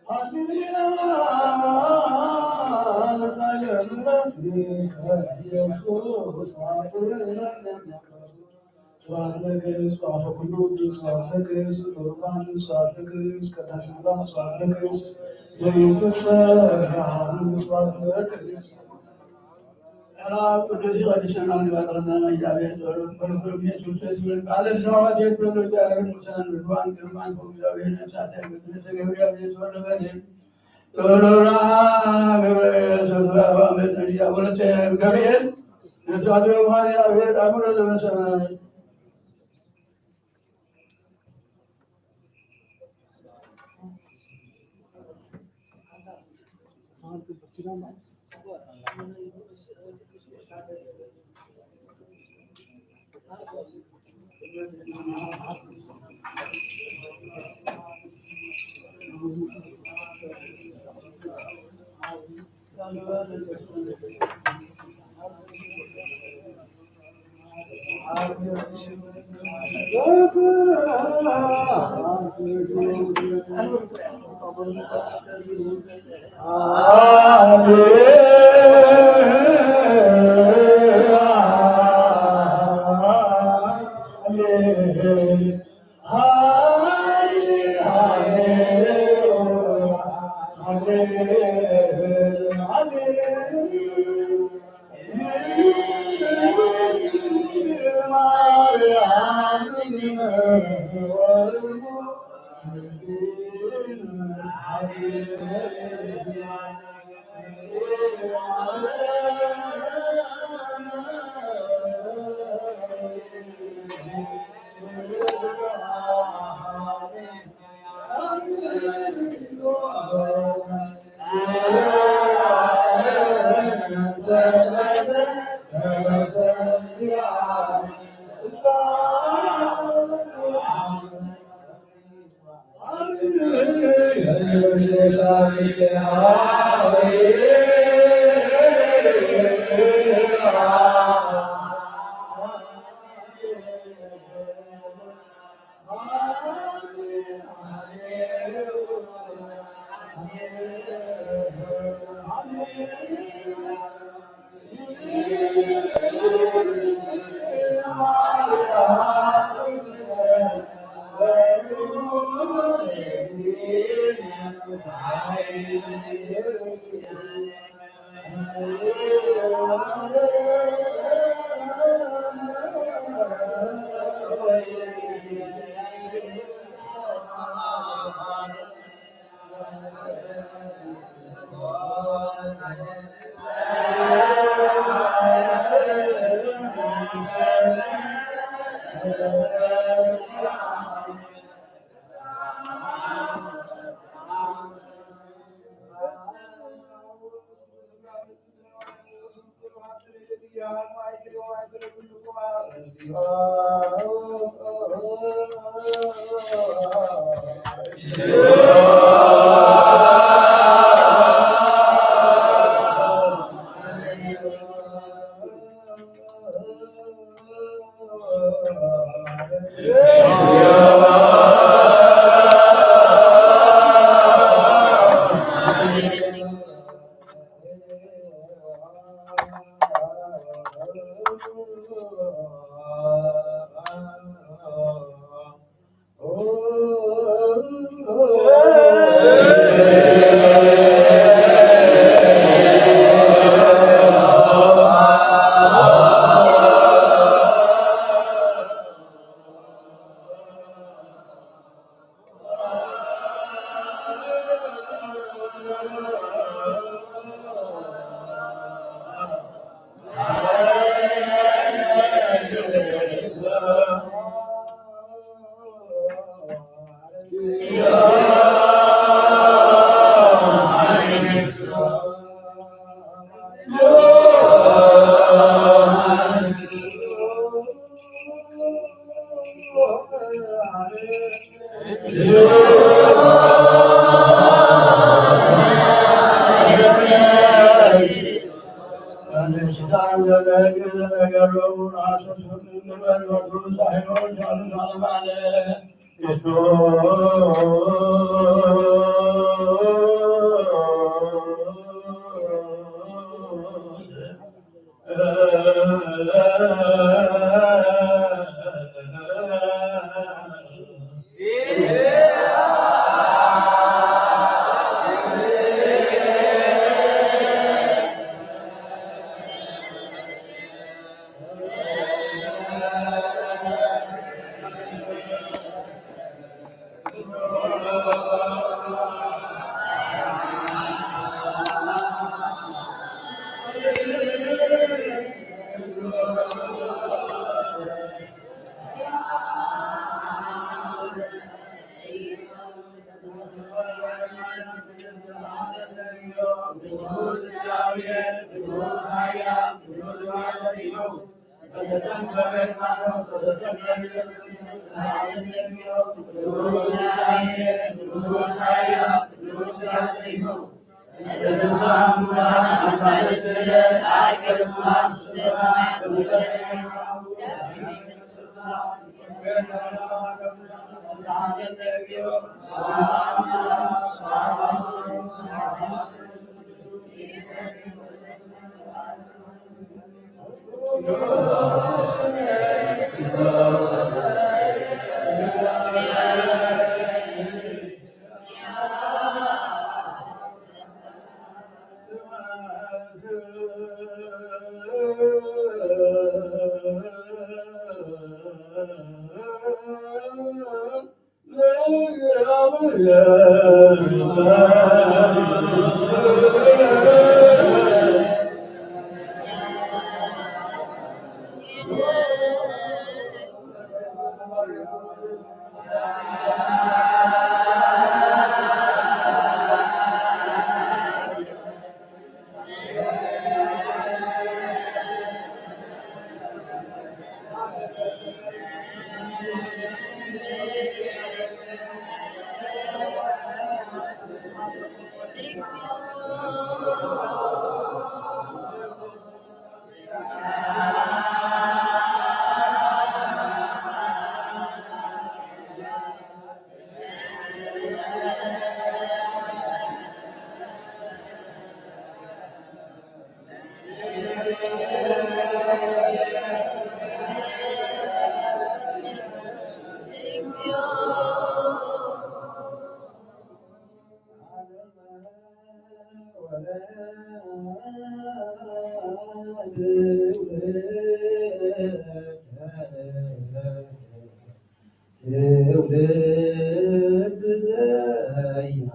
ሃሌሉያ፣ ምሳሌ ምሕረትከ ኢየሱስ፣ ስብሐት ለከ ኢየሱስ፣ አፈ ኩሉ ቅዱስ፣ ስብሐት ለከ ኢየሱስ፣ ቁርባን፣ ስብሐት ለከ ኢየሱስ፣ ቅዳሴ ሰላም፣ ስብሐት ለከ ኢየሱስ፣ ዘይትሰሃሉ፣ ስብሐት ለከ ኢየሱስ። ሰላም ቅዱስ ይቀድሰና ንባርኸና እግዚአብሔር ጸሎት በርፍርም ኢየሱስ ክርስቶስ ቃለ ሰማዕት የትወለዱ ያገር ሙሳን ርድዋን ግርማን እግዚአብሔር ነፍሳት ያገር ተገብረ ያገር ተወለበ ቶሎላ ገብረ ኢየሱስ አባመት ያ ወለተ ገብርኤል ነፍሳት ማርያም ቤት አቡነ ዘበሰማያት ትውልድ ዘይሃ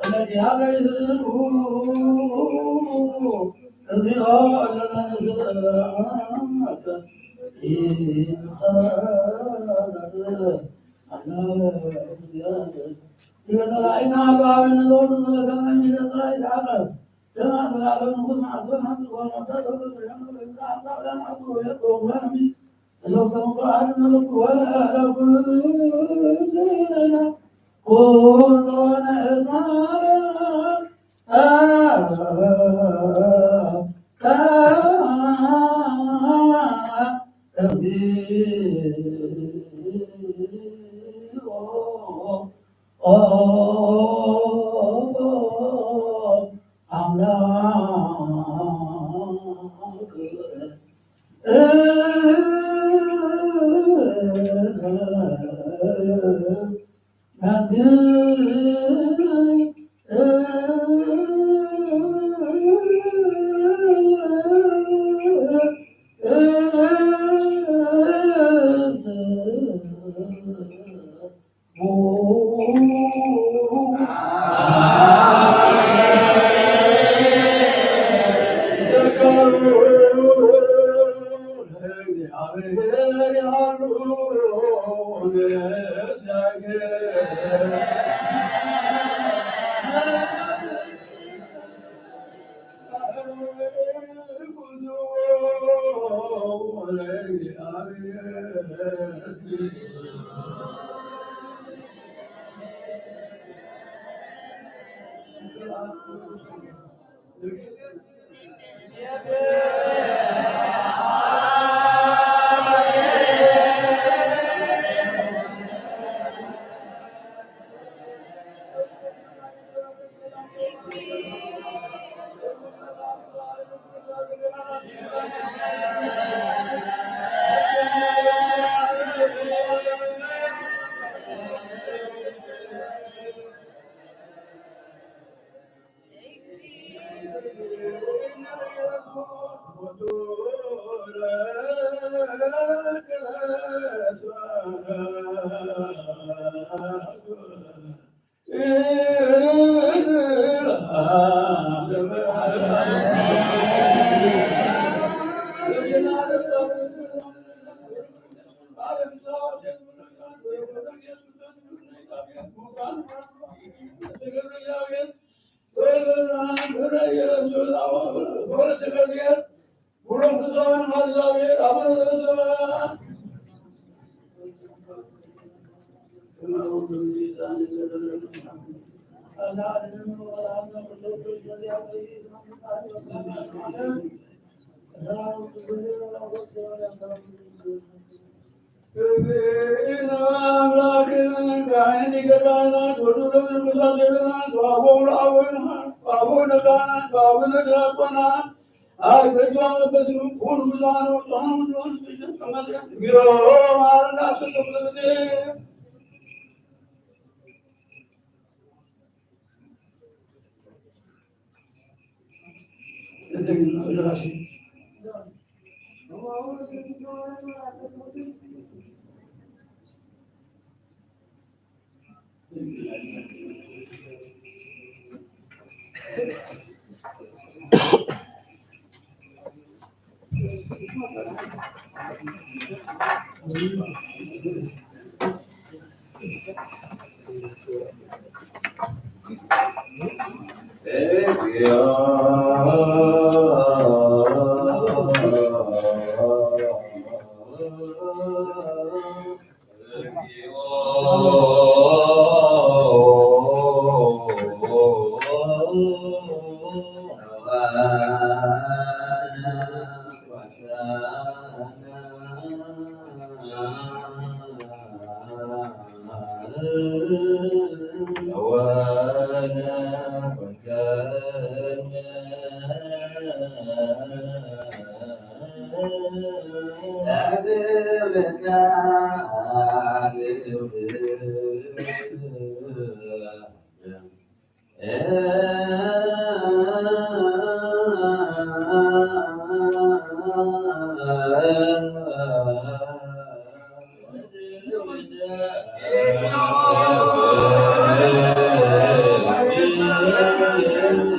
التي هذا يسلم. እግዚኦ ለዘንስእት ይንሳት ኣናበ ስግያት ይበሰላይና ኣሉ ኣበነ ለውዝ ዝበሰማይ ሚለ ስራ ይትዓቀብ። ስማ ዘላለም ንጉስ ማዕስበ ማዕስብ ወመርታ ደብረ ጽዮን ወለዛ ኣምሳ ብላ ማዕስብ ወለ ወጉላ ነሚስ እለው ሰምቶ ኣሉ መለኩ ወለኩ ኩንቶ ነእስማረ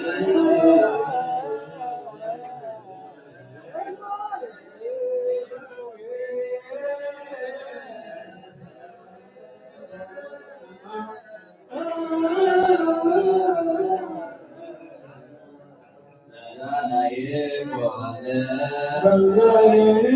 ሰላም ዓለይኩም።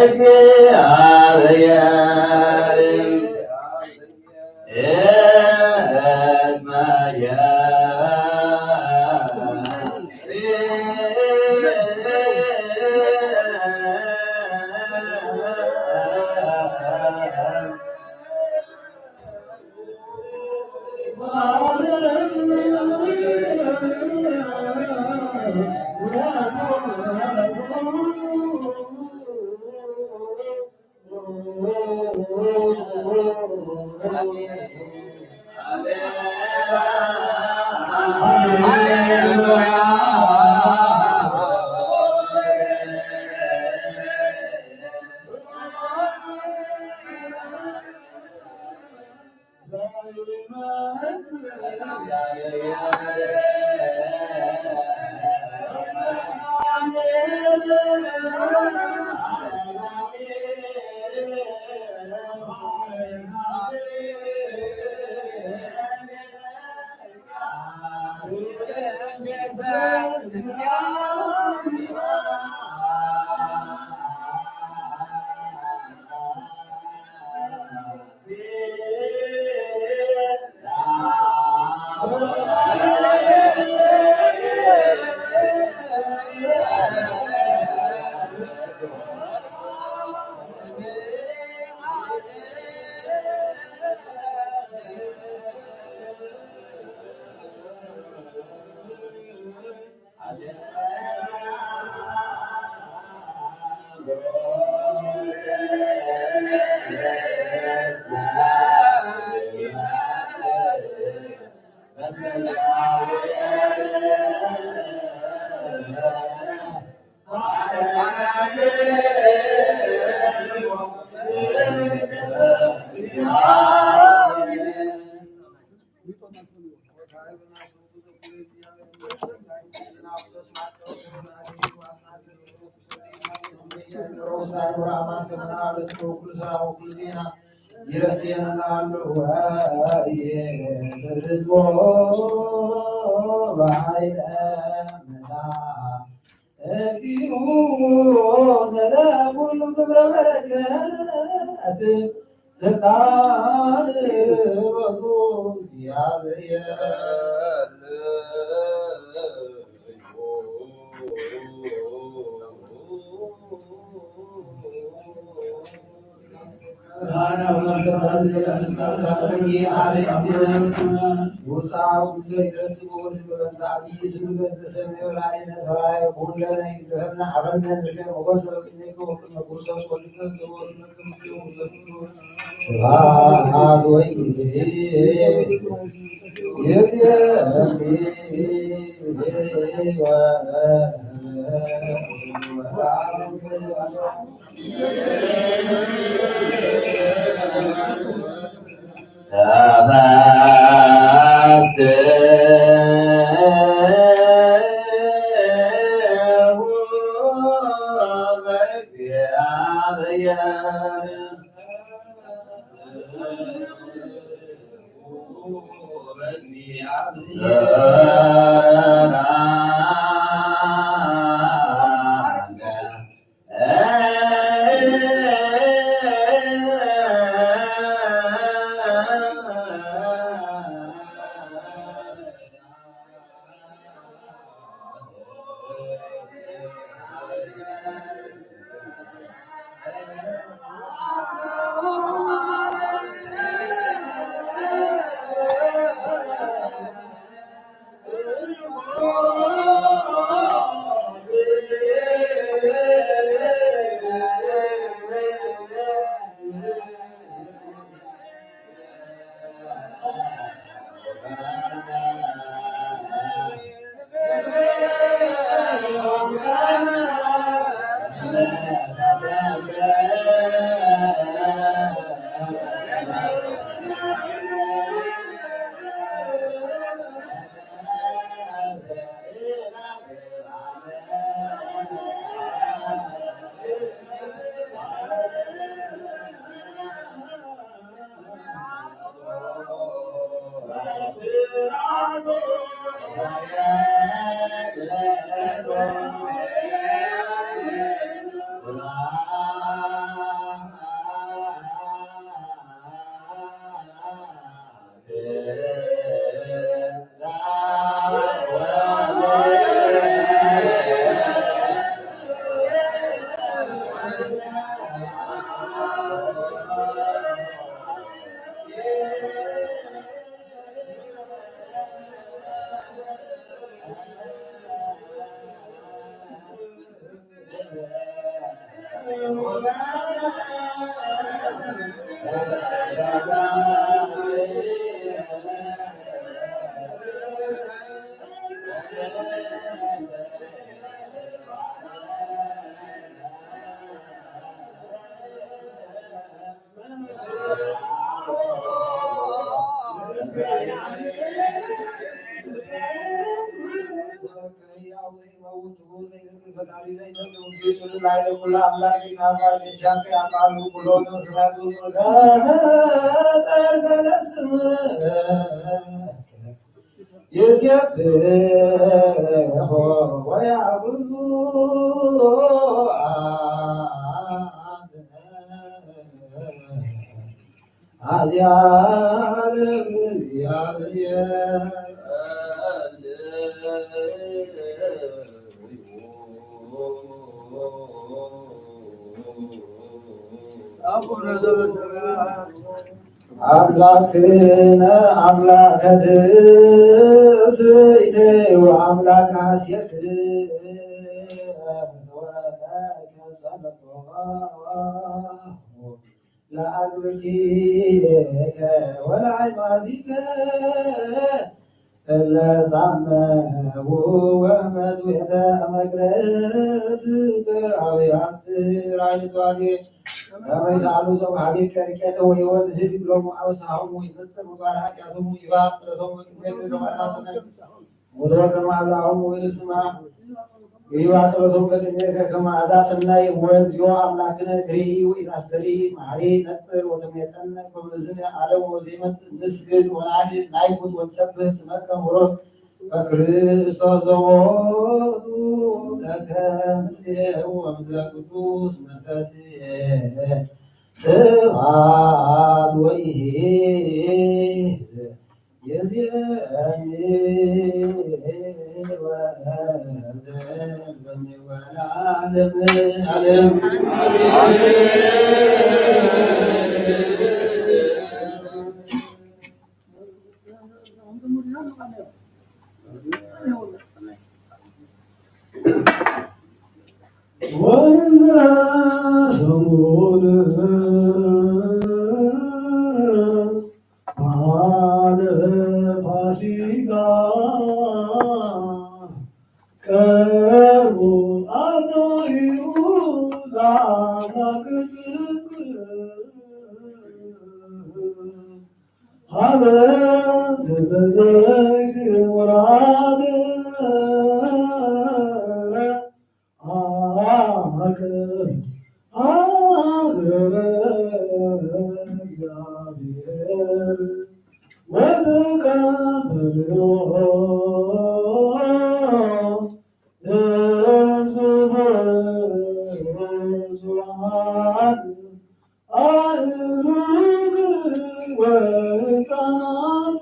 እግዚአብሔር እስመ ይረስየና ኣሎ ወይስር ህዝቦ በኃይለ መላ እግዚኦ ዘለኩሉ ክብረ በረከት ስልጣን በቱ እግዚአብሔር። ስብሐት ወይእዜኒ ተፈስሑ በእግዚአብሔር። ፈጣሪ ዘይተርፍ ሙሴ ስሉስ ላዕለ ኩሉ ኣምላክ ጌታ ኣምላክ ሸሻንከ ኣምዓሉ ኩሎ ተመስራቱ ተመሰጠርከ ለስምከ ይሴብሖ ወያዕብዱ አዝያለም ያብየ አቡነ ዘበሰማያት። አምላክነ አምላከ ትስብእት ወአምላከ ሐሴት ወለከ ጸሎቶ ለአግብርቲከ ወለአይማቲከ እለ ጻመው ወመጽውዕተ መቅደስ በአብያት ራእይ ጽዋቴ ከመ ይስአሉ ጾም ሀቤከ ርቄተ ወሕይወት ህድግ ሎሙ አበሳሆሙ ይነጽር ምግባር ኃጢአቶሙ ይባ ጽረቶሙ በቅድሜከ ከመ አሳሰነ ሞቶ ከመ አዛሆሙ ይስማ ይባ ጸሎቶም በቅድሜከ ከመ አዛሰናይ ወእግዚኦ አምላክነ ትርኢ ወኢታስተርኢ መሐሪ ነጽር ወተሜጠነ ከመ እዝነ ዓለም ወዘይመጽእ ንስግድ ወነዓድድ ናይኩት ወንሰብህ ስመከ ምሩር በክርስቶስ ዘወቱ ለከ ምስሌሁ ወምስለ ቅዱስ መንፈስ ስብሐት ወይሄ የዜኒ ወዘልፈኒ ወለዓለመ ዓለም። ወንዘ ሰሙን በዓለ ፋሲካ ቀርቡ አርዳኢሁ ለአምላክ ጽድቅ ሀበ ደብረ ዘይት ሙራደ አቅርብ ሀበ እግዚአብሔር ወተቀበልዎ ሕዝብ ብዙኃን አእሩግ ወሕፃናት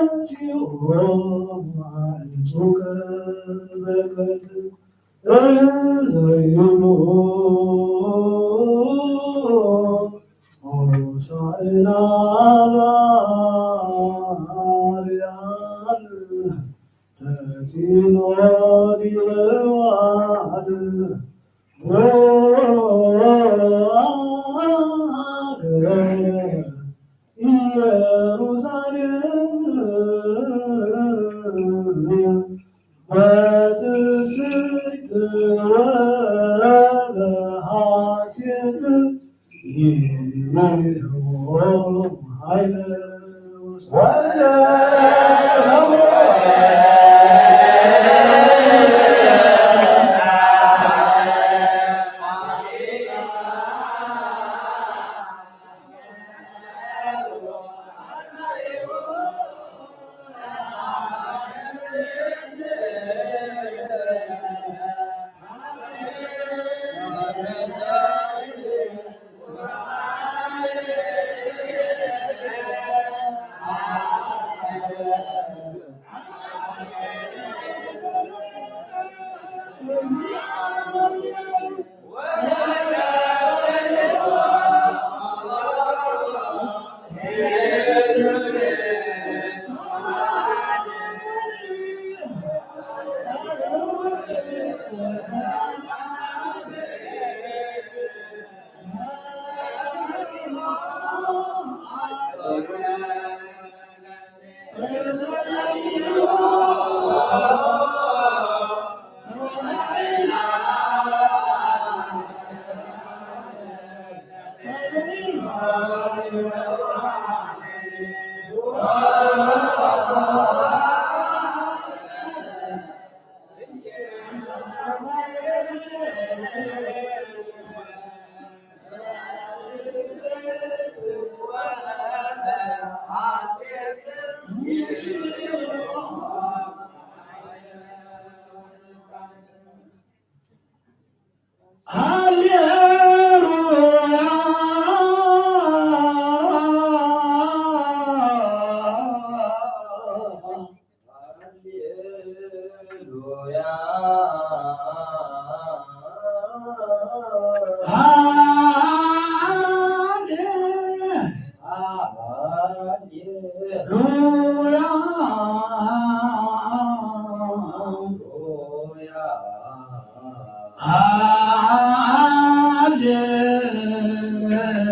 መጺኦም አዕጹቀ በረከት ዘይብሉ ሆሳዕና በአርያም ተጺኖ ዲበ ዋል ወአገረ ኢየሩሳሌም በትስብእት ወበሐሴት ይቤልዎ ኃይለ ወስብሐት።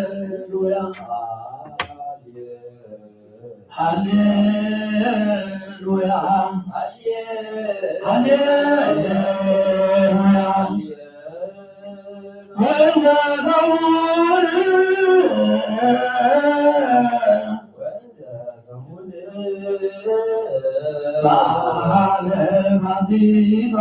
ሃሌሉያ፣ ሃሌሉያ፣ ሃሌሉያ። ወእንተ ሰሙን በዓለ ፋሲካ።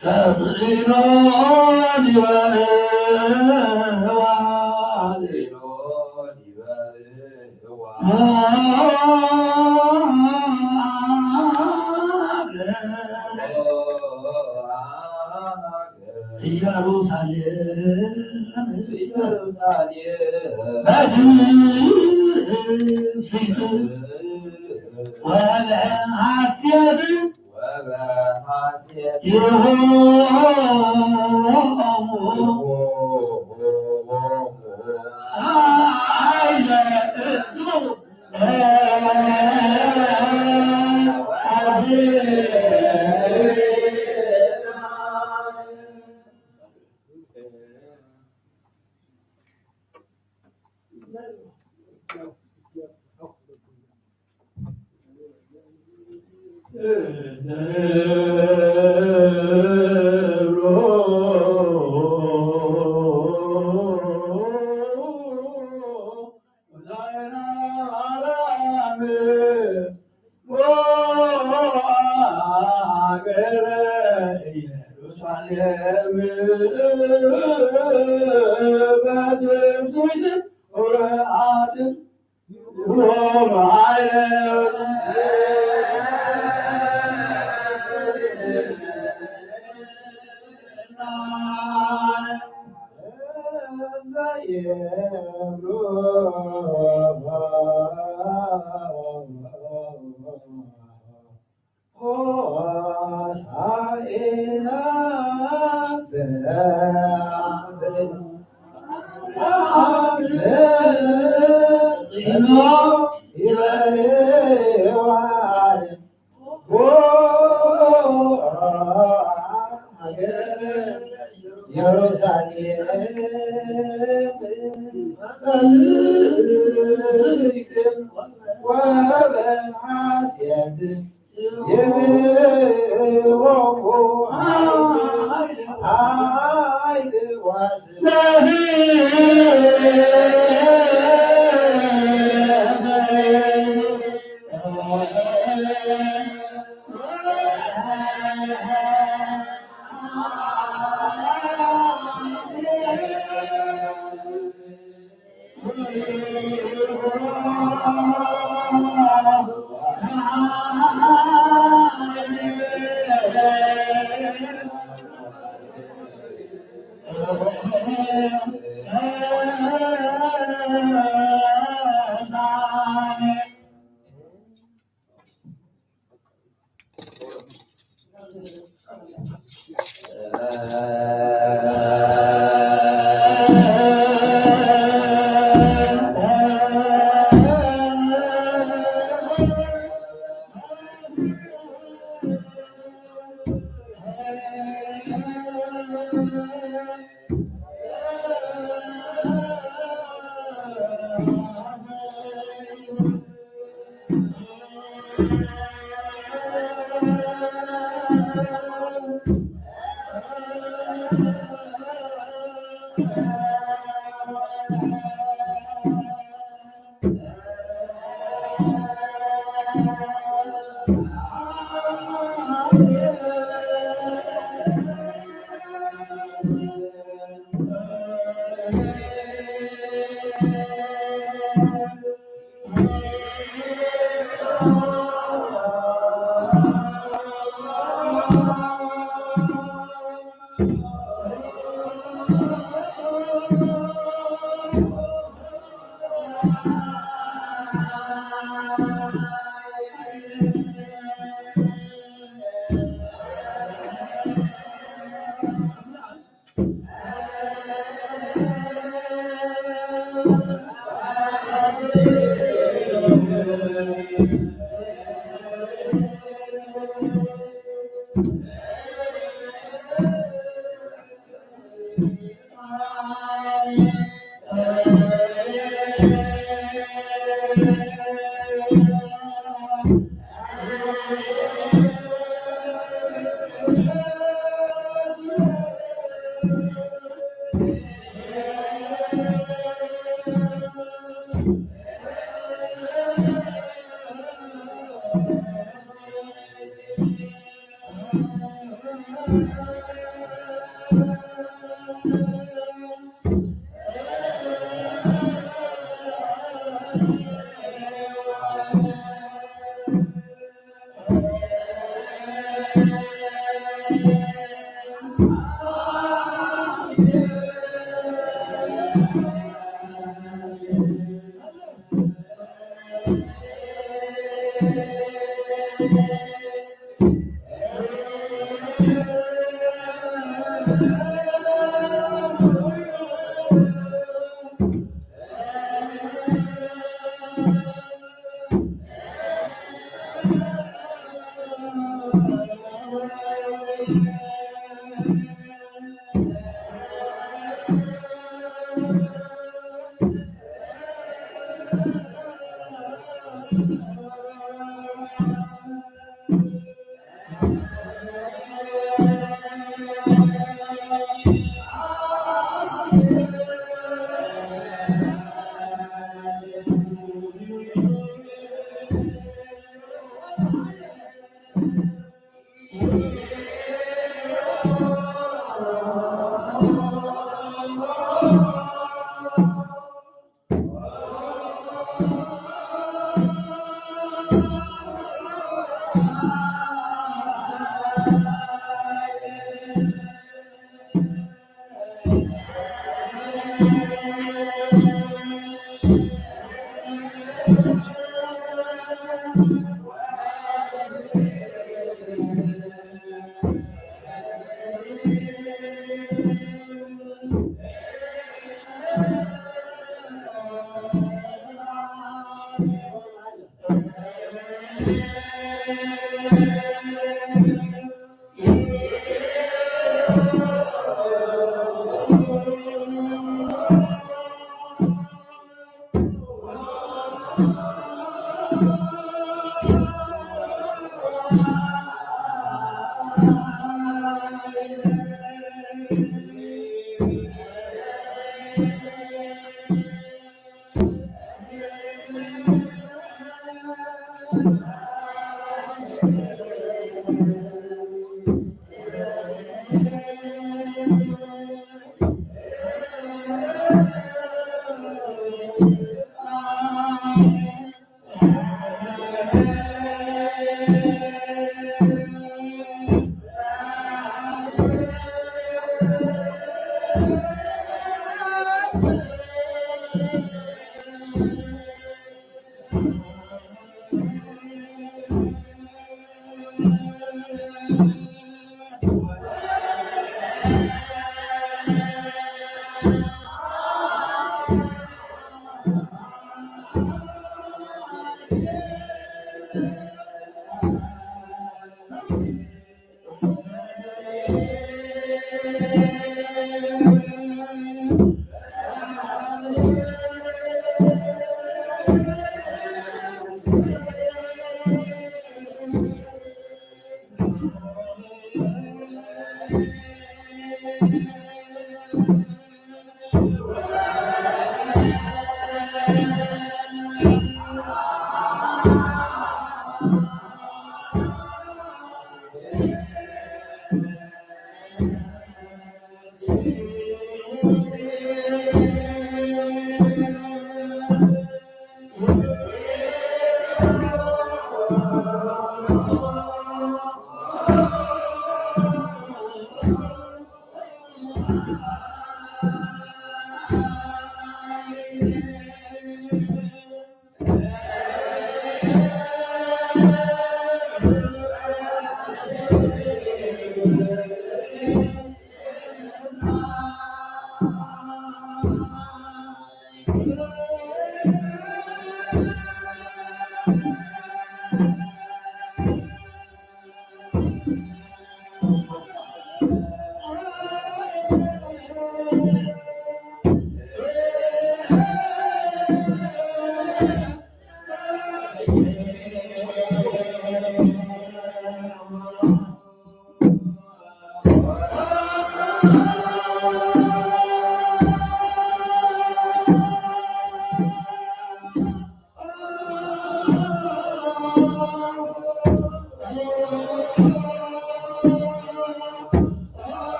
ተስዒኖ ዲበ ሔዋን። ኢየሩሳሌም በትስብእት ወበሐሴት ይሁን። ሆሳዕና በአብ ጽንዖ ይበል። ሃገረ ኢየሩሳሌም ወበሐሴት ይህቦሙ ኃይል ዋስ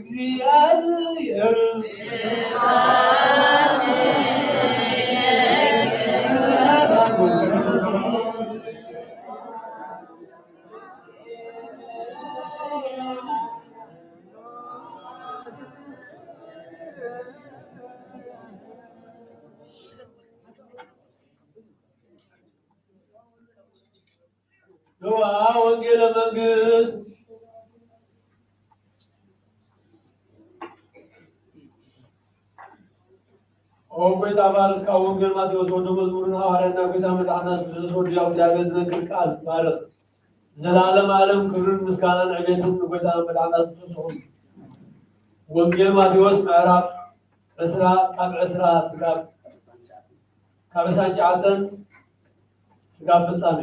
እግዚአብሔር ዮሃ ወንጌለ መንግስት። ኦ ጎይታ፣ ባርክ ካብ ወንጌል ማቴዎስ ወዶ መዝሙርን ሃዋርያና ጎይታ መድሓና የሱስ ክርስቶስ ወዲ እግዚኣብሔር ዝነግር ቃል ባርኽ። ዘላለም ዓለም ክብርን ምስጋናን ዕቤትን ንጎይታ መድሓና የሱስ ክርስቶስ ይኹን። ወንጌል ማቴዎስ ምዕራፍ ዕስራ ካብ ዕስራ ስጋብ ካብ ዕስራን ትሽዓተን ስጋብ ፍጻሜ።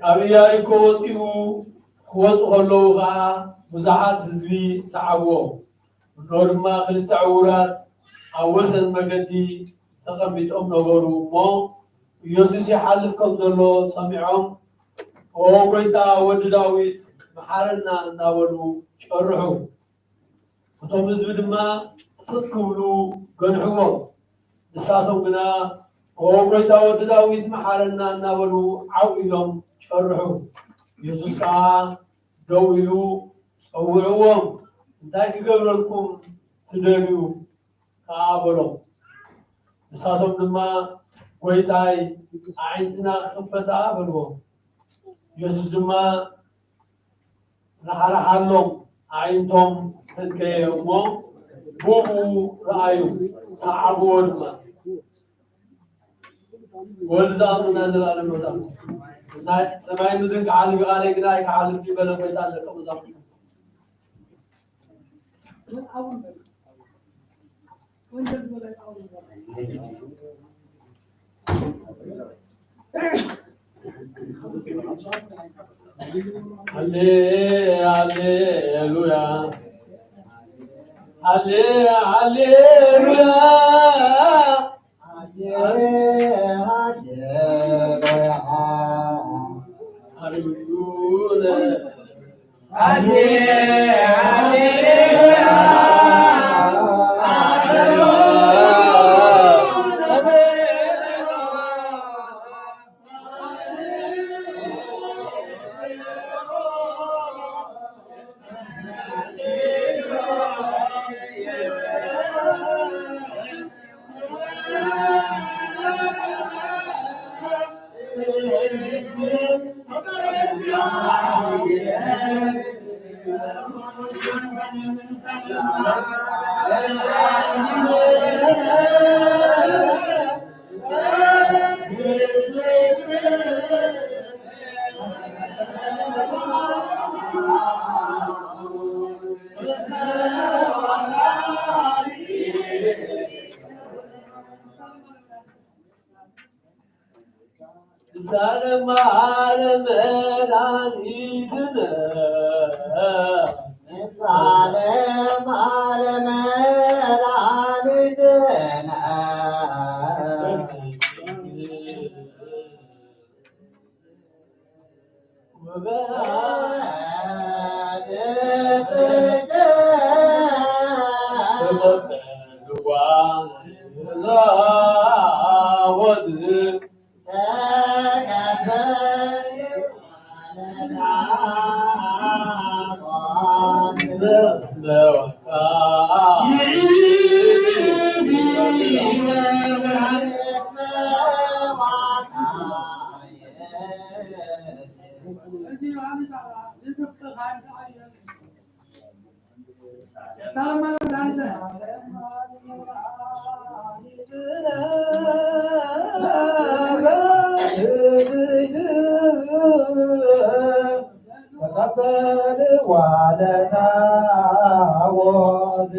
ካብ ኢያሪኮ ወጺኡ ክወጹ ከለዉ ኸኣ ብዙሓት ህዝቢ ሰዓብዎ። እንሆ ድማ ክልተ ዕዉራት ኣብ ወሰን መገዲ ተቐሚጦም ነበሩ እሞ፣ ኢየሱስ ይሓልፍ ከም ዘሎ ሰሚዖም፣ "ኦ ጐይታ፣ ወዲ ዳዊት፣ መሓረና" እናበሉ ጨርሑ። እቶም ህዝቢ ድማ ስቕ ክብሉ ገንሕዎም። ንሳቶም ግና፣ "ኦ ጐይታ፣ ወዲ ዳዊት፣ መሓረና" እናበሉ ዓው ኢሎም ጨርሑ። ኢየሱስ ከኣ ደው ኢሉ ጸውዕዎም፣ "እንታይ ክገብረልኩም ትደልዩ?" ከኣ በሎም። ንሳቶም ድማ፣ "ጐይታይ፣ ኣዒንትና ክኽፈታ" በልዎ። ኢየሱስ ድማ ራሕራሓሎም፣ ኣዒንቶም ተንከየ እሞ ብኡ ረኣዩ፣ ሰዓብዎ ድማ። ወልድ ዘኣምና ዘላለም ሮዛ። ናይ ሰማይ ምድርን ክሓልፍ ቃለይ ግና ኣይክሓልፍ ይበለ ጐይታ ንደቀ መዛሙርቱ። ሃሌ-፣ ሃሌሉያ። ሃሌ-፣ ሃሌሉያ። ሃሌ-፣ ሃሌሉያ። ሃሌሉያ። ንሳለማ ለመድኃኒትነ። ንሳለማ ለመድኃኒትነ። ወበ ተቀበል ዋለታ ሞት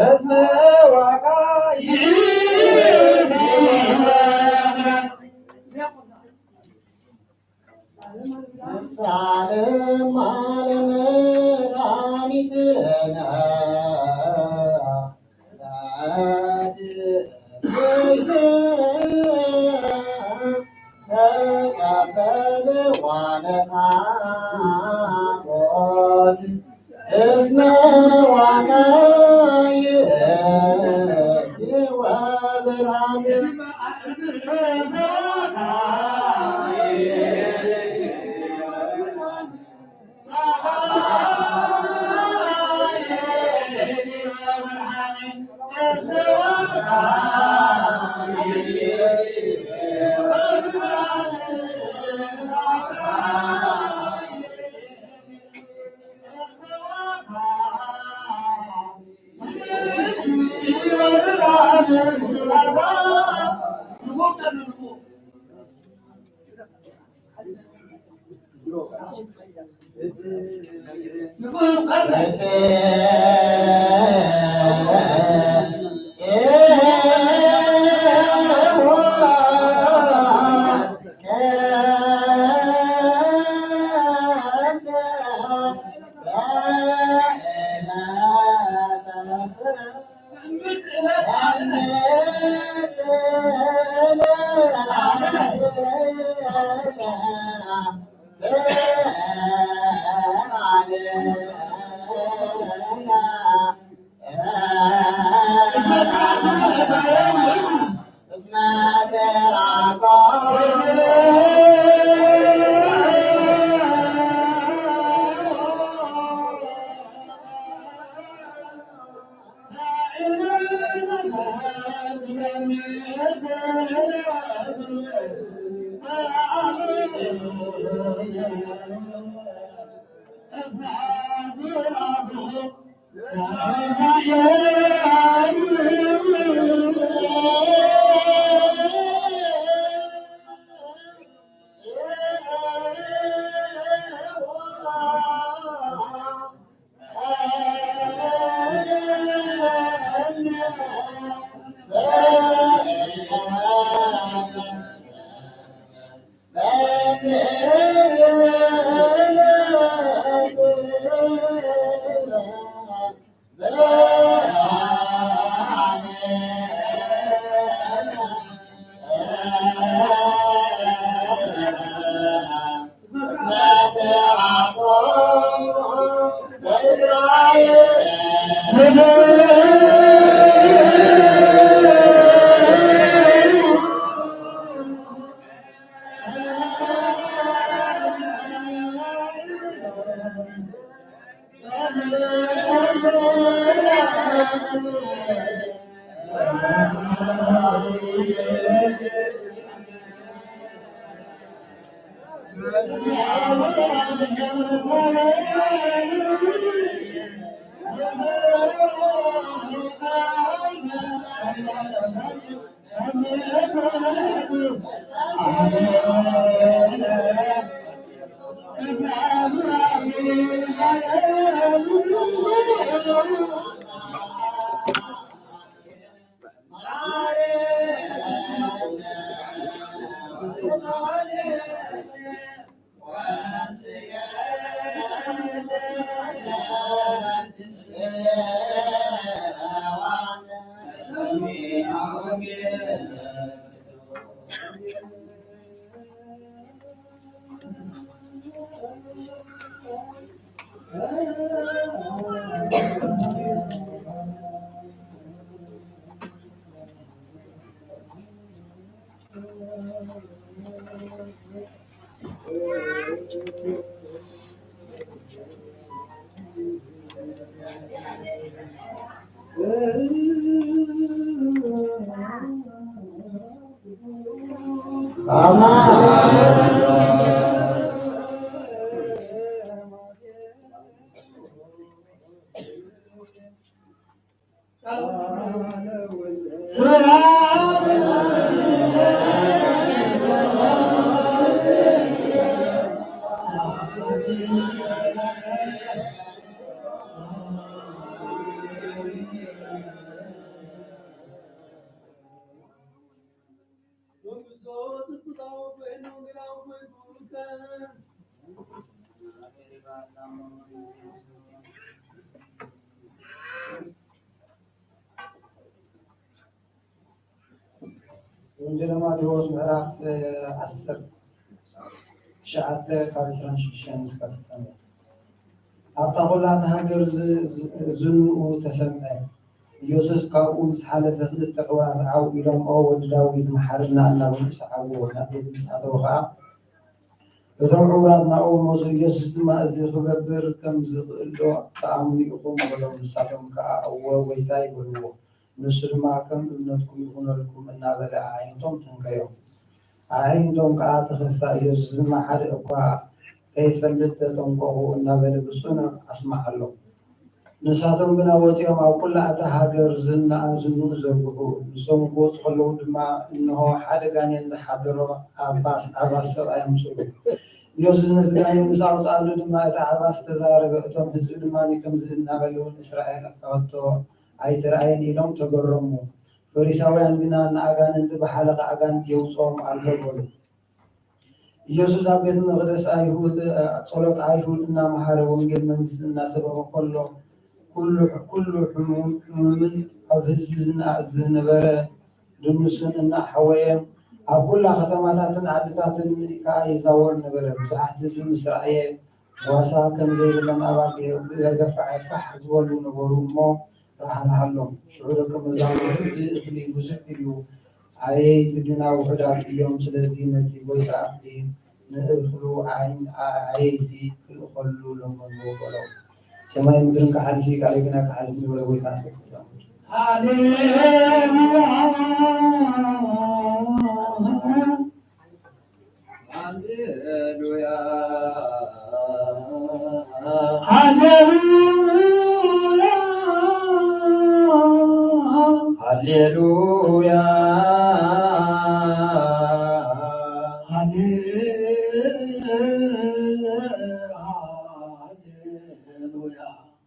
እስመ ዋጋ ይእቲ። ንስሓ ለማለመ መድኃኒትነ ተቀበል ዋለታ ሞት እስመ ዋጋ ይእቲ ወብርሃን። ወንጌል ማቴዎስ ምዕራፍ ዓሰርተ ትሽዓተ ካብ ዕስራን ሽዱሽተን እስካብ ፍጻሜ። ኣብታ ኹላ እታ ሃገር ዝ-፣ ዝ-፣ ዝንኡ ተሰምዐ። ኢየሱስ ካብኡ ምስ ሓለፈ ክልተ ዕውራት ዓው ኢሎም፣ "ኦ ወዲ ዳዊት፣ መሓረና" እናበሉ ሰዓብዎ። ናብ ቤት ምስ ኣተወ ኸዓ፣ እቶም ዕውራት ናብኡ መጹ። ኢየሱስ ድማ፣ "እዚ ክገብር ከም ዝኽእል ዶ ትኣምኑ ኢኹም?" በሎም። ንሳቶም ከኣ፣ "እወ፣ ጐይታይ" በልዎ። ንሱ ድማ፣ "ከም እምነትኩም ይኹነልኩም" እናበለ ኣዒንቶም ተንከዮም። ኣዒንቶም ከኣ ተኸፍታ። ኢየሱስ ድማ፣ "ሓደ እኳ ከይፈልጥ ተጠንቀቑ" እናበለ ብጽኑዕ ኣስምዓሎም። ንሳቶም ግና ወጺኦም ኣብ ኵላ እታ ሃገር ዝና-፣ ዝንኡ ዘርግሑ። ንሶም ክወጹ ከለዉ ድማ፣ እንሆ፣ ሓደ ጋኔን ዝሓደሮ ዓባስ፣ ዓባስ ሰብኣይ ኣምጽኡ። ኢየሱስ ነቲ ጋኔን ምስ ኣውጽኣሉ ድማ፣ እቲ ዓባስ ተዛረበ። እቶም ህዝቢ ድማ ከምዚ እናበሉ፣ "ንእስራኤል ከቶ ኣይተራእየን" ኢሎም ተገረሙ። ፈሪሳውያን ግና ንኣጋንንቲ ብሓለቓ ኣጋንንቲ የውጽኦም ኣሎ በሉ። ኢየሱስ ኣብ ቤት መቕደስ ኣይሁድ፣ ጸሎት ኣይሁድ እናመሃረ ወንጌል መንግስቲ እናሰበኸ ከሎ፣ ኩሉ፣ ኩሉ ሕሙም፣ ሕሙምን ኣብ ህዝቢ ዝና-፣ ዝነበረ ድንሱን እናሓወየ፣ ኣብ ኩላ ከተማታትን ዓድታትን ከኣ ይዛወር ነበረ። ብዙሓት ህዝቢ ምስ ረኣየ፣ ጓሳ ከም ዘይብለን ኣባጊዕ ገፋዕ ፋሕ ዝበሉ ነበሩ እሞ፣ ራህራሃሎም። ሽዑ ደቀ መዛሙርቱ፣ "እዚ እኽሊ ብዙሕ እዩ፣ ኣየይቲ ግና ውሑዳት እዮም። ስለዚ ነቲ ጐይታ ኣኽሊል ንእኽሉ ዓይ-፣ ኣየይቲ ክልእኸሉ ለመንዎ" በሎም። "ሰማይን ምድርን ክሓልፍ እዩ፣ ቃለይ ግና ክሓልፍ" ንበለ ጐይታ ንደቀ መዛሙርቱ። ሃሌሉያ። ሃሌሉያ። ሃሌሉያ። ሃሌ-፣ ሃሌሉያ።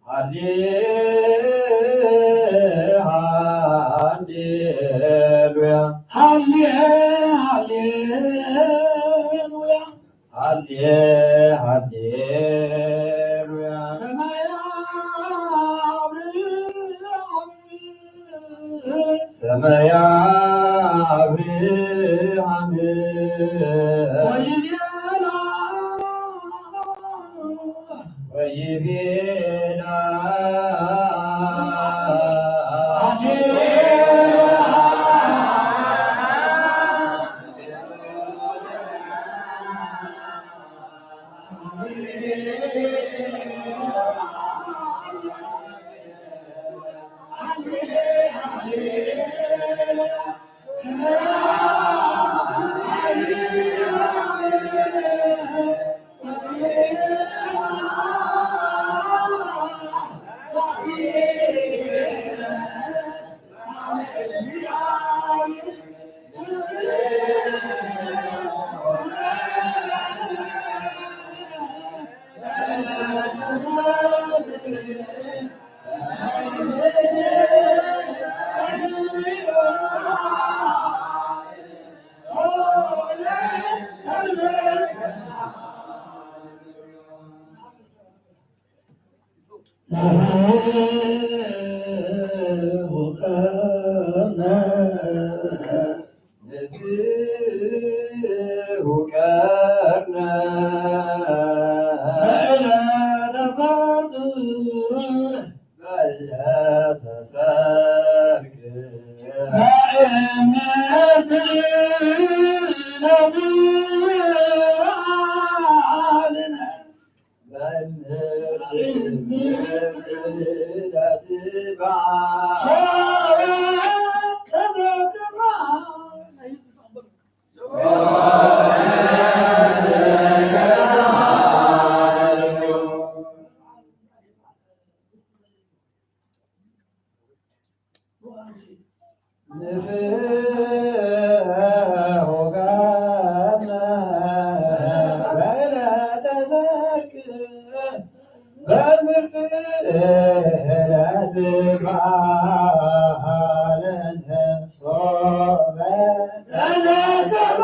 ሃሌ-፣ ሃሌሉያ። ሃሌ-፣ ሃሌሉያ። ሃሌ-፣ ሃሌሉያ። ሰማይ አብርሃም፣ ሰማይ አብርሃም ወይቤላ ወይቤላ ንፍሑ ቀርነ በዕለተ ሰርክ በዕለተ ሰርክ በዕመት ዕለት በዓልነ በምርጥ ዕለት በዓልን ሶበ ተዘከረ።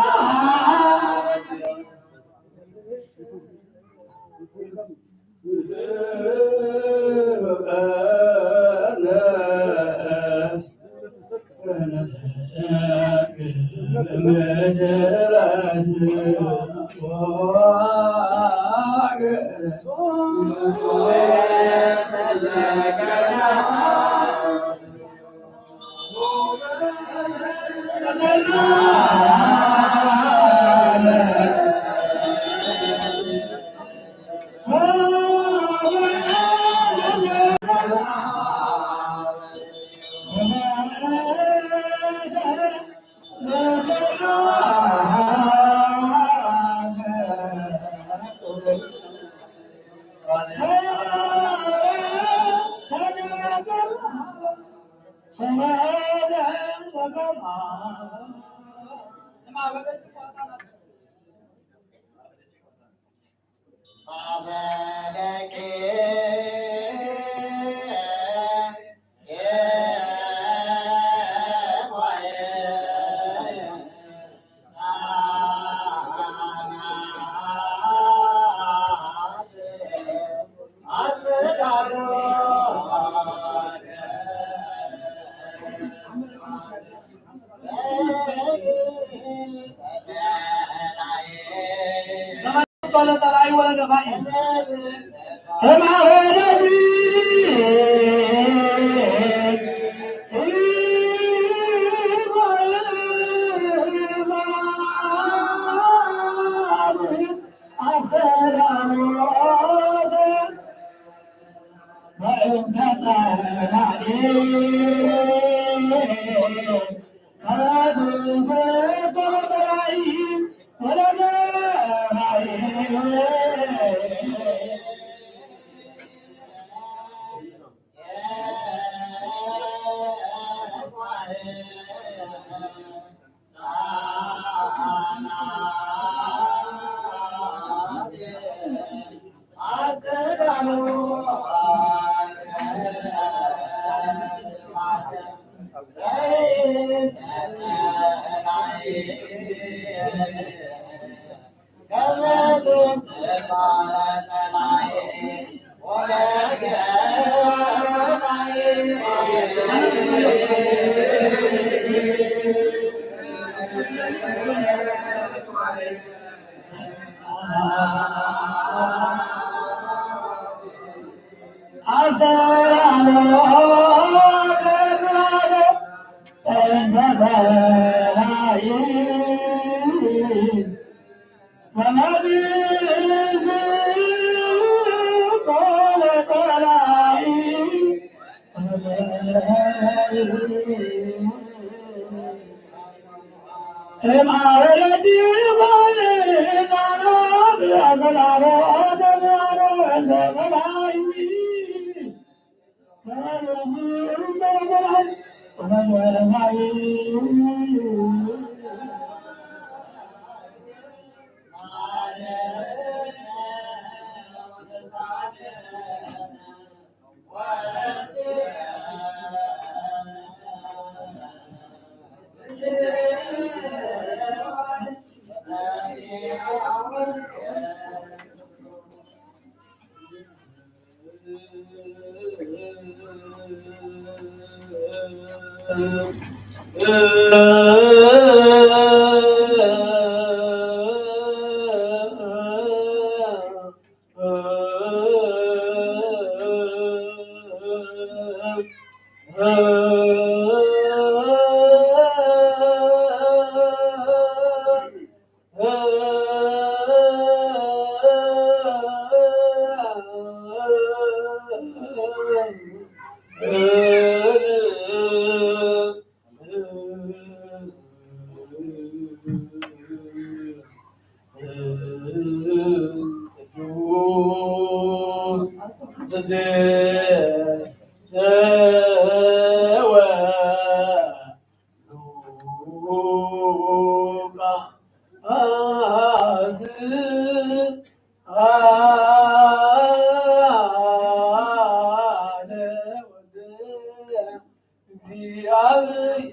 እግዚኣብሔር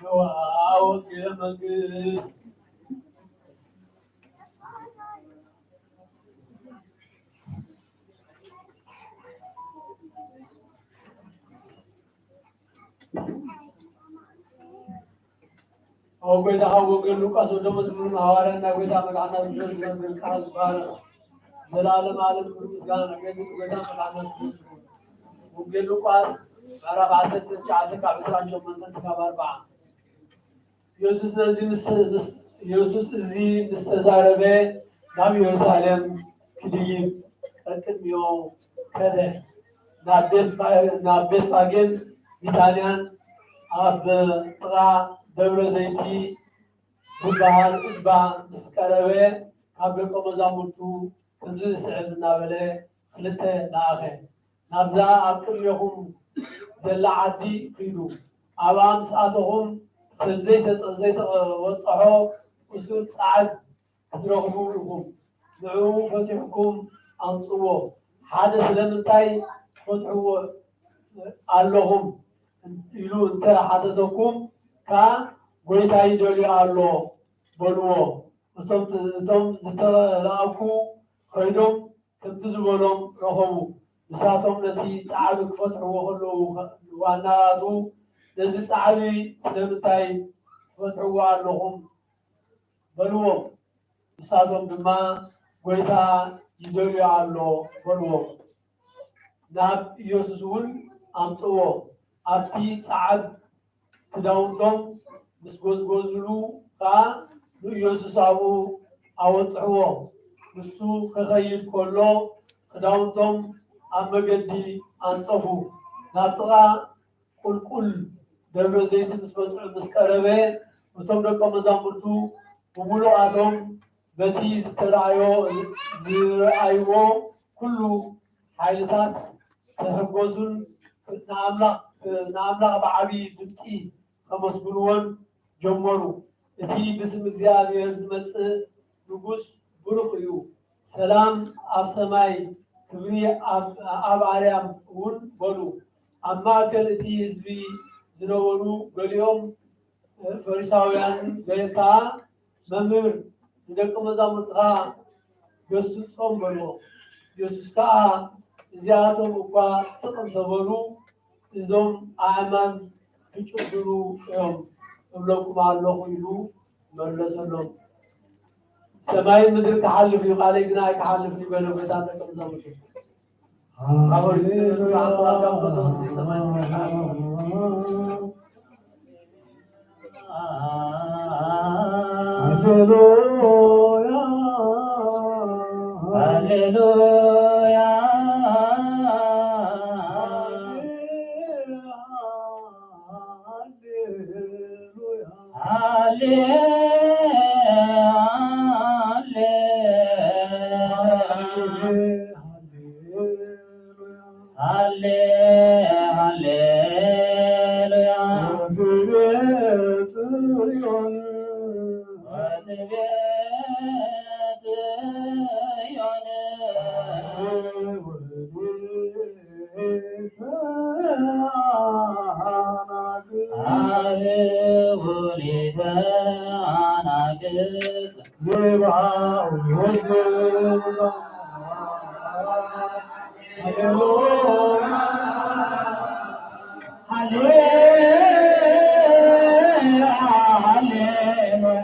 ወወልድ ወመንፈስ ኣብ ጎይታ ካብ ወንጌል ሉቃስ ወደሞ ዝብሉን ሃዋርያና ጎይታ መድሓና ዝዘዝበን ቃል ዝባረኽ ዘላለም ዓለም ክብሪ ምስጋና ንገድል ጎይታ መድሓና ዝዘዝበን ወንጌል ሉቃስ ምዕራፍ ዓሰርተ ትሽዓተ ካብ ዕስራን ሸሞንተን ስጋብ ኣርብዓ። ኢየሱስ ነዚ ምስ ምስ ኢየሱስ እዚ ምስ ተዛረበ ናብ ኢየሩሳሌም ክድይብ ቀቅድሚኦም ከደ። ናብ ቤት ናብ ቤትፋጌን ቢታንያን ኣብ ጥቓ ደብረ ዘይቲ ዝበሃል እምባ ምስ ቀረበ ካብ ደቀ መዛሙርቱ ከምዚ ዝስዕብ እናበለ ክልተ ለኣኸ። ናብዛ ኣብ ቅድሜኹም ዘላ ዓዲ ኺዱ፣ ኣብኣ ምስ ኣተኹም ሰብ ዘይተወጥሖ እሱር ጻዕድ ክትረኽቡ ኢኹም። ንዕኡ ፈቲሕኩም ኣምጽዎ። ሓደ ስለምንታይ ትፈትሕዎ ኣለኹም ኢሉ እንተ ሓተተኩም ከኣ ጎይታ ይደልዮ ኣሎ በልዎ። እቶም እቶም ዝተላእኩ ኸይዶም ከምቲ ዝበሎም ረኸቡ። ንሳቶም ነቲ ጻዕሪ ክፈትሕዎ ከለዉ ዋናታቱ ነዚ ጻዕሪ ስለምንታይ ትፈትሕዎ ኣለኹም በልዎም። ንሳቶም ድማ ጎይታ ይደልዮ ኣሎ በልዎም። ናብ ኢየሱስ እውን ኣምጽእዎ። ኣብቲ ጸዓት ክዳውንቶም ምስ ጎዝጎዝሉ ከኣ ንኢየሱስ ኣብኡ ኣወጥሕዎ። ንሱ ክኸይድ ከሎ ክዳውንቶም ኣብ መገዲ ኣንጸፉ። ናብ ጥቓ ቁልቁል ደብረ ዘይት ምስ በጽሑ ምስ ቀረበ እቶም ደቀ መዛሙርቱ ብምሉኣቶም በቲ ዝተራእዮ ዝረኣይዎ ኩሉ ሓይልታት ተሐጎሱን ንኣምላኽ ብዓቢ ድምጺ ከመስግንዎን ጀመሩ። እቲ ብስም እግዚኣብሔር ዝመጽእ ንጉስ ብሩኽ እዩ። ሰላም ኣብ ሰማይ ክብሪ ኣብ ኣርያም እውን በሉ። ኣብ ማእከል እቲ ህዝቢ ዝነበሩ ገሊኦም ፈሪሳውያን ከኣ መምህር ንደቂ መዛሙርትኻ ገስጾም በልዎ። ኢየሱስ ከኣ እዚኣቶም እኳ ስቕ እንተበሉ እዞም ኣእማን ክጭድሩ እዮም እብለኩም ኣለኹ ኢሉ መለሰሎም። ሰማይን ምድርን ክሓልፍ እዩ፣ ቃለይ ግና ኣይክሓልፍን እዩ በለ ጎይታ ንደቀ መዛሙርቱ። ሃሌሉያ፣ ሃሌሉያ፣ ሃሌ፣ ሃሌ፣ ሃሌ፣ ሃሌ፣ ሃሌ፣ ሃሌ፣ ሃሌሉያ። ወትቤ ጽዮን፣ ወትቤ ጽዮን፣ ወትቤ አብ ውሊተ አናግስ ይባኡ ህዝብ ሃሌሉያ፣ ሃሌ፣ ሃሌሉያ።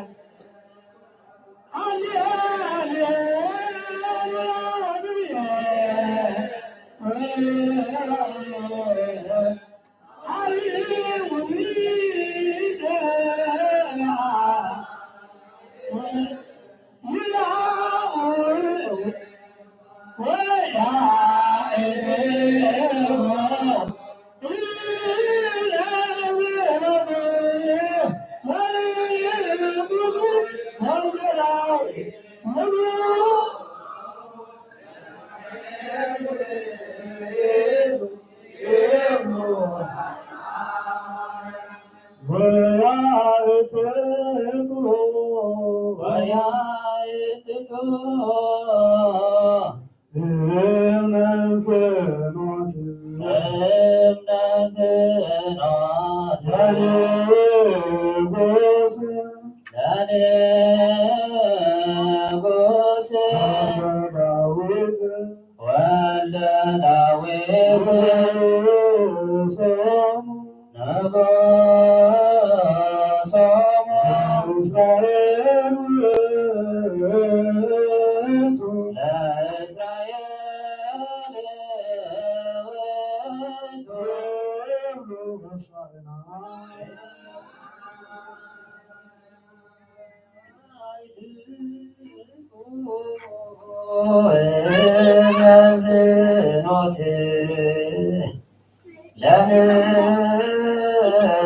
ፍኖት እምነ ፍኖት ለንጉስ ለንጉስ ዳዊት ወልደ ዳዊት ንጉሶሙ ንጉሶሙ ለእስራኤል ውእቱ ለእስራኤል ውእቱ ይብሉ ሆሳዕና። ፍኖት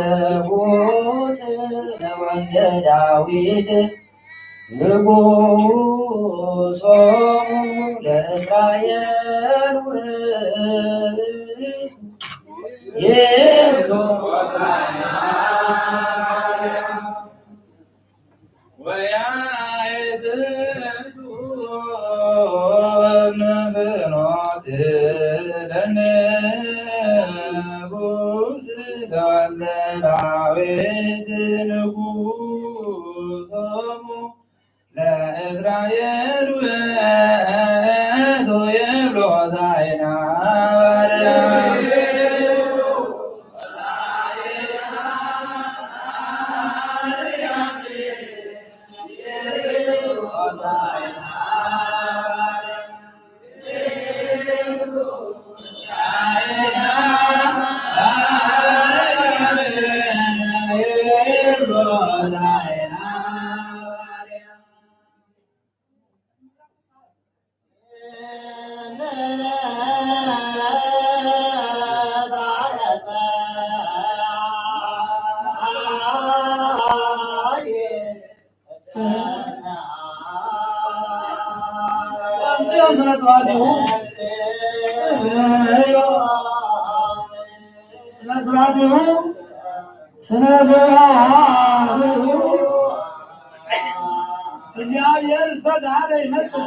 ለንጉስ ለወልደ ዳዊት ንጉሶሙ ለእስራኤል ውእቱ ይብሉ። ወያእትቱ እምነ ፍኖት ለንጉስ ለወልደ ዳዊት ንጉሶሙ ለእስራኤል ውእቱ ይብሉ ሆሳዕና በአርያም። ስነ ስርዓት ይሁን። ስነ ስርዓት ይሁን። እግዚአብሔር ሰብሐ ይመስል።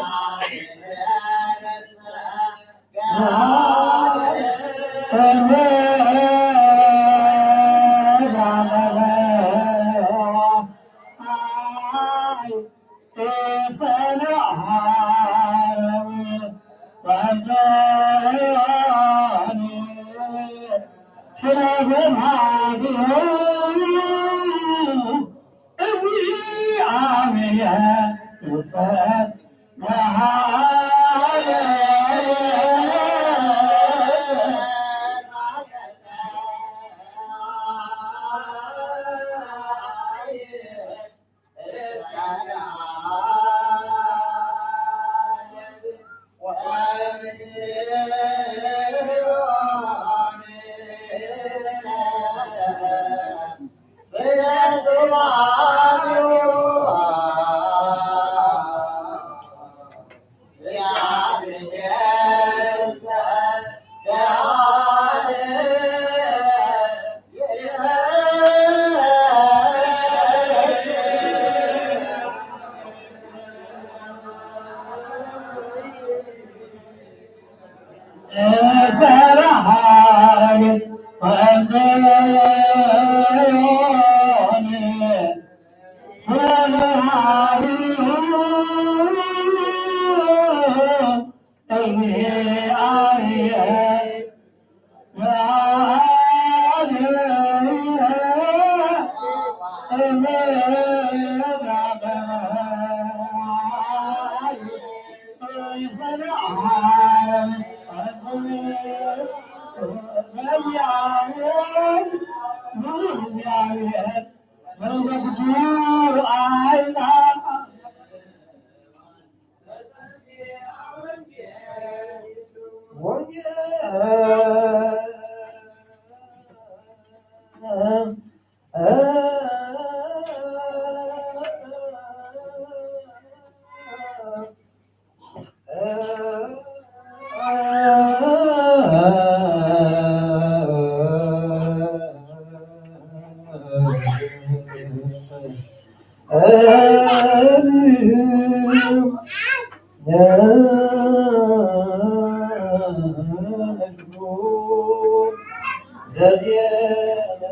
ዘዜመ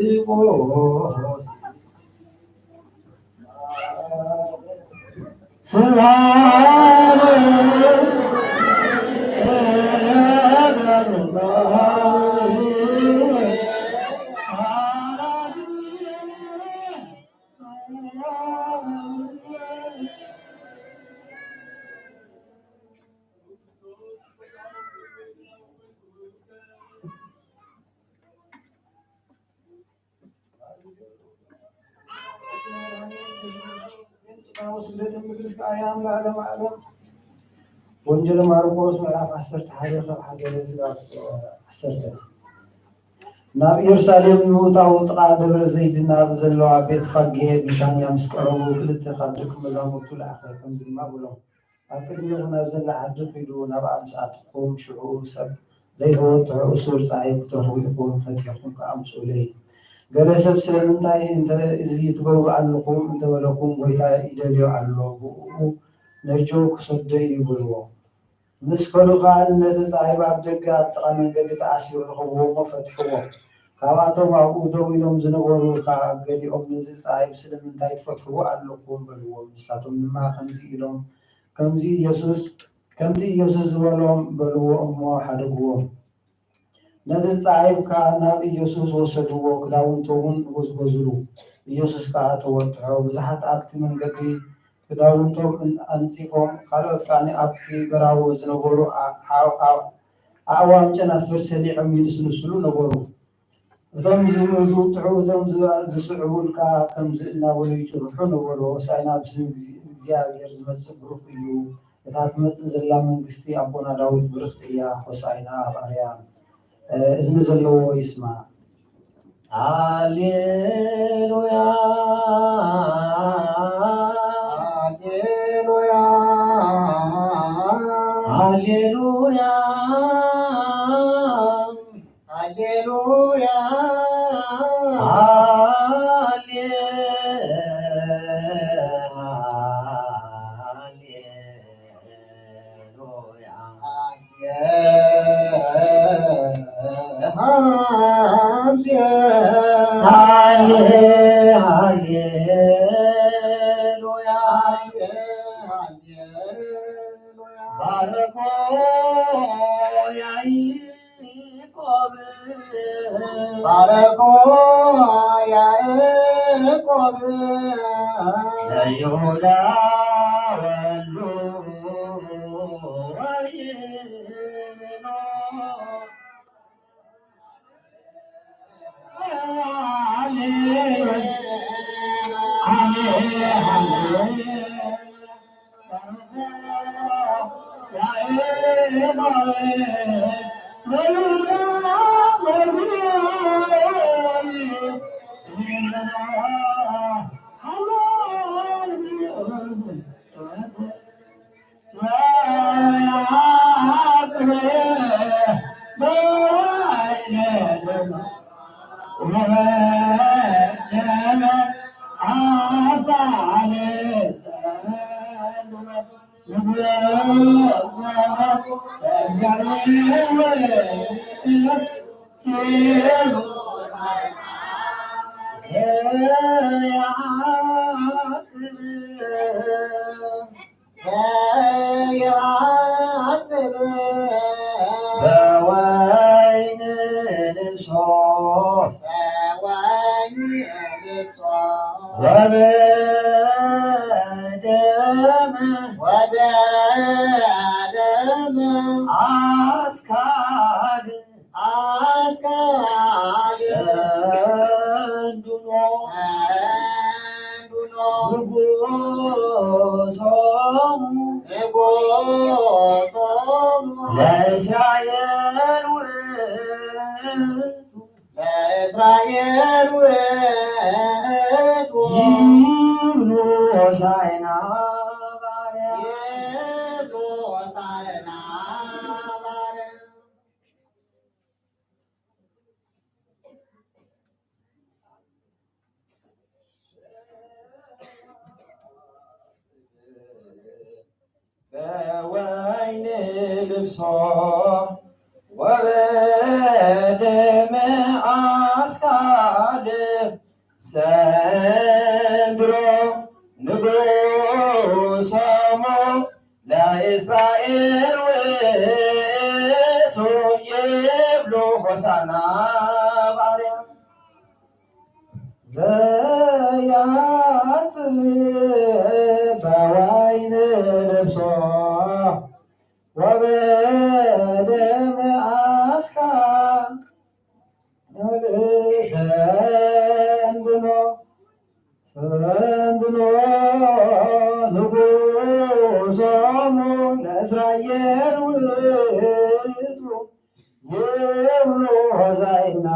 ማርቆስ ስብሐት ስጋው ስደትን ምድሪ እስከ ኣርያም ለዓለመ ዓለም። ወንጌል ማርቆስ ምዕራፍ ዓሰርተ ሓደ ካብ ሓደ ስጋብ ዓሰርተ። ናብ ኢየሩሳሌም ንምእታው ጥቓ ደብረ ዘይት ናብ ዘለዋ ቤት ፋጌ ቢታንያ ምስ ቀረቡ ክልተ ካብ ደቂ መዛሙርቱ ለኣኸ፣ ከምዚ ድማ በሎም፣ ኣብ ቅድሜኹም ናብ ዘላ ዓዲ ኺዱ፣ ናብኣ ምስ ኣተኹም፣ ሽዑ ሰብ ዘይተወጥሑ እሱር ጻሂብ ክትረኽቡ ኢኹም፣ ፈቲሕኩም ከኣ ኣምጽኡለይ። ገለ ሰብ ስለምንታይ እንተ እዚ ትገብሩ ኣለኹም እንተ በለኩም፣ ጐይታ ይደልዮ ኣሎ፣ ብእኡ ነጆ ክሰዶ እዩ በልዎ። ምስ ከዱ ኸኣ ነቲ ጻሂብ ኣብ ደገ ኣብ ጥቓ መንገዲ ተኣሲሩ ረኸብዎ እሞ ፈትሕዎ። ካብኣቶም ኣብኡ ደው ኢሎም ዝነበሩ ኸኣ ገሊኦም ነዚ ጻሂብ ስለምንታይ ትፈትሕዎ ኣለኹም በልዎም። ንሳቶም ድማ ከምዚ ኢሎም ከምዚ ኢየሱስ ከምቲ ኢየሱስ ዝበሎም በልዎ እሞ ሓደግዎ። ነቲ ጻዒብ ከኣ ናብ ኢየሱስ ወሰድዎ፣ ክዳውንቱ እውን ጎዝጎዝሉ። ኢየሱስ ከኣ ተወጥሖ። ብዙሓት ኣብቲ መንገዲ ክዳውንቶም ኣንጺፎም፣ ካልኦት ከኣ ኣብቲ ገራዎ ዝነበሩ ኣእዋም ጨናፍር ሰሊዖም ይንስንስሉ ነበሩ። እቶም ዝውጥሑ፣ እቶም ዝስዕቡን ከኣ ከምዚ እናበሉ ይጭርሑ ነበሩ፣ "ሆሳዕና፣ ብስም እግዚኣብሔር ዝመጽእ ብሩኽ እዩ፣ እታ ትመጽእ ዘላ መንግስቲ ኣቦና ዳዊት ብርኽቲ እያ፣ ሆሳዕና ኣብ ኣርያም፣ እዚ ንዘለዎ ይስማዕ።" ሃሌሉያ፣ ሃሌሉያ፣ ሃሌሉያ። ሃሌሉያ፣ ሃሌ-፣ ሃሌሉያ፣ ሃሌ-፣ ሃሌ-፣ ሃሌሉያ፣ ሃሌ-፣ ሃሌሉያ። ባርኮ ያይ ያዕቆብ፣ ባረኮ ያዕቆብ፣ ለይሁዳ ወሉ ወይብሎ፣ ዘያጥብ በወይን ልብሶ፣ በወይን ልብሶ፣ ወበደም፣ ወበደም አስካል አስካል ሰንዱኖ፣ ሰንዱኖ፣ ንጉሶሙ፣ ንጉሶሙ፣ ለእስራኤል ውእቱ፣ ለእስራኤል ውእቱ፣ ይብሉ ሆሳዕና ባርያ፣ ይብሉ ሆሳዕና ባርያ። ወበደመ አስካል ሰንድሮ ንጉሶሙ ለእስራኤል ውእቱ ይብሉ ሆሳዕና በአርያም። ዘያጽብ በወይን ልብሶ ወበደም አስካ ሰንድኖ ሰንድኖ ንጉሶሙ ለእስራኤል ውእቱ ይብሉ ሆሳዕና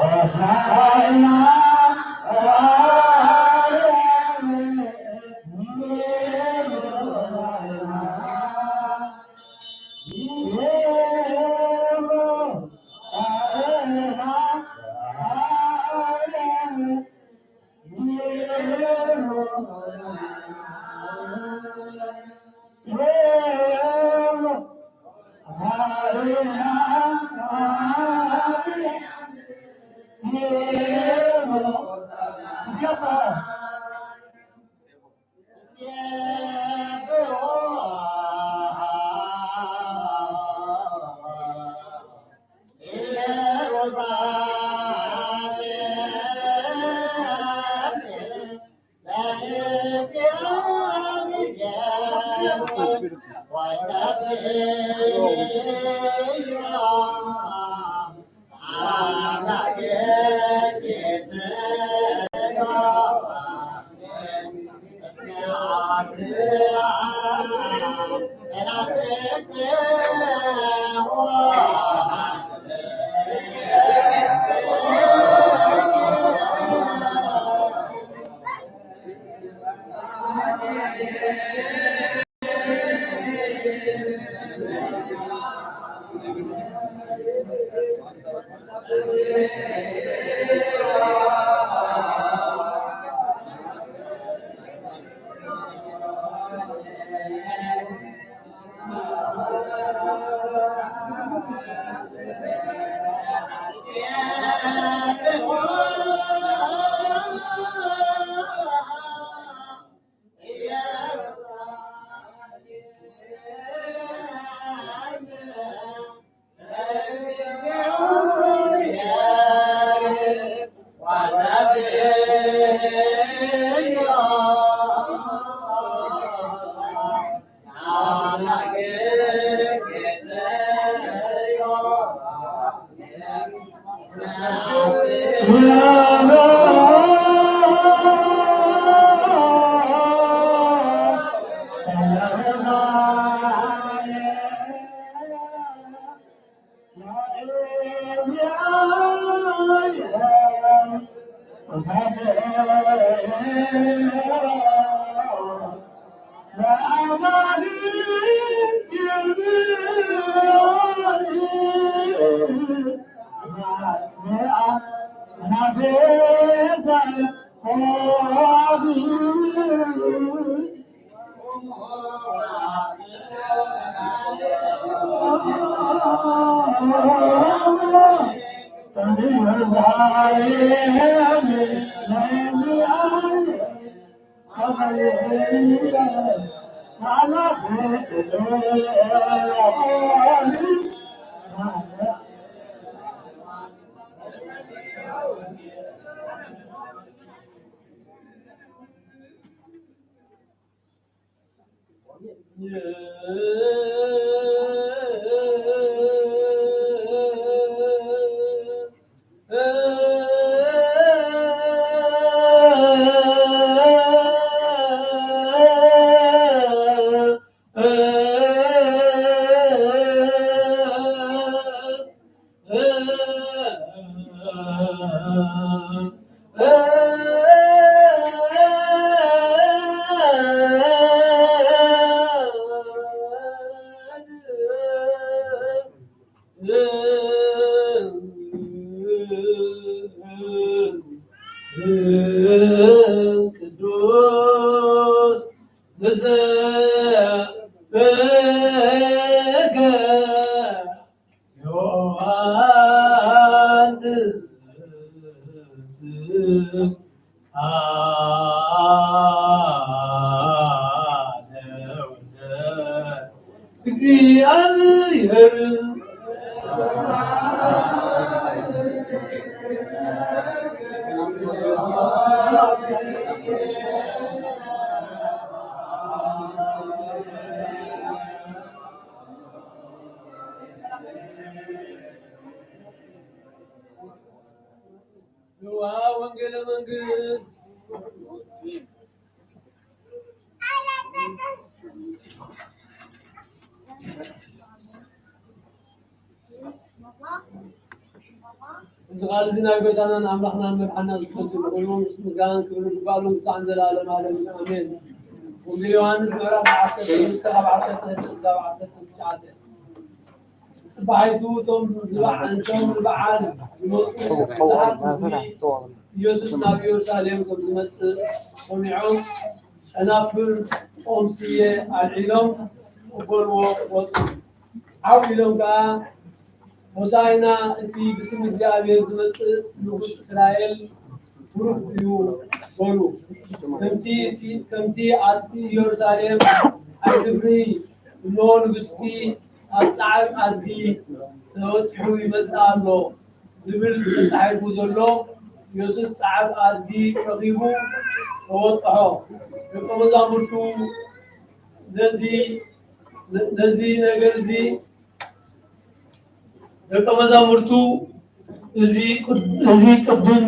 ሆሳዕና ቅዱስ ዘዘ ዮሐንስ ቃለ ወልደ እግዚአብሔር። ንዋ ወንጌለ መንግስት። እዚ ቃል እዚ ናይ ጎይታናን ኣምላኽናን መድሓና ዝፈጽም ኮይኑ፣ ምስ ምስጋናን ክብርን ይግባእ፣ ክሳዕ ንዘለኣለም ዓለም ኣሜን። ወንጌል ዮሃንስ ምዕራፍ ዓሰርተ ክልተ ካብ ዓሰርተ ክልተ እስካብ ዓሰርተ ትሽዓተ። ጽባሒቱ እቶም ዝበዓ-፣ እቶም ንበዓል ዝመጹ ብዙሓት ህዝቢ ኢየሱስ ናብ ኢየሩሳሌም ከም ዝመጽእ ሰሚዖም፣ ጨናፍር ኦም ስየ ኣልዒሎም ክቕበልዎ ወጹ። ዓው ኢሎም ከኣ፣ "ሆሳዕና፣ እቲ ብስም እግዚኣብሔር ዝመጽእ ንጉስ እስራኤል ብሩኽ እዩ" በሉ። ከምቲ እቲ፣ ከምቲ ኣብቲ ኢየሩሳሌም "ኣይትፍርሂ፣ እንሆ ንጉስኪ ኣብ ጻዕር ኣድጊ ተወጢሑ ይመጽእ ኣሎ" ዝብል ተጻሒፉ ዘሎ፣ ኢየሱስ ጻዕር ኣድጊ ረኺቡ ተወጥሖ። ደቀ መዛሙርቱ ነዚ፣ ነዚ ነገር እዚ፣ ደቀ መዛሙርቱ እዚ ቅድ-፣ እዚ ቅድም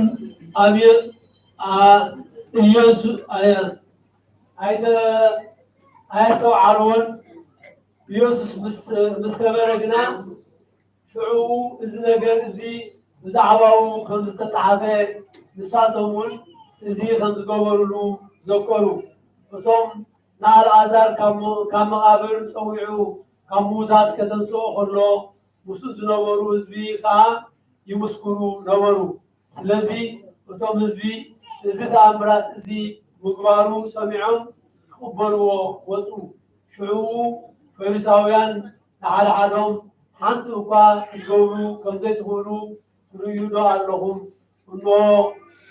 ኣብ የ-፣ ኣ-፣ ኢየሱ-፣ ኣየ-፣ ኣይተ-፣ ኣየስተውዓልዎን። ኢየሱስ ምስ፣ ምስ ከበረ ግና፣ ሽዑ እዚ ነገር እዚ ብዛዕባኡ ከም ዝተጻሕፈ፣ ንሳቶም እውን እዚ ከም ዝገበሩሉ ዘከሩ። እቶም ንኣልኣዛር ካብ ሞ-፣ ካብ መቓብር ጸዊዑ ካብ ምዉታት ከተንስኦ ከሎ፣ ምስኡ ዝነበሩ ህዝቢ ኸኣ ይምስክሩ ነበሩ። ስለዚ እቶም ህዝቢ እዚ ተኣምራት እዚ ምግባሩ ሰሚዖም ክቕበልዎ ወጹ። ሽዑ ፈሪሳውያን ንሓድሓዶም፣ "ሓንቲ እኳ ክትገብሩ ከም ዘይትኽእሉ ትርእዩ ዶ ኣለኹም? እንሆ፣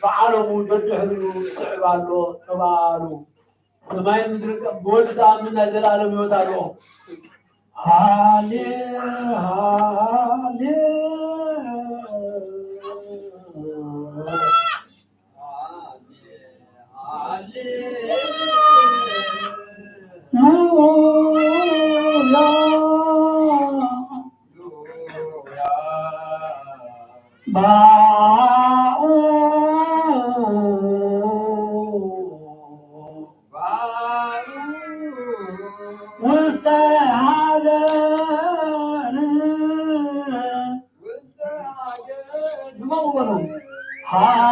ብዓለሙ ደድሕሪኡ ይስዕብ ኣሎ" ተባሃሉ። ሰማይን ምድርን ከ-፣ ብወልድ ዝኣምን ናይ ዘለኣለም ህይወት ኣለዎ። ሃሌ፣ ሃሌ፣ ሉያ። ባኡ ውስተ ሃገር ሃሌ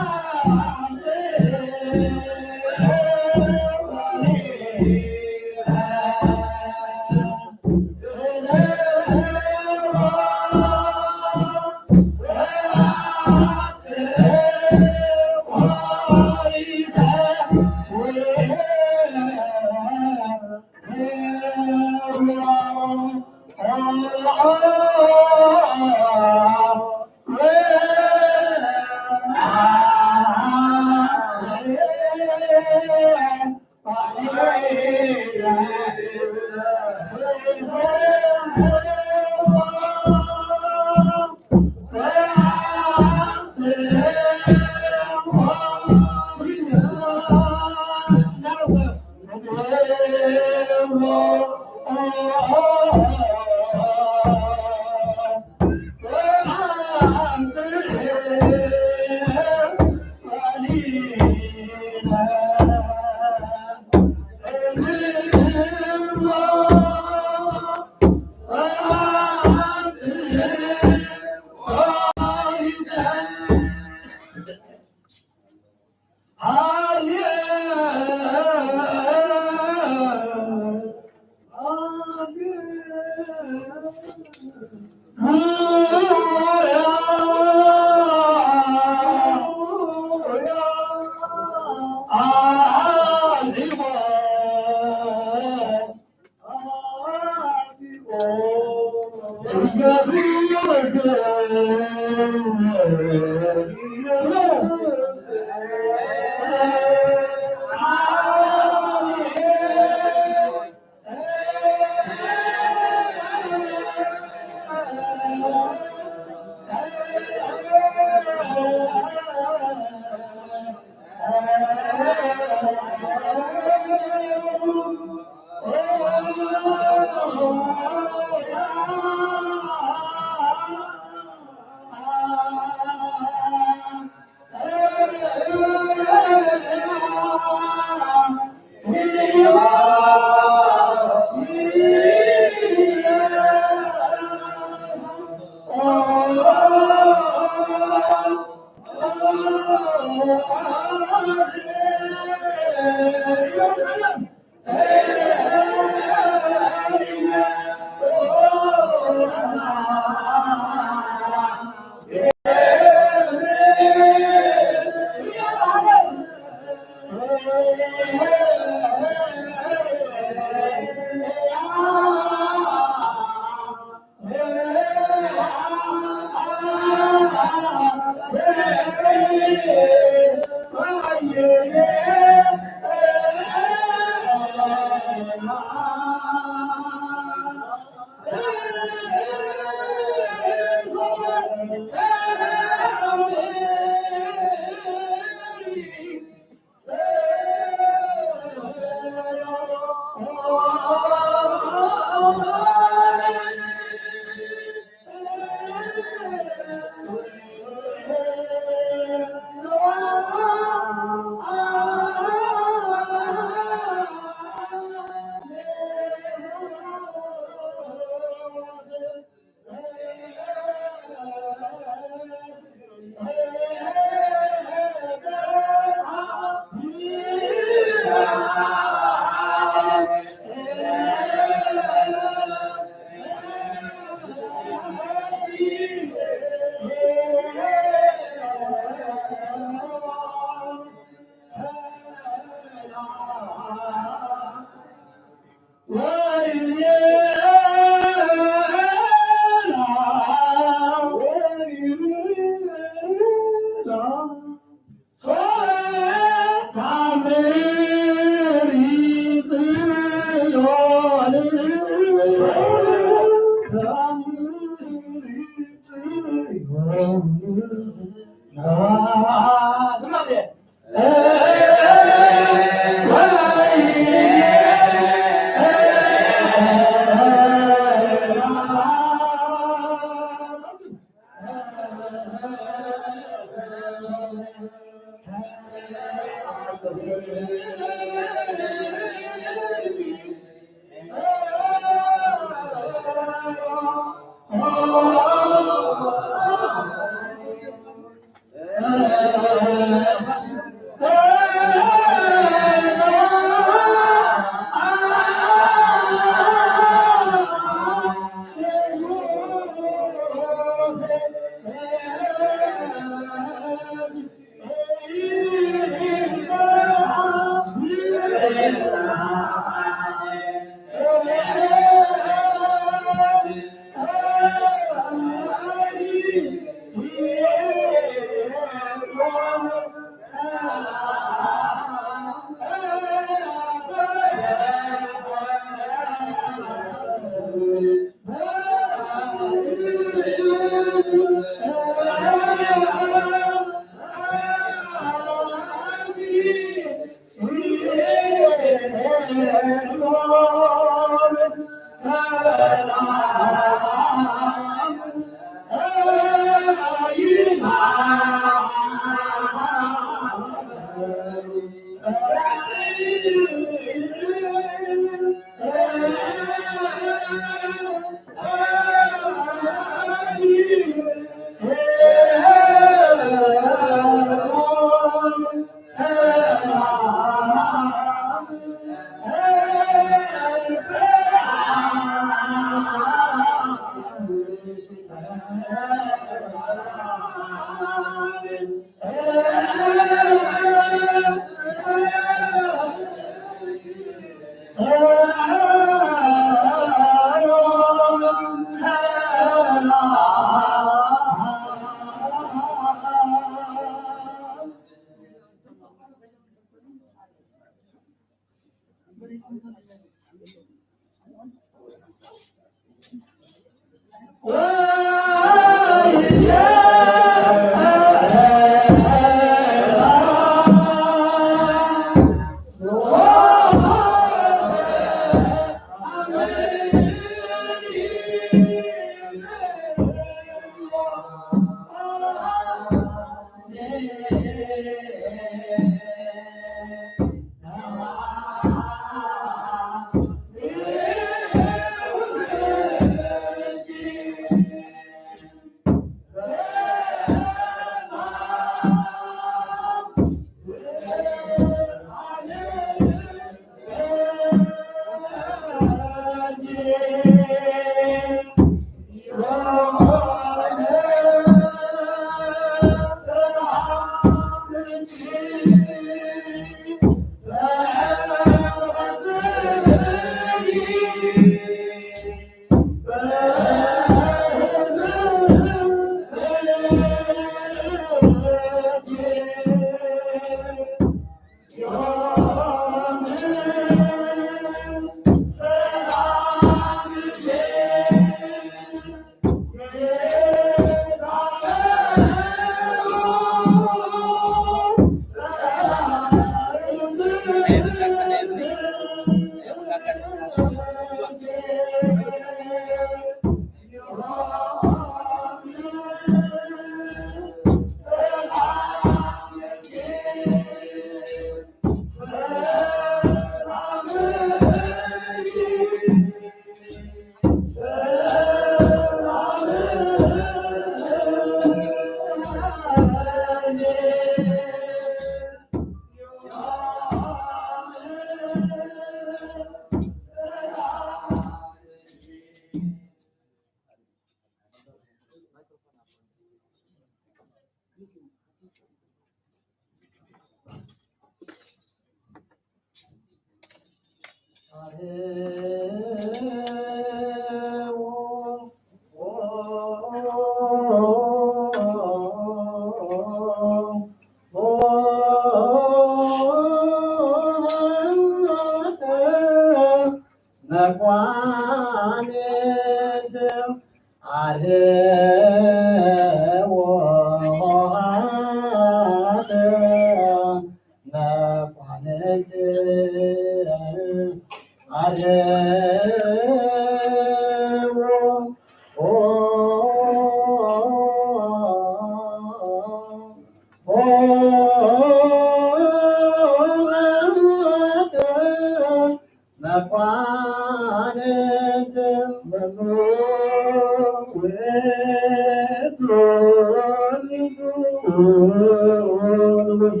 ንጉሰ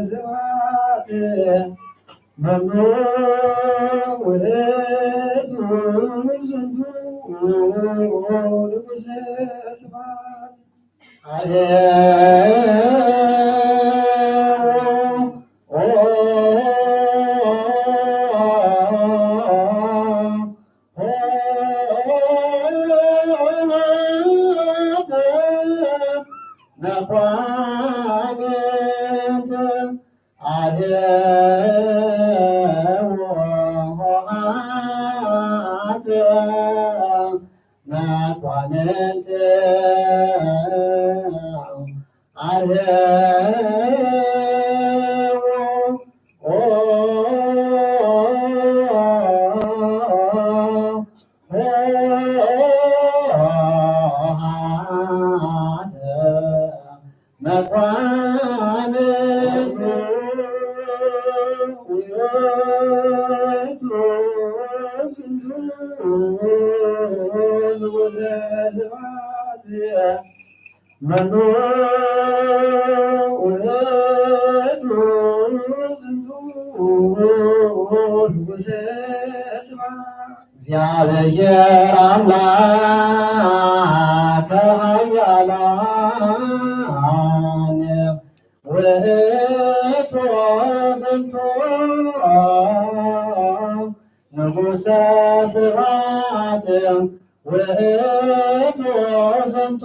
ስብሐት መኑ ውእቱ ዝንቱ ንጉሰ ስብሐት። መኳንንት አርየዎ ኆኃት መኳንንት አርየዎ ኆኃት መኳንንት ውእቱ ዝንቱ ንጉሰ ስብሐት። መኑ ውእቱ ዝንቱ ንጉሰ ስብሐት። እግዚአብሔር አምላከ ኃያላን ውእቱ ዝንቱ ንጉሰ ስብሐት ውእቱ ዝንቱ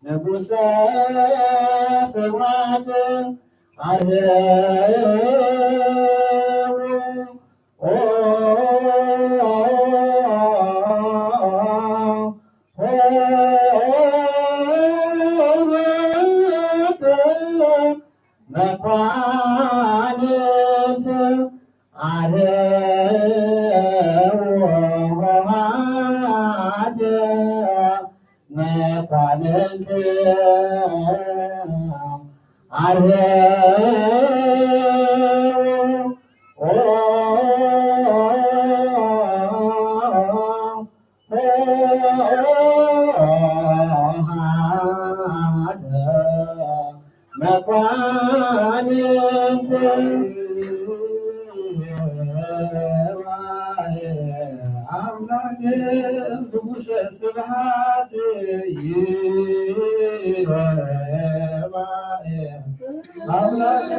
ንጉሰ ስብሐት አርየው ኆኃት መኳንንት አርየው ኆኃት መኳንንት አርየው ኆኃት መኳንንት አምላክ ንጉሰ ስብሐት ይባኤ አምላክ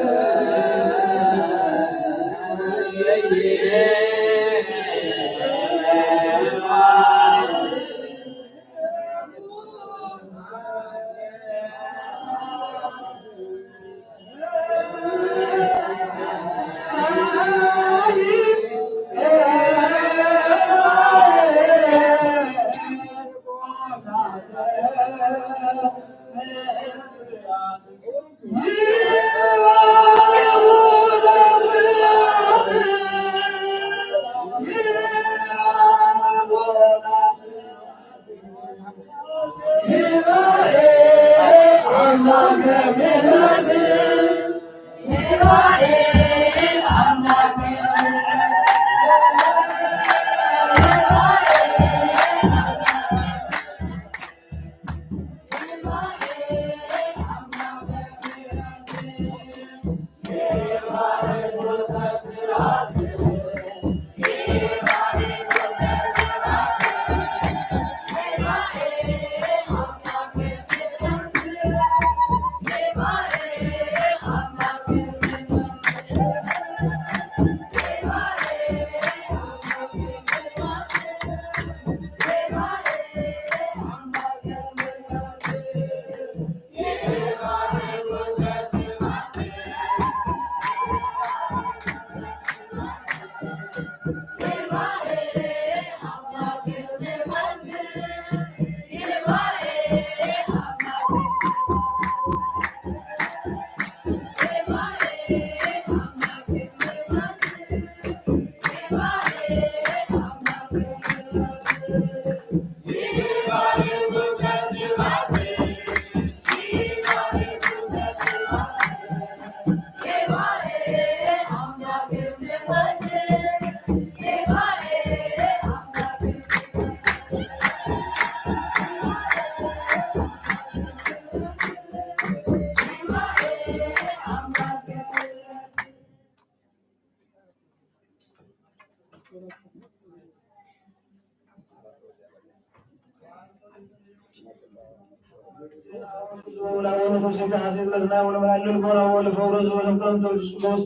ንስኻ ወልድ ዘወለድ ወመንፈስ ቅዱስ ሐሴት ለስናይ ወለመላእክት ልቦና ወለፈውረ ዘወለድ ከመ መንፈስ ቅዱስ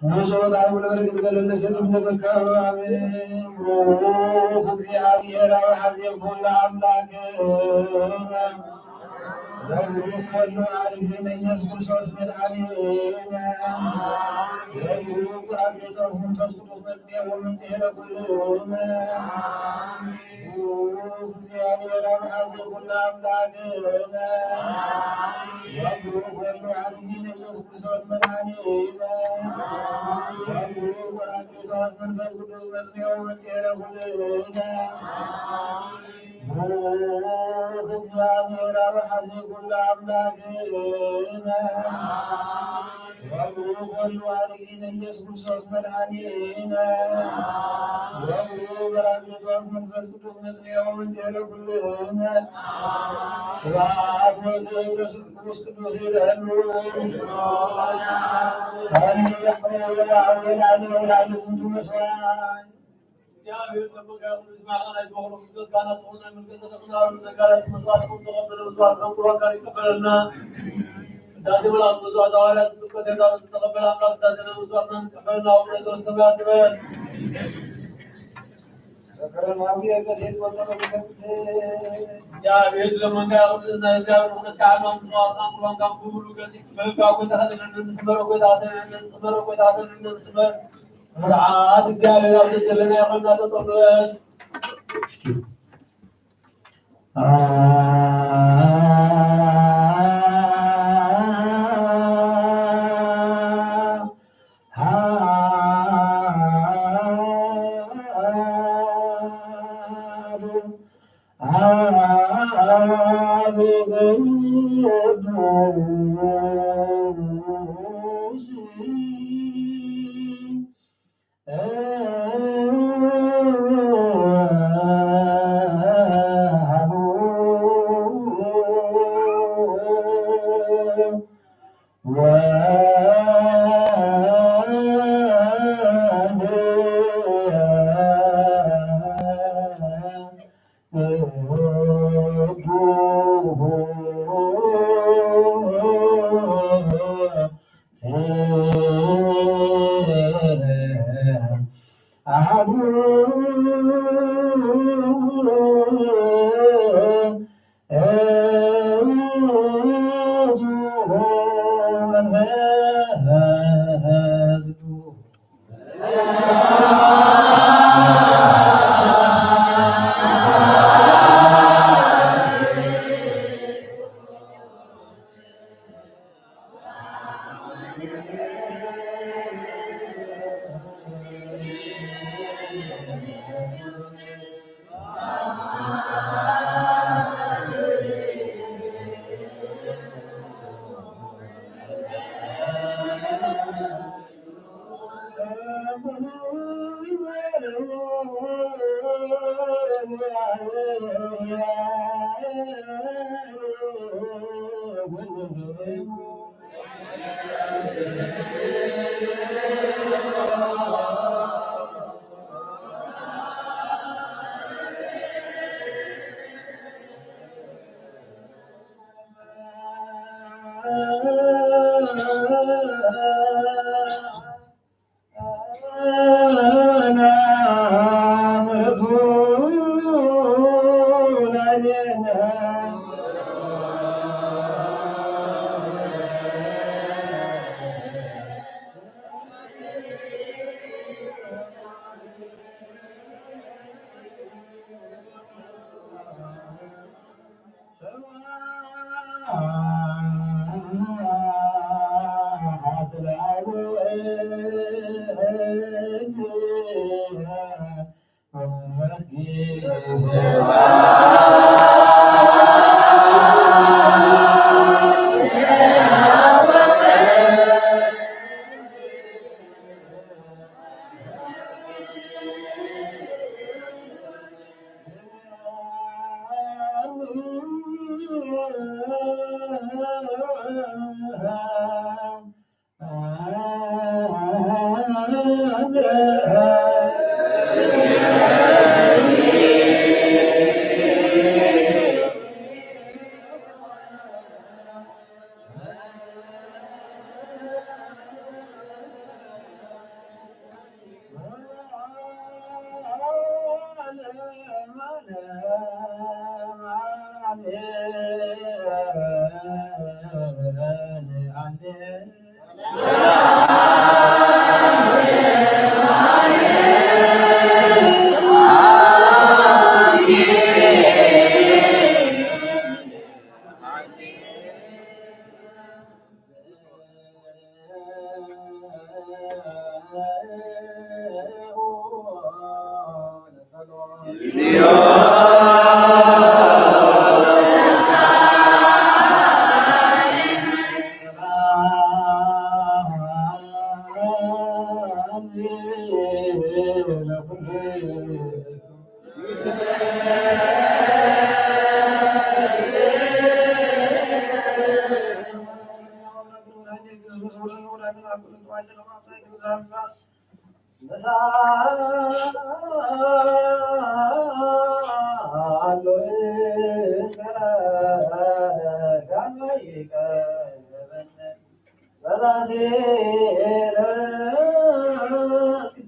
ንሶ ወጣይ ወለበረከት ገለለ ሴት ምለበካ። አሜን። ብሩክ እግዚአብሔር አብ ሐዜ ኩሉ አምላክ ወብሩክ ወልድ አብ ጊዜ ኢየሱስ ክርስቶስ መድኃኒነ ወብሩክ አብ ጌታ መንፈስ ቅዱስ መጽአ ወመንጽሔ ለኩልነ። ብሩክ እግዚአብሔር አብ ሐዜ ኩሉ አምላክ ወብሩክ ወልድ አብ ጊዜ ኢየሱስ ክርስቶስ መድኃኒነ ወብሩክ ወልድ አብ ጌታ መንፈስ ቅዱስ መጽአ ወመንጽሔ ለኩልነ። ብሩክ እግዚአብሔር አብ ሐዜ ኩሉ አምላክ ወብሩክ ወልድ አብ ጊዜ ኢየሱስ ክርስቶስ መድኃኒነ ወብሩክ ጰራቅሊጦስ መንፈስ ቅዱስ መጽአ ወመንጽሔ ለኩልነ። ስብሐት ወክብር ለስሉስ ቅዱስ ይልዕሉ። ሳሊ ያዕቆብ ወላዕለ ወላዕለ ዝንቱ መስዋዕት። እግዚአብሔር ጸጋ ይሁን። ስማዕና ናይ ተዋህዶ ክርስቶስ ካህናት ዝኾነ መንፈስ ተክናሩ ዘካርያስ መስዋዕት ቁም ተቐበለ መስዋዕት ከም ቁርባን ጋር ይቀበለልና። ቅዳሴ መላእክት መስዋዕት ሐዋርያት ጥምቀት ሄዳ ዝተቐበለ አምላክ ቅዳሴና መስዋዕትና ንቀበልና። አቡነ ዘበሰማያት ይበል። እግዚአብሔር ለመንጋ ያውልና። እግዚአብሔር ሆነ ካህናት መስዋዕትና ቁርባን ጋር ሁሉ ገዚ መልካ ጎይታ ሀዘን እንስመረ ጎይታ ሀዘን እንስመረ ጎይታ ሀዘን እንስመረ። መርዓት እግዚአብሔር ኣብ ዘለና ይኾንና። ተጠምበት።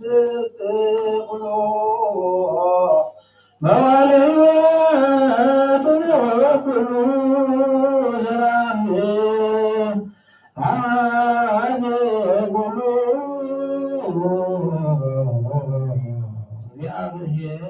ቅድስት ኩሎ መዋልወትን ወበኩሉ ሰላም አዜ ኩሉ እግዚአብሔር።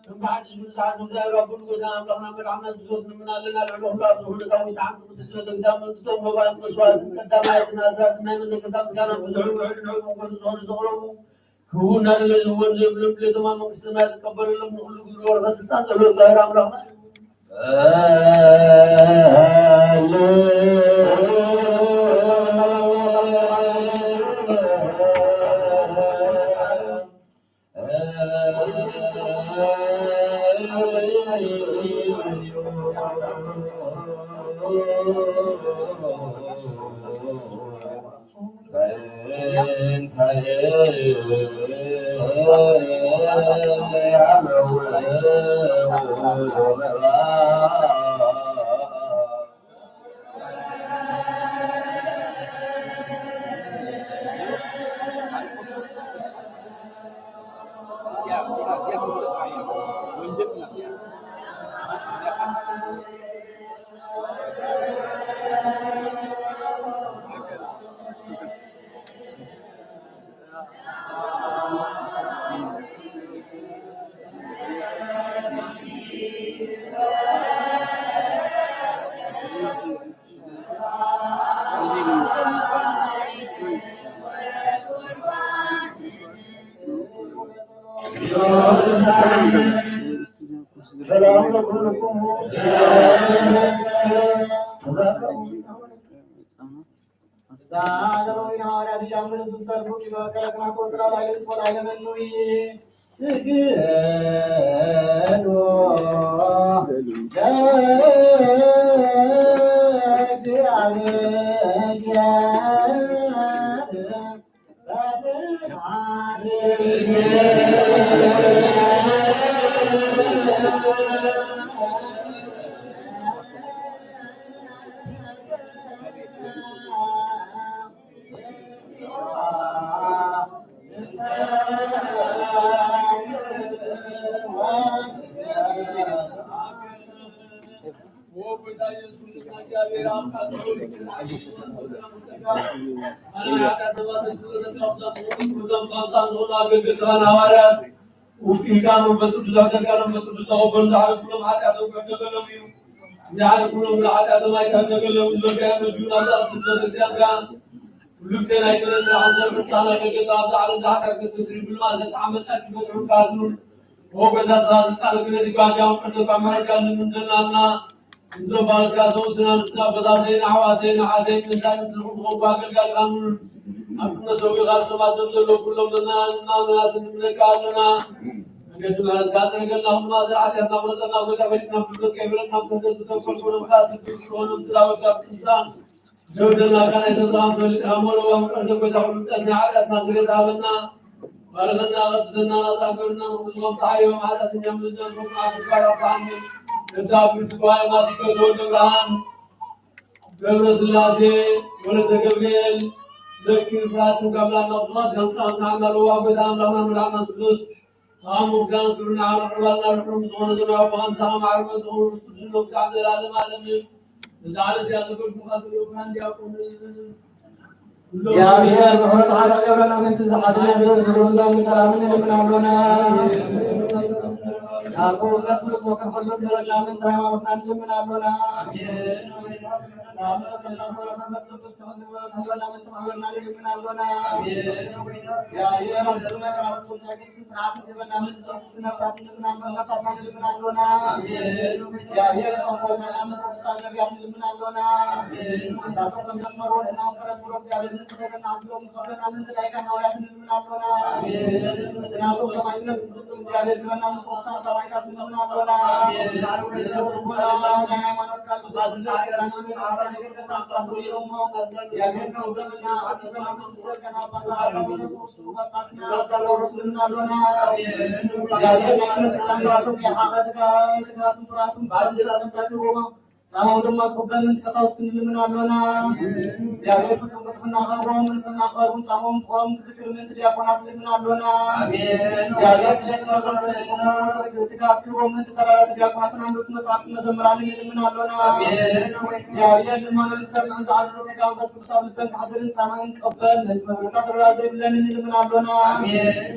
እንኳዕ ሓድሽ ምልሳዕ እግዚኣብሔር ኣቦን ጎይታን ኣምላኽና መድሓንና ክርስቶስ ንምናለና። ልዕሊ ኩሉ ኣብ ዝኾነት ኣብ ውሽጢ ሓንቲ ቅድስቲ ቤተ ክርስቲያን መንግስቶም መባእን መስዋዕትን ቀዳማይትን ኣስራትን ናይ መዘከርታ ምስጋናን ብዙሕን ውሑድን ንዕኡ መንፈሱ ዝኾነ ዘቕረቡ ክቡና ንለዝወን ዘብሎም ድሌቶም ኣብ መንግስቲ ሰማያት ዝቀበለሎም ንኹሉ ግብሪ ወርኸ ስልጣን ዘሎ እግዚኣብሔር ኣምላኽና እዩ። ሰላም ለኩልኩም። እዛ ዘመዊን ሃዋርያት እያንገለሱ ሰልፉ ዲመ ከለክናቶ ስራ ላይ ልትሆን አይለመኑይ ስግዱ ለእግዚአብሔር። ኣነ ኃጢአት ነባሰን ክብረተን ካብ ዝኣምሩ እዞም ጻድቃን ዝኾኑ ኣገልገልቲ ሃዋርያት ውፍ ኢልካ መንፈስ ቅዱስ ኣሕደርካ፣ መንፈስ ቅዱስ ተቐበሉ። ዝሓለፉሎም ኃጢኣቶም ክሕደገሎም እዩ። ዝሓለፉሎም ኃጢኣቶም ኣይክሕደገሎም እዩ ዝበልካዮ መዲቡ ናብዛ ቅድስት ቤተክርስቲያንካ ኩሉ ግዜ ናይ ቅነ ስራሕን ሰብ ቅዱሳን ኣገልገልቲ ኣብዛ ዓለም ዝሓጢኣት ከስተስርዩ ብልማት ዘተዓመጻ ክበድሑ ካስኑን ኦ ጎይታ ስራ ስልጣን ክነዚ ጓጃውን ቅርሰ ቋማት ጋር ንምንደናና እንዞ ባልካ ሰው ድና ንስና በታተይን ኣሕዋተይን ኣሓተይን እንታይ ምትልኹም ዝኾንኩ ኣገልጋልካ ኑን ኣብ ቅነ ሰው ጋር ሰባት ደም ዘሎ ኩሎም ዘለና እናምናት ንምነካ ኣለና። መገዲ ምሕረትካ ጽረገልና፣ ኩሉ ማእሰር ኃጢኣትና ቁረጸልና። ጎይታ ቤትና ብድፍረት ከይብለና ብሰንሰለት ብተንኮል ኮነ ምኽንያት ትግል ዝኾነ ምስላ ወጋ ብትንሳን ደውደልና ካናይ ሰብራም ተወልድ ሃሞር ወም ቀርዘ ጎይታ ኩሉ ጠና ኃጢኣትና ስርየት ሃበና። ባርኸና ቀድሰና ናጻ ግበርና። ንኹሉ ዝኾም ተሓዮም ኃጢኣተኛ ምልጃን ሮማ ግባር ኣባን ነዛ ብርትኳ ማቲከ ተወልደ ብርሃን ገብረ ስላሴ ወለተ ገብርኤል ዘኪር ፍራስን ጋብላና ብዙሓት ከምፃ ስናዕና ለዋ ጎይታ ኣምላኽና መድሓና ክርስቶስ ሰላም ምስጋና ክብርን ዓቕርባልና ርሑም ዝኾነ ዘናዊ ብሃምሳ ማዕርመ ዝኾኑ ርሱስ ዝሎ ክሳዕ ዘላለም ኣለምን። ነዛ ዓለም እዚኣ ዘገልግሉኻ ዘለዉ ካህን ዲያቆን እግዚኣብሔር ምሕረት ሓራ ገብረና ምንቲ ዝሓድና ዘዝብሩና ሰላምን ንልምን ኣሎና። ናቱ እምነት ምርቶ ክንሕሉ ድረና ምንቲ ሃይማኖትና ንልምን ኣሎና። ሳምንት ተፈታትኖ መንፈስ ቅዱስ ክሕልወና ምንቲ ማሕበርና ንልምን ኣሎና። እግዚኣብሔር ኣብ ዝመራርጹ ትዕግስትን ጽንዓትን ክህበና ምንቲ ቅድስቲ ነፍሳት ንልምን ኣሎና፣ ነፍሳትና ንልምን ኣሎና። እግዚኣብሔር ጾም ወስና ምንቲ ቅዱሳን ነቢያት ንልምን ኣሎና። ንሳቶም ከም ዘስመርዎ ንሕና እውን ከነስምሮ እግዚኣብሔር ምንቲ ከይደና ዓድሎም ንኸብረና ምንቲ ላይካ ናውያት ንልምን ኣሎና። እቲ ናቶም ሰማዕትነት ክፍጽም እግዚኣብሔር ግበና ምንቲ ቅዱሳን ሰማዕታት ንልምን ኣሎና። ንዘብርኩና ናይ ሃይማኖት ቃል ብዛት ንልምን ኣሎና። ንሳቶም እዮም እሞ እግዚኣብሔር ነው ዘመንና ኣኪበና ምንቲ ሰርቀና ኣባሳራ ጳጳስና ኣባ ጳውሎስ ንልምን ኣሎና። እግዚኣብሔር ናይ ክለ ስልጣን ናባቶም ከይሓቐረ ተጋባይ ተጋባትን ፍርሃትን ብዓል ስልጣን ጸጋ ክህቦም ጻማው ድማ ክቕበል ምንቲ ቀሳውስት ንልምን ኣሎና። እግዚኣብሔር ፍቅር ብትሕትና ክህቦም ንጽህና ክቐርቡን ጻማዎም ፍቕሮም ክዝክር ምንቲ ዲያቆናት ንልምን ኣሎና። እግዚኣብሔር ክለ ስልጣን ክህቦም ምንቲ ተራዳት ዲያቆናትን ኣንደበት መጻሕፍቲ መዘምራንን ንልምን ኣሎና። እግዚኣብሔር ልመናን ዝሰምዕን ዝዓዘዘ ጸጋ መንፈስ ቅዱስ ኣብ ልበን ክሓድርን ጻማን ክቕበል ነቲ መብለታ ተረዳ ዘይብለንን ንልምን ኣሎና።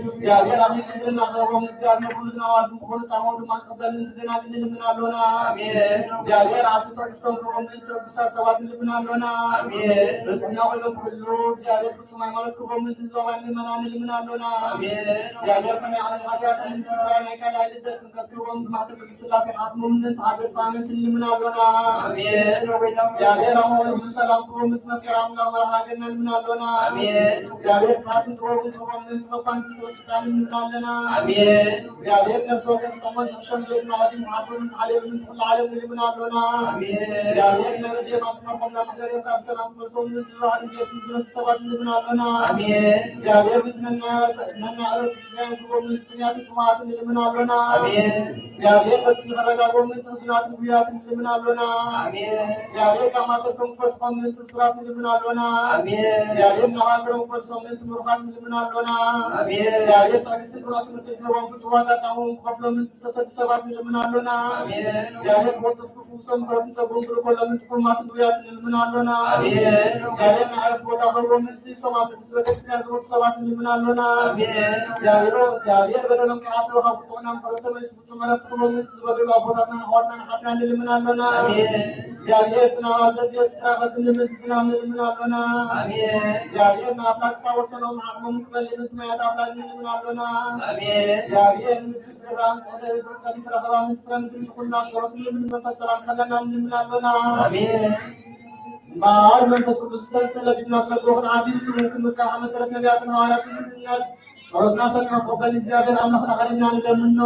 እግዚኣብሔር ኣምላኽ ክብርና ክህቦም እግዚኣብሔር ኩሉ ዝናዋዱ ብኹሉ ጻማው ድማ ክቕበል ምንቲ ደናግል ንልምን ኣሎና። እግዚኣብሔር ኣስቶ ተክስቶም ክህቦም ምንቲ ቅዱሳት ሰባት ንልምን ኣሎና። ብጽሕና ኮይኖም ክህሉ እግዚኣብሔር ፍጹም ሃይማኖት ክህቦም ምንቲ ህዝባውያን ምእመናን ንልምን ኣሎና። እግዚኣብሔር ሰማይ ዓለም ሓጢኣትን ምስ እስራኤል ናይ ካልኣይ ልደት ጥምቀት ክህቦም ብማሕተም ቅድስት ስላሴ ክሓትሞም ምንቲ ሓገዝቲ ኣመንቲ ንልምን ኣሎና። እግዚኣብሔር ኣማኑኤል ብሰላም ክህቦም ምንቲ መፍቀር ኣምላኽ መርሓ ሃገርና ንልምን ኣሎና። እግዚኣብሔር ፍርሃትን ጥበቡን ክህቦም ምንቲ መኳንንትን ሰበ ስልጣንን ንልምን ኣለና። እግዚኣብሔር ነፍሲ ወከፍ ዝጠቕሞን ዝሕሾም ቤት መዓድን ክሓስቦምን ክሓልዮምን ምንቲ ኩሉ ዓለም ንልምን ኣሎና። እግዚኣብሔር ነረድኤማት መርሖምና መሕደሪኦም ካብ ሰላም ክመልሶም ምንቲ ብባህርን ቤትን ዝነቱ ሰባት ንልምን ኣሎና። እግዚኣብሔር ምንቲ ነናይ ዕለቱ ስጋዮም ክህቦም ምንቲ ፍንያትን ጽሙኣትን ንልምን ኣሎና። እግዚኣብሔር በጽሑ ንኸረጋግኦም ምንቲ ሕዙናትን ጉያትን ንልምን ኣሎና። እግዚኣብሔር ካብ ማሰርቶም ክፈትሖም ምንቲ እሱራት ንልምን ኣሎና። እግዚኣብሔር እናባከሮም ክመልሶም ምንቲ ምሩኻት ንልምን ኣሎና። እግዚኣብሔር ትዕግስትን ብርሃትን ምትግህሮም ፍጹም ዋጋ ጻምኦም ክኸፍሎም ምንቲ ዝተሰዱ ሰባት ንልምን ኣሎና። እግዚኣብሔር ብቕልጡፍ ክፍውሶም ምሕረትን ጸጉሩን ክልኮሎም ምንቲ ሕሙማትን ድውያትን ንልምን ኣሎና። እግዚኣብሔር ንዕረፍቲ ቦታ ክህቦም ምንቲ እቶም ኣብ ቅድስት ቤተክርስትያን ዝሞቱ ሰባት ንልምን ኣሎና። እግዚኣብሔር፣ እግዚኣብሔር በደሎም ከይሓሰቡ ካብ ቁጥዑና ምሕረት ተመሊሱ ፍጹም ዕረፍቲ ክህቦም ምንቲ ዝበደሉ ኣቦታትናን ኣሕዋትናን ኣሓትናን ንልምን ኣሎና። እግዚኣብሔር እቲ ናብኣ ዘድልዮ ስድራ ከዝንብ ምንቲ ዝናብ ንልምን ኣሎና። እግዚኣብሔር ንኣፍላግ ክሳብ ወሰኖም ዓቕሞም ክመልእ ምንቲ ማያት ኣፍላግ ንልምን ኣሎና። እግዚኣብሔር ንምድሪ ዝዝራእን ጸደ ዘሕጸድን ክረኽባ ምንቲ ፍረ ምድሪ ንኹልና ብጸሎት ንልምን መንፈስ ሰላም ከለና ንልምን ኣሎና። እምበኣር መንፈስ ቅዱስ ተንስእ ለቢብና ብጸግኡ ክንዓቢ ብስሙ ክንምካሕ መሰረት ነቢያትን ሃዋርያትን ንሕነት ጸሎትና ሰሚዑ ክቕበል እግዚኣብሔር ኣምላኽና ቀሪብና ንለምኖ።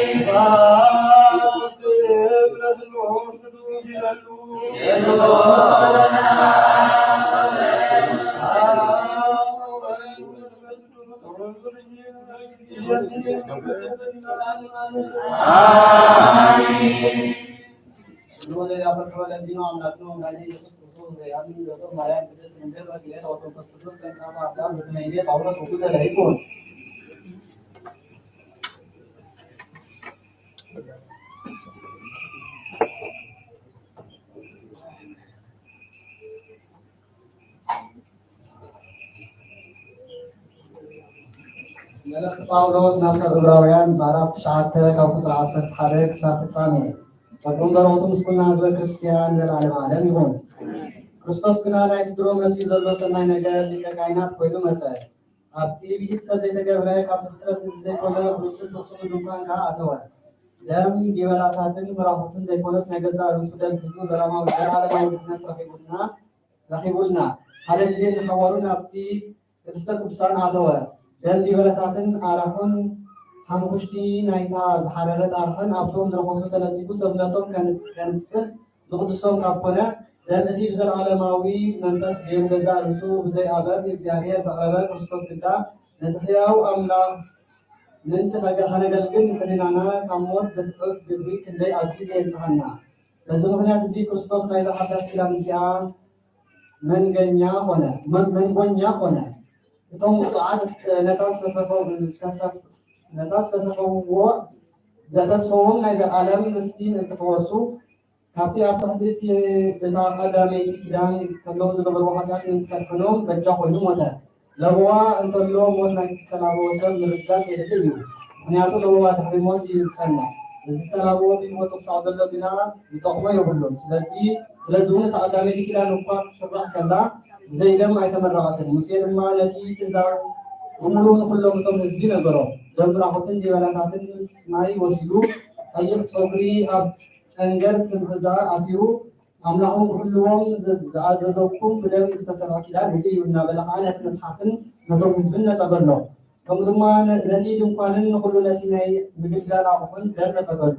ስብሐት ወክብር ለስሉስ ቅዱስ ይላሉ። ስሙ ዘይኣፍር ክበለቢኖ ኣምላክኖ መድኃኒነ ኢየሱስ ክርስቶስ ዘይኣምን ዶክተር ማርያም ቅድስት ድንግል በክሌት ወመንፈስ ቅዱስ ለምጻማ ኣዳም በተመይቤ ጳውሎስ ወኩሰ ለይኩን። መልእኽቲ ጳውሎስ ናብ ሰብ ዕብራውያን ምዕራፍ ትሽዓተ ካብ ቁጽሪ ዓሰርተ ሓደ ክሳብ ፍጻሜ። ጸጉን በረኸቱ ምስ ኩልና ህዝበ ክርስቲያን ዘልዓለመ ዓለም ይኹን። ክርስቶስ ግና ናይቲ ድሮ መጺኡ ዘሎ ሰናይ ነገር ሊቀ ካህናት ኮይኑ መጸ። ኣብቲ ብኢድ ሰብ ዘይተገብረ ካብቲ ፍጥረት እዚ ዘይኮነ ብሉጽን ፍጹምን ድንኳን ከኣ ኣተወ። ደም ጊበላታትን መራኹትን ዘይኮነስ ናይ ገዛእ ርእሱ ደም ሒዙ ዘላለማዊ፣ ዘላለማዊ ድሕነት ረኺቡልና፣ ረኺቡልና። ሓደ ግዜ ንሓዋሩ ናብቲ ቅድስተ ቅዱሳን ኣተወ። ደም ጊበላታትን ኣራሑን ሓሙሽቲ ናይታ ዝሓረረት ኣርሕን ኣብቶም ዝረኸሱ ተነጺጉ ሰብነቶም ከን-፣ ከንጽህ ዝቕድሶም ካብ ኮነ፣ ደም እቲ ብዘለዓለማዊ መንፈስ ገይሩ ገዛእ ርእሱ ብዘይ ኣበር ንእግዚኣብሔር ዘቕረበ ክርስቶስ ግዳ ነቲ ሕያው ኣምላኽ ምእንቲ ከገ-፣ ከነገልግል ንሕሊናና ካብ ሞት ዘስዕብ ግብሪ ክንደይ ኣዝዩ ዘየንጽሃና። በዚ ምኽንያት እዚ ክርስቶስ ናይዛ ሓዳስ ኪዳን እዚኣ መንገኛ ኾነ፣ መን-፣ መንጎኛ ኾነ። እቶም ውጹዓት ነታ ዝተሰፈው-፣ ዝተሰፍ-፣ ነታ ዝተሰፈውዎ፣ ዘተስፈዎም ናይ ዘለኣለም ርስቲ ምእንቲ ክወርሱ፣ ካብቲ ኣብ ትሕቲ እቲ፣ እታ ቀዳመይቲ ኪዳን ከለዉ ዝገበርዎ ሓጢኣት ምእንቲ ከድሕኖም በጃ ኮይኑ ሞተ። ለበዋ እንተሎ ሞት ናይቲ ዝተላበወ ሰብ ምርጋጽ የድሊ እዩ። ምኽንያቱ ለበዋ ድሕሪ ሞት እዩ ዝጸንዕ። እዚ ዝተላበወ ብህይወቱ ክሳዕ ዘሎ ግና ዝጠቕሞ የብሉን። ስለዚ፣ ስለዚ እውን እታ ቀዳመይቲ ኪዳን እኳ ክትስራሕ ከላ ብዘይ ደም ኣይተመረቐትን። ሙሴ ድማ ነቲ ትእዛዝ ብምሉኡ ንኹሎም እቶም ህዝቢ ነገሮም። ደም ብራኹትን ዲበላታትን ምስ ማይ ወሲዱ ቀይሕ ጸጉሪ ኣብ ጨንገር ስም ሕዛ ኣሲሩ፣ ኣምላኹም ክሕልዎም ዘ-፣ ዝኣዘዘኩም ብደም ዝተሰርሐ ኪዳን እዚ እዩ እናበለ ኸዓ ነቲ መጽሓፍን ነቶም ህዝብን ነጸገሎም። ከምኡ ድማ ነ-፣ ነቲ ድንኳንን ንኹሉ ነቲ ናይ ምግልጋል ኣቑሑን ደም ነጸገሉ።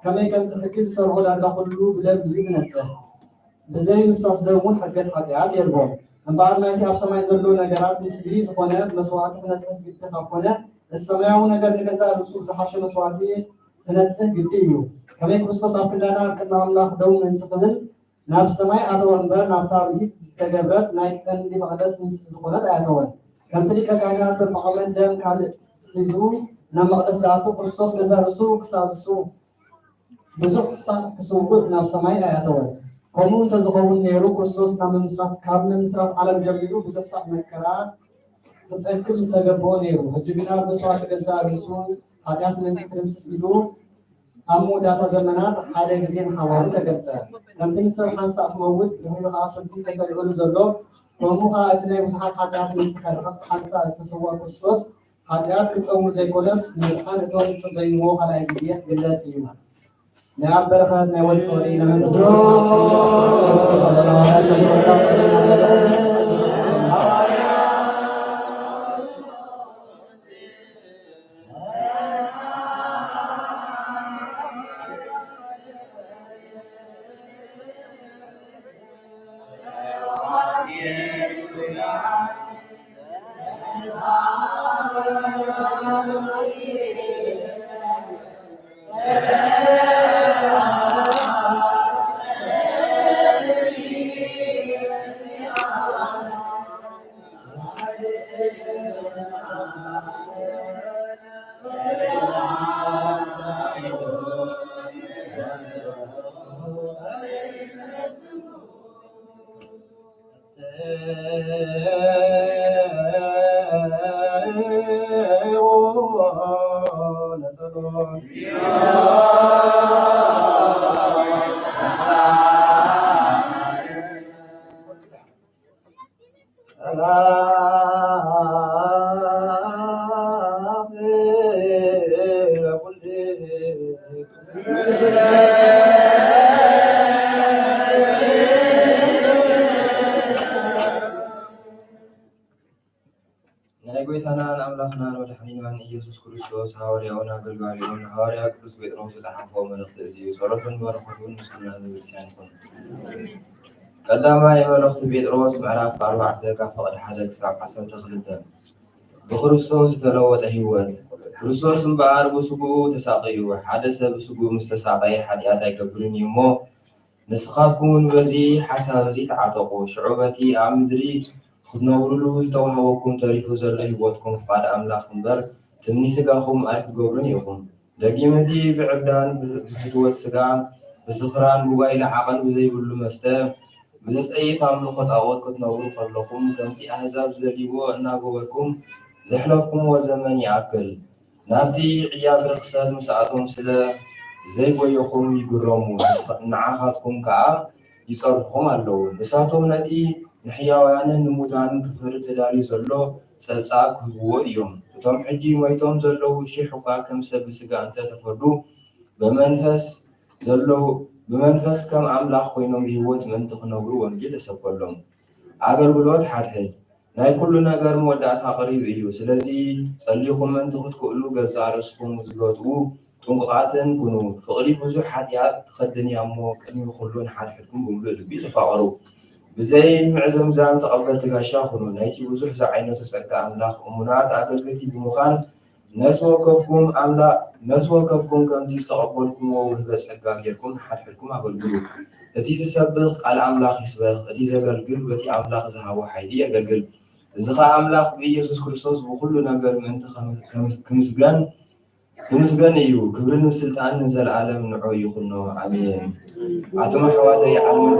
ከመይ ከምቲ ሕጊ ዝሰርሖ ዳርጋ ኩሉ ብደም እዩ ዝነጽህ። ብዘይ ምፍሳስ ደም እውን ሕገት ሓጢኣት የልቦን። እምበኣር ናይቲ ኣብ ሰማይ ዘሎ ነገራት ምስሊ ዝኾነ መስዋዕቲ ክነጽህ ግዲ ካብ ኮነ፣ እቲ ሰማያዊ ነገር ንገዛእ ርእሱ ብዝሓሸ መስዋዕቲ ክነጽህ ግዲ እዩ። ከመይ ክርስቶስ ኣብ ክንዳና ኣብ ቅድሚ ኣምላኽ ደው ምእንቲ ክብል ናብ ሰማይ ኣተወ እምበር፣ ናብታ ኣብ ኢድ ዝተገብረት ናይ ቀንዲ መቕደስ ምስሊ ዝኾነት ኣየተወን። ከምቲ ሊቀ ካህናት በብዓመት ደም ካልእ ሒዙ ናብ መቕደስ ዝኣቱ፣ ክርስቶስ ገዛእ ርእሱ ክሳብ ዝስው-፣ ብዙሕ ክሳዕ ክስውእ ናብ ሰማይ ኣይኣተወን። ከምኡ እንተዝኸውን ነይሩ፣ ክርስቶስ ናብ ምምስራት፣ ካብ ምምስራት ዓለም ጀሚሩ ብዙሕ ሳዕ መከራ ክጸግም ምተገብኦ ነይሩ። ሕጂ ግና ብመስዋዕቲ ገዛእ ርእሱ ሓጢኣት ምእንቲ ክድምስስ ኢሉ ኣብ መወዳእታ ዘመናት ሓደ ግዜ ንሓዋሩ ተገልጸ። ከምቲ ንሰብ ሓንሳእ ክመውት፣ ድሕሪኡ ኸኣ ፍርዲ ተሰሪዑሉ ዘሎ፣ ከምኡ ኸኣ እቲ ናይ ብዙሓት ሓጢኣት ምእንቲ ከርሕቕ ሓንሳእ ዝተሰውኣ ክርስቶስ፣ ሓጢኣት ክጸውር ዘይኮነስ፣ ንምድሓን እቶም ዝጽበይዎ ካልኣይ ግዜ ክግለጽ እዩ። ናይ ኣብ በረኸት ናይ ወልድ ፍቕሪ፣ ናይ መንፈስ ቅዱስ ናይ ጎይታናን ኣምላኽናን መድሓኒናን ኢየሱስ ክርስቶስ ሃዋርያውን ኣገልጋሊኡን ሃዋርያ ቅዱስ ጴጥሮስ ዝጸሓፎ መልእኽቲ እዚ እዩ። ጸሎቱን በረኸቱን ምስ ኩልና ህዝበ ክርስቲያን ይኹን። ቀዳማይ መልእኽቲ ጴጥሮስ ምዕራፍ ኣርባዕተ ካብ ፍቕዲ ሓደ ክሳብ ዓሰርተ ክልተ። ብክርስቶስ ዝተለወጠ ህይወት። ክርስቶስ እምበኣር ብስግኡ ተሳቕዩ፣ ሓደ ሰብ ብስግኡ ምስ ተሳቐየ ሓጢኣት ኣይገብርን እዩ እሞ፣ ንስኻትኩም እውን በዚ ሓሳብ እዚ ተዓጠቑ። ሽዑ በቲ ኣብ ምድሪ ክትነብሩሉ ዝተዋህበኩም ተሪፉ ዘሎ ህይወትኩም ፍቓድ ኣምላኽ እምበር ትምኒ ስጋኹም ኣይክትገብሩን ኢኹም። ደጊም እቲ ብዕብዳን ብ-፣ ብፍትወት ስጋ፣ ብስኽራን ብጓይላ ዓቐን ብዘይብሉ መስተ፣ ብዘጸይፍ ኣምልኾ ጣኦት ክትነብሩ ከለኹም፣ ከምቲ ኣህዛብ ዝደልይዎ እናገበርኩም ዘሕለፍኩምዎ ዘመን ይኣክል። ናብቲ ዕያብ ርኽሰት ምስኣቶም ስለ ዘይጎየኹም ይግረሙ፣ ንዓኻትኩም ከኣ ይጸርፉኹም ኣለዉ። ንሳቶም ነቲ ንሕያውያንን ንሙታንን ክፈሪ ተዳልዩ ዘሎ ጸብጻብ ክህብዎ እዮም። እቶም ሕጂ ሞይቶም ዘለዉ ሽሕ እኳ ከም ሰብ ብስጋ እንተ ተፈርዱ፣ ብመንፈስ ዘለዉ፣ ብመንፈስ ከም ኣምላኽ ኮይኖም ብህይወት ምእንቲ ክነብሩ ወንጌል ተሰብከሎም። ኣገልግሎት ሓድሕድ። ናይ ኩሉ ነገር መወዳእታ ቀሪቡ እዩ። ስለዚ ጸሊኹም ምእንቲ ክትክእሉ ገዛእ ርእስኹም ዝገትኡ ጥንቁቓትን ኩኑ። ፍቕሪ ብዙሕ ሓጢኣት ትኸድን እያ እሞ ቅድሚ ኩሉ ንሓድሕድኩም ብምሉእ ልቢ ተፋቐሩ። ብዘይ ምዕዝምዛም ተቐበልቲ ጋሻ ኩኑ። ናይቲ ብዙሕ ዝዓይነቱ ጸጋ ኣምላኽ እሙናት ኣገልገልቲ ብምዃን፣ ነፍሲ ወከፍኩም ኣምላ-፣ ነፍሲ ወከፍኩም ከምቲ ዝተቐበልኩምዎ ውህበ ጸጋ ጌርኩም ንሓድሕድኩም ኣገልግሉ። እቲ ዝሰብኽ ቃል ኣምላኽ ይስበኽ፣ እቲ ዘገልግል በቲ ኣምላኽ ዝሃቦ ሓይሊ የገልግል። እዚ ኸኣ ኣምላኽ ብኢየሱስ ክርስቶስ ብኹሉ ነገር ምእንቲ ከም-፣ ከም-፣ ክምስገን፣ ክምስገን እዩ። ክብርን ስልጣን ንዘለኣለም ንዑ ይኹኖ። ኣሜን። ኣቱም ኣሕዋተይ፣ ዓለምን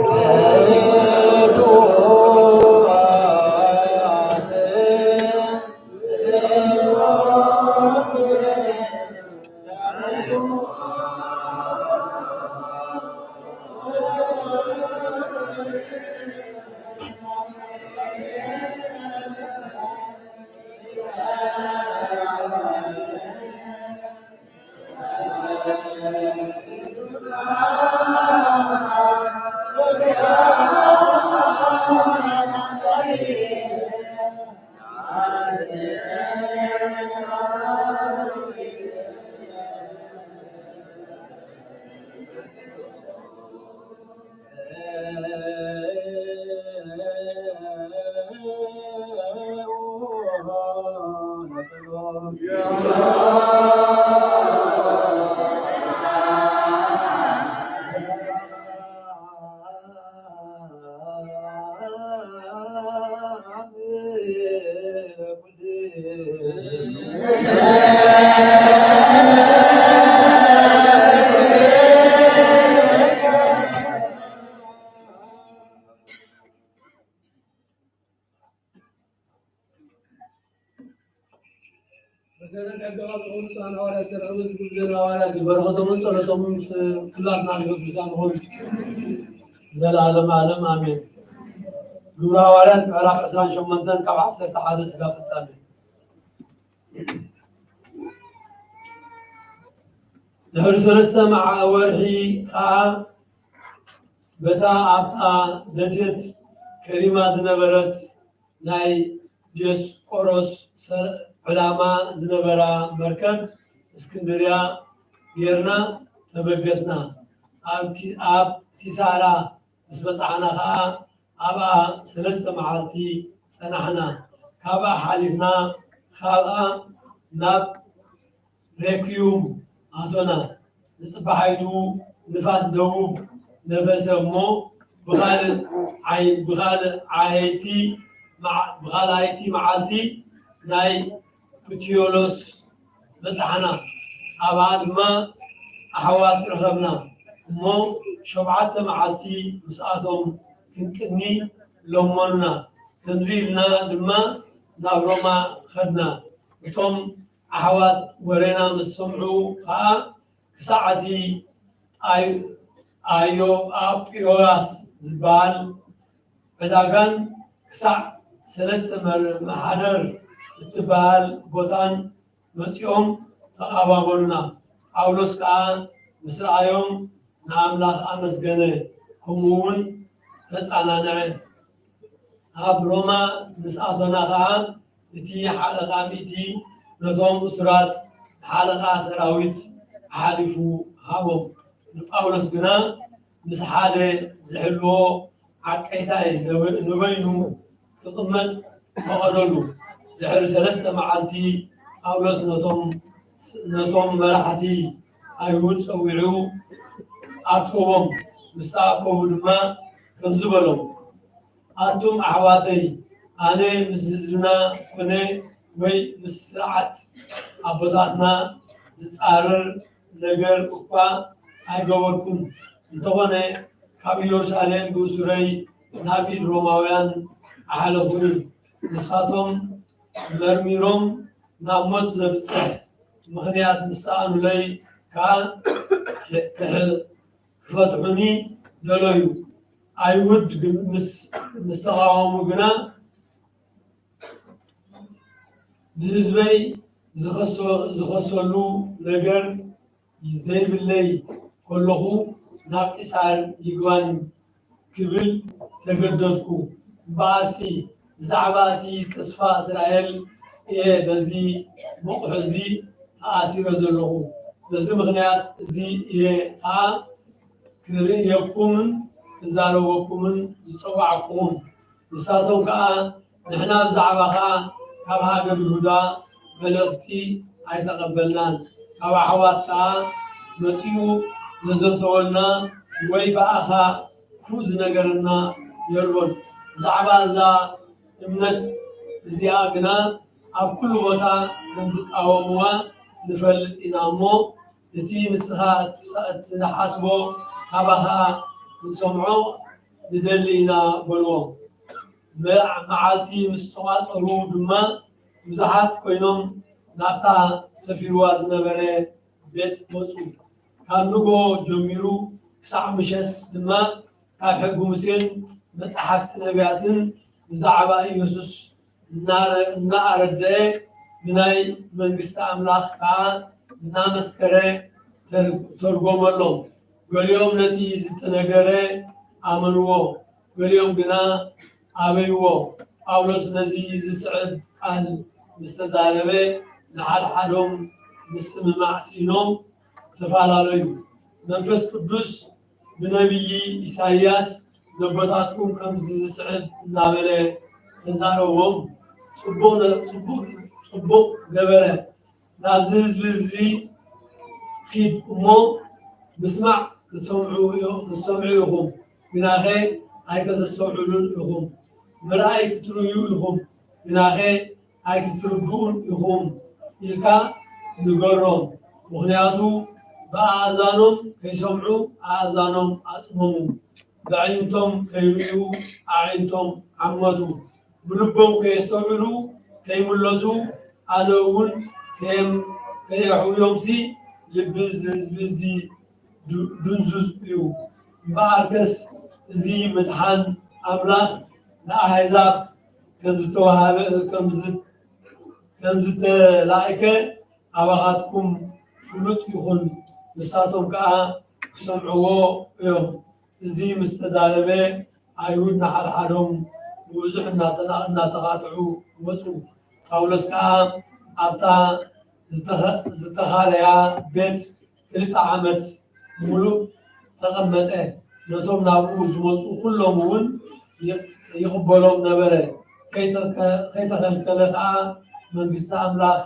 መሰረት ኣገባብ ዝኾኑ ብፁዓን ሃዋርያት ዘርዕውን ዝግብዘን ሃዋርያት በረኸቶምን ጸሎቶምን ምስ ኩላትና ዝግብዛን ይኹን። ዘላለም ዓለም ኣሜን። ግብረ ሃዋርያት ምዕራፍ ዕስራን ሸሞንተን ካብ ዓሰርተ ሓደ ስጋብ ፍጻሜ። ድሕሪ ሰለስተ መዓ-፣ ወርሒ ኸኣ በታ ኣብታ ደሴት ከሪማ ዝነበረት ናይ ዲዮስቆሮስ ሰ-፣ ዕላማ ዝነበራ መርከብ እስክንድርያ ጌርና ተበገስና። ኣብ ኪ-፣ ኣብ ሲሳራ ምስ በጻሕና ኸኣ ኣብኣ ሰለስተ መዓልቲ ጸናሕና። ካብኣ ሓሊፍና፣ ካብኣ ናብ ሬክዩም ኣቶና። ንጽባሓይቱ ንፋስ ደቡብ ነፈሰ እሞ፣ ብኻልእ ዓይ-፣ ብኻልኣይቲ መዓ-፣ ብኻልኣይቲ መዓልቲ ናይ ፑቲዮሎስ በጻሕና። ኣብኣ ድማ ኣሕዋት ረኸብና እሞ፣ ሸውዓተ መዓልቲ ምስኣቶም ክንቅኒ ለመኑና። ከምዚ ኢልና ድማ ናብ ሮማ ኸድና። እቶም ኣሕዋት ወሬና ምስ ሰምዑ ኸኣ፣ ክሳዕ እቲ ኣይ-፣ ኣዮ-፣ ኣዮጳዮራስ ዝበሃል ዕዳጋን ክሳዕ ሰለስተ መር-፣ መሓደር እትበሃል ቦታን መጺኦም ተቐባበሉና። ጳውሎስ ከኣ ምስ ረኣዮም ንኣምላኽ ኣመስገነ፣ ከምኡ እውን ተጸናንዐ። ኣብ ሮማ ምስ ኣቶና ኸኣ፣ እቲ ሓለቓ ሚእቲ ነቶም እሱራት ንሓለቓ ሰራዊት ኣሓሊፉ ሃቦም። ንጳውሎስ ግና ምስ ሓደ ዝሕልዎ ዓቀይታይ ንበይኑ ክቕመጥ ፈቐደሉ። ድሕሪ ሰለስተ መዓልቲ ጳውሎስ ነቶም፣ ነቶም መራሕቲ ኣይሁድ ጸዊዑ ኣከቦም። ምስ ተኣከቡ ድማ ከምዚ በሎም፣ ኣቱም ኣሕዋተይ፣ ኣነ ምስ ህዝብና ኮነ ወይ ምስ ስርዓት ኣቦታትና ዝጻረር ነገር እኳ ኣይገበርኩን። እንተኾነ፣ ካብ ኢየሩሳሌም ብእሱረይ ናብ ኢድ ሮማውያን ኣሕለፉኒ። ንሳቶም መርሚሮም ናብ ሞት ዘብጽሕ ምኽንያት ምስ ሰኣኑለይ ከኣ፣ ክሕ-፣ ክፈትሑኒ ደለዩ። ኣይሁድ ግን ምስ፣ ምስ ተቓወሙ ግና፣ ንህዝበይ ዝኸሶ-፣ ዝኸሰሉ ነገር ዘይብለይ ከለኹ፣ ናብ ቂሳር ይግባኝ ክብል ተገደድኩ። እምበኣርሲ፣ ብዛዕባ እቲ ተስፋ እስራኤል እየ በዚ መቑሒ እዚ ተኣሲረ ዘለኹ። በዚ ምኽንያት እዚ እየ ኸኣ ክርእየኩምን ክዛረበኩምን ዝጸዋዕኩኹም። ንሳቶም ከኣ፣ ንሕና ብዛዕባኻ ካብ ሃገር ይሁዳ መልእኽቲ ኣይተቐበልናን፣ ካብ ኣሕዋት ከኣ መጺኡ ዘዘንተወልና ወይ ብኣኻ ክፉእ ዝነገረና የልቦን። ብዛዕባ እዛ እምነት እዚኣ ግና ኣብ ኩሉ ቦታ ከም ዝቃወምዋ ንፈልጥ ኢና እሞ፣ እቲ ንስኻ እትሓስቦ ካባኻ ክንሰምዖ ንደሊ ኢና በልዎ። መዓልቲ ምስ ተቋጸሩ ድማ ብዙሓት ኮይኖም ናብታ ሰፊርዋ ዝነበረ ቤት መጹ። ካብ ንጎ ጀሚሩ ክሳዕ ምሸት ድማ ካብ ሕጊ ሙሴን መጻሕፍቲ ነቢያትን ብዛዕባ ኢየሱስ እናኣረደአ ብናይ መንግስቲ ኣምላኽ ከኣ እናመስከረ ተርጎመሎም። ገሊኦም ነቲ ዝተነገረ ኣመንዎ፣ ገሊኦም ግና ኣበይዎ። ጳውሎስ ነዚ ዝስዕብ ቃል ምስ ተዛረበ፣ ንሓድሓዶም ምስምማዕ ስኢኖም ተፈላለዩ። መንፈስ ቅዱስ ብነቢይ ኢሳይያስ ነቦታትኩም ከምዚ ዝስዕብ እናበለ ተዛረቦም፣ ጽቡቕ ነ-፣ ጽቡቕ፣ ጽቡቕ ገበረ። ናብዚ ህዝቢ እዚ ኺድ እሞ፣ ምስማዕ ክትሰምዑ፣ ክትሰምዑ ኢኹም፣ ግናኸ ኣይከተስተውዕሉን ኢኹም። ምርኣይ ክትርእዩ ኢኹም፣ ግናኸ ኣይክትርድኡን ኢኹም ኢልካ ንገሮም። ምኽንያቱ ብኣእዛኖም ከይሰምዑ ኣእዛኖም ኣጽመሙ፣ ብኣዒንቶም ከይርእዩ ኣዒንቶም ዓመቱ፣ ብልቦም ከየስተውዕሉ ከይምለሱ፣ ኣነ እውን ከየም-፣ ከየሕውዮምሲ ልቢ እዚ ህዝቢ እዚ ዱ-፣ ድንዙዝ እዩ። እምበኣርከስ እዚ ምድሓን ኣምላኽ ንኣህዛብ ከም ዝተዋህበ፣ ከም ዝ-፣ ከም ዝተላእከ ኣባኻትኩም ፍሉጥ ይኹን፣ ንሳቶም ከኣ ክሰምዕዎ እዮም። እዚ ምስ ተዛረበ፣ ኣይሁድ ንሓድሓዶም ብብዙሕ እናተና-፣ እናተቓጥዑ ወጹ። ጳውሎስ ከኣ ኣብታ ዝተኸ-፣ ዝተኻረያ ቤት ክልተ ዓመት ምሉእ ተቐመጠ። ነቶም ናብኡ ዝመጹ ኩሎም እውን ይ-፣ ይቕበሎም ነበረ። ከይተከ-፣ ከይተኸልከለ ከኣ መንግስቲ ኣምላኽ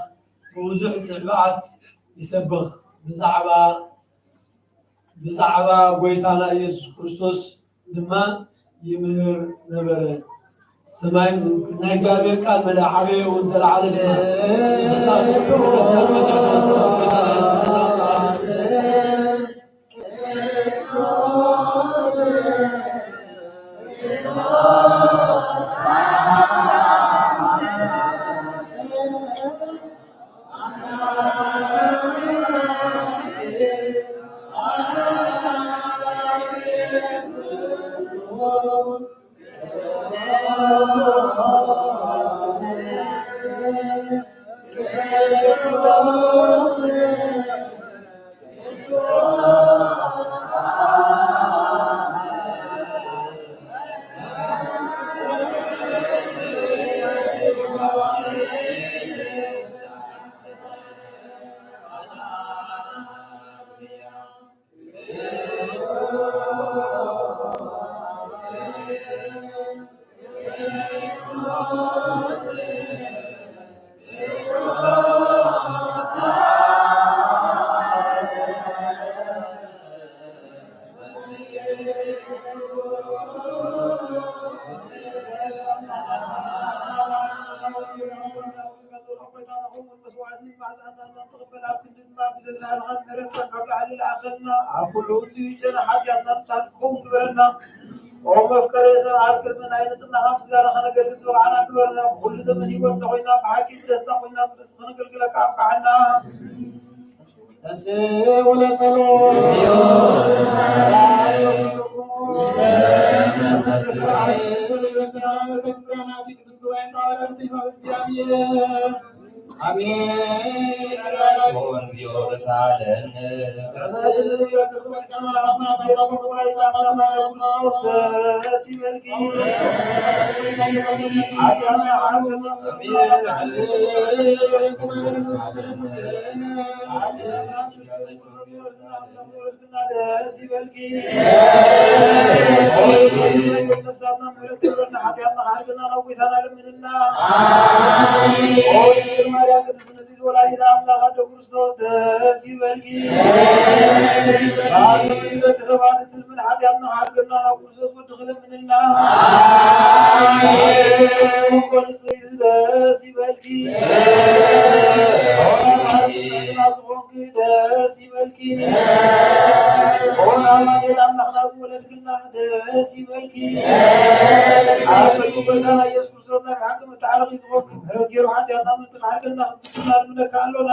ብብዙሕ ትብዓት ይሰብኽ። ብዛዕባ፣ ብዛዕባ ጐይታና ኢየሱስ ክርስቶስ ድማ ይምህር ነበረ። ሰማይ ናይ እግዚኣብሔር ቃል መለ ዓበየ እውን ተላዓለ ድማ። ኣብ ኩሉ ህዝቢ ጨና ሓጢኣትና ምሳን ክኸውን ግበረና። ኦ መፍቀሬ ሰብ፣ ኣብ ቅድሚ ናይ ንጽህናኻ ምስጋና ኸነገልጽ ዝበቕዓና ግበረና። ብኹሉ ዘመን ህይወትና ኾይና፣ ብሓቂ ብደስታ ኾይና፣ ብርስ ኸነገልግለካ ኣብቅዓና። ተንሥኡ ለጸሎት። ቤተክርስቲያን ቅድስት ጉባኤ ጣውላ ርቲፋ እግዚአብሔር። አሜን። ስምኦን ዚኦርሳለነ። ደስ ይበልኪ። ነፍሳትና ምሕረት ትብለና፣ ሓጢኣትና ክሓድገና ናብ ጌታና ለምንና። ኦ ድንግል ማርያም ቅድስት ንጽሕት ወላዲተ ኣምላኽ ኣደ ክርስቶስ ደስ ይበልኪ። ብዓለም ደቂ ሰባት ትልምን ሓጢኣትና ክሓድገና ናብ ክርስቶስ ወድኺ ለምንና። እኮ ንጽሕት ደስ ይበልኪ። ኦ ኣምላኽ ዝኾንኪ ደስ ይበልኪ። ኦ ኣማኑኤል ኣምላኽና ዝወለድክልና ደስ ይበልኪ። ኣብ ልቡ ጎይታና ኢየሱስ ክርስቶስ ናይ ብሓቂ መተዓረቒ ዝኾንኪ፣ ምሕረት ገይሩ ሓጢኣትና ምእንቲ ክሓድገና ክንዝክር ንለምነካ ኣሎና።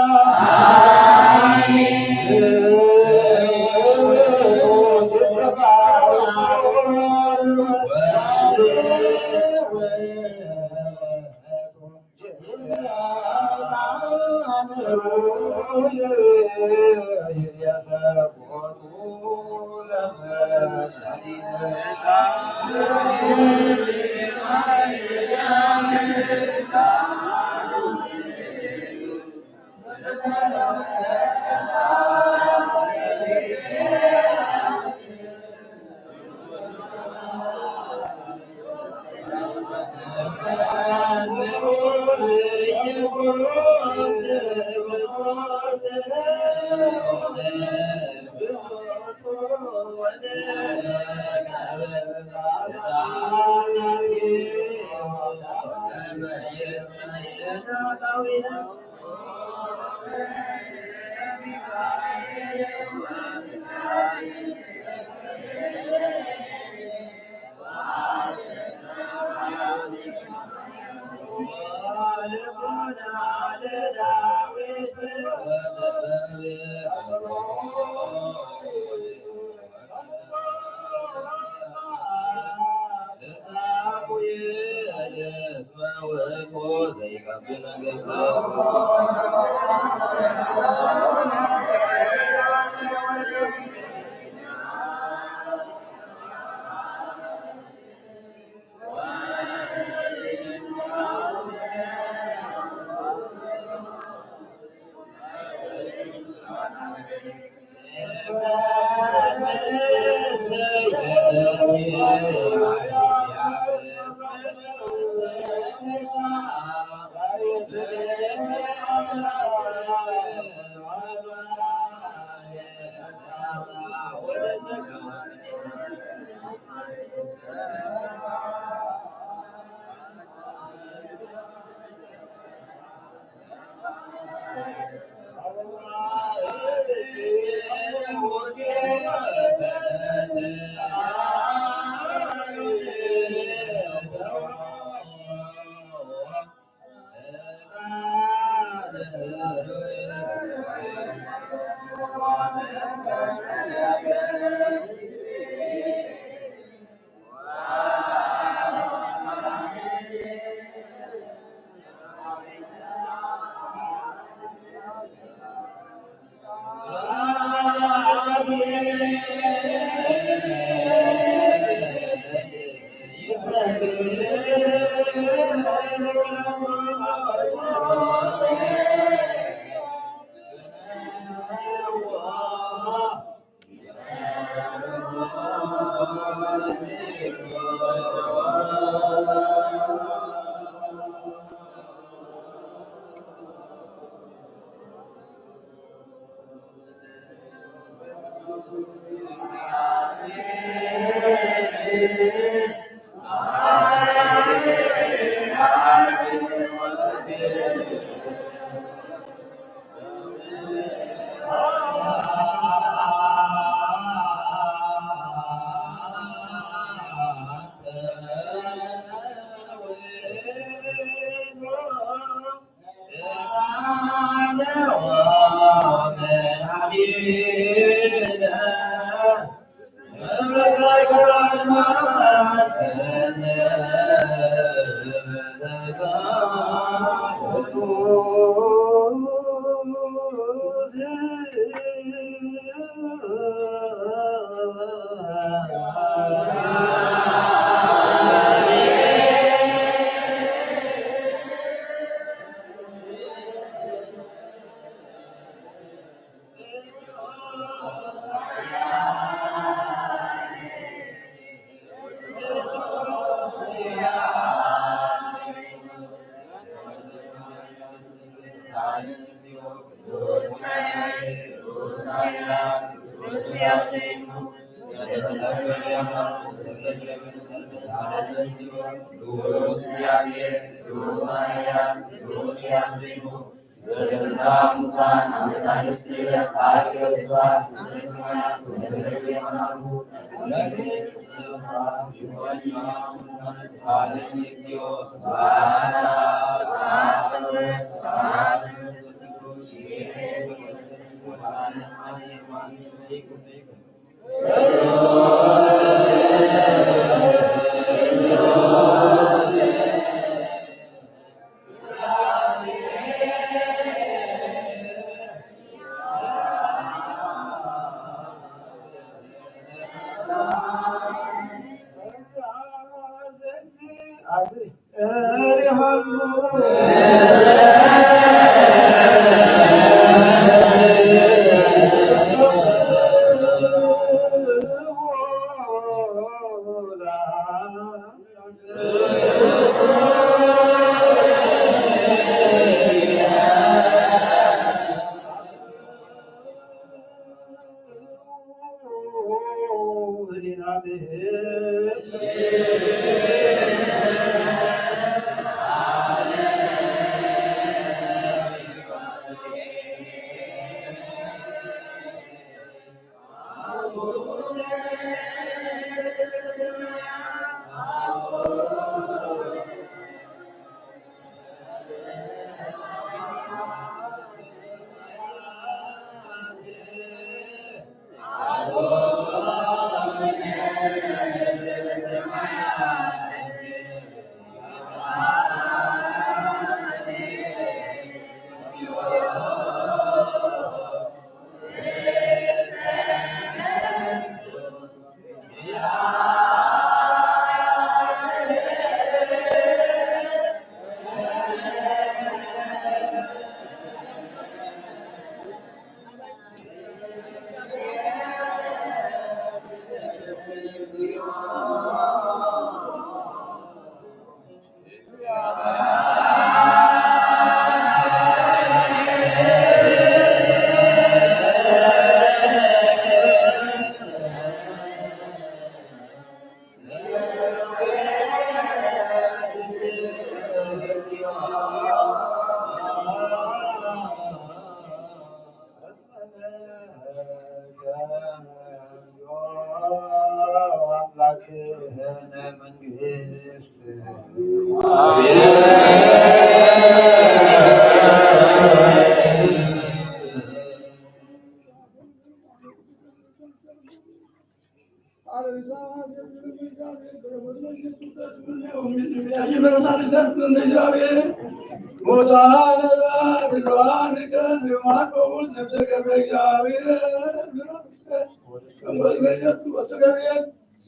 ኣምላክነ መንግስት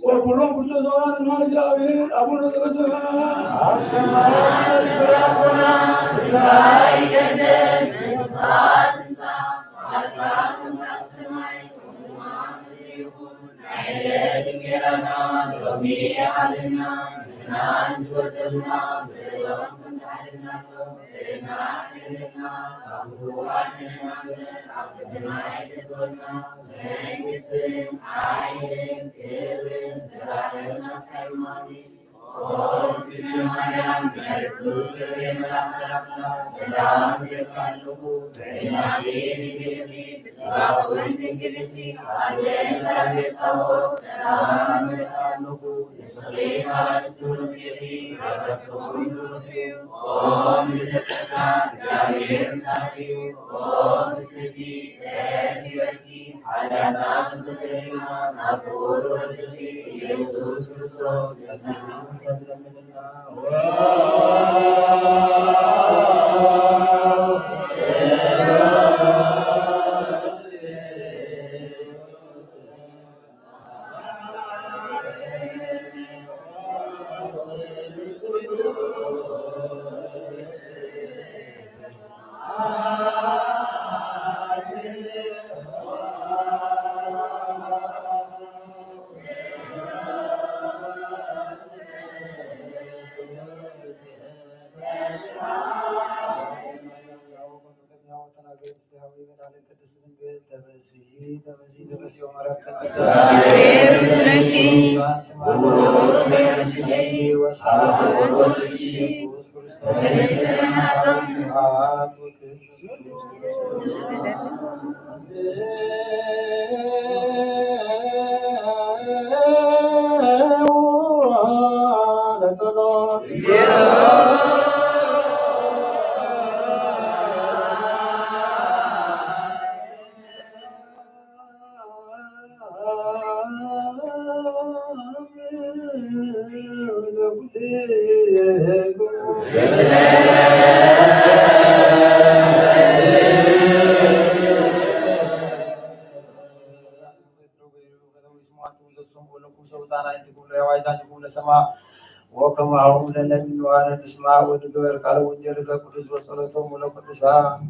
ወኩሎም ኩሉ ዘዋን ማን እግዚኣብሔር አቡነ ዘበሰማያት። ኣብ ሰማያት ዝነብር ኣቦና፣ ስምካ ይቀደስ፣ መንግስትኻ ትምጻእ፣ ፍቓድካ ትኹን፣ ኣብ ሰማይ ከምኡ ኣብ ምድሪ ይኹን። ናይ ዕለት እንጌራና ሎሚ ሃበና፣ ንሕና ንዝበደሉና በደሎም ከም ዝሓለፍናሎም በደልና ኣይትሓልፍና፣ ካብ ክፉእ ኣድሕነና እምበር፣ ኣብ ፈተና ኣይተእትወና፣ መንግስትን ሓይልን ክብርን ዘላለምን ናትካ እዩ። ኣሜን። ኦ እግዝእትነ ማርያም፣ ናይ ቅዱስ ገብርኤል መልኣክ ሰላምታ ሰላም እብለኪ ኣለኹ። ጥዕናኺ ድንግል ኢኺ፣ ስጋኺ እውን ድንግል ኢኺ። ኣደ እግዚኣብሔር ጸባኦት ሰላም እብለኪ ኣለኹ። ንስኺ ካብ ኣንስቲ ተፈጢርኪ፣ ፍረ ከርስኺ እውን ብሩኽ እዩ። ኦ ምልዕተ ጸጋ፣ እግዚኣብሔር ምሳኺ እዩ። ኦ ፍስሕቲ ደስ ይበልኪ፣ ሓዳርና ዘስተብህለና ናብ ፍቑር ወድኺ ኢየሱስ ክርስቶስ ጸጋና ይፈትለና። ቅድስት ድንግል ተፈስሒ ተፈስሒ ተፈስሒ ወማርያም ተጸጋ እግዚአብሔር ምስሌኪ። አንቲ እምአንቱ ወወልድ ወመንፈስ ቅዱስ ወሰላም ወወልድ ኢየሱስ ክርስቶስ ስብሐት ወክብር ለጸሎት ወለኩምሰ ውፃና እንቲኩም ለዋይዛንኩም ለሰማ ወከማሁም ለነድንዋነ ንስማ ወንግበር ቃለ ወንጌል ከቅዱስ በጸሎቶም ወለቅዱሳን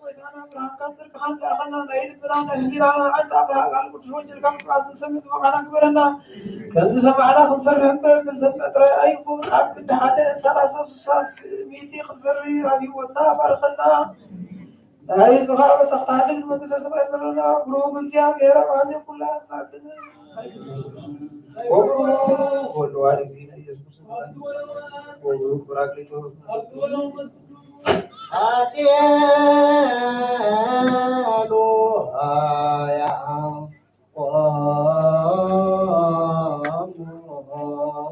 ጎይታና ብርሃንካን ጽድቅኻን ዝለኣኸና፣ ናይ ልብና ናይ ህሊናና ዓንጻ ብሃቃን ቅዱስ ወንጌልካ ምጽዋት ክንሰምዕ ዝመቓና ግበረና። ከምዚ ሰማዕና ክንሰርሕ እምበር ክንሰምዕ ጥራይ ኣይኩን፣ ኣብ ክንዲ ሓደ ሰላሳ ስሳ ሚእቲ ክንፈሪ ኣብ ህይወትና ባርኸና። ናይ ህዝብኻ በሰኽታ ሓድግ መንግስተ ሰማይ ዘለና ብሩክ እግዚኣብሔር ኣባዜ ኩላ ኣምላክን ወብሩክ ወልድ ዋሕድ እግዚእነ ኢየሱስ ክርስቶስ ወብሩክ ጳራቅሊጦስ ኃጢአሉ ያዕቆሙ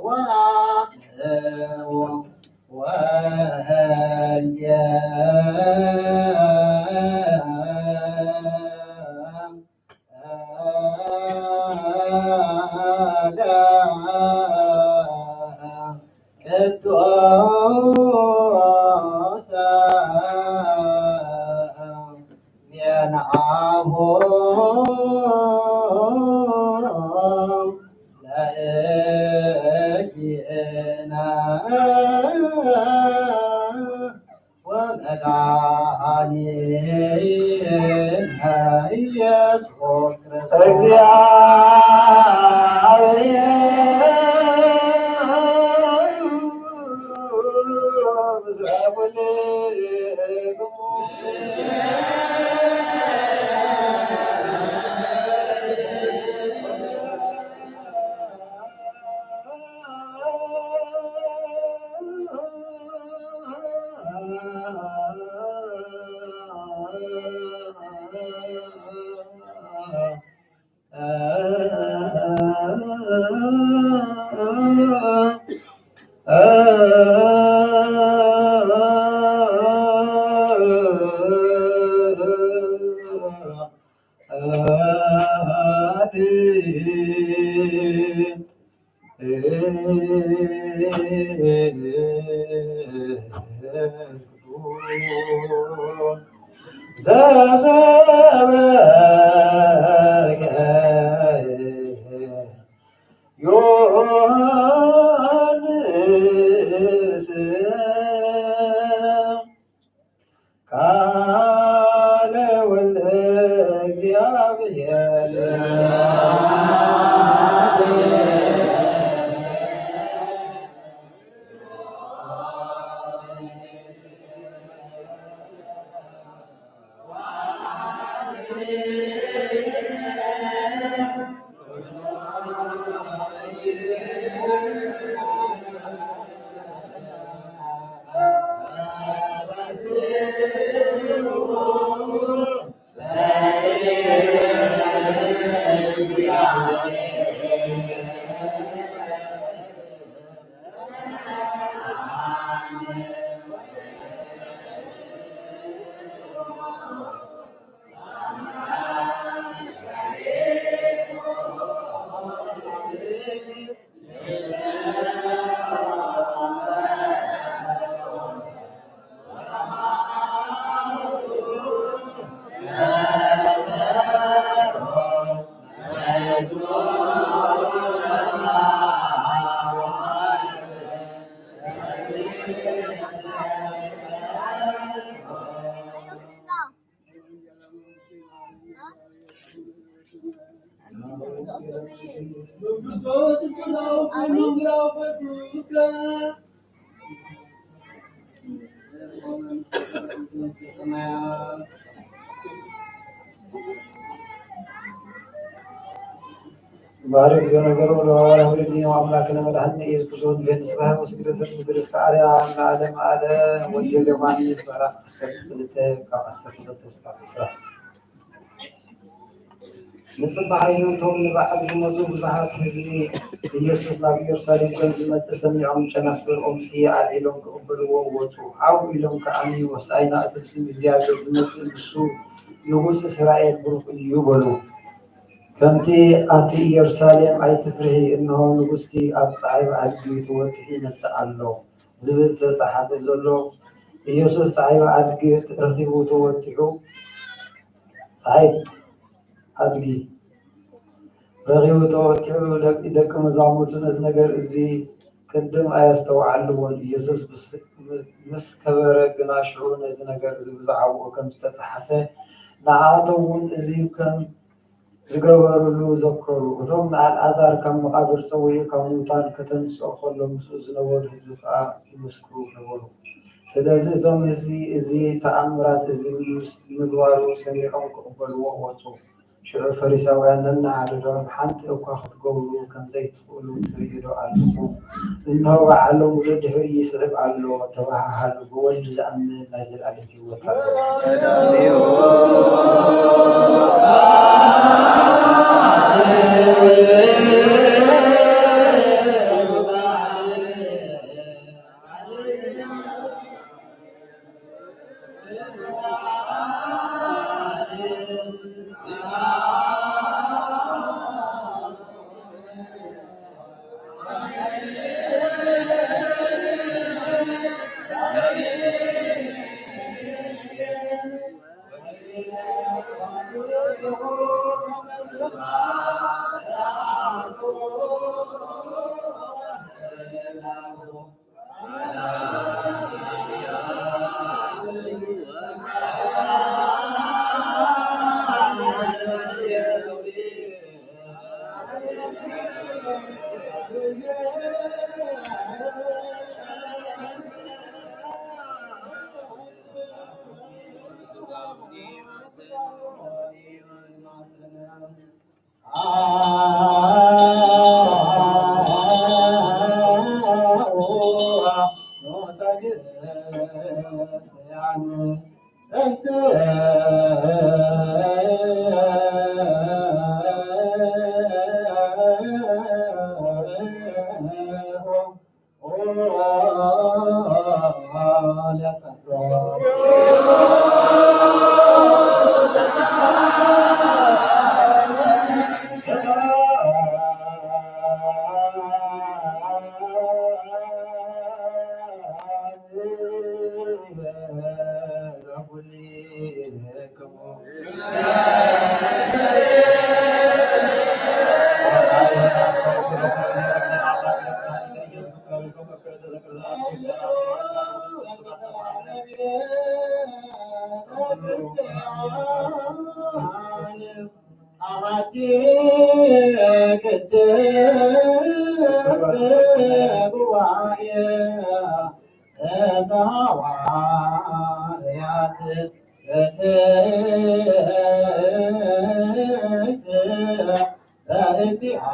ወአጽንዑ ወንጌል ቅዱስ ዜናሁ ለእግዚእነ ወመድኃኒነ ኢየሱስ ክርስቶስ። ዘሰበከ ዮሐንስ ቃለ ወልደ እግዚአብሔር። ባርክ ዘነገሮ ለባባላ ወልድዮ አምላክነ መድኃኒነ ኢየሱስ ክርስቶስ ንፌን ስብሐ ወስግደት ምድር እስከ አርያ ለዓለም ዓለም። ወንጌል ዮሐንስ ምዕራፍ ዓሰርተ ክልተ ካብ ዓሰርተ ክልተ እስካብ ዕስራ። ንጽባሕ ኢሉ እቶም ንበዓል ዝመጹ ብዙሓት ህዝቢ፣ ኢየሱስ ናብ ኢየሩሳሌም ከም ዝመጽእ ሰሚዖም፣ ጨናፍር ኦምሲ ኣልዒሎም ክቕበልዎ ወጹ። ሓው ኢሎም ከኣ፣ "ሆሳዕና፣ እቲ ብስም እግዚኣብሔር ዝመጽእ ንሱ ንጉስ እስራኤል ብሩኽ እዩ" በሉ። ከምቲ ኣቲ ኢየሩሳሌም ኣይትፍርሂ፣ እንሆ ንጉስኪ ኣብ ጸዓይ ኣድጊ ተወጢሑ ይመጽእ ኣሎ ዝብል ተጻሓፈ ዘሎ፣ ኢየሱስ ጸዓይ ኣድጊ ረኺቡ ተወጢሑ፣ ጸዓይ ኣድጊ ረኺቡ ተወጢሑ፣ ደቂ፣ ደቂ መዛሙርቱ ነዚ ነገር እዚ ቅድም ኣየስተውዓልዎን። ኢየሱስ ምስ ከበረ ግና ሽዑ ነዚ ነገር እዚ ብዛዕባኡ ከም ዝተጻሕፈ ንዓኣቶም እውን እዚ ከም ዝገበሩሉ ዘከሩ። እቶም ንኣልዓዛር ካብ መቓብር ጸዊዑ ካብ ምዉታን ከተንስኦ ከሎ ምስኡ ዝነበሩ ህዝቢ ከኣ ይምስክሩ ነበሩ። ስለዚ እቶም ህዝቢ እዚ ተኣምራት እዚ ምስ ምግባሩ ሰሚዖም ክቕበልዎ ወጹ። ሽዑ ፈሪሳውያን ነንሓድሕዶም ሓንቲ እኳ ክትገብሩ ከም ዘይትኽእሉ ትርእዩ ዶ ኣለኹም? እንሆ በዓሎም ውሉድ ድሕሪኡ ይስዕብ ኣሎ ተባሃሃሉ። ብወልድ ዝኣምን ናይ ዘለኣለም ህይወት ኣለዎ። ኣሐቲ ቅድስት ጉባኤ እታ ሃዋርያት ርትዕት በእንቲኣ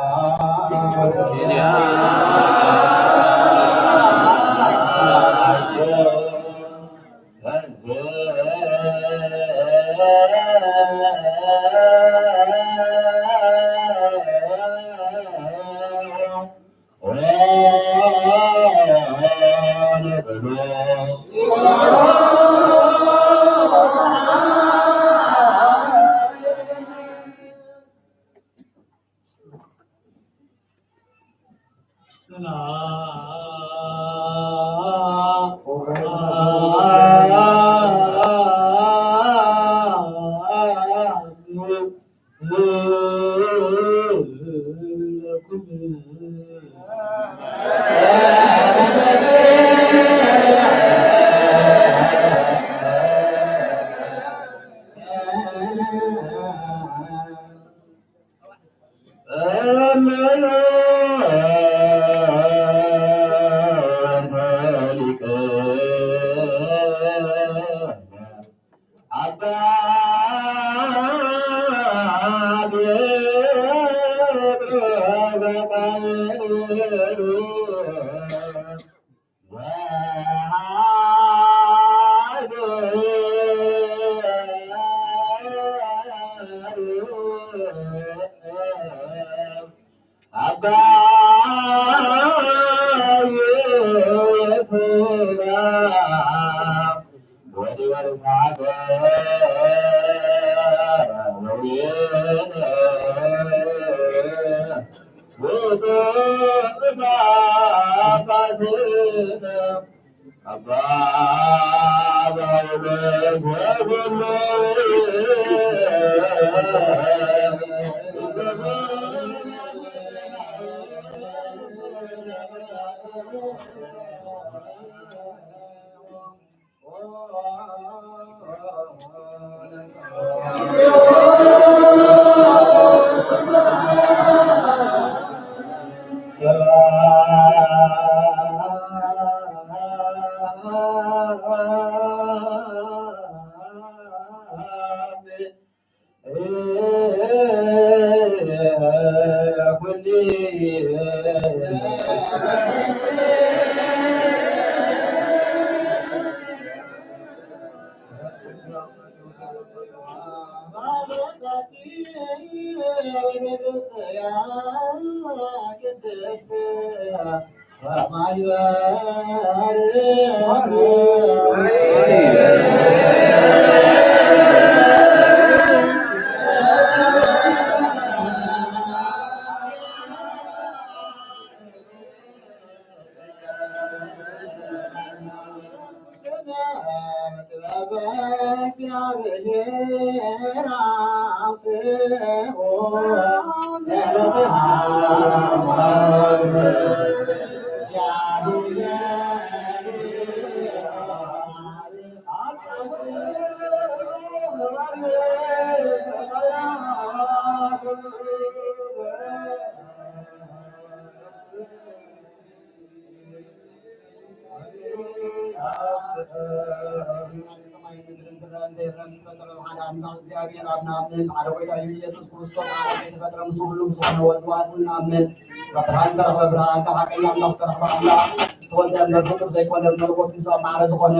ሰማይን ምድርን ዝረአ ዘይረአ ምስ ፈጠረ ብሓደ ኣምላኽ እግዚኣብሔር ኣብ ንኣምን ብሓደ ጎይታ እዩ ኢየሱስ ክርስቶስ ዓለም ዘይተፈጥረ ምስኡ ኩሉ ብዝኾነ ወዱ ኣድኡ ንኣምን። ካብ ብርሃን ዝተረኽበ ብርሃን፣ ካብ ሓቀኛ ኣምላኽ ዝተረኽበ ኣምላኽ፣ ዝተወልደ እምበር ፍጡር ዘይኮነ እምበር ወዱ ምስ ኣብ ማዕረ ዝኾነ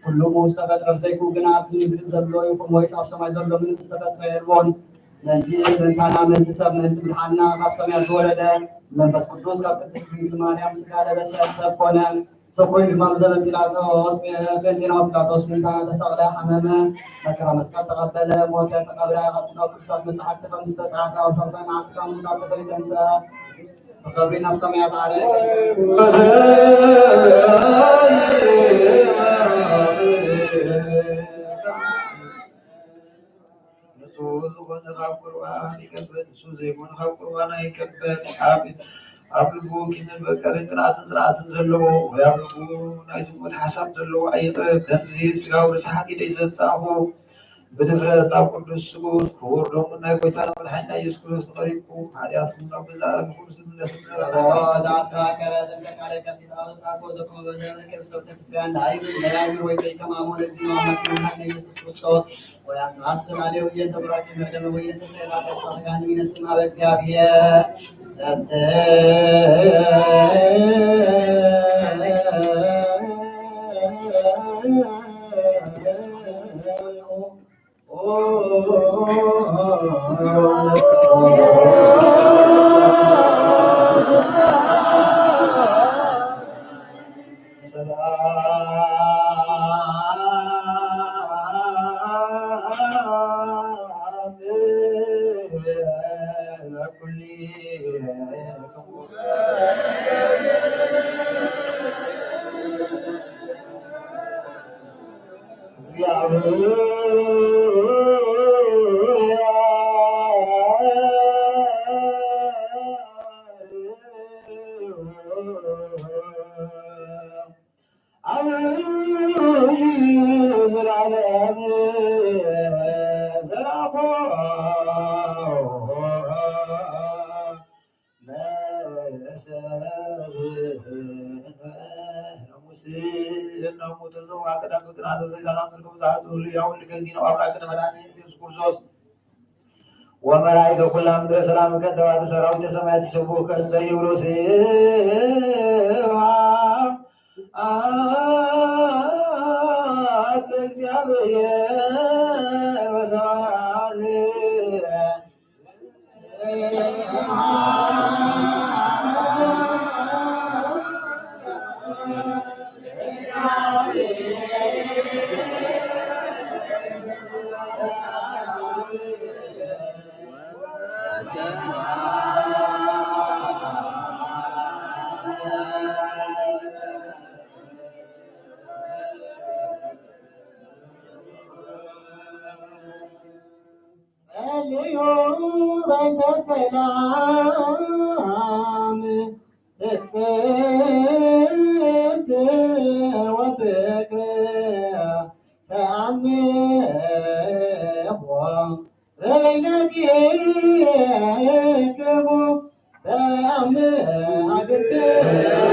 ኩሉ ብኡ ዝተፈጥረ ብዘይብኡ ግና ኣብዚ ምድሪ ዘሎ ይኹን ወይስ ኣብ ሰማይ ዘሎ ምንም ዝተፈጥረ የልቦን። ምእንቲ ምእንታና ምእንቲ ሰብ ምእንቲ ምድሓንና ካብ ሰማያት ዝወረደ መንፈስ ቅዱስ ካብ ቅድስት ድንግል ማርያም ስጋ ለበሰ ሰብ ኮነ። ሰብ ኮይኑ ድማ ብዘበን ጲላጦስ፣ ጴንጤናዊ ጲላጦስ ምእንታና ተሰቕለ፣ ሓመመ፣ መከራ መስቀል ተቐበለ፣ ሞተ፣ ተቐብረ። ካብ ቅዱሳት መጻሕፍቲ ከም ዝተጻሕፈ ኣብ ሳልሳይ መዓልቲ ካብ ምውታት ተፈልዩ ተንሥአ፣ ብኽብሪ ናብ ሰማያት ዓረገ። ንጹህ ዝኾነ ካብ ቁርባን ይቀበል፣ ንጹህ ዘይኮነ ካብ ቁርባን ኣይቀበል። ኣብ፣ ኣብ ልቡ ቂምን በቀልን ቅንኣትን ጽንዓትን ዘለዎ ወይ ኣብ ልቡ ናይ ዝሙት ሓሳብ ዘለዎ ኣይቕረብ። ከምዚ ስጋው ርስሓት ኢደይ ዘምጻእኹ ብድፍረት ናብ ቅዱስ ስግኡን ክቡር ደሙን ናይ ጎይታና መድሓኒና ኢየሱስ ክርስቶስ ቀሪብኩ ሓጢኣትኩም ናብ ገዛእ ርእስኹም ዝምለስ እምነት ኣሕዋት። ዘአስተካከለ ዘንተ ቃለ ቀሲስ አውሳኮ ዘኮበ ዘመክር ሰብተ ክርስቲያን ደሃይኩ ደያይምር ወይ ተይከማሞ ለእግዚእነ አምላክነ መድኃኒነ ኢየሱስ ክርስቶስ ወያንሳስ ስላሌው እየንተ ቡራኬ መርገመ ወየንተ ስሬታ ተሳጋን ሚነስም አበ እግዚአብሔር ወመላእክተ ኩላ ምድረ ሰላምከ ተባቲ ሰራዊተ ሰማያት ይሰብሑከ እንዘ ይብሉ ስብሐት ለእግዚአብሔር በሰማያት። ጸልዩ በእንተ ሰላም ፍጽምት ተአምሆ በበይናቲክሙ በአምሃ ግድስት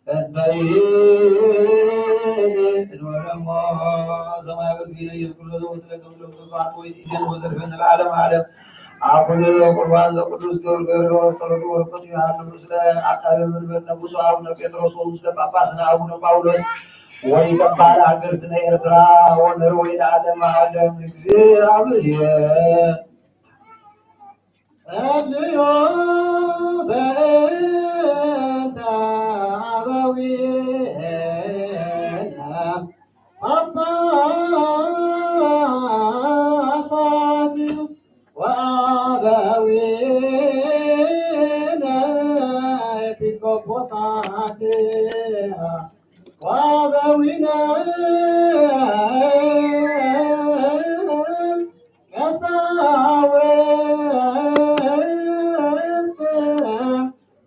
እንተ ይእዜዝ ወደሞ ሰማያዊ እግዚእነ ኢየሱስ ክርስቶስ ወትረከብ ለብዙ ሰዓት ወይ ሲሴን ወዘርፈን ለዓለም ዓለም። አቡነ ዘበቁርባን ዘቅዱስ ጊዮርጊስ ጸሎቱ በረከቱ ይሃሉ ምስለ አቃቤ መንበር ንጉሱ አቡነ ጴጥሮስ ወምስለ ጳጳስና አቡነ ጳውሎስ ወይቀባል ሀገርትነ ኤርትራ ወንርወይ ለዓለም ዓለም። እግዚአብሔር ጸልዩ በእንተ አበዊነ ጳጳሳት ወአበዊነ ኤጲስቆጶሳት ወአበዊነ ቀሳውስት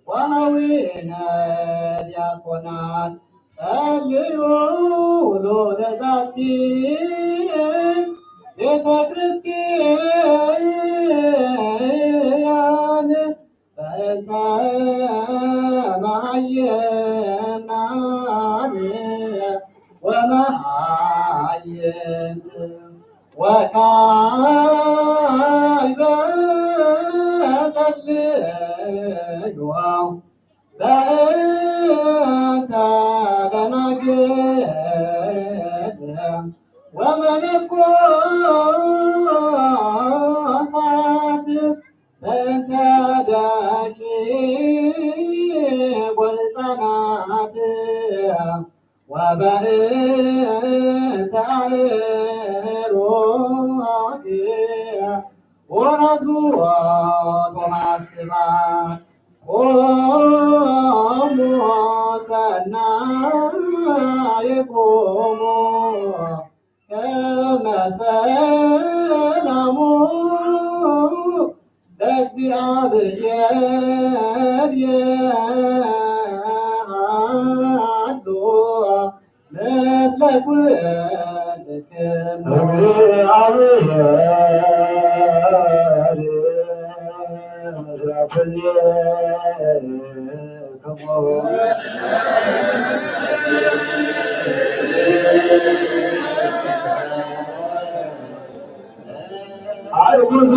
ወአበዊነ ዲያቆናት ጸልዩ ለዛቲ ቤተ ክርስቲያን በእንተ መሃይምናን ወመሃይምት ወካዕበ ጸልዩ በእንተ ደናግል ወመነኮሳት በእንተ ደቂቅ ወሕፃናት ወበእንተ አእሩግ ወረዙ ወማስባት ቁሙ ሰናይኩሙ ከመ ሰላሙ ለእግዚአብሔር ይሃሉ ምስለ ኩልክሙ። እግዚአብሔር ምስለ ኩልክሙ። አርጉዙ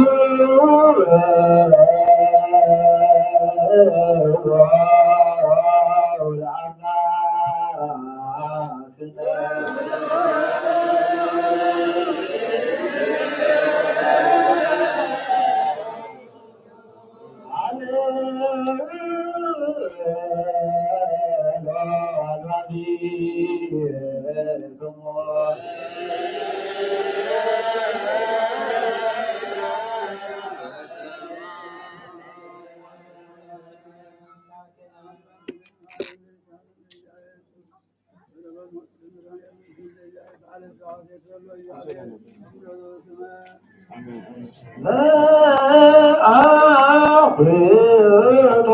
ለአምላክ ለአኩቶ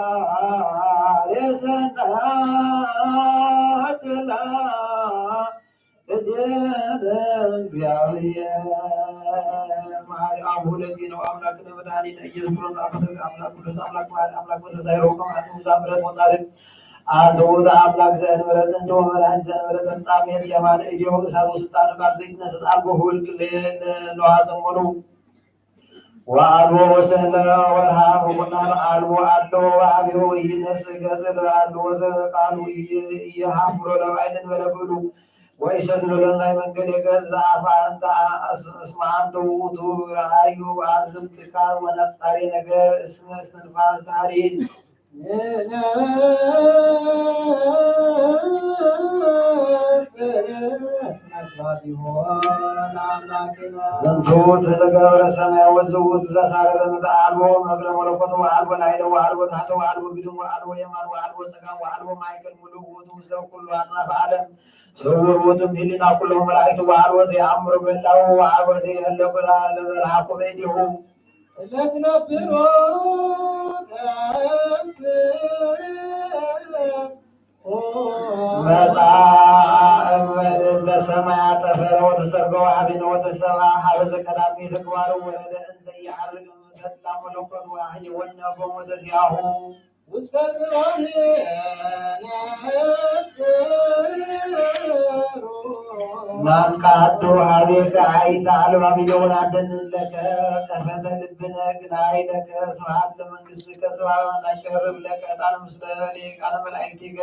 ለገባሬ ሰናይ ተላ እዴነ እግዚአብሔር መሐሪ አብ ሁለቲ ነው። አምላክነ መድኃኒነ ኢየሱስ ክርስቶስ አብ አምላክ ቅዱስ አምላክ መሐሪ አምላክ መስተሳይሮ ከማቱ ዛምረት ወጻድቅ አንተ ውእቱ አምላክ ዘእንበለ ጥንት ወመድኃኒት ዘእንበለ ተፍጻሜት የማነ እዴሁ እሳት ወስልጣን ቃል ዘይትነሰት አልቦ ሁል ክሌ ነዋ ዘመኑ ወአልቦ ወሰነ ወርሃ ምኩናን አልቦ አሎ ወአብዮ ኢይነስ ገጽ ለአልቦ ዘቃሉ ኢይሃፍሮ ለባዕል እንበለ ብሉ ወኢሰድዶ ለናይ መንገድ የገጽ ዘአፋ እንተ እስመ አንተ ውእቱ ረአዩ አዝም ትካር ወነጻሪ ነገር እስመ እስትንፋስ ዳሪት ንነጽር እስመ ስብሐት ይሆን አምላክነ። ዝንቱ ውእቱ ዘገብረ ሰማይ ወዝውቱ ዘሳረረ ምድር አልቦ መግረ መለኮቱ ወአልቦ ላዕለ ወአልቦ ታሕተ ወአልቦ ግድም ወአልቦ የማን ወአልቦ ጸጋም ወአልቦ ማእከል ምሉእ ውእቱ ውስተ ኩሉ አጽናፈ ዓለም። ስውር ውእቱ እምሕሊና ኩሎም መላእክቱ ወአልቦ ዘይአምሩ በላው ወአልቦ ዘይህለቁ ለዘልሃኩ በእዴሁ። ለትነብሮ ተንስ መጻ እመልዕልተ ሰማይ አጠፈረ ወተሰርገ ወሀቤነ ወተሰብአ ሀበ ዘቀዳሚ ተግባሩ ወረደ እንዘ ይዐርግ እምተድላ መለኮት ወአህየወነ በሞተ ዚአሁ። ውስተ ጽባሕ ነጽሩ። ናንካ አዶ ሀቤከ አይተ አልባቢነ ወናደንን ለከ ቀፈተ ልብነ ግናይ ለከ ስብሐት ለመንግስትከ ስብሐት ወናጨርብ ለከ ዕጣን ምስለ ሊቃነ መላእክቲከ።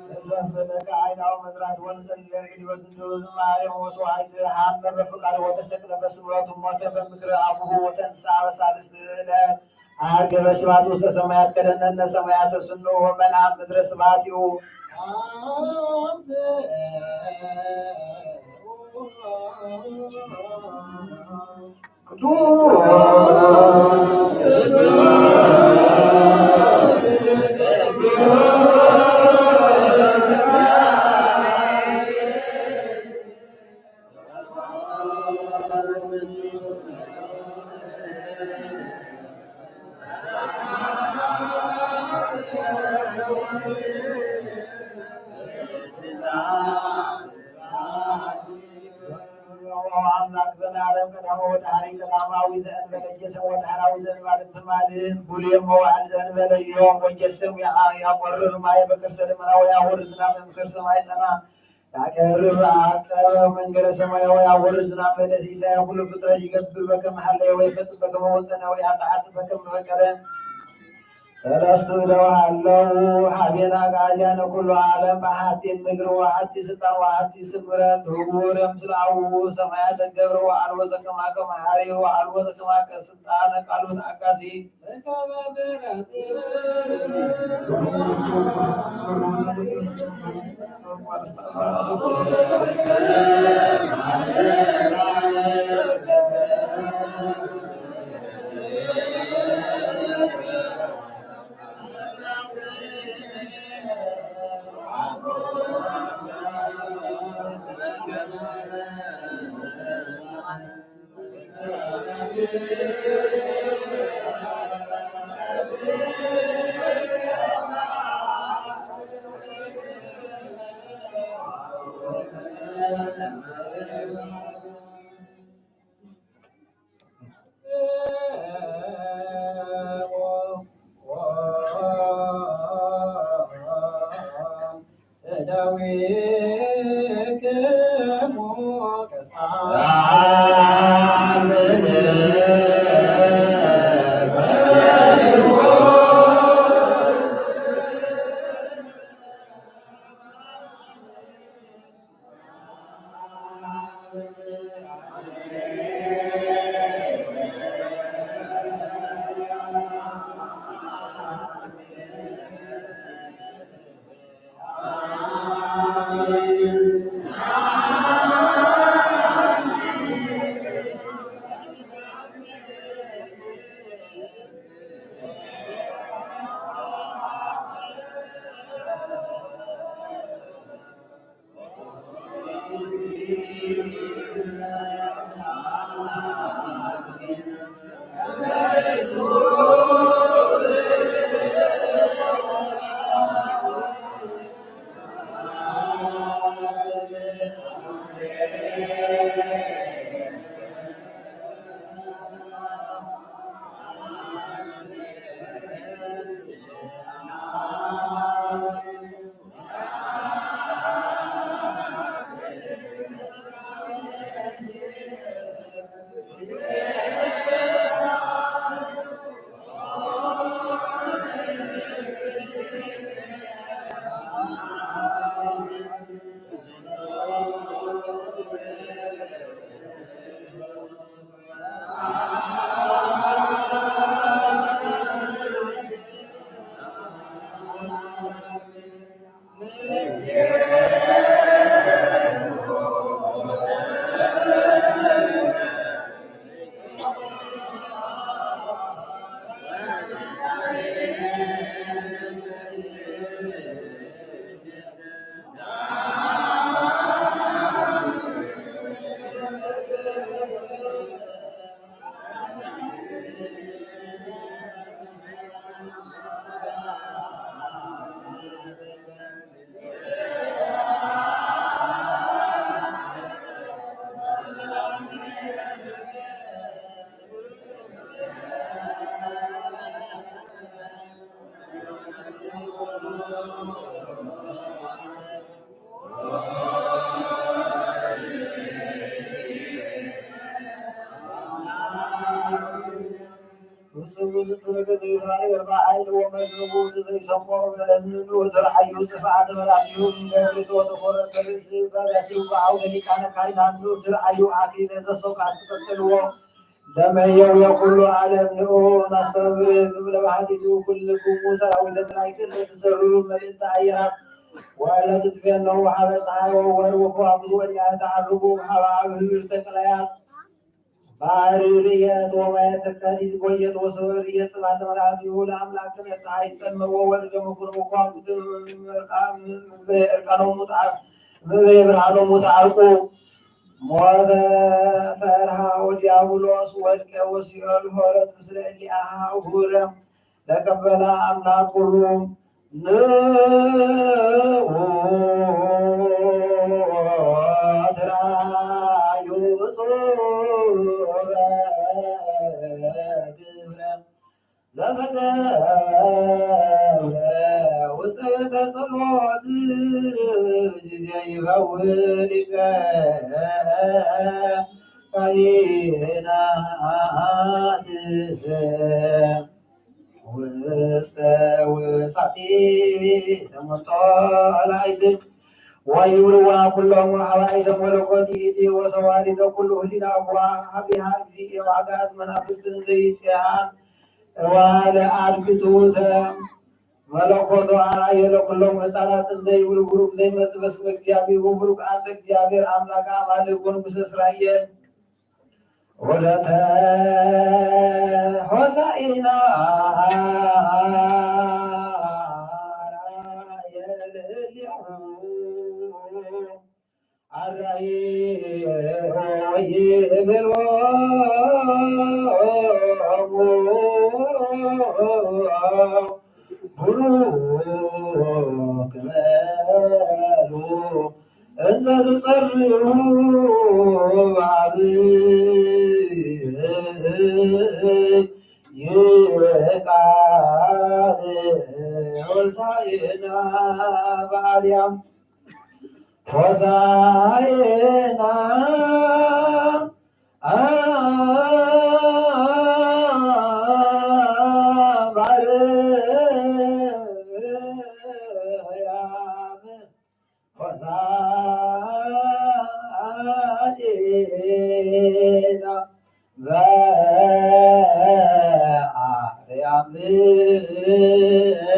ተሰፈነከ ኃይላው መዝራት ወንዘል ለርግድ በዝንቱ ዝማሬ ወመስዋዕት ሀመ በፍቃድ ወተሰቅለ በስምረቱ ሞተ በምክር አቡሁ ወተንሳ በሳልስት ዕለት አርገ በስብሐት ውስተ ሰማያት ከደነነ ሰማያተ ስኑ ወመልአ ምድረ ስብሐቲሁ። አምላክ ዘላለም ቀዳማዊ ወዳህሪ ቀዳማዊ ዘእንበለ ጀሰም ወዳህራዊ ዘእንባለ ትማልን ቡሌም መዋዕል ዘእንበለ ዮም ወጀሰም ያቆርር ማየ በከርሰ ደመና ወያወርድ ዝናም እምከርሰ ማይ ጸና ያቀርብ አቀበ መንገደ ሰማያዊ ያወርድ ዝናም ለሲሳየ ኩሉ ፍጥረት ይገብር በከመ ሀለየ ወይፈጽም በከመ ወጠነ ወያተዓት በከመ ፈቀደ። ሰለስቱ እደው ሀለው ሀቤነ አግዓዝያነ ኩሉ ዓለም በአሐቲ ምግር ወአሐቲ ስልጣን ወአሐቲ ስምረት ህቡረ ምስለ አቡሁ ሰማያተ ገብረ ወአልቦ ዘከማከ መሐሪ ወአልቦ ዘከማከ ስልጣነ ቃሉ ተአቃሲ። ውጹእ ውጹእ ትብሎ ዘይትራእዩ ርባዕ ዓይኒ ወመድረቡ ዘይሰምዖ በእዝንኑ ትርኣዩ ጽፍዓተ መላእክቲሁ እምገብርቶ ተኮረተ ርእሲ በበትሩ በዓውደ ሊቃነ ካህናት ንዑድ ትርኣዩ ኣክሊለ ዘሶቃት ትቀጽልዎ ደመየው የኩሉ ዓለም ንዑ ናስተብርክ እብለ ባሕቲቱ ኩልክሙ ሰራዊተ መላእክት ለትሰርሩ መልእክተ ኣየራት ወእለ ትትፌነው ሀበ ፀሐይ ወወር ወከዋክብት ወእለ ተዓርቡ ሀበ ኣብ ህብርተ ቀላያት ባሕሪ ርእየት ወማየ ተካቲት ጎየት ወሰወር ርእየት ጽባተ መላእክቲሁ ለአምላክነ ፀሐይ ጸልመ ወወር ደመኩን ወከዋክብት እርቃኖሙ ተዓ-፣ እምበየ ብርሃኖሙ ተዓርቁ። ሞተ ፈርሃ ወዲያብሎስ ወድቀ ወሲኦል ሆረት ምስለ እሊአሃ ሁረ ለቀበላ አምላክ ኩሉ ንዑ ትርአዩ እጹበ ግብረ ዘተገብረ ውስተ ቤተ ጸሎት ጊዜ ይፈውስ ሊቀ ካህናት ውስተ ውሳጢ ተመንጦ ላይት ወይብልዋ ኩሎም ሀዋይተ መለኮት ይእቲ ወሰዋሪተ ኩሉ ህሊና ቡዋ ሀቢሃ እግዚእ የዋጋት መናፍስትን ዘይጽያን እዋለ አድግቱተ መለኮቶ አርአየ ለኩሎም ህፃናትን ዘይብሉ ብሩክ ዘይመጽእ በስመ እግዚኣብሔር ወብሩክ አንተ እግዚኣብሔር አምላክ አማልክ ወንጉሰ እስራኤል ወለተ ሆሳኢና አርአየ ለእሊሁ አራይ ወይብልዎ ቡሩክ በሉ እንዘ ትጸርዩ በአብ ይቃል ሆሳዕና በአርያም ሆሳዕና በአርያም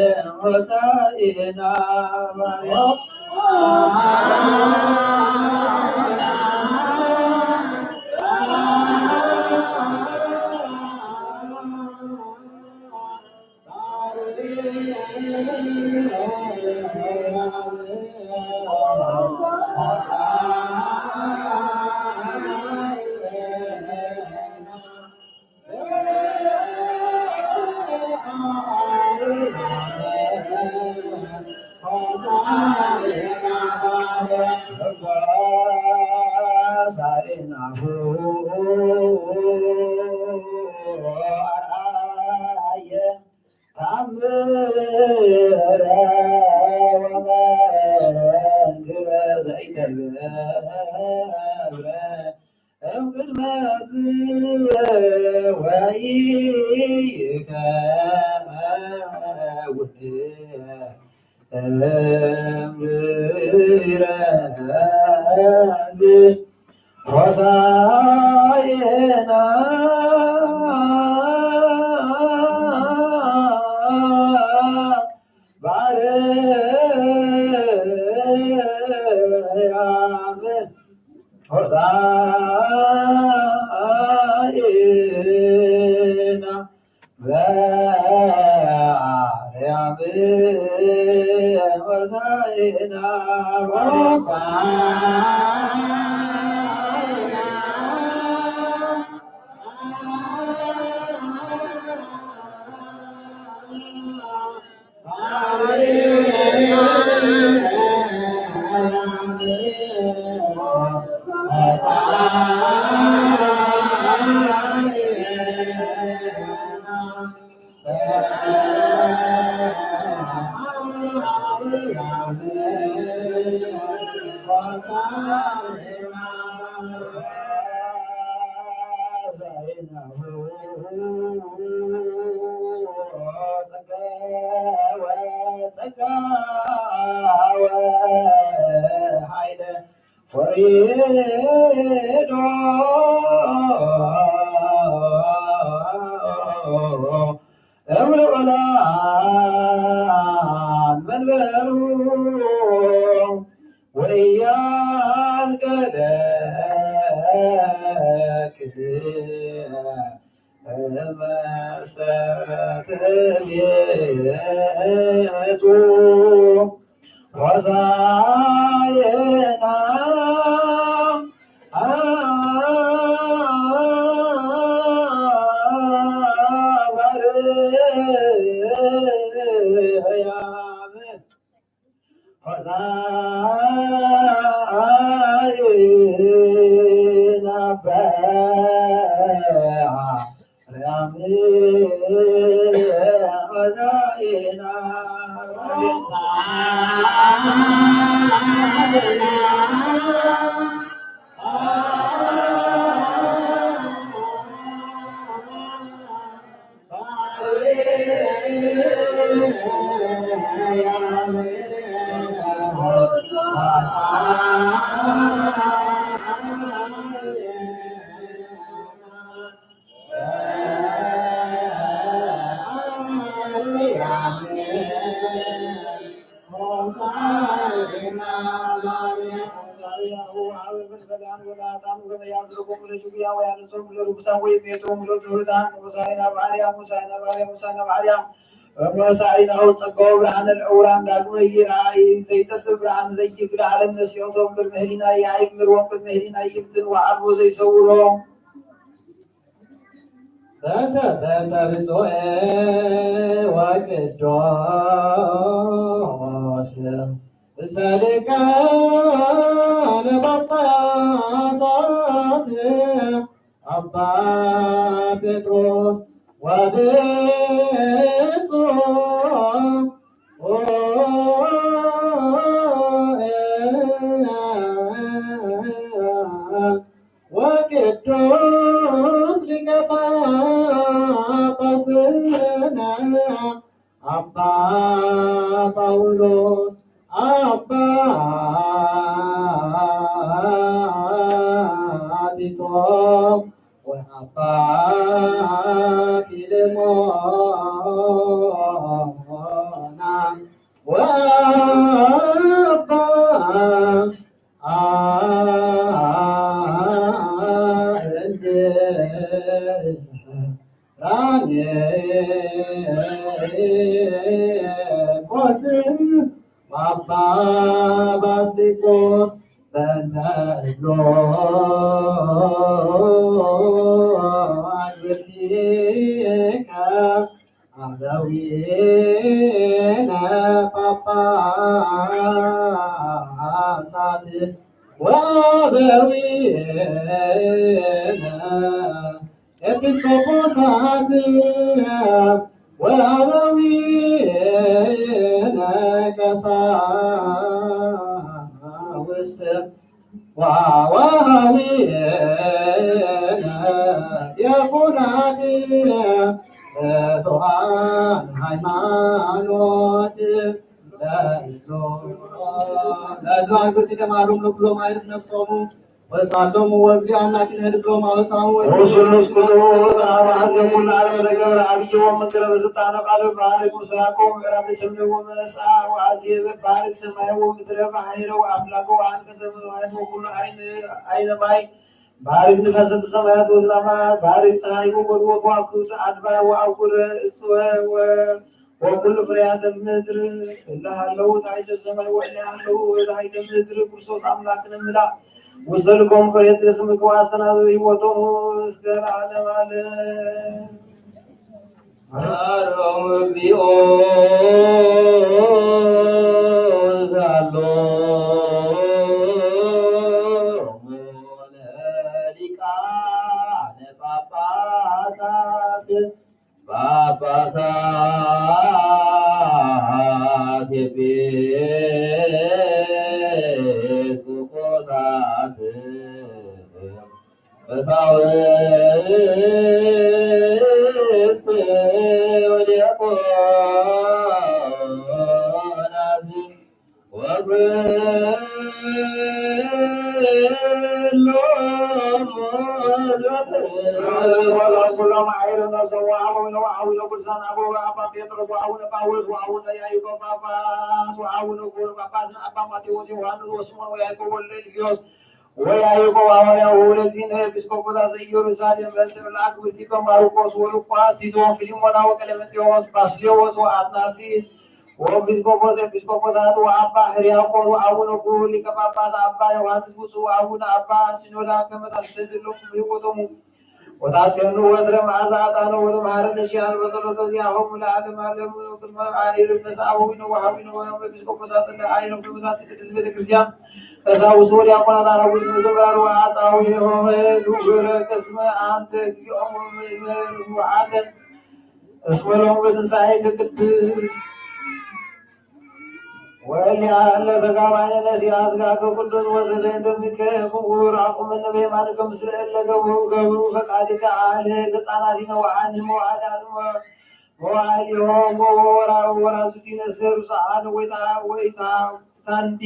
ሆሳዕና በአርያም ሆሳዕና እምድረዝ ሆሳዕና በአርያም ሆሳዕና በአርያም ሆሳዕና ሆሳዕና ጸጋ ወጸጋ ወኃይለ ወሪዶ እምልዑላን መንበሩ ወእያንቀለቅል መሰረተ ቤቱ ሆሳዕና በአርያም ሆሳዕና በአርያም ሆሳዕና ሆሳዕና ሆሳዕናሁ ጸጋው ብርሃነ ለዕውራን ዳግመ ይርኣይ ዘይጠፍእ ብርሃን ዘይክል ዓለም ነሲኦቶም ቅድሚ ህሊና ይኣይምርዎም ቅድሚ ህሊና ይፍትን ወዓልቦ ዘይሰውሮም በእንተ በእንተ ብፁዕ ወቅዱስ ርእሰ ሊቃነ ጳጳሳት አባ ጴጥሮስ ወብፁዕ ወቅዱስ ሊቀ ጳጳስነ አባ ጳውሎስ አባ ቲቶ ወአባ ፊልሞና ወአባ እንድራኒቆስ ወአባ ባስሊቆስ በእንተ እሎ አግብርቲከ አበዊነ ጳጳሳት ወአበዊነ ኤጲስቆጶሳት ወአበዊነ ቀሳውስት ወአበዊነ ዲያቆናት እቶሃን ሃይማኖት ለእሎ ለእሎ ኣግብርቲ ደማሮም ለኩሎም ኣይርብ ነፍሶሙ ወሳሎም ወእግዚኦ ኣምላክነ ህድግሎም ኣበሳሙ ወስሉስ ቅዱስ አብ አሐዜ ኩሉ ዓለም ዘገብረ አብይ ወምክረ በስልጣነ ቃሉ ባሕሪ ምስራቆ ምዕራብ ስምንዎ መጻ ወአዜብ ባሕሪ ሰማይ ወምድረ ባሕረ ወአፍላገ ወአንቀጸ ሰማያት ወኩሉ አይነ አይነ ማይ ባሕሪ ንፈሰት ሰማያት ወዝላማት ባሕሪ ፀሐይ ወወር ወከዋክብት አድባር ወአውጉረ እፅወ ወ ወኩሉ ፍርያተ ምድር እለ ሃለዉ ታሕተ ሰማይ ወእለ ሃለዉ ታሕተ ምድር ክርስቶስ አምላክነ ምላእ ውስተ ልቦሙ ፍሬት ለስምከ ወአስተናዝር ህይወቶሙ እስከ ለዓለመ ዓለም። መሐረነ እግዚኦ ዛሎ ሊቃነ ጳጳሳት ጳጳሳት ኤጲስቆጶሳት ቀሳውስት ወዲያቆናት ወኩሎም ወዘተ ኩሎም ዓይርነ ሰዋዕሞ ኢለ ወዓዊነ ቅዱሳን አበው አባ ጴጥሮስ ወአቡነ ጳውሎስ ወአቡነ ያዕቆብ ጳጳስ ወአቡነ ክቡር ጳጳስና አባ ማቴዎስ ዮሐንስ ወስምኦን ወያዕቆብ ወልደ ኢልዮስ ወያዕቆብ ሐዋርያ ወወለዲነ ኤጲስቆጶሳት ዘኢየሩሳሌም በእንተ እለ አግብርቲከ ማርቆስ ወሉቃስ ቲቶ ፊልሞና ወቀሌምንጦስ ባስልዮስ ወአትናሲስ ወኤጲስቆጶስ ኤጲስቆጶሳት ወአባ ሕርያቆስ ወአቡነ ኩሉ ሊቀ ጳጳስ አባ ዮሐንስ ብፁዕ ወአቡነ አባ ሲኖዳ ከመ ታስተድሎም ህይወቶሙ ወታጽዮኑ ወትረ መዓዛ ዕጣኑ ወተምሃረነ ሺዓን በጸሎተ ዚአሆሙ ለዓለመ ዓለም። ቅድመ አእይርብ ነስአቦሙ ወሐዊነ ወዮም ኤጲስቆጶሳት ለአይረፍ በዛቲ ቅድስት ቤተ ክርስቲያን ቀሳውስት ወዲያቆናት አረጉት መዘምራን ወአጻዊ ሆሄ ዙግረ ቅስመ አንተ እግዚኦሙ ወአተ እስመ ሎሙ በትንሳኤከ ቅድስት ወእሊአ እለ ተጋባእነ ነሲአ ሥጋከ ቅዱስ ወሰተይን ደምከ ክቡር አቁመነ በየማንከ ምስለ እለ ገብሩ ገብሩ ፈቃድከ አለ ገጻናቲነ ወአንመ ወአዳዝመ መዋዕሊሆም ወወራ ወወራዙቲነ እስከ ርሱዓን ወይታ ወይታ ታንዲ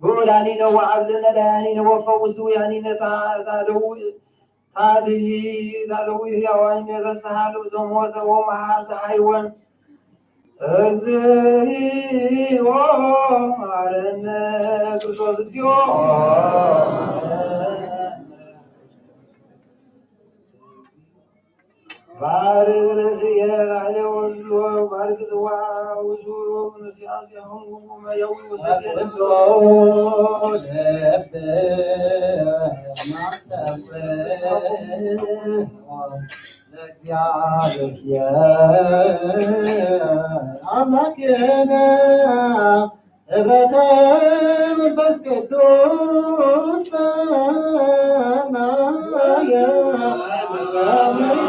ብዑላኒነ ወአብልዕነ ዳያኒነ ወፈውስ ድውያኒነ ታደው ታድይ ላለው ሕያዋን የተሳሃሉ ዘሞተ ወመሐር ፀሐይወን እግዚኦ መሐረነ ክርስቶስ እግዚኦ መሐረነ። ባርክ ርእስየ ላዕሌ ወዝሎ ባርክ ጽዋ ውዙ ነሲያ ሲያሁን መየዊ ወሰየ ወኩሎ ልብ ማስተውል ለእግዚአብሔር አምላክነ ህብረተ መንፈስ ቅዱስ ሰናየ አሜን።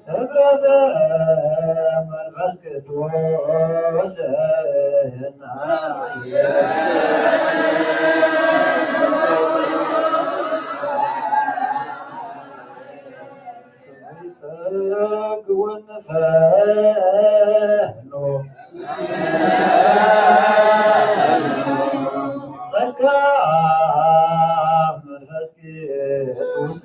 ህብረተ መንፈስ ቅዱስ ይጸግወን ፈኖ ጸጋ መንፈስ ቅዱስ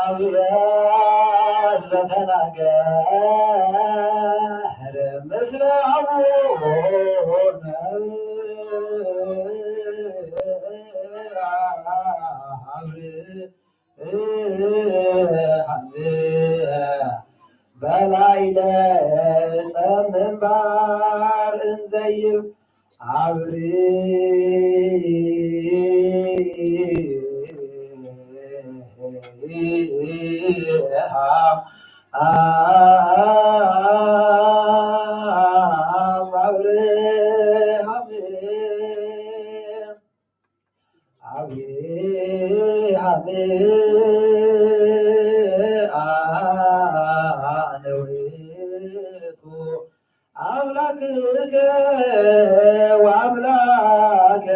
እግዚኣብሔር ዘተናገረ ምስለ አቡነ አብርሃም በላዕለ ዕፀ ምንባር እንዘይብ አብርሃም አብርሃም አብርሃም አነ ውእቱ አምላክከ ወአምላከ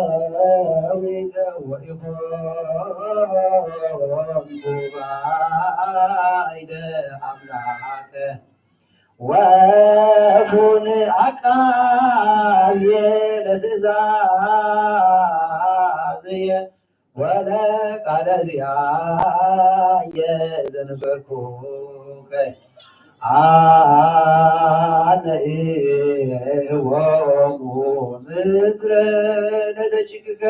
አበዊከ ወኢኮንኩ ባዕደ አምላከ ወኩን አቃብየ ለትእዛዝየ ወለቃለ ዚአየ ዘንበርኩከ አነ እህቦሙ ምድረ ለደቂቅከ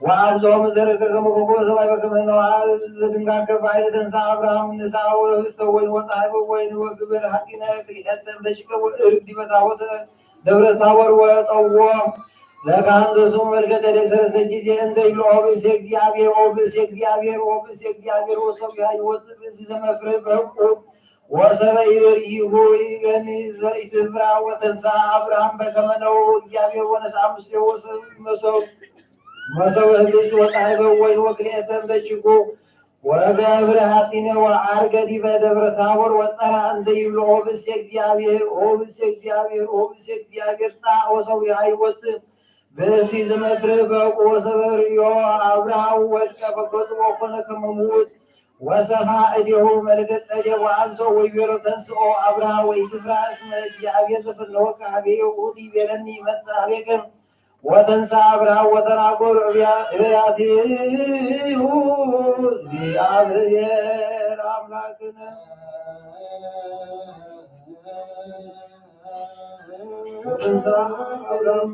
ወአብዝሖሙ ዘርእከ ከመ ኮከበ ሰማይ በከመ ነዋ ዘድንጋከ ባሕሪ ተንሳ አብርሃም ንሳ ወህብስተ ወይን ወፀሃይ ወይን ወግበር ሐፂነ ክልኤተ ደቂቀ ወእርግ ዲበ ታቦተ ደብረ ታቦር ወፀዎ ለካህን ዘስሙ መልከ ጼዴቅ ሰለስተ ጊዜ እንዘ ይብሎ ኦ ብእሴ እግዚአብሔር ኦ ብእሴ እግዚአብሔር ኦ ብእሴ እግዚአብሔር ወሰቢሃ ይወፅእ ብእሲ ዘመፍርህ በቁ ወሰበ ይርእይዎ ይገኒ ዘኢትፍራ ወተንሳ አብርሃም በከመ ነው እግዚአብሔር ወነስአ ምስሌሁ ወሰብ መሰው መሰው ህብስት ወፀሃይ በወይን ወክልኤተ ደቂቁ ወገብረ ሐፂነ ወዐርገ ዲበ ደብረ ታቦር ወፀራ እንዘ ይብሎ ኦ ብእሴ እግዚአብሔር ኦ ብእሴ እግዚአብሔር ኦ ብእሴ እግዚአብሔር ጻእ ወሰው ይሃይወፅእ ብእሲ ዝመፍርህ በቁ ወሰበ ርእዮ አብርሃ ወድቀ በገጹ ወኮነ ከመ ምውት ወሰፋ እዴሁ መልከ ጸዴቅ ወአንሶ ወይቤሎ ተንስኦ አብርሃ ወኢትፍራ እስመ እግዚአብሔር ዘፈነወከ ሀቤ ውእቱ ይቤለኒ ይመጽእ ሀቤከ ወተንሳ አብርሃም ወተናገሩ እብያቲሁ እግዚአብሔር አምላክነ። ወተንሳ አብርሃም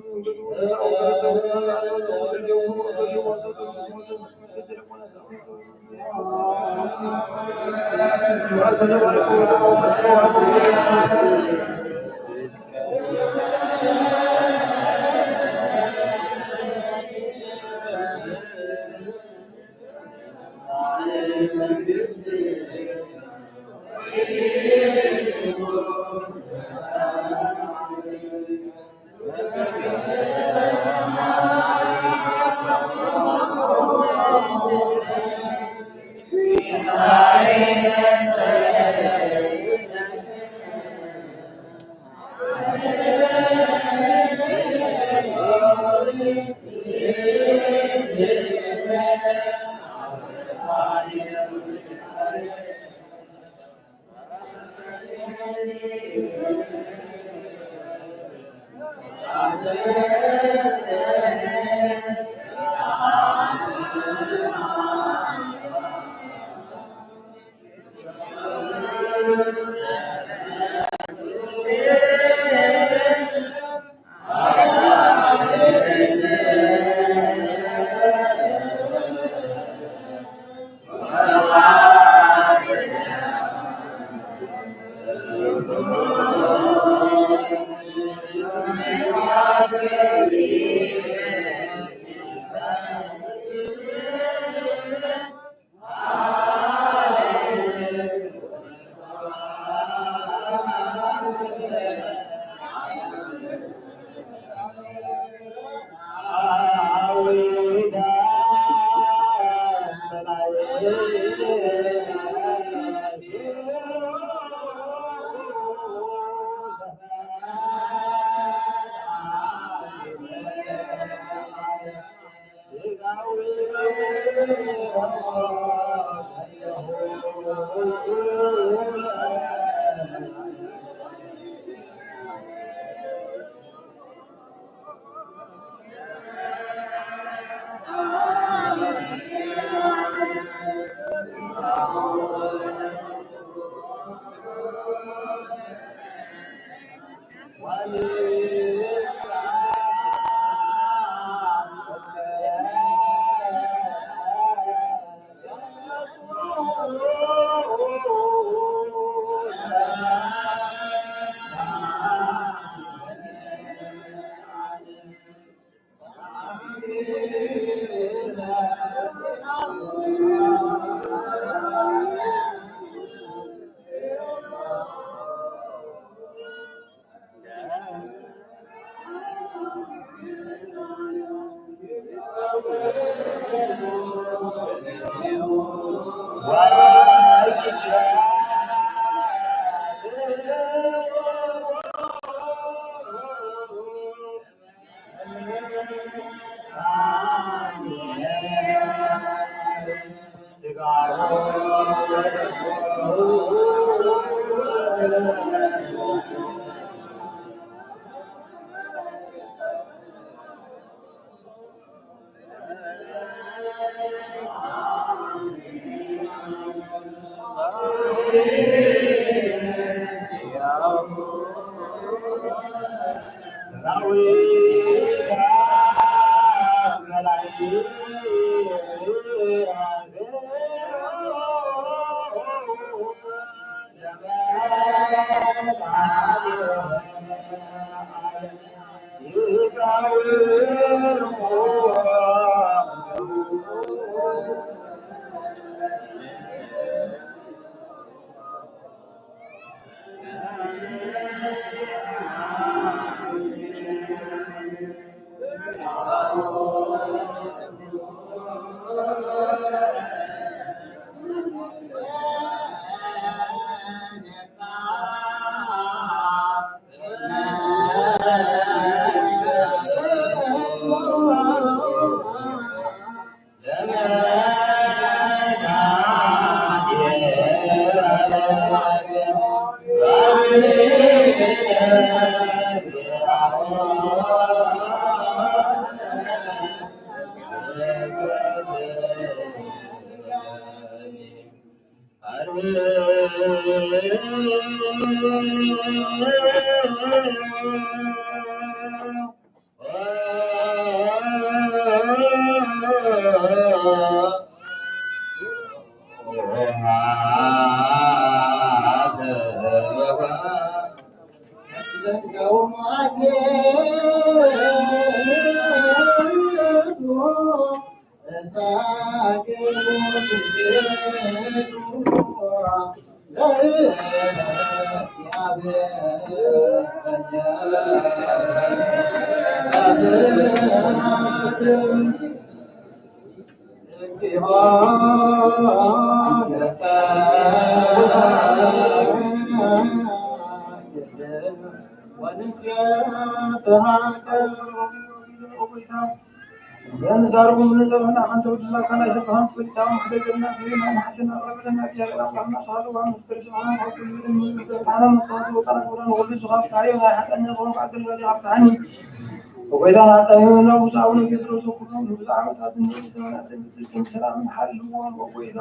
ዘንሳርኩም ንዘበና ሓንቲ ወድላ ካናይ ሰብሃም ትፈልጣ፣ ሕደገልና ስሌና ንሓስና ቅረብለና፣ እግዚኣብሔር ኣምላኽና ሰሃሉ ዋን ፍቅር ሰብሃም ኣብ ኩሉ ምድር ምድር ዘብታና መጥፋቱ ወጣና ጎዳን ወሉ ዝኻፍታዮ ናይ ሓጣኛ ዝኾንኩ ኣገልጋሊ ሃፍታኒ። ወጎይታና ቀሚምና ብዙ ኣቡነ ጴጥሮስ ወኩሎም ንብዙ ዓመታት ንብዙ ዘመናት ብጽድቅን ሰላምን ሓልዎም። ወጎይታ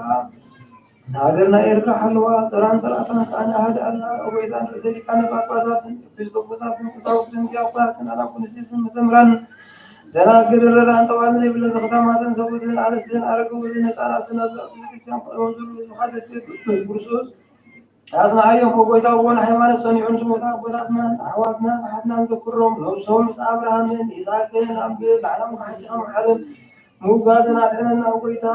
ንሃገርና ኤርትራ ሓልዋ፣ ጸራን ጸላእታን ከኣ ንኣህድኣልና። ወጎይታ ንርእሰ ሊቃነ ጳጳሳትን ኤጲስቆጶሳትን ቀሳውስትን ዲያቆናትን ኣናቁንስቲስን መዘምራንን ደናግል ረዳን ጠዋልን ዘይብለን ዘኽታማትን ሰብኡትን ኣንስትን ኣረጋውያንን ህጻናትን ኣብ ቤተክርስትያን ቆይሞም ዘለዉ ህዝብኻ ዘክር። ቅዱስ ክርስቶስ ኣጽንዓዮም። ወጎይታ ኣቦን ሃይማኖት ጸኒዑን ዝሞቱ ኣቦታትናን ኣሕዋትናን ኣሓትናን ዘክሮም። ነብሶም ምስ ኣብርሃምን ይስሐቅን ኣንብር። ንዓና እውን ሓሲኻ መሓረን ምውጋዝን ኣድሕነና። ወጎይታ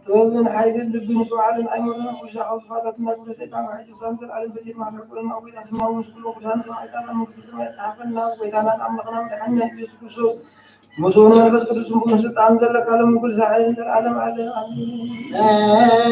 ጥበብን ሓይልን ልብን ምስትውዓልን ኣይመሮን ኩሻ ካብ ዝፋታትና ግብረ ሰይጣን ካብ ሕጂ ክሳብ ንዘለኣለም በጺሕና ንሕቆና። ወጎይታ ስምና እውን ምስ ኩሎም ቅዱሳን ሰማዕታት ኣብ መንግስተ ሰማይ ይጽሓፈልና። ወጎይታናን ኣምላኽና መድሓኒናን ኢየሱስ ክርስቶስ ምስኡ ንመንፈስ ቅዱስ ስምቡን ስልጣን ዘለካ ሎም ኩሉ ሳዕን ዘለዓለም ዓለም ኣሜን።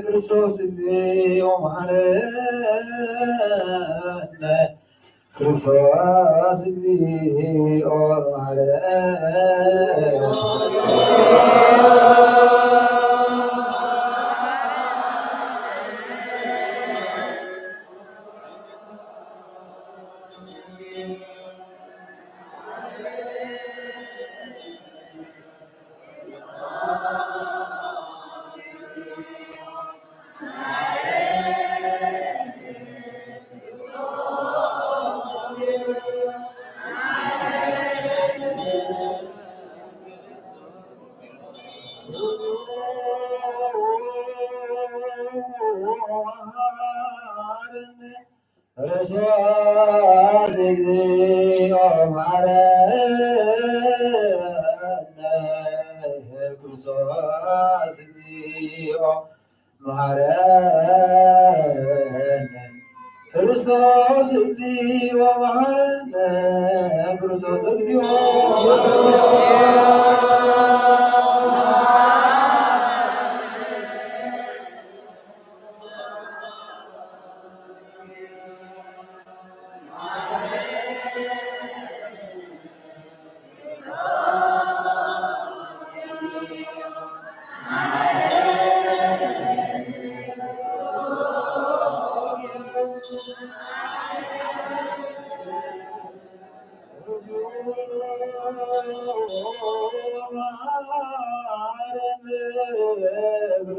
ክርስቶስ እግዚኦ መሐረነ። ክርስቶስ እግዚኦ መሐረነ። ክርስቶስ እግዚኦ መሐረነ። ክርስቶስ እግዚኦ መሐረነ። ክርስቶስ እግዚኦ መሐረነ። ክርስቶስ እግዚኦ መሐረነ።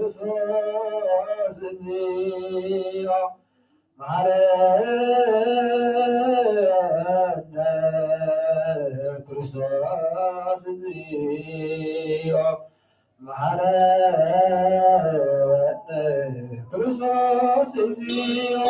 ክርስቶስ እግዚኦ መሐረነ ክርስቶስ እግዚኦ መሐረነ ክርስቶስ እግዚኦ።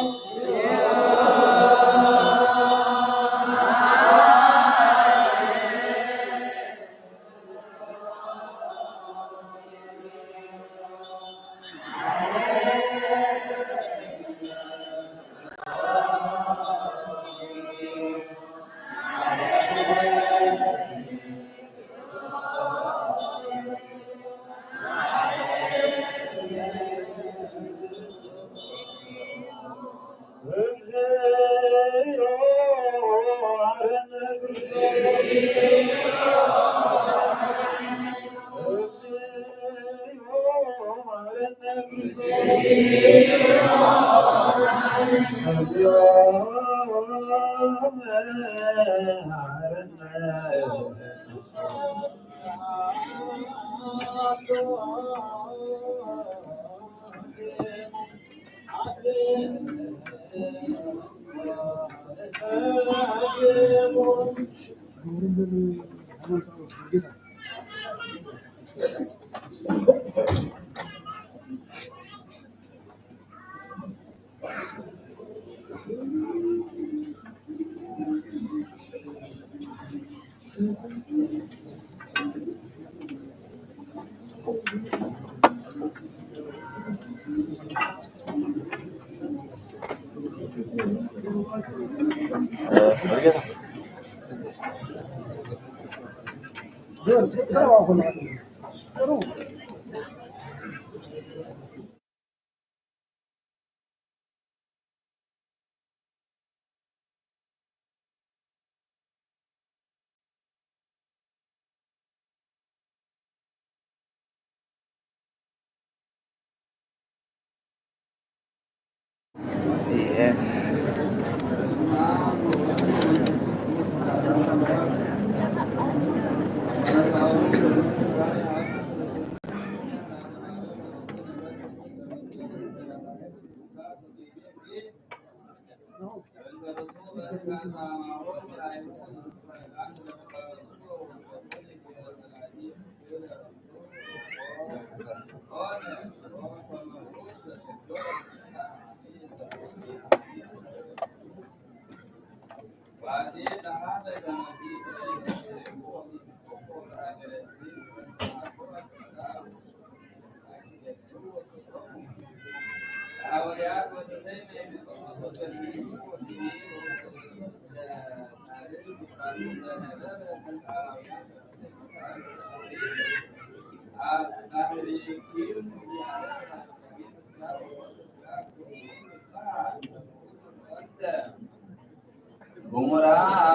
ገሞራ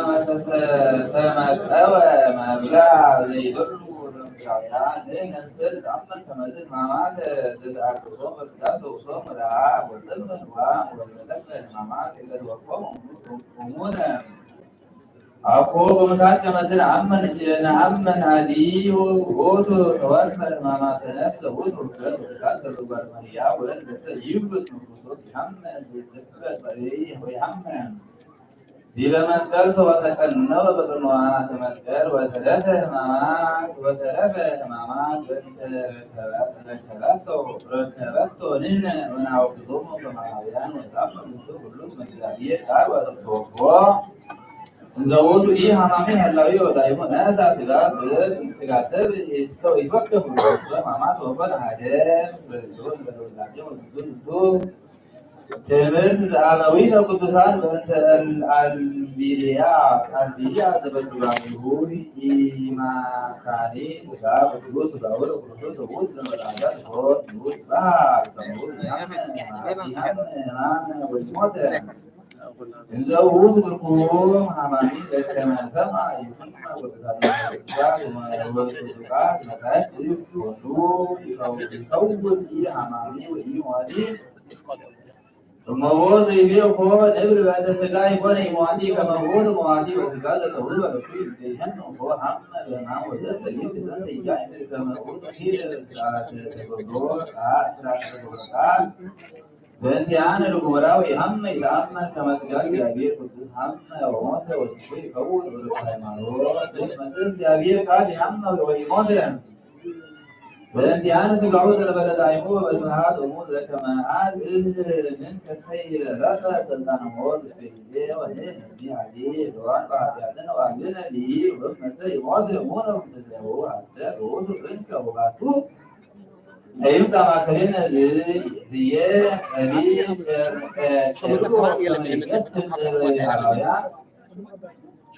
መተሰ-፣ ተመቀወ መብልዕ ዘይደሉ ሎምሳውያን ንነስል ዝኣምን ከመዚ ሕማማት ዘተኣክቦ በስጋ ተውሶም ወደሃ ወዘመን ዋም ወዘለፈ ሕማማት ይገድወኮም እሙነ። ኣኮ ብምታት ከመዚ ንኣምን ንኣምን ኣዲ ውእቱ ተወልፈ ሕማማተ ነፍስ ውእቱ ወገን ወስጋ ዘሉ ጓል ማርያ ወልድ ሰብ ይብሉት ንክርስቶስ ይሃምን ዘይስበት ወይሃምን። ዲበ መስቀል ሶበ ተቀነወ በቅንዋተ መስቀል ወተረፈ ሕማማት፣ ወተረፈ ሕማማት በእንተ ረከበ-፣ ረከበቶ፣ ረከበቶ ንሕነ ወነሐውክሙ ከማውያን ወጻም በእንቱ ኩሉ እስመ እግዚአብሔር ቃል ወተወክፎ። እንዘ ውእቱ ኢሃማሚ ህላዊ ወዳይሙ ነሳ ስጋ ሰብ፣ ስጋ ሰብ ይትወከፍ ሕማማት ወኮነ ሓደ ምስለ ህዝቡ እንበለ ውላዴ ወዝንቱ ዝንቱ ትምህርት ዘአበዊነ ቅዱሳን በእንተ አልቢልያ፣ አልቢልያ ዘበትርጓሜሁ ኢማሳኒ ስጋ ቅዱስ ስጋሁ ለክርስቶስ ዘቦቱ ዘመድኃኒተ ንፍኖት ንዑድ ይትበሃል። ከመኡ ኢሐመ፣ ኢሐመ ሕማመ ወኢሞተ። እንዘ ውእቱ ብርኩ ሐማሚ ዘከመ ሰማ ይኩን ቅዱሳን ቅዱሳን ወቅዱሳት መጻሕፍት ወሉ ይፈውስ፣ ይፈውስ ኢሐማሚ ወኢሞቲ። እመዎ ዘይቤ እኮ ንብል በእንተ ሥጋ ይኮነ ይመዋቲ ከመ ውእቱ መዋቲ በሥጋ ዘተውህበ ርቱ ዘይህን እኮ ሀመ ለማን ወዘሰ ይብል ዘንተ ይጋይ ከመ ውእቱ ኪደ ስርዓተ ተገብሮ ቃል ስርዓተ ተገብሮ ቃል በእንቲአነ ልጉበራዊ ሀመ ይተአመን ከመ ሥጋ እግዚአብሔር ቅዱስ ሀመ ወሞተ ወዝንቱ ይከውን ወርቅ ሃይማኖት መስል እግዚአብሔር ቃል ይሀመ ወይሞተ በእንቲአነ ሥጋሁ ዘንበለ ዳይሙ በስብሐት እሙ ዘከመ አብ እልህ ምን ከሰይ ረቀ ስልጣነ ሞት እስከ ጊዜ ወንህን እኒ አዲ ሔዋን በኃጢአትነ ወአልነ ሊ ወመሰ ይሞት እሙነ እምትእዜሁ አሰር ውእቱ እንከ ውባቱ ለይምጻ ማእከሌነ ዝየ ቀቢ ቄርሎስ ከመ ይገስጽ አላውያን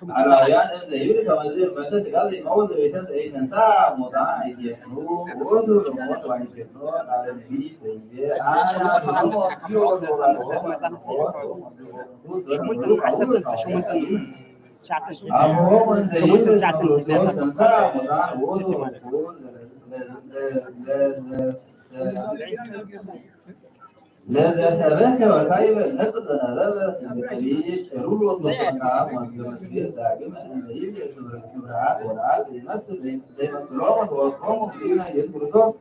አላውያን እንዘ ይብል ከመ ዝእመሰ ሥጋ ዘይመውት ዘኢተንሥአ እሙታን ኣይዜኑ ውእቱ ለሞት ወይዜኑ ቃለ ነቢይ ዘይቤ አነ አድኅኖሙ እግዚኦ ወለባልሆሙ ለሞት ወለሞቱ ዘመዱ አቡነ ሳዊሮስ አቡሆሙ እንዘ ይብል እስመ ክርስቶስ ተንሥአ እሙታን ውእቱ ወኩል ለዘሰ ለዘሰበከ ወካዕበ ነጥብ ዘነበበ ትንቢተ ቄርሎስ ወስብሐት ወወልደ መስቀል ዳግም እንዘ ይብል ስብሐት ወለዓል ዘይመስል ዘይመስሎሙ ተወክፎሙ እግዚእነ ኢየሱስ ክርስቶስ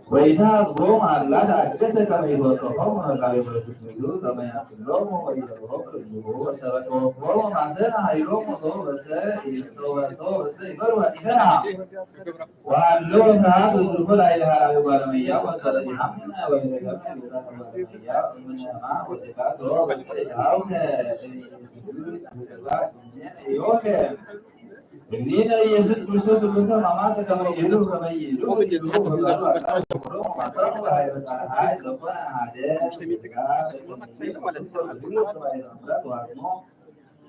ወኢትሐስቦሙ አላ ተአገሰ ከመ ይትወከፎሙ መካሪ ብረቱ ስሚቱ ከመ ያክሎሙ ወይበልሆሙ ለእግዚኡ ወሰበ ተወክፎሙ ማሰነ ኃይሎሙ ሰው በሰ ሰው በሰ ይበሉ ኃጢአተነ ወሀሎ ፍርሃት ወዝልፎ ላዕለ ሀራዊ ጓለመያ ወሰለሚሃም ወይረገም ቤዛ ጓለመያ እምነ ሕማም ወስጋ ሰው በሰ ይትሃውከ ዮከ እግዚእነ ኢየሱስ ክርስቶስ እምንተ ሕማማት ከመ ይሉ ከመ ይሉ ወይሉ ወባሉ አጣ ወቆሎ ማሳቱ ሀይበ ቃል ሀይ ዘኮነ ሀደ ስጋ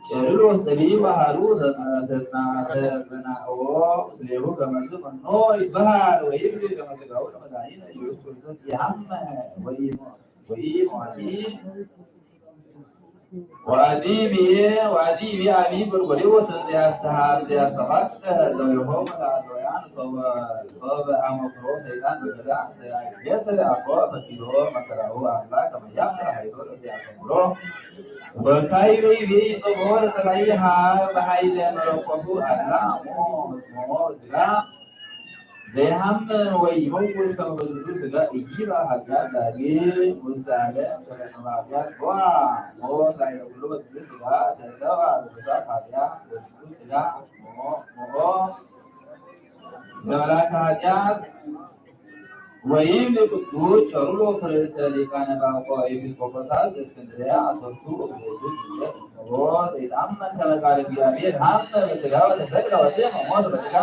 ቄርሎስ ጠቢብ ባህሩ ተጽናኦ ምስሌሁ ከመዝ መኖ ይትበሃል ወይብል ከመ ሥጋሁ ለመድኃኒነ ኢየሱስ ክርስቶስ ይሃመ ወኢሞቲ ወአዲ ብዬ ወአዲ ብዬ አቢ ጎርጎርዮስ ዘያስተሃል ዘያስተባቅ ዘዊሆም ለአለውያን ሶበ አመክሮ ሰይጣን በገዳ ዘያገሰ አኮ ፈኪሮ መከራሁ አምላክ ከመያምር ሀይሎ ለዘያከብሮ ወካይ በይቤ ጸቦ ለተለያየ በኃይለ መለኮቱ አላ ሞ ስጋ ዘይሃምም ወይመውት ከመ በዝንቱ ሥጋ ኢይብአ ኃጢአት ዳግም ውስተ ዓለም ከመ ኃጢአት ቦአ ሞት ላዕለ ኩሉ በዝንቱ ሥጋ ተሰብአ ርኩሳት ኃጢአት በዝንቱ ሥጋ ሞኦ ለመላከ ኃጢአት ወይም ቅዱስ ቄርሎስ ርእሰ ሊቃነ ጳጳሳት ኤጲስቆጶሳት ዘእስክንድርያ አሰርቱ ወክልኤቱ ጊዜ ሞት ይታመን ከመ ቃለ እግዚአብሔር ሀመ በሥጋ ወተሰቅለ ወደመ ሞት በሥጋ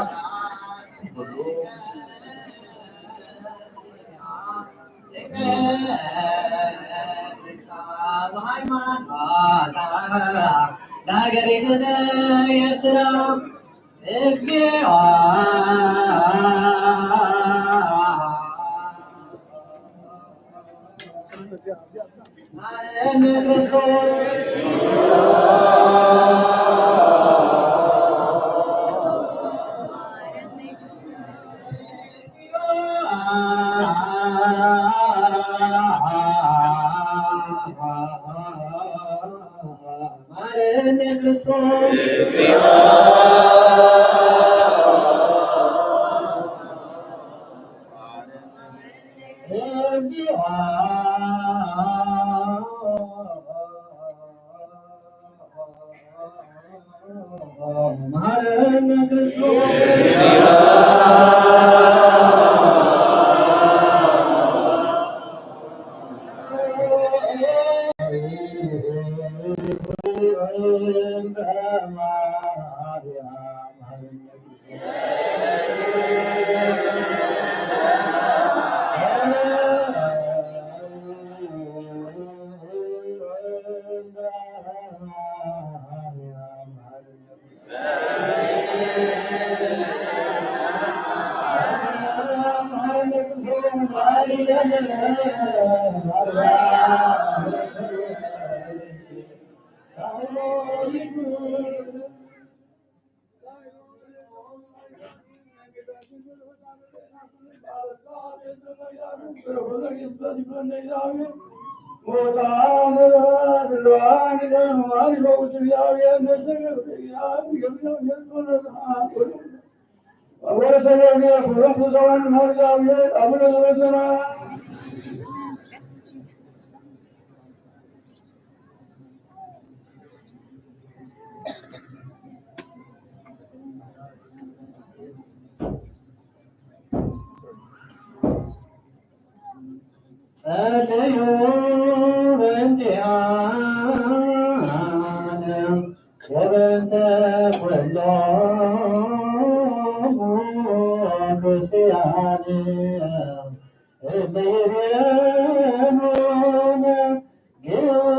ጸልዩ በእንቲኣነ ወበእንተ ኩሎም ክርስቲያን እለ ይቤሉነ ግብረ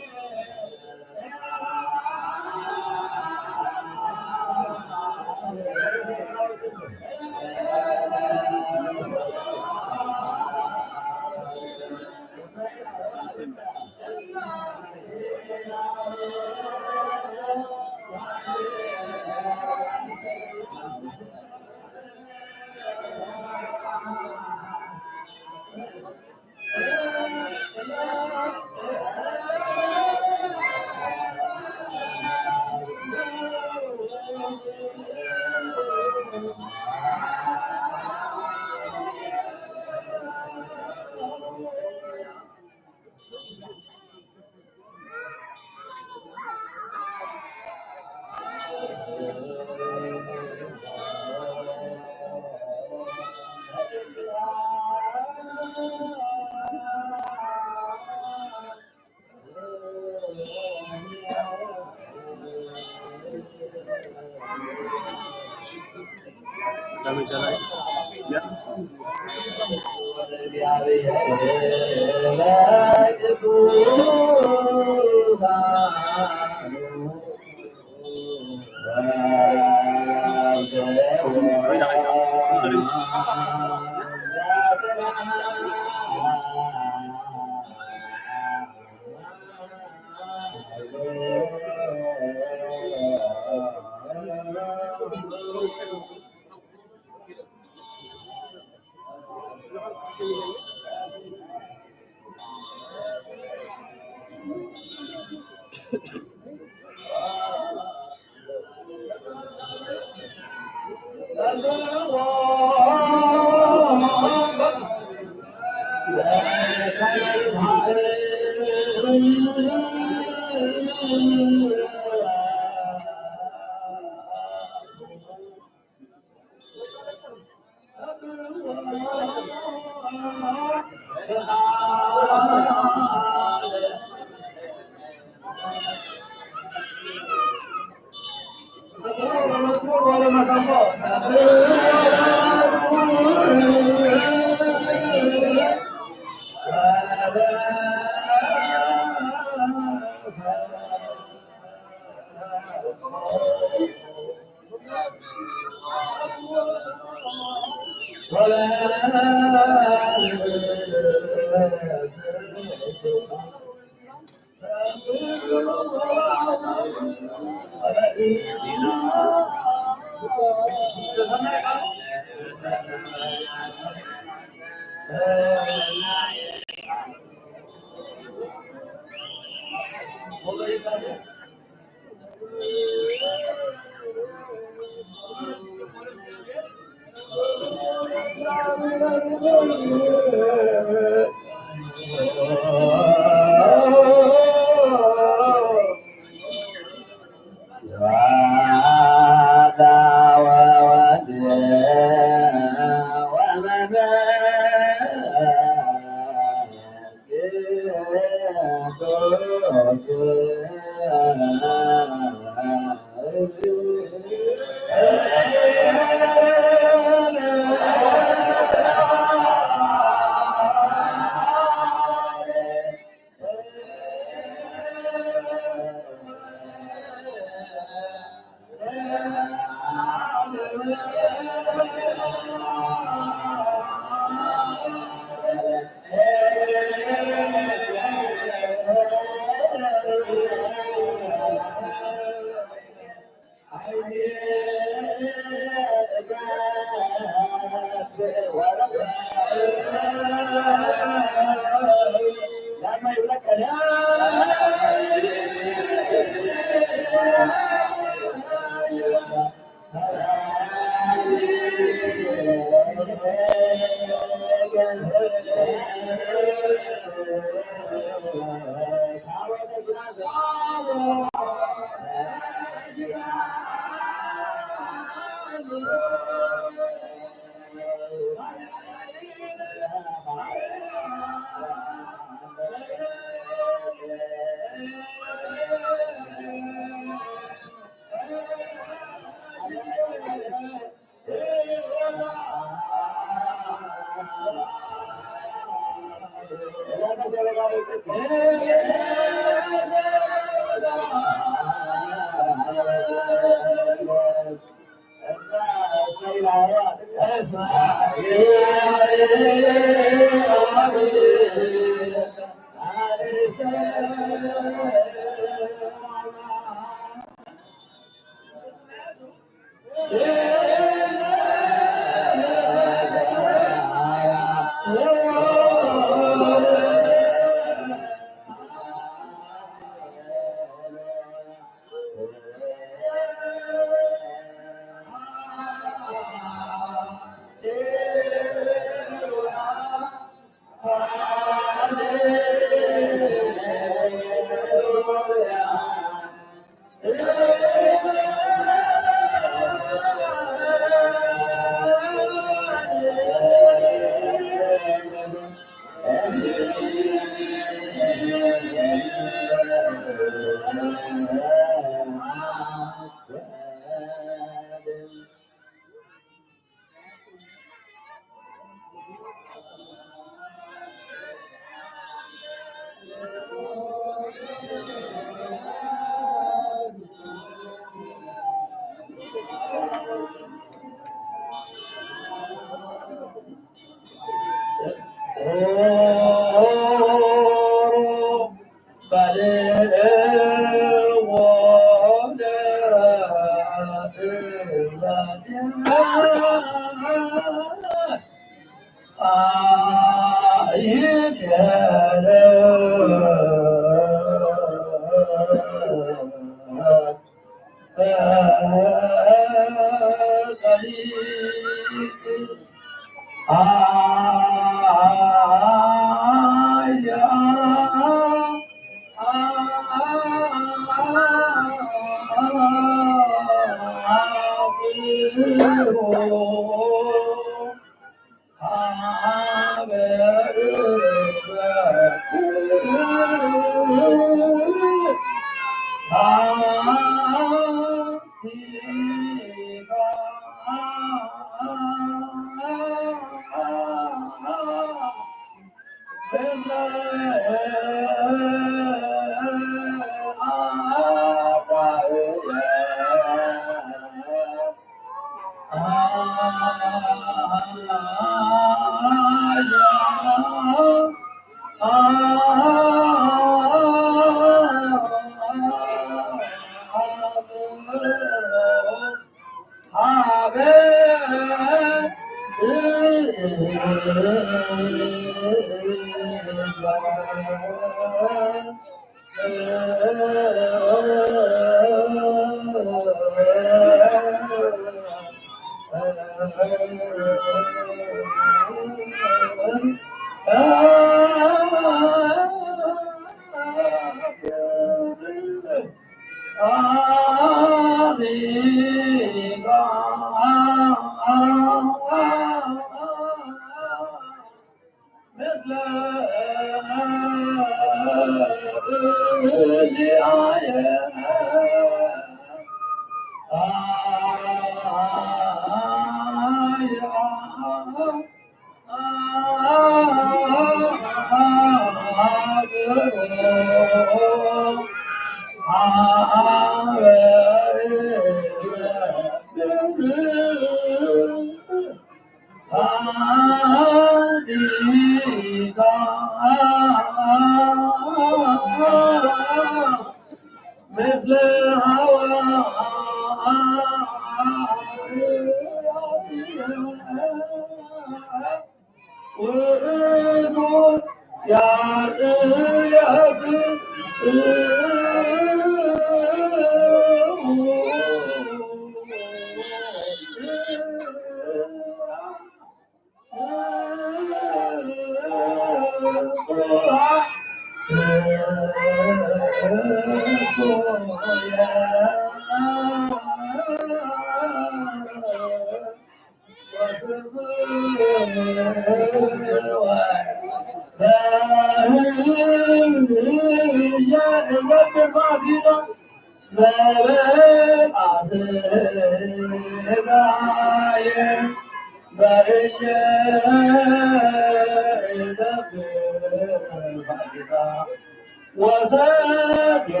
ወሰትየ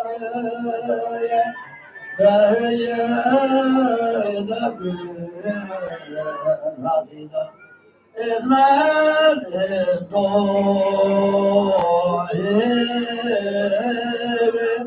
ደምየ በህየ ይነብር ፋሲካ እስመ ዝንቱ ይብል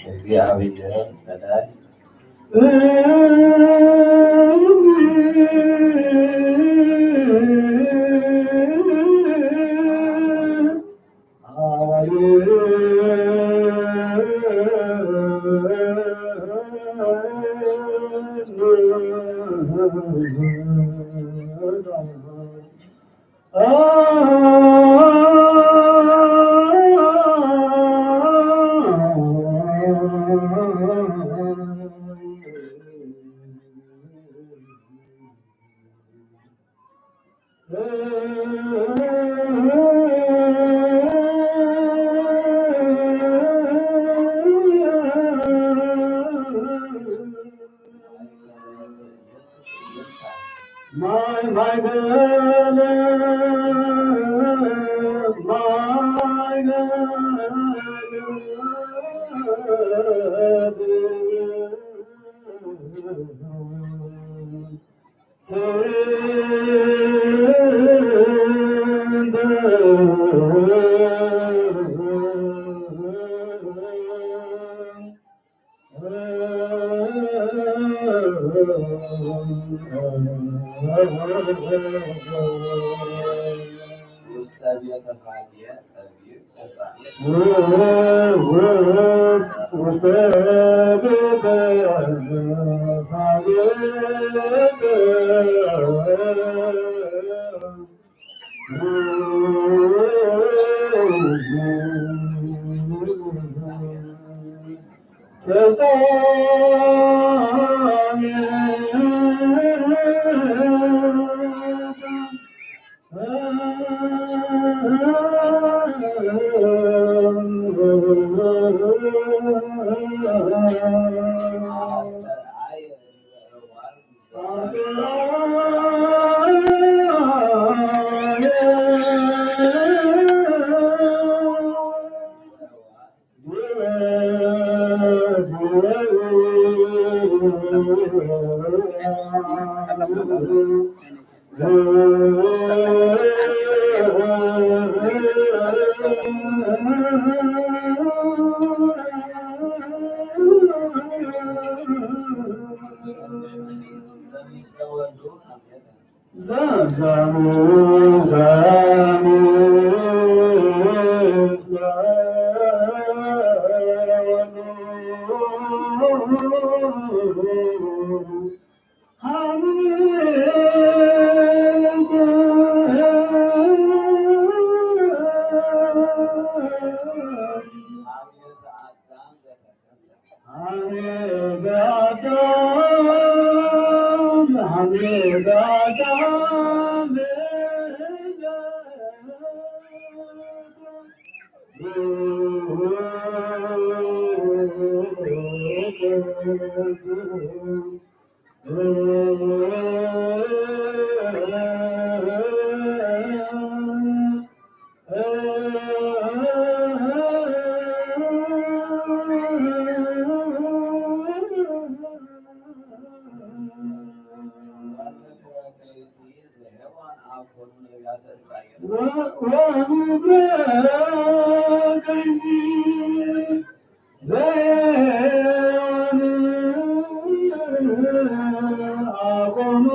እግዚኣብሔር ፈጣሪ ማይ ማይ ገለ ማይ ገለ ውስተ ቤተ ፋጌ ጠቢብ ተጻሕፈ። ውስተ ቤተ ፋጌ ዘዛሙ ዛሙ ሐሚድ አዳም ሐሚድ አዳም ወምድረ ከይሲ ዘየዋን አቆሙ።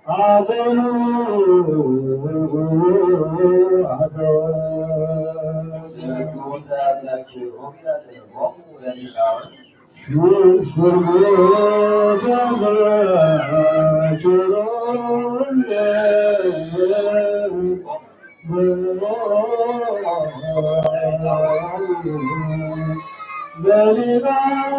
አበኑ አቶ ስርጉ ተዘኪሩ ይረድእዎሙ ለሊቃውንት። ስ-፣ ስርጉ ተዘኪሩ ለሊቃውንት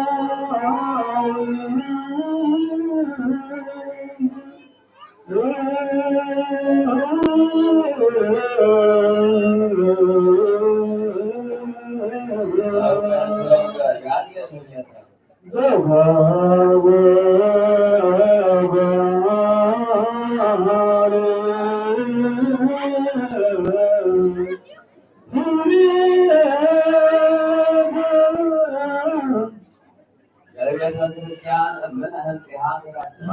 ለቤተ ክርስቲያን እምነ ህንጺሃ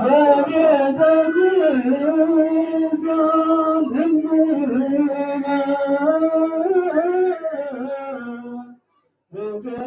ለቤተ ክርስቲያን እምነ ህንጺሃ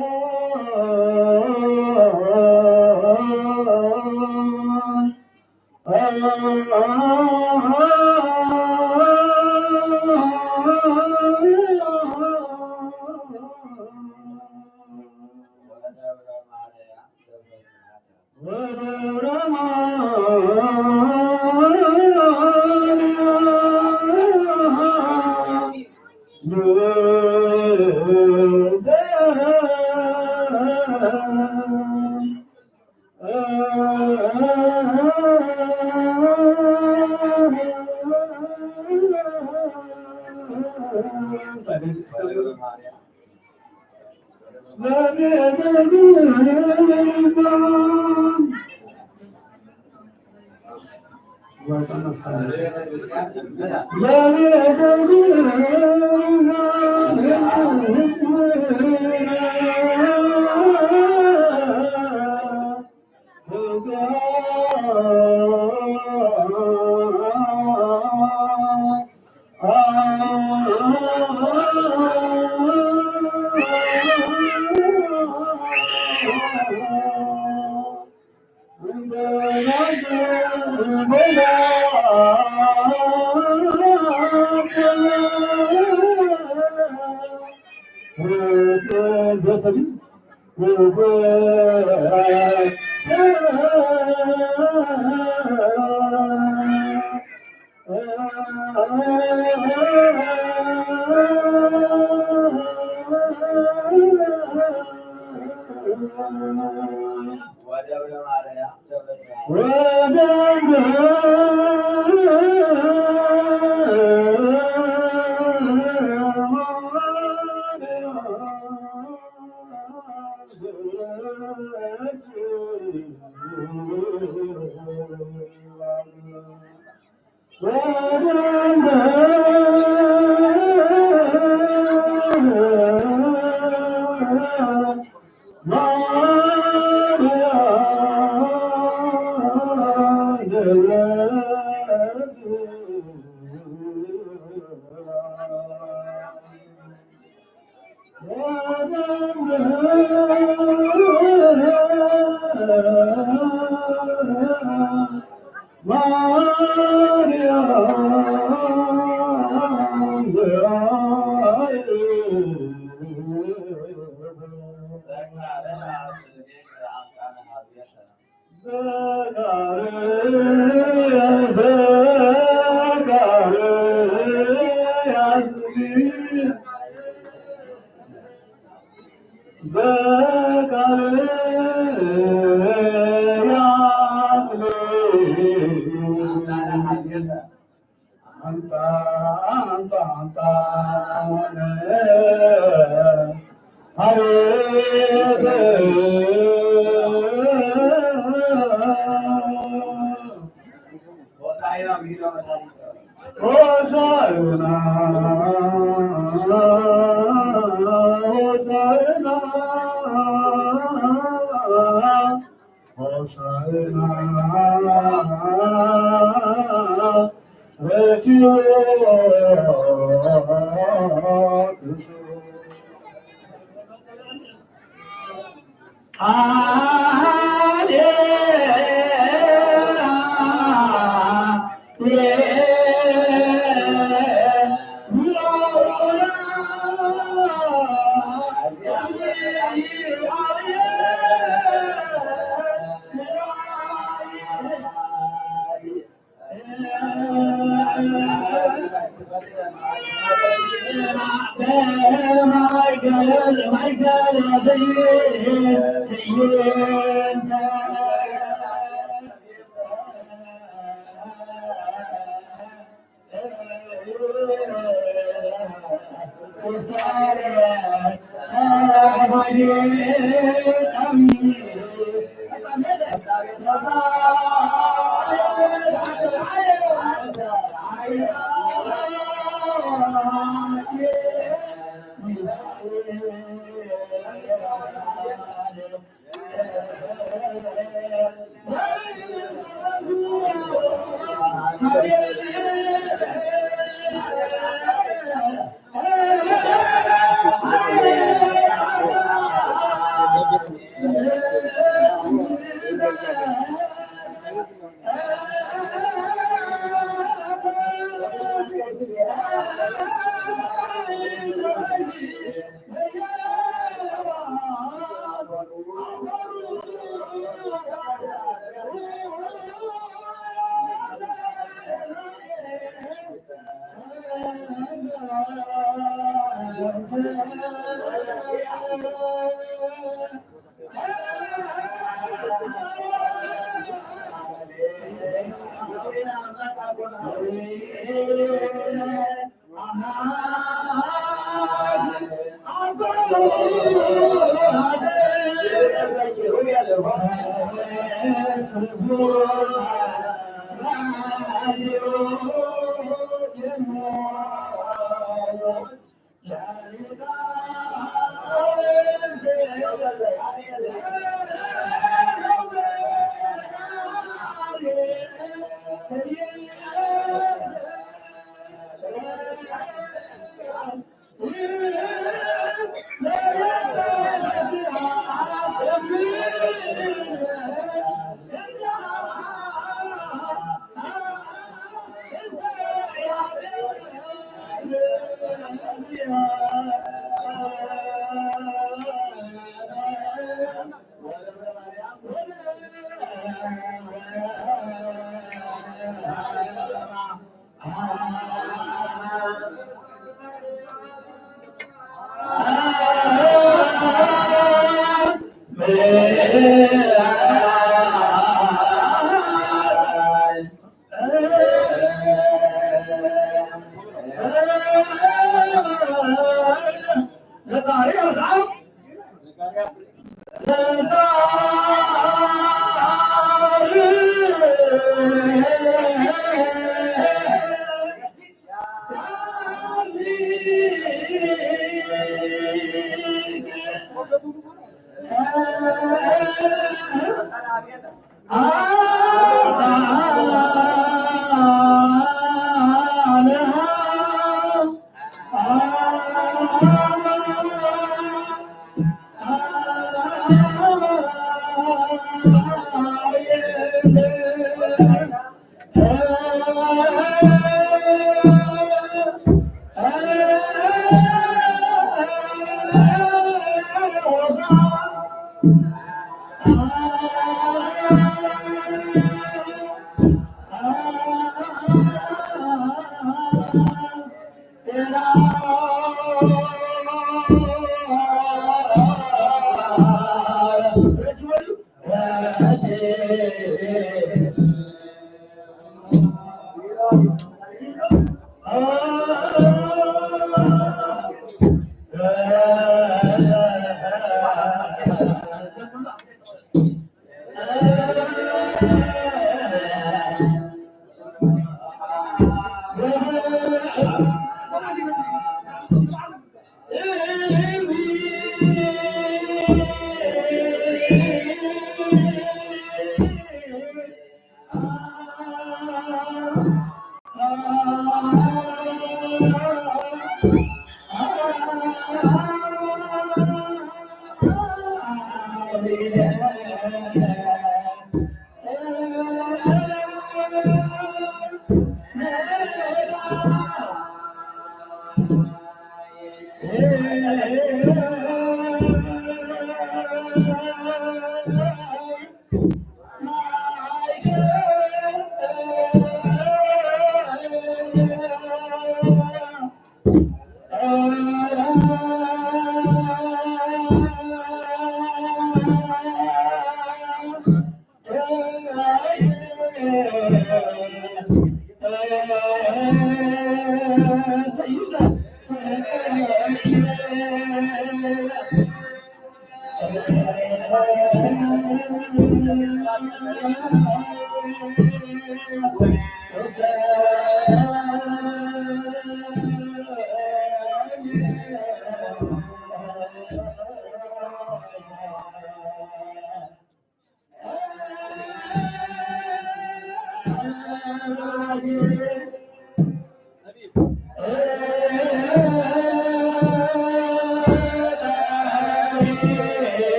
ሆሳዕና፣ ሆሳዕና፣ ሆሳዕና፣ ረትዮ ክሱ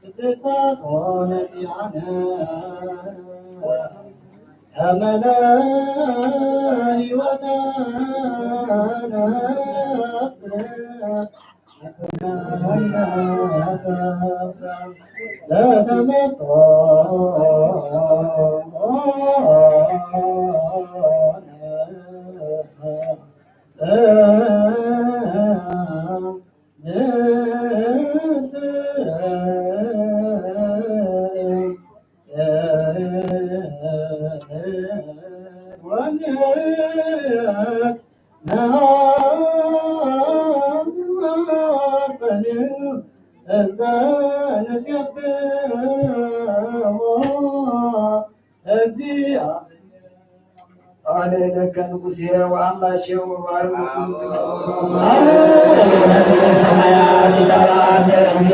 ቅዱሳት ሆነ ሲያነ አመለ ሕይወተ ነፍስ ዘተመጦ አሌለከ ንጉሴ ወአምላኬ ወባርኩ። አቡነ ዘበሰማያት ይትባረክ ስምከ።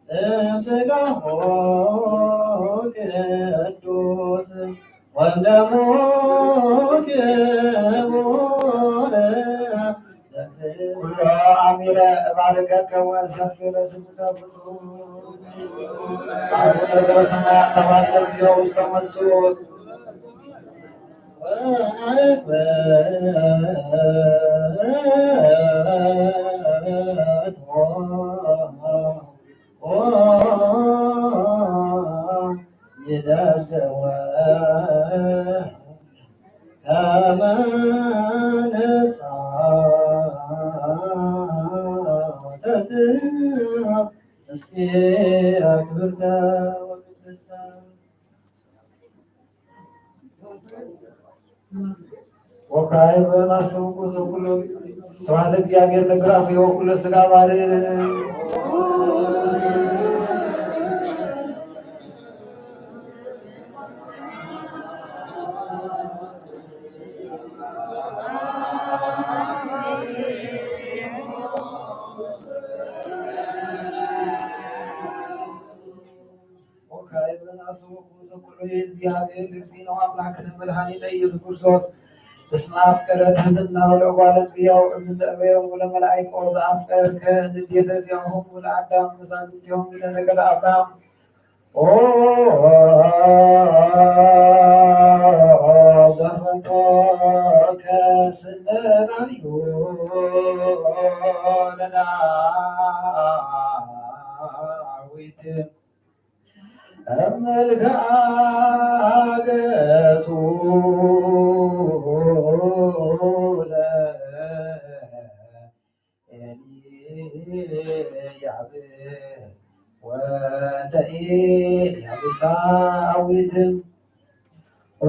እምስጋሁ ቅዱስ ወደሙ ክቡር። ኩሎ አሚረ እባርከከ ወእሰብሕ ለስምከ ፍጡር። አቡነ ዘበሰማያት ተባረክ ጊዜው ውስተ መልሱ። ይደልወ ከመ ንሳተፍ ምስጢረ ክብርተ ወቅድስተ። ወካዕበ ናስተውቁ ዘኩሎ ስብሐት እግዚአብሔር ንግራፍ ወኩሎ ስጋ ባርዕ። ወካዕበ ናስተውቁ ዘኩሎ እግዚአብሔር እግዚእነ አምላክነ መድኃኒነ ኢየሱስ ክርስቶስ እስመ አፍቀረ ትሕትና ለእጓለ እምሕያው እምነ እበዮሙ ለመላእክት። ኦ ዘአፍቀርከ ንዴተ ዚአሆሙ ለአዳም መዛግብቲሆሙ ለነገደ አብርሃም። ኦ ዘፈጠርከ ስነ ራእዩ ለዳዊት። እመ መልክዓ ገጹ ለኤልያብ ወለኤልያብ ሳዊት። ኦ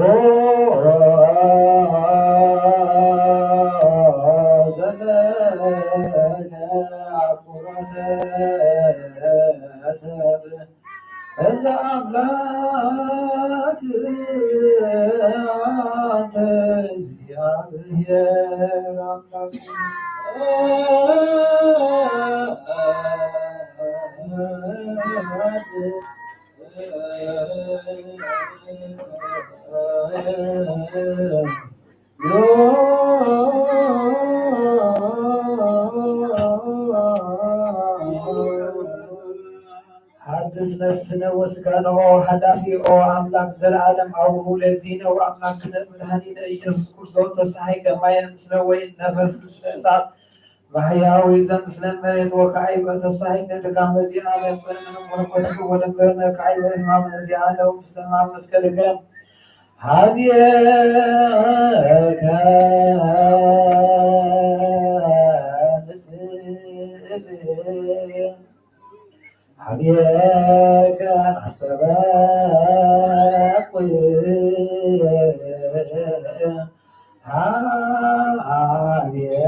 ዘለከ አቁረተ ሰብ እንዘ አምላክ አንተ እግዚአብሔር አምላክ። ሓድስ ነፍስነ ወስጋነ ኦ ሓላፊ ኦ አምላክ ዘለዓለም አቡሁ ለእግዚእነ ወአምላክነ መድኃኒነ ኢየሱስ ክርስቶስ ተሳሒቀ ማየ ምስለ ወይን ነፈስ ምስለ እሳት ማሕያዊ ዘምስለ መሬት ወካዕበ ተሳሒቀ ድካም በዚአነ ጽእነ መለኮትከ ወደንበርነ ካዕበ ሕማም ነዚአነ ወምስለ ሕማም መስቀልከ ሀብየከ ንጽል ሀብየከ ናስተበቁ ሀብየከ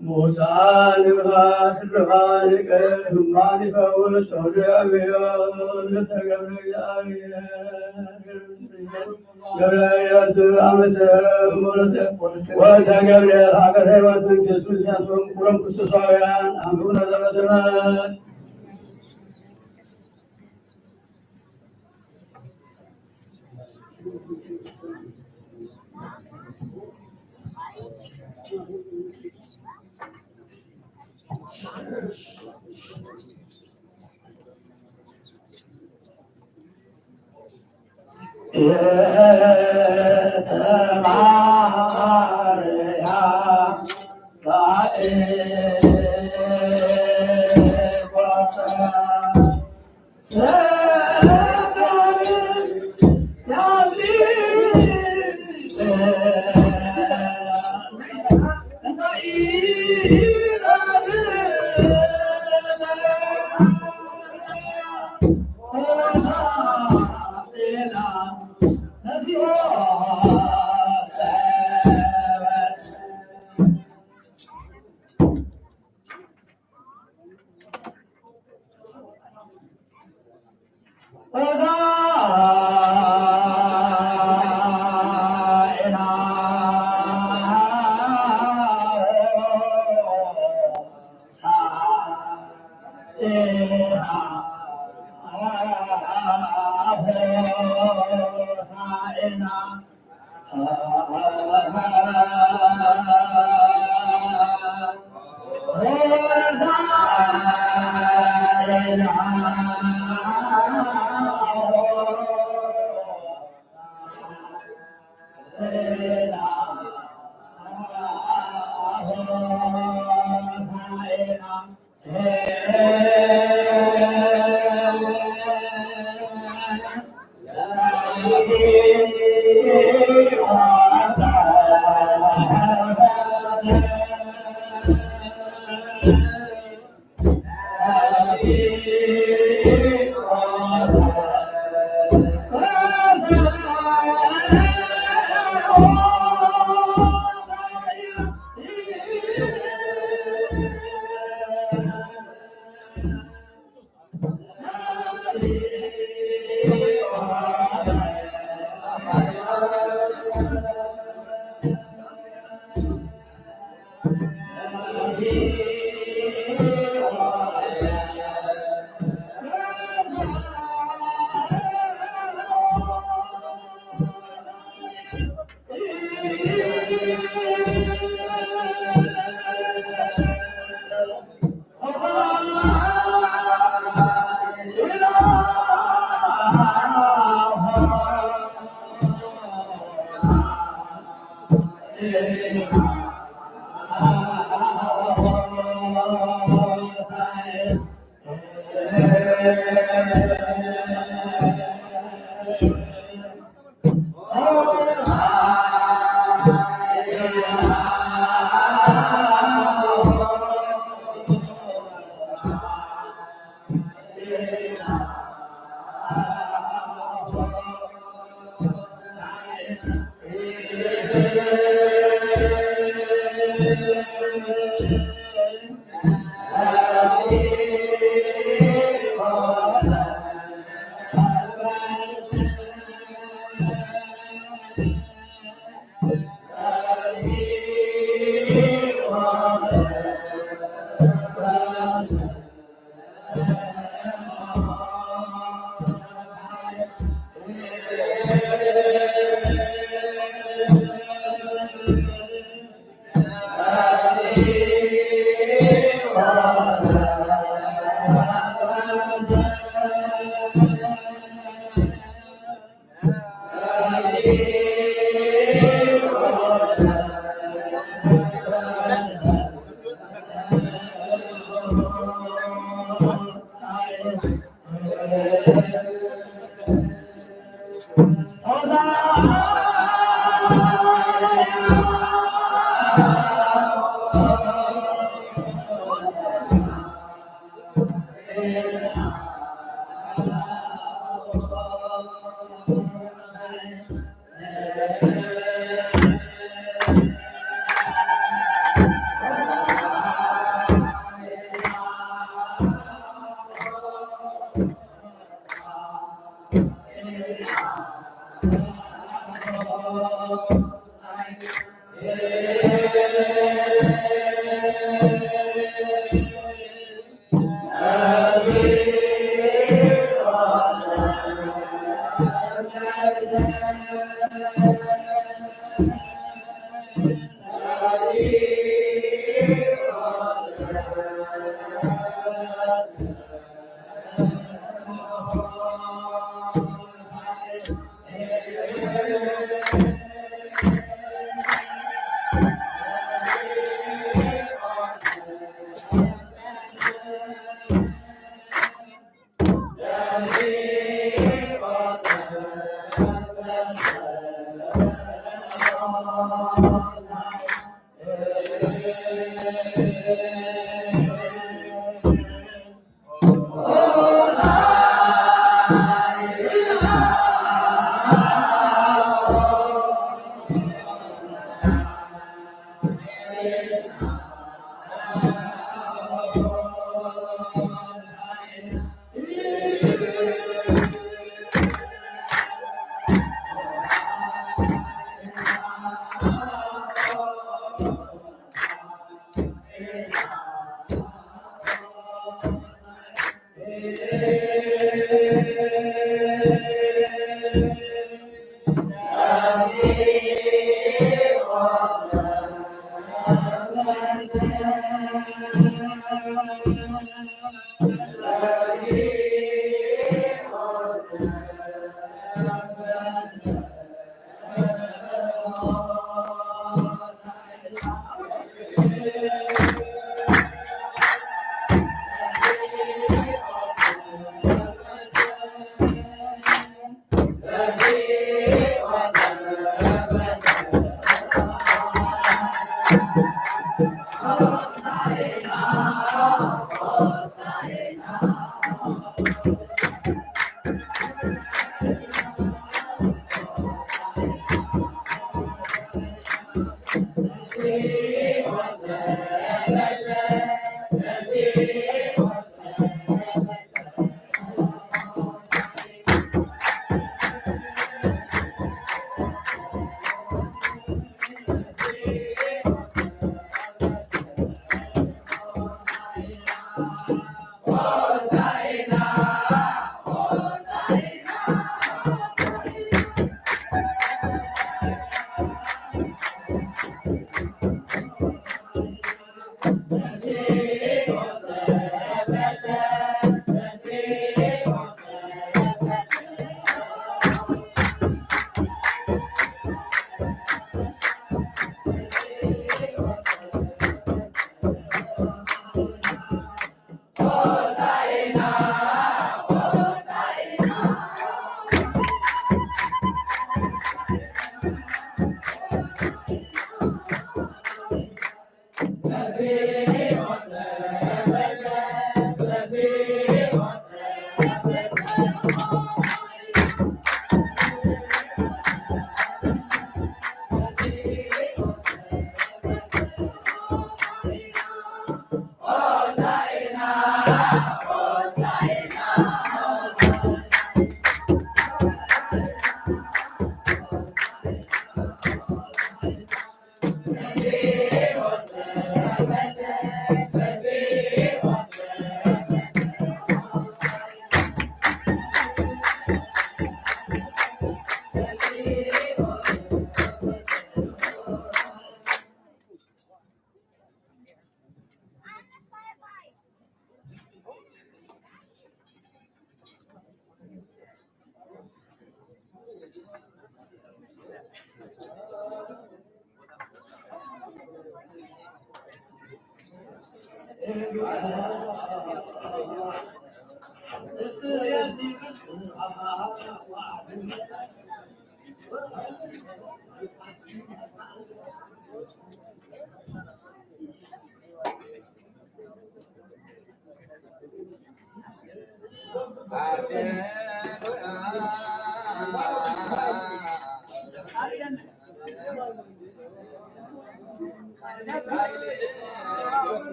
ሙታን ንብኻት ብርሃን ይቅር ህማን ይፈውስ ተወልደ አብዮ ለተገብረ እግዚአብሔር ገብረ ኢየሱስ አመተ ወለተ ወተ ገብርኤል ሀገረ ሕይወት መንግስት ምስያሶም ኩሎም ክርስቶሳውያን አምሩነ ዘበሰማያት።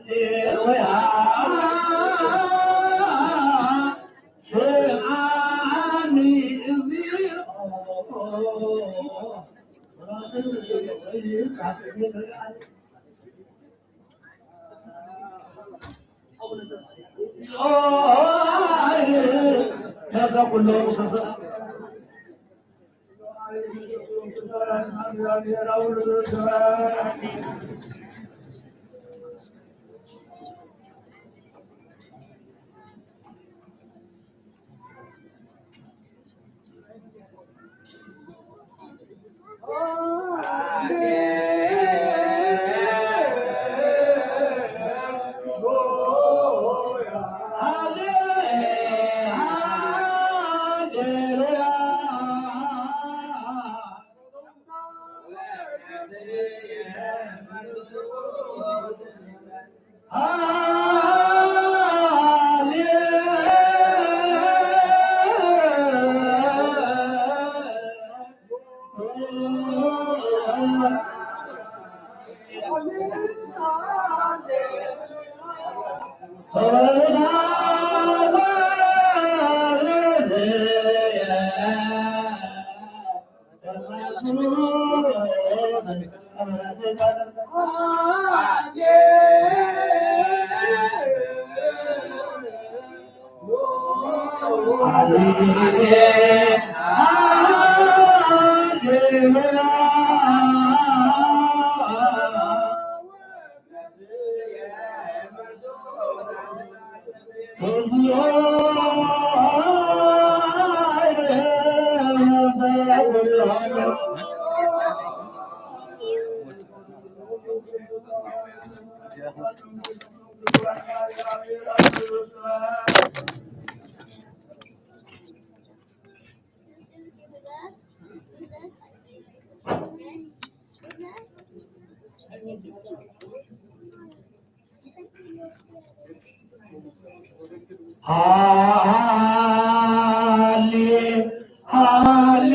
ሃሌሉያ ስምዓኒ እግዚኦ። ሃሌ ሃሌ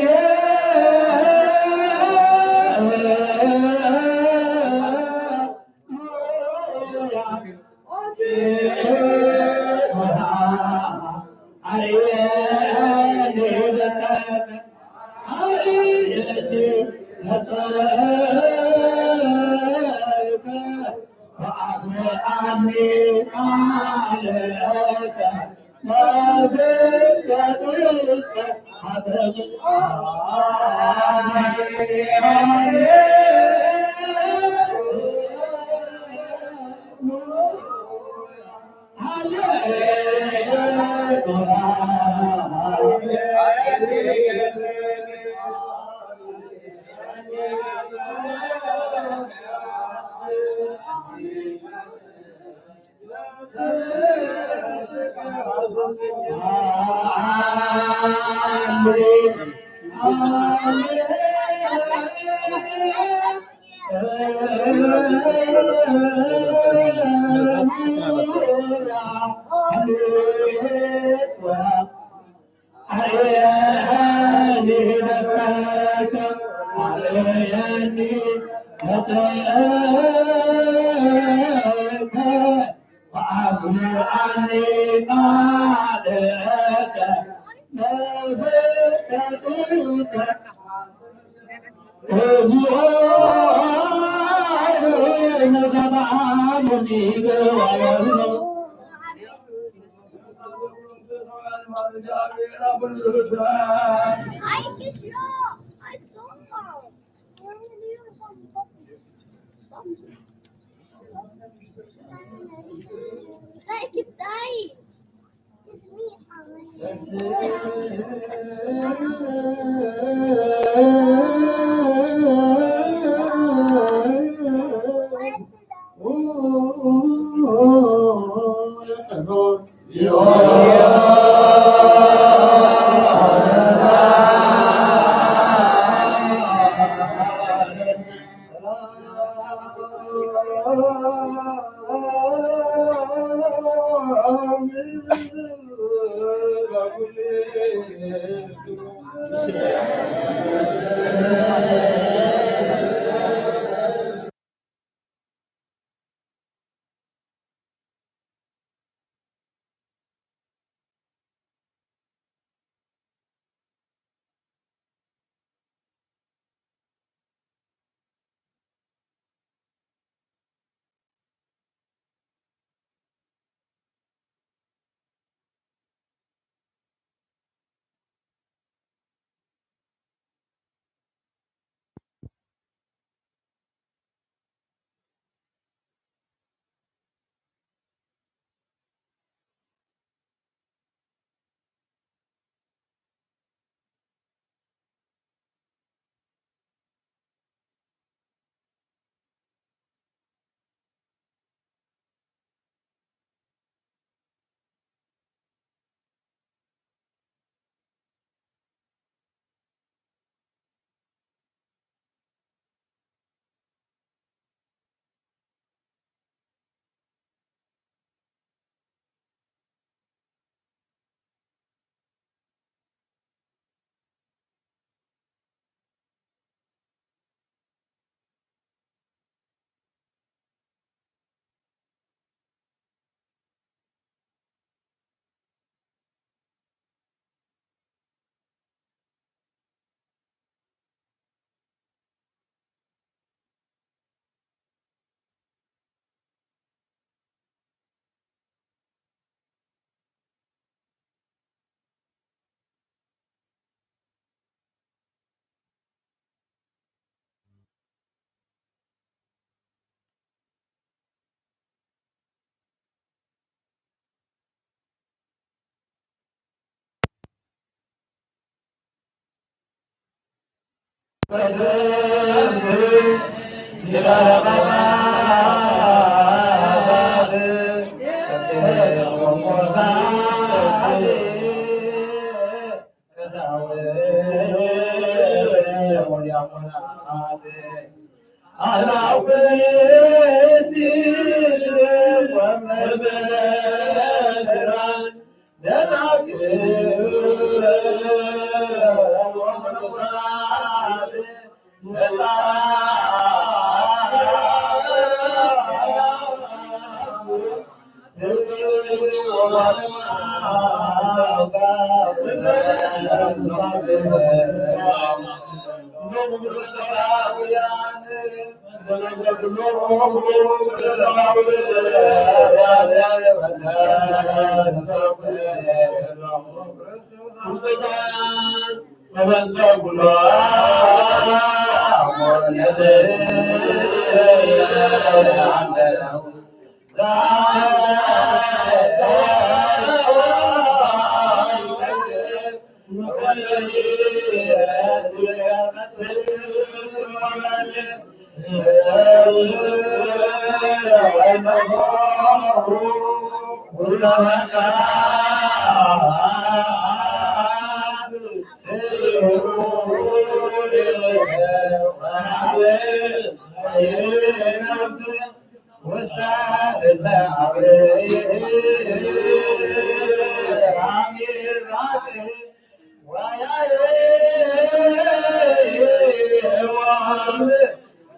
ተሰእልከ ወኣስምዓኒ ቃልከ ተዘከርኩከ።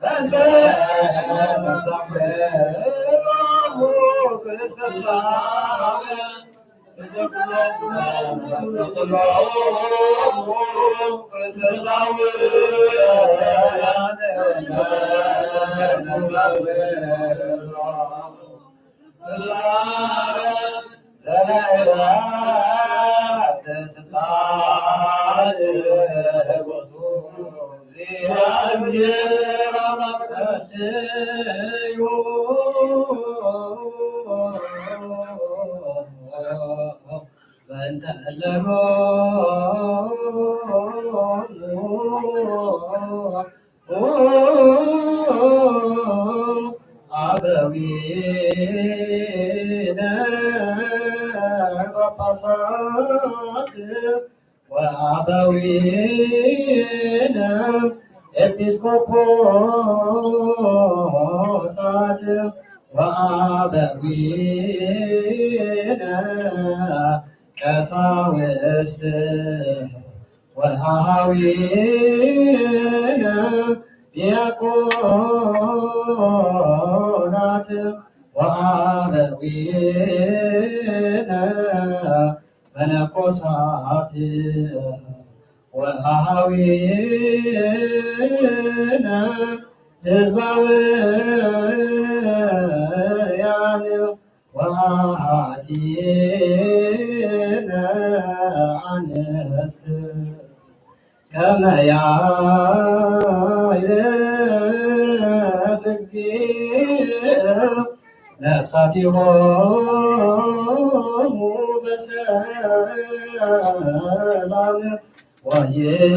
በእንተ መሳፍርቱ ክርስቶስ በእንተ እለሙ አበዊነ ጳጳሳት ወአበዊነ ኤጲስቆጶሳት ወአበዊነ ቀሳውስት ወአሃዊነ ዲያቆናት ወአበዊነ መነኮሳት ወአሃዊነ ህዝባውያን ወአሃቲነ አንስት ከመ ያዕርግ እግዚእ ነፍሳቲሆሙ በሰላም ወይስረይ።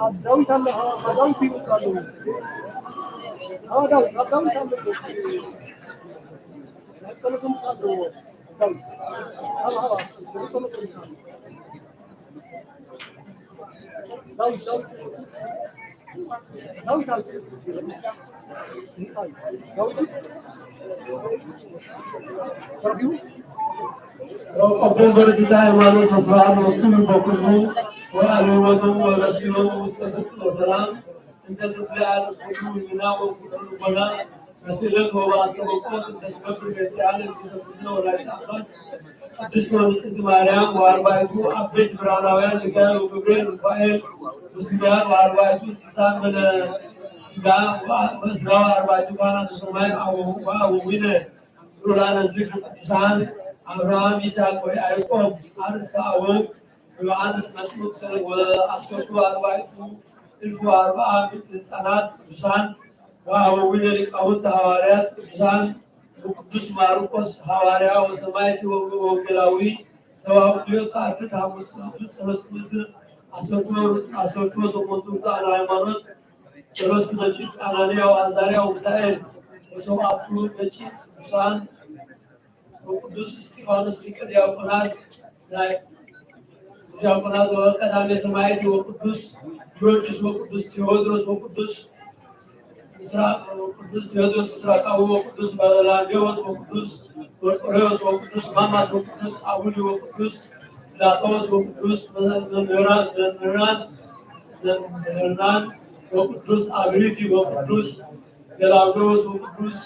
ኣብ ዳዊት ኣሎ፣ ኣብ ዳዊት ይመጽእ ኣሎ። ኣብ ዳዊት፣ ኣብ ዳዊት ኣሎ። ናይ ጸሎት ምሳ ኣለዎ። ዳዊት። ኣብ ሃዋ፣ ናይ ጸሎት ምሳ። ዳዊት፣ ዳዊት። ዳዊት፣ ዳዊት። ዳዊት። ኣቦም በረከተ ሃይማኖት ወስብሐት ለወልድ በኩሉ ወለዓለመ ዓለም ወበሲሎም ውስተ ፍቅር ወሰላም እንተ ትትለዓል ኩሉ ህሊና ወኩሉ ልቦና መሲለን ወበአስተበቆት እንተ ትገብር ቤትያ ለእግዝእትነ ወላዲተ አምላክ ቅድስት ወንጽሕት ማርያም ወአርባዕቱ አበይት ብርሃናውያን ሚካኤል ወገብርኤል ሩፋኤል ወስጋን ወአርባዕቱ እንስሳን መለ ስጋ ወእስራ ወአርባዕቱ ካህናተ ሰማይ ወአበዊነ ልዑላነ ዝክር ቅዱሳን አብርሃም፣ ይስሐቅ ወያዕቆብ፣ አርእስተ አበው ዮሐንስ መጥምቅ ሰለስቱ ወአሰርቱ አርባዕቱ እልፍ ወአርብዓ ምእቲ ህፃናት ቅዱሳን ወአበዊነ ሊቃውንት ሐዋርያት ቅዱሳን ወቅዱስ ማርቆስ ሐዋርያ ወሰማዕት ወወንጌላዊ ሰብዓ ወክልኤቱ አርድእት ሐሙስ ምእቲ ሰለስቱ ምእቲ አሰርቱ አሰርቱ ወሰሙንቱ ርቱዓነ ሃይማኖት ሰለስቱ ደቂቅ አናንያ ወአዛርያ ወሚሳኤል ወሰብዓቱ ደቂቅ ቅዱሳን ወቅዱስ እስጢፋኖስ ሊቀ ዲያቆናት ናይ ዲያቆናት ወቀዳሜ ሰማዕት ወቅዱስ ጊዮርጊስ ወቅዱስ ቴዎድሮስ ወቅዱስ ምስራቅ ቅዱስ ቴዎድሮስ ምስራቃዊ ወቅዱስ ባላንጌዎስ ወቅዱስ መርቆሬዎስ ወቅዱስ ማማስ ወቅዱስ አቡሊ ወቅዱስ ፕላቶስ ወቅዱስ መምህራን መምህራን መምህራን ወቅዱስ አብሪቲ ወቅዱስ ገላውዴዎስ ወቅዱስ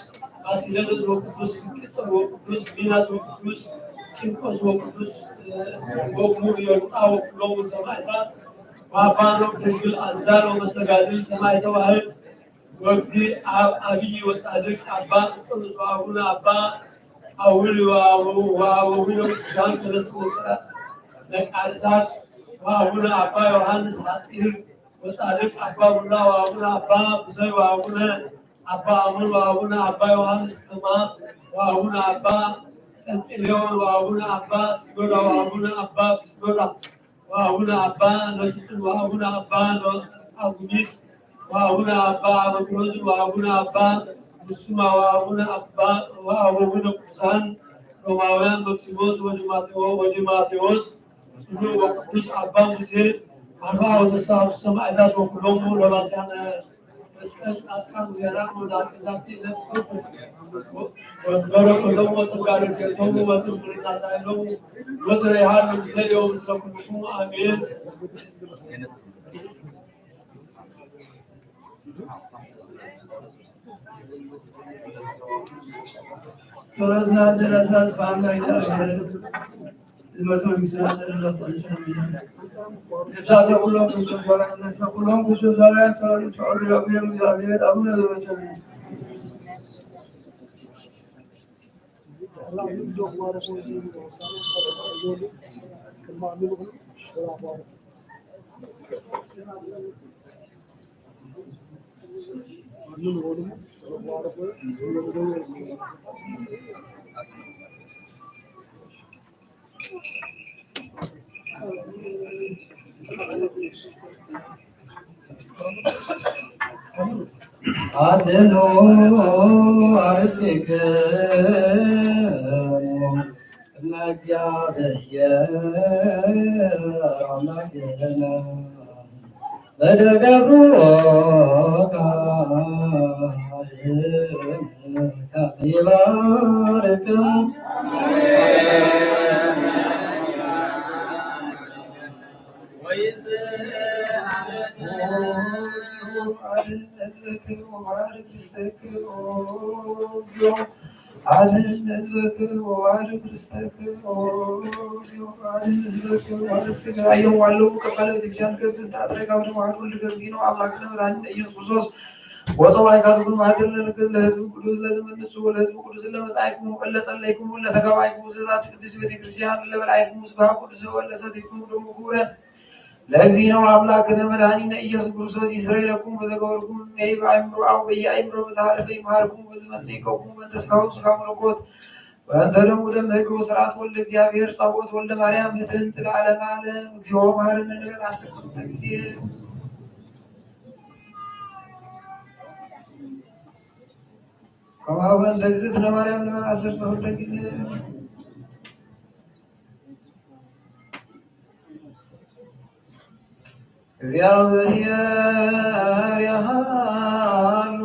ፋሲለደስ ወቅዱስ ፊቅጦር ወቅዱስ ሚናስ ወቅዱስ ቂርቆስ ወቅዱስ ወግሙር ዮልጣ ወኩሎም ሰማዕታት ወአባ ኖክ ድንግል አዛር ወመስተጋድል ሰማዕተ ዋህድ ወእግዚ አብ አብይ ወጻድቅ አባ እንጦንዮስ ወአቡነ አባ አውል ወአበዊነ ቅዱሳን ሰለስቱ ወቅዱሳት መቃልሳት ወአቡነ አባ ዮሐንስ ሐጺር ወጻድቅ አባ ቡላ ወአቡነ አባ ብሰይ ወአቡነ አባ አሞን ወአቡነ አባ ዮሐንስ ከማ ወአቡነ አባ ጴንጤሌዎን ወአቡነ አባ ሲኖዳ ወአቡነ አባ ብስኖዳ ወአቡነ አባ ነጹጽን ወአቡነ አባ ጳጉሚስ ወአቡነ አባ አበክሮዝን ወአቡነ አባ ብሱማ ወአቡነ አባ ወአበዊነ ቅዱሳን ሮማውያን መክሲሞስ ወዲማቴዎ-፣ ወዲማቴዎስ ጽኑዕ ወቅዱስ አባ ሙሴ አርብዓ ወተስዓቱ ሰማዕታት ወኩሎሙ ለባስያነ መስቀል ጻድቃን ወሄራን ወዳቂ ዛቲ ዕለት ወንበረ ኩሎም ወጸጋ ረድኤቶሙ ወትምክሕትና ሳይሎም ወትረ ይሃሉ ምስለ ወምስለ ኩልኩም አሜን። ጸሎትና ጸሎትና ስብሐና ይላል። ዝመቱ መንግስትና ጸሎትና ጸሎትና ነፍሳተ ኩሎም ክርስቶስ ባረክ ነፍሰ ኩሎም ክርስቶሳውያን ተወልድ ተወልድ አብዮም እግዚአብሔር አቡነ ዘበሰማያት። አድኑ አርሴክሙ ቅድመ እግዚአብሔር አምላክነ በደገብሩ ካህን ከመ ይባርክሙ። አድን ህዝበከ ወባርክ ርስተከ። አድን ህዝበከ ወባርክ ርስተከ። አድን ህዝበከ ወባርክ ርስተከ። አየሁ ዋለው ቀባለ ቤተክርስቲያን ገብት ተአጥረጋ ወደ ማህል ወልድ ገዚ ነው አምላክ ለመድኃኒነ ኢየሱስ ክርስቶስ ወፀዋይ ካትኩን ማህደር ለንግስ ለህዝብ ቅዱስ ለዝመንሱ ለህዝብ ቅዱስ ለመጻይኩም ለጸለይኩም ለተጋባይኩም ስዛት ቅዱስ ቤተክርስቲያን ለበላይኩም ስጋ ቅዱስ ወለሰትኩም ደሙ ክቡረ ለእግዚእነ ወአምላክነ መድኃኒነ ኢየሱስ ክርስቶስ ይስረይ ለኩም በዘገበርኩም እምኔ በአእምሮ አው በየአእምሮ በዘሃለፈ ይምሃርኩም በዝመጽእ ይቀኩም በእንተ ስጋሁ ስጋ መለኮት በእንተ ደሙ ደም ህግ ወስርዓት ወልደ እግዚአብሔር ጸባኦት ወልደ ማርያም ህትንት ለዓለመ ዓለም። እግዚኦ መሐረነ ንበል ዓሰርተ ክልተ ጊዜ። ከማሁ በእንተ እግዝእትነ ማርያም ንበል ዓሰርተ ክልተ ጊዜ። እግዚአብሔር ያሃሉ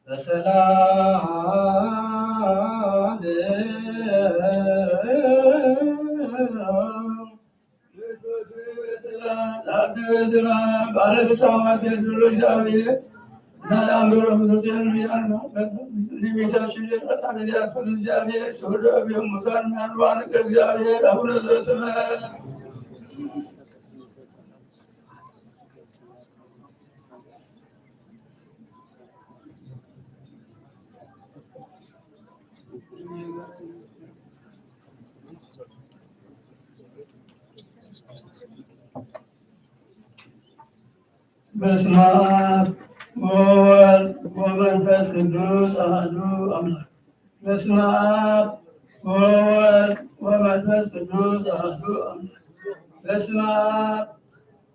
በሰላም በስመ አብ ወወልድ ወመንፈስ ቅዱስ አሐዱ አምላክ። በስመ አብ ወወልድ ወመንፈስ ቅዱስ አሐዱ አምላክ። በስመ አብ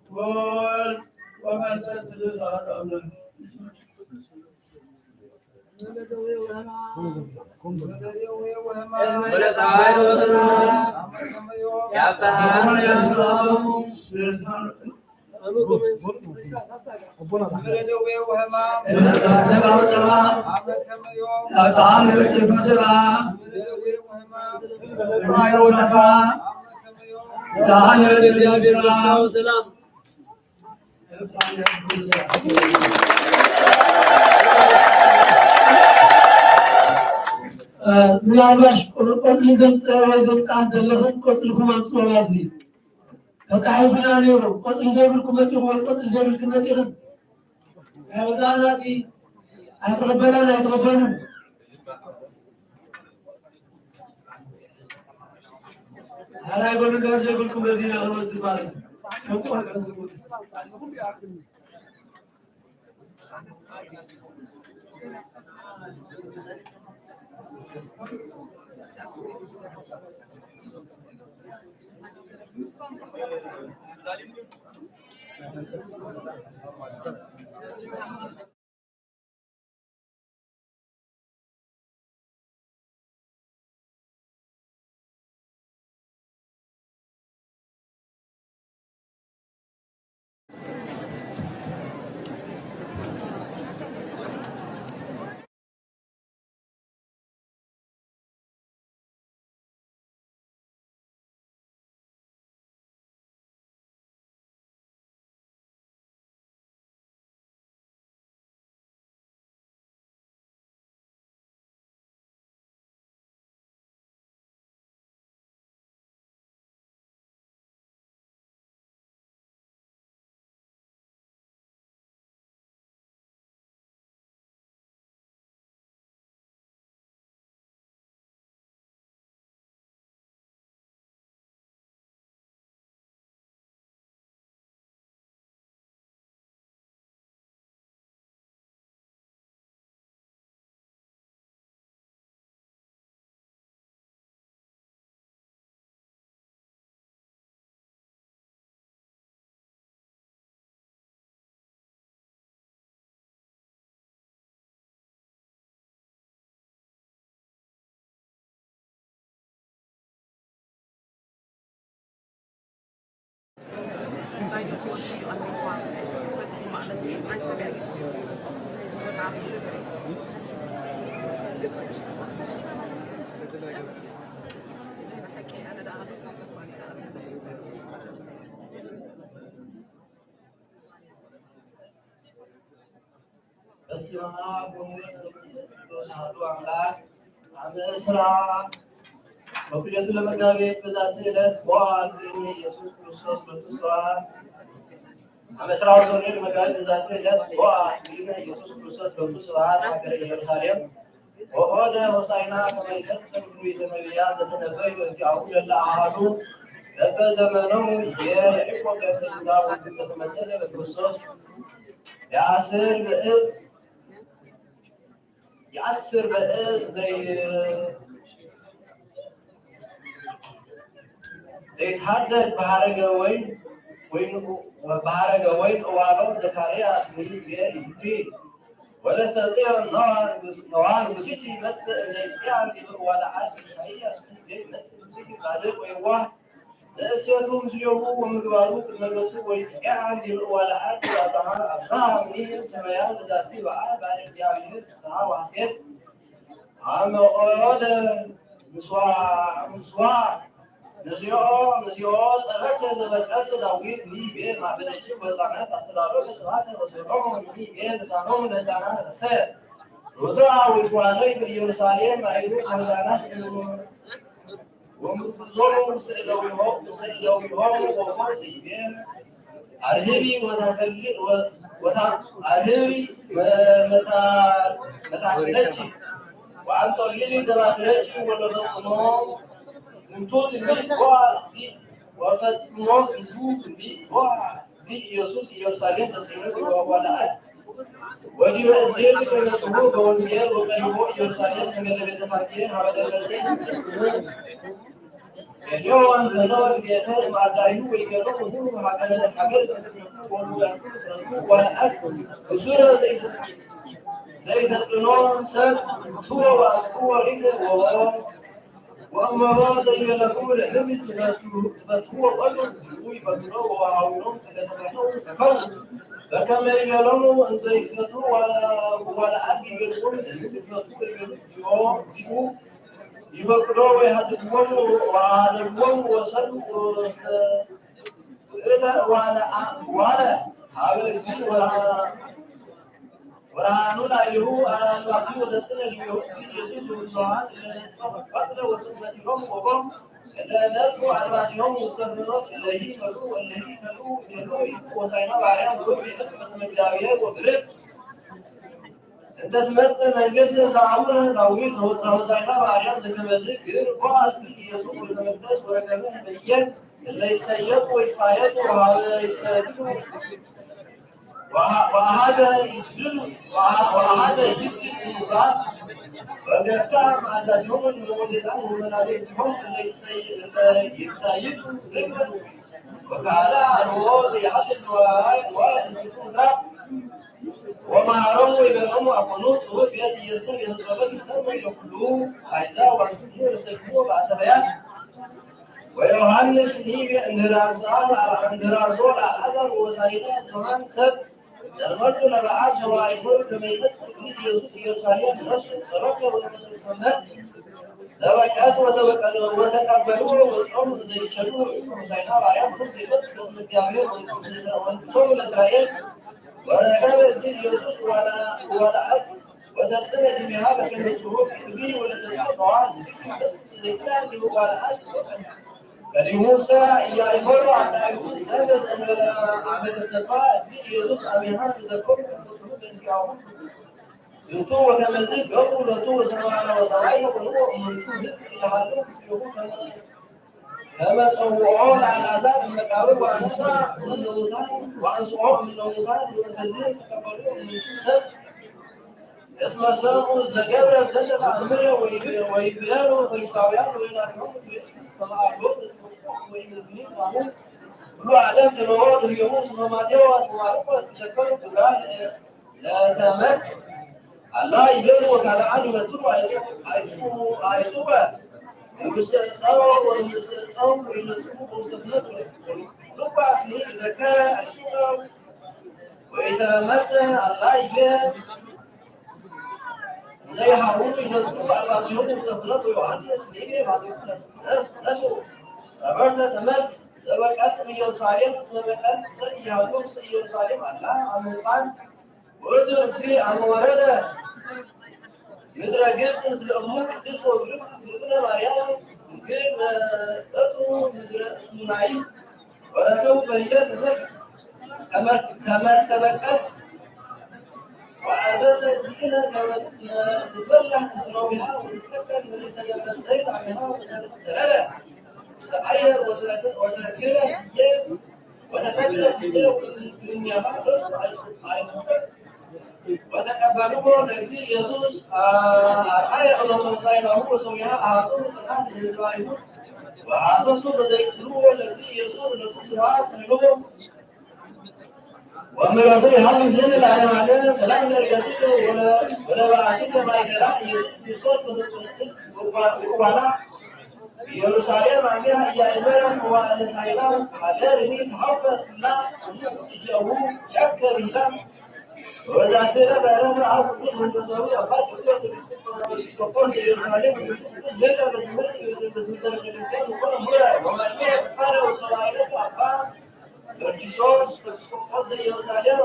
ወወልድ ወመንፈስ ቅዱስ አሐዱ አምላክ። እግዚአብሔር ሰላም። ምናልባሽ ቆጽሊ ዘምጽአ ወይ ዘምጽኣ እንተለኽን ቆጽልኹም ኣምጽኦም ኣብዚ። ተጻሒፉና ነይሩ። ቆጽሊ ዘይብልኩም መጺኹም ወይ ቆጽሊ ዘይብልክን መጺኽን። ናይ ወጻእና እዚ ኣይተቐበላን ኣይተቐበሉን። ሓራይ በሉ፣ ደርዘ ይብልኩም በዚ ኢና ክንወስድ ማለት እዩ። ጨንቆ ዝብሉ። በስመ አብ ወወልድ ወመንፈስ ቅዱስ አሐዱ አምላክ። አመ እስራ ወክልኤቱ ለመጋቢት በዛቲ ዕለት ቦአ እግዚእነ ኢየሱስ ክርስቶስ ሎቱ ስብሐት። አመ እስራ ወሰኑይ ለመጋቢት በዛቲ ዕለት ቦአ እግዚእነ ኢየሱስ ክርስቶስ ሎቱ ስብሐት ሀገረ ኢየሩሳሌም ወሆደ ሆሳዕና ከመ ይፈጽም ትንቢተ ነቢያት ዘተነበዩ በእንቲአሁ ለለ አሐዱ በበዘመኖሙ ይቤ። ያዕቆብ ለእንተ ይሁዳ ወልዱ ዘተመሰለ በክርስቶስ የአስር በእጽ የአስር በእጽ ዘይ ዘይትሃደግ በሃረገ ወይን ወይን በሃረገ ወይን እዋሎም ዘካርያስ ንቤ ኢትፍሪ ወለተ ጽዮን ነዋ ንጉስ ነዋ ንጉሲኪ ይመጽእ እንዘይጽያ እንዲሉ እዋለ ዓድ ኢሳይያስ ንቤ ይመጽእ ንጉሲኪ ጻድቅ ወየዋህ ዘእሴቱ ምስሌሁ ወምግባሩ ቅድመ ገጹ ወይጽያ እንዲሉ እዋለ ዓድ አብርሃ አብርሃ እምኒ ሰማያ ለዛቲ በዓል በዓል እግዚአብሔር ፍስሐ ወሐሴት አመ ኦደ ምስዋ ምስዋ ንዚኦ ንዚኦ ጸረተ ዘበቀት ዳዊት ኒቤ ማበለች ወሕፃናት አስተዳሎ ለስብሐት ወሰሎሞን ኒቤ ልሳኖም ለሕፃናት ርሰ ሩታ ወይትዋነይ በኢየሩሳሌም አይሩ ወሕፃናት ወምርኩዞም ስእለዊሆም ስእለዊሆም ወሞ ዚቤ አርህቢ ወታከል ወታ አርህቢ መታ መታክለች ወአንጦልይ ደባትለች ወለፈጽሞ ዝንቱ ትንቢት ቦአ ዚ ወፈጽሞ ዝንቱ ትንቢት ቦአ ዚ ኢየሱስ ኢየሩሳሌም ተጽዕኖ ወዋላ ወዲበ እዴት ከመጽሁ በወንጌል ወቀሪቦ ኢየሩሳሌም ከመለቤተ ፋጌ ሀበ ደብረ ዘይት ተጽዕኖ ገሌዋን ዘለወ ቤተ ማዳዩ ወይገሎ ሁሉ ሀገረ ሀገር ዘንትነቱ ወሙዳቱ ተረቱ ዋልአት ብዙረ ዘይተጽዕኖ ዘይተጽዕኖ ሰብ ትወ ወአጽዎ ሪተ ወበሮ ወእመቦ ዘይበለኩም ለእዝጊ ትፈትዎ በሉ ዝብኡ ይፈቅዶ ወወሃዊሮም ከገሰፈተው ከፈው በከመ ይቤሎሙ እንዘ ይትፈትዉ ዋላ አድ ይቤልዎም ለእዝጊ ትፈትዎ ይቤሉ እግዚኦ ይፈቅዶ ወይሃድግዎም ወአሃደግዎም ወሰዱ ውእተ ዋለ ዋለ ሀበ እግዚእ ወርሃኑ ላዕሌሁ አልባሲሁ ወተጽዕነ ዲቤሁ እግዚእ ኢየሱስ ወብዙኃን እለ ነጽሖ ፈትለ ወትንፈቲሆም ወቦም እለ ነጽሑ አልባሲሆም ውስተ ፍኖት እለሂ መሉ ወለሂ ከሉ ይከሉ ይኩ ሆሳዕና በአርያም ብሩክ ይእቲ በስመ እግዚአብሔር ወብርክ እንተ ትመጽእ መንግስት እንተ አቡነ ዳዊት ዘወፀ ሆሳዕና በአርያም ዘከመ ዝእግዚእ ቦአ ኢየሱስ ወተመቅደስ ወረከበ ህበየ እለ ይሰየጡ ወይሳየጡ ሀበ ይሰግዱ ወአሐዘ ይስግዱ ወአሐዘ ይስግዱ ምባል ወገፍታ መዓልታቲሆምን መወልደታን ወመናብርቲሆም እንደ ይሳይ- እንደ ይሳይጡ ርግበት ወካልእ ኣልቦ ዘይሓልፍ ንዋይ ንዋይ እንፍቱ ምድራ ወመሃሮም ወይቤሎሙ አኮኑ ጽውዕ ቤት ኢየሱስ ቤተ ጸሎት ይሰመይ ለኩሉ አሕዛብ ወአንትሙ ርእሰክሙ በአተበያት ወዮሐንስ ኒቤ እንድራዛ እንድራዞ ለአልዓዛር ወሳሊታ ብርሃን ሰብ ዘመቱ ለበዓል ሸዋይኩር ከመይመጽእ ጊዜ ኢየሱስ ኢየሩሳሌም ነሱ ጸሎተ ወተመት ዘበቀት ወተበቀለ ወተቀበሉ ወጾም ዘይቸሉ ወይኩ ምሳይና ባርያም ዘይመጽእ በስመ እግዚአብሔር ወንሶም ለእስራኤል ወረከበ እግዚእ ኢየሱስ ወላአት ወተጽዕነ ዲቤሃ በከመ ጽሑፍ ክትብሊ ወለተጽሕፈዋ ንስኪ ገጽ ዘይጸር ዲቡ ወላአት ወቀዳ። ቀዲሙሰ ኢያእመሮ አርዳኢሁ ዘንበ ዘእንበለ አመ ተሰባ እግዚእ ኢየሱስ አሜሃ ንዘከሩ ከመ ጽሑፍ በእንቲአሁ ዝንቱ ወከመዝ ገብሩ ሎቱ ወሰማዕነ ወሰማዕየ ወንዑ እምንቱ ህዝብ እለ ሀለው ምስሌሁ ከመ ከመ ጸውዖ ለአልዓዛር እምነ መቃብር ወአንሳ እምነ ሙታን ወአንስኦ እምነ ሙታን ወእንተዝ ተቀበሉ እምንቱ ሰብ እስመ ሰምዑ ዘገብረ ዘንተ ተአምረ ወይቤሉ ፈሪሳውያን ወይናቲሆሙ ትቤሉ ከመ አልቦ ዘትፈቅዶ ወኢምንትኒ እምናሁ ኩሉ ዓለም ተለዎ ድልዮሙ እስመ ማቴዎስ ወማርቆስ ይዘከሩ ግብራ ለተመድ አላ ይቤሉ ወካልአን ይመትሩ አይጹበ ውስተ ዕፀው ወእምስተ ዕፀው ወይመጽኡ በውስተ ፍኖት ወልባ ስኒ ይዘከረ አይጹበ ወይተመተ አላ ይቤ ዘይሃቡ ይመጽኡ አልባሲሆሙ ውስተ ፍኖት ወዮሐንስ ኒቤ ባቲሁ ነሱ ጸበርተ ተመድ ዘበቀት እም ኢየሩሳሌም እስመ በቀት ሰ ኢያሉ ውስተ ኢየሩሳሌም አላ አመፃን ውእቱ እግዚእ አመ ወረደ ምድረ ግብፅ ምስለ እሙ ቅድስት ወግብፅ እግዝእትነ ማርያም ድንግል መጠጡ ምድረ እስሙናይ ወረከቡ በየ ተመር ተመር ተመር ተበቀት ወአዘዘ እጅግነ ከመ ትትበላዕ ምስራዊሃ ወትትቀቀል ምልዕተ ደብረ ዘይት አሚሃ ወሰረረ ውስተ አየር ወተረክበ ህዬ ወተተክለ ህዬ ወእምኔሃ በጽሑ አይቱበ ወተቀበልዎ ለእግዚእ ኢየሱስ አርአየ እሎቶሳይናሁ ወሰዊሃ አሐዞ ቅንዓት ለህዝባይሁ ወሐሰሱ በዘይክልዎ ለእግዚእ ኢየሱስ እለቱ ስብሐት ሰይንዎ ወምሕረቱ ይሃሉ ምስሌነ ለዓለመ ዓለም። ሰላም ለእርገትከ ወለበዓቲከ ማእከላ ኢየሱስ ክርስቶስ ወተጽንዕት ወእጓላ ኢየሩሳሌም አሚሃ ኢያእመረት መዋዕለ ሳይላ ሀገርኒ ተሐውከት ኩላ እሙ ትጀቡ ሸከ ብሂላ ወዛቲ ዕለት ዕረፈ አብ ቅዱስ መንፈሳዊ አባ ቴዎድሮስ ኤጲስቆጶስ ዘኢየሩሳሌም ቅዱስ ሊቀ በትምህርት በትምህርተ ቤተክርስቲያን ወኮነ ምሁረ ወመዝሙረ ትፋለ ወሰማዕየት አባ ገርጊሶስ ኤጲስቆጶስ ዘኢየሩሳሌም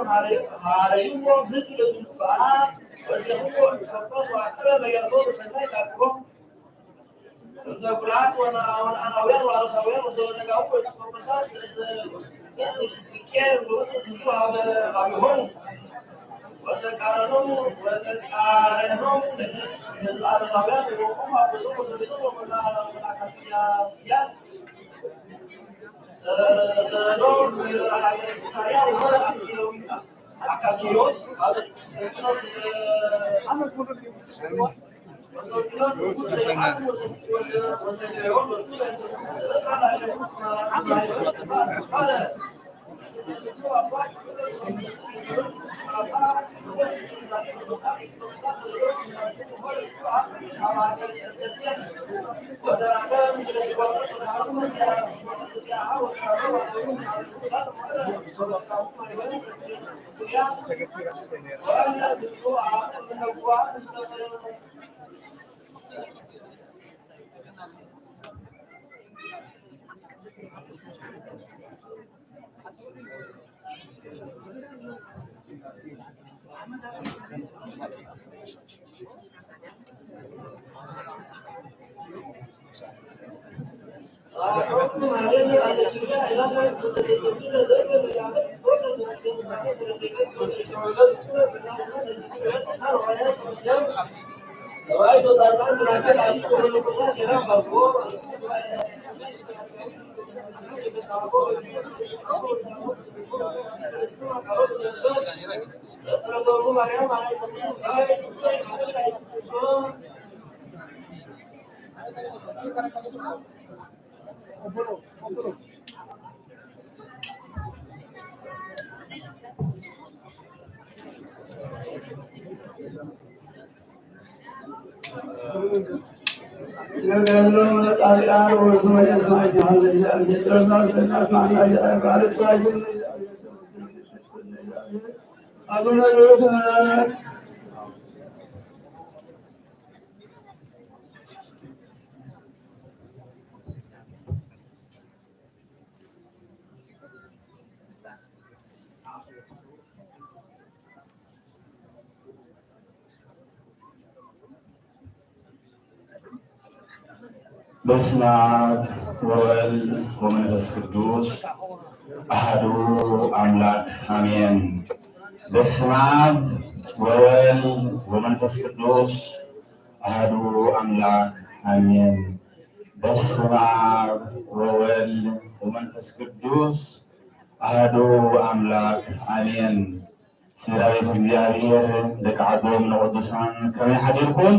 ሀረይዎ ህዝብ ለዝንቱ በዓል ወዜምዎ ኤጲስቆጶስ ወአቅረበ መያቦ በሰናይ ተአቅቦ እንተ ኩላት ወነአናውያን ወአረሳውያን ወሰበ ተጋቡ ኤጲስቆጶሳት እስልቄ ውእቱ ዝንቱ ሀበ ሀቢሆሙ ወተቃረኖሙ ወተቃረኖሙ ለህዝብ አረሳውያን ወቆሙ አቦዞም ወሰቤቶም ወመላ አካክያስያስ ሰረዶም መንበረ ሀገረ ቂሳርያ ወመላ አካክዮስ አበ አቡነ ዘበሰማያት። በስመ አብ ወወልድ ወመንፈስ ቅዱስ አሐዱ አምላክ አሜን። በስመ አብ ወወልድ ወመንፈስ ቅዱስ አሐዱ አምላክ አሜን። በስመ አብ ወወልድ ወመንፈስ ቅዱስ አሐዱ አምላክ አሜን። ስድራ ቤት እግዚኣብሔር፣ ደቂ ዓዶም ንቅዱሳን ከመይ ሓዲርኩም?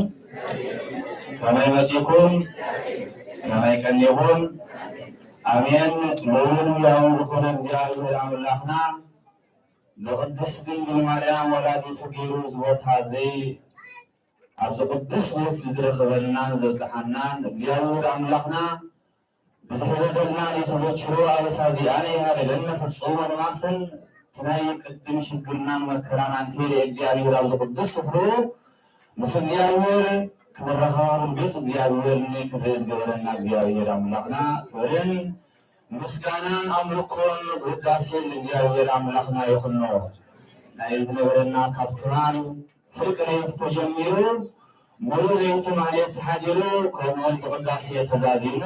ከመይ መጺእኩም? ከመይ ቀኒኹም? ኣሜን። ልዑልን ሕያውን ዝኾነ እግዚኣብሔር ኣምላኽና ንቅድስት ድንግል ማርያም ወላዲቱ ገይሩ እዚ ቦታ እዚ ኣብዚ ቅዱስ ቤት ዝረኸበናን ዘብጽሓናን እግዚኣብሔር ኣምላኽና ብዝሕደገልና ዘይተዘክሮ ኣበሳ እዚኣነ ይሃደገነ ፍጹም ወንማስን እቲ ናይ ቅድም ሽግርናን መከራናን ከይደ እግዚኣብሔር ኣብዚ ቅዱስ ስፍርኡ ምስ እግዚኣብሔር ክንራኸብ ገጽ እግዚኣብሔር ንክንርኢ ዝገበረና እግዚኣብሔር ኣምላኽና ክብርን ምስጋናን ኣምልኮን ውዳሴን ንእግዚኣብሔር ኣምላኽና ይኹኖ። ናይ ዝነበረና ካብ ትማል ፍርቂ ለይቲ ተጀሚሩ ምሉእ ለይቲ ማህሌት ተሓዲሩ፣ ከምኡውን ብቅዳሴ ተዛዚሙ፣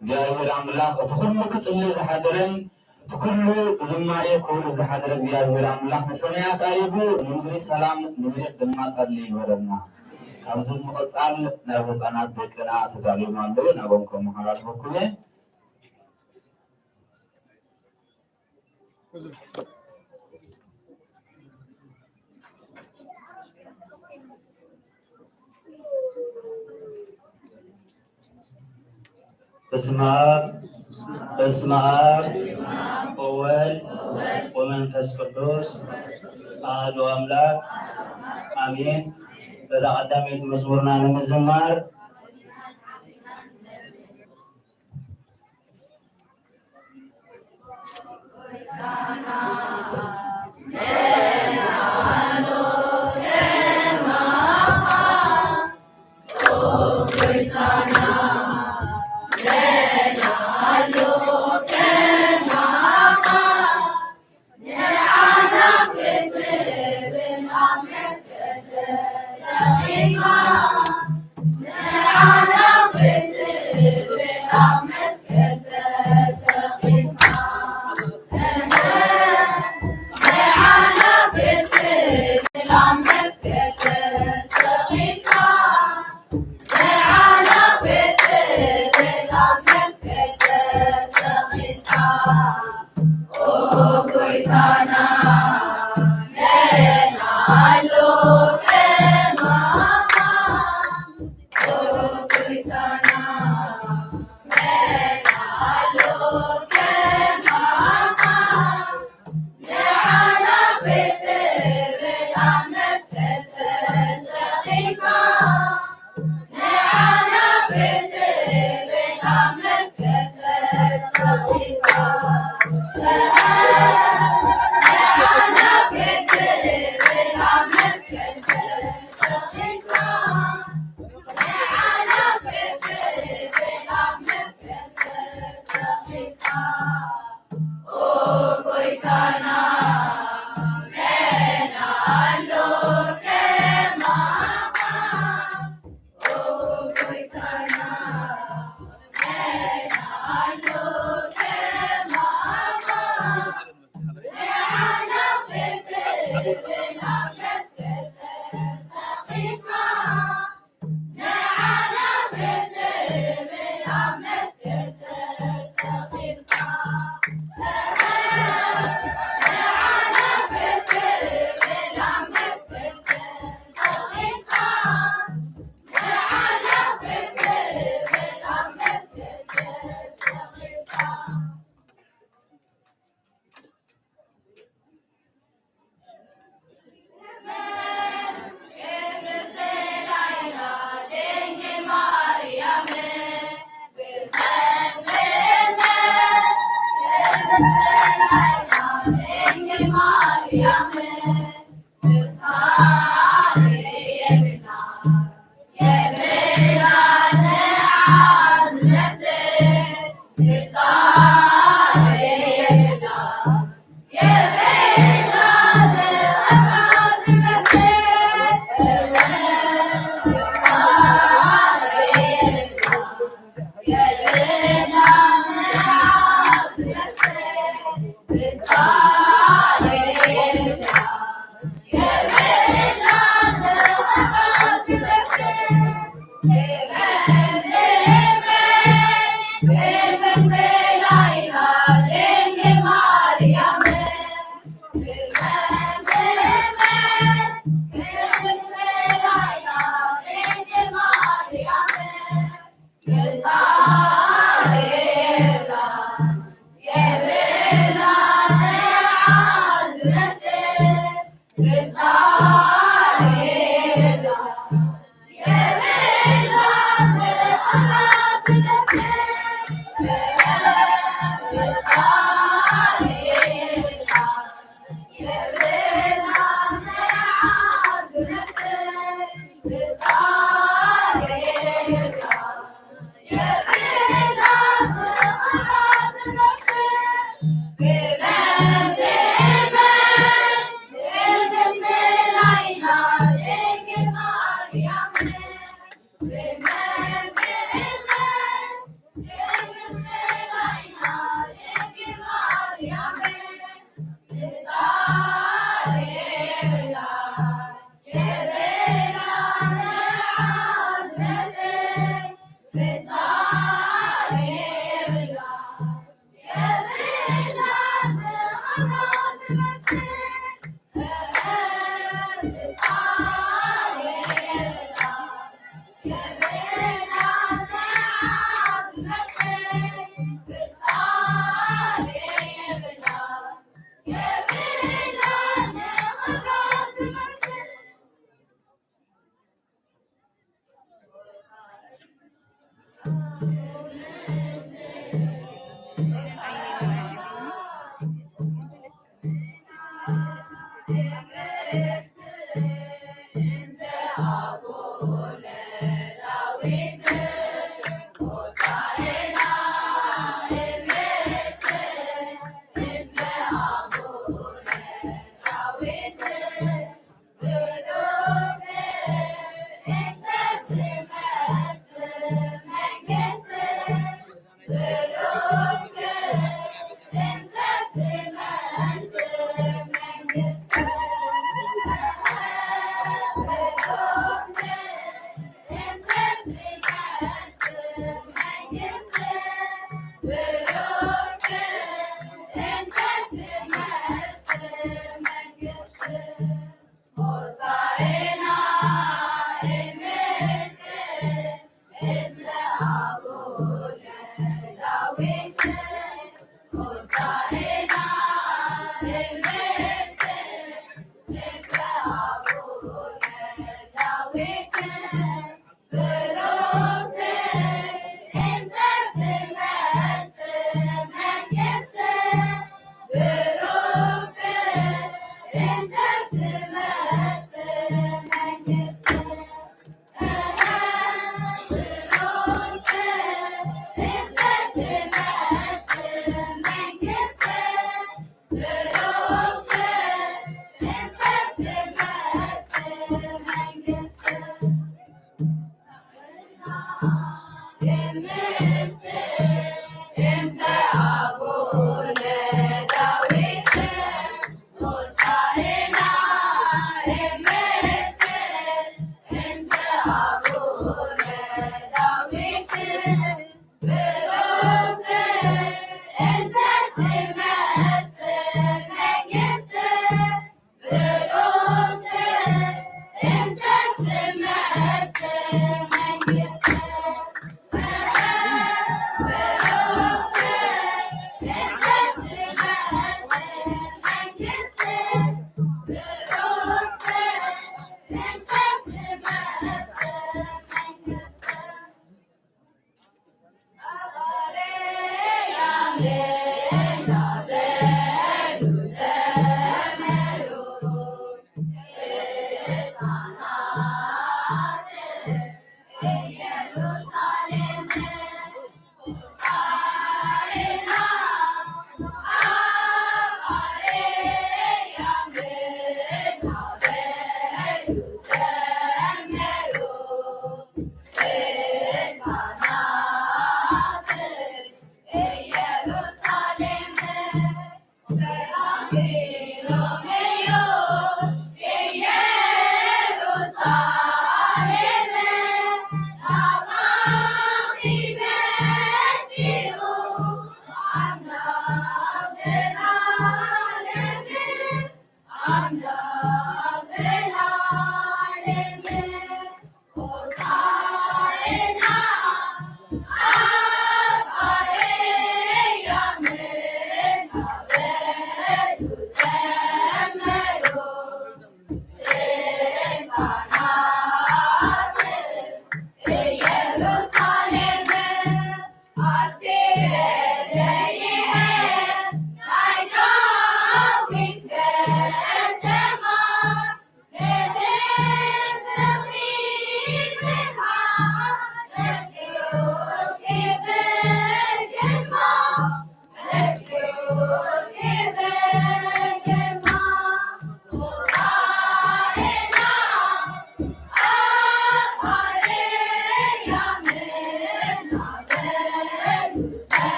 እግዚኣብሔር ኣምላኽ እቲ ኩሉ ክጽሊ ዝሓደረን እቲ ኩሉ ብዝማሬ ክውል ዝሓደረ እግዚኣብሔር ኣምላኽ ንሰማያት ኣሪጉ ንምድሪ ሰላም ንመሬት ድማ ጠሊ ይበለና። ካብዚ ብምቕጻል ናብ ህፃናት ደቅና ተዳልዮም ኣለዉ፣ ናብኦም ከመሓላልፈኩም እየ። በስመ አብ በስመ አብ ወወልድ ወመንፈስ ቅዱስ አሐዱ አምላክ አሜን። በዛ ቀዳመይቲ መዝሙርና ንምዝማር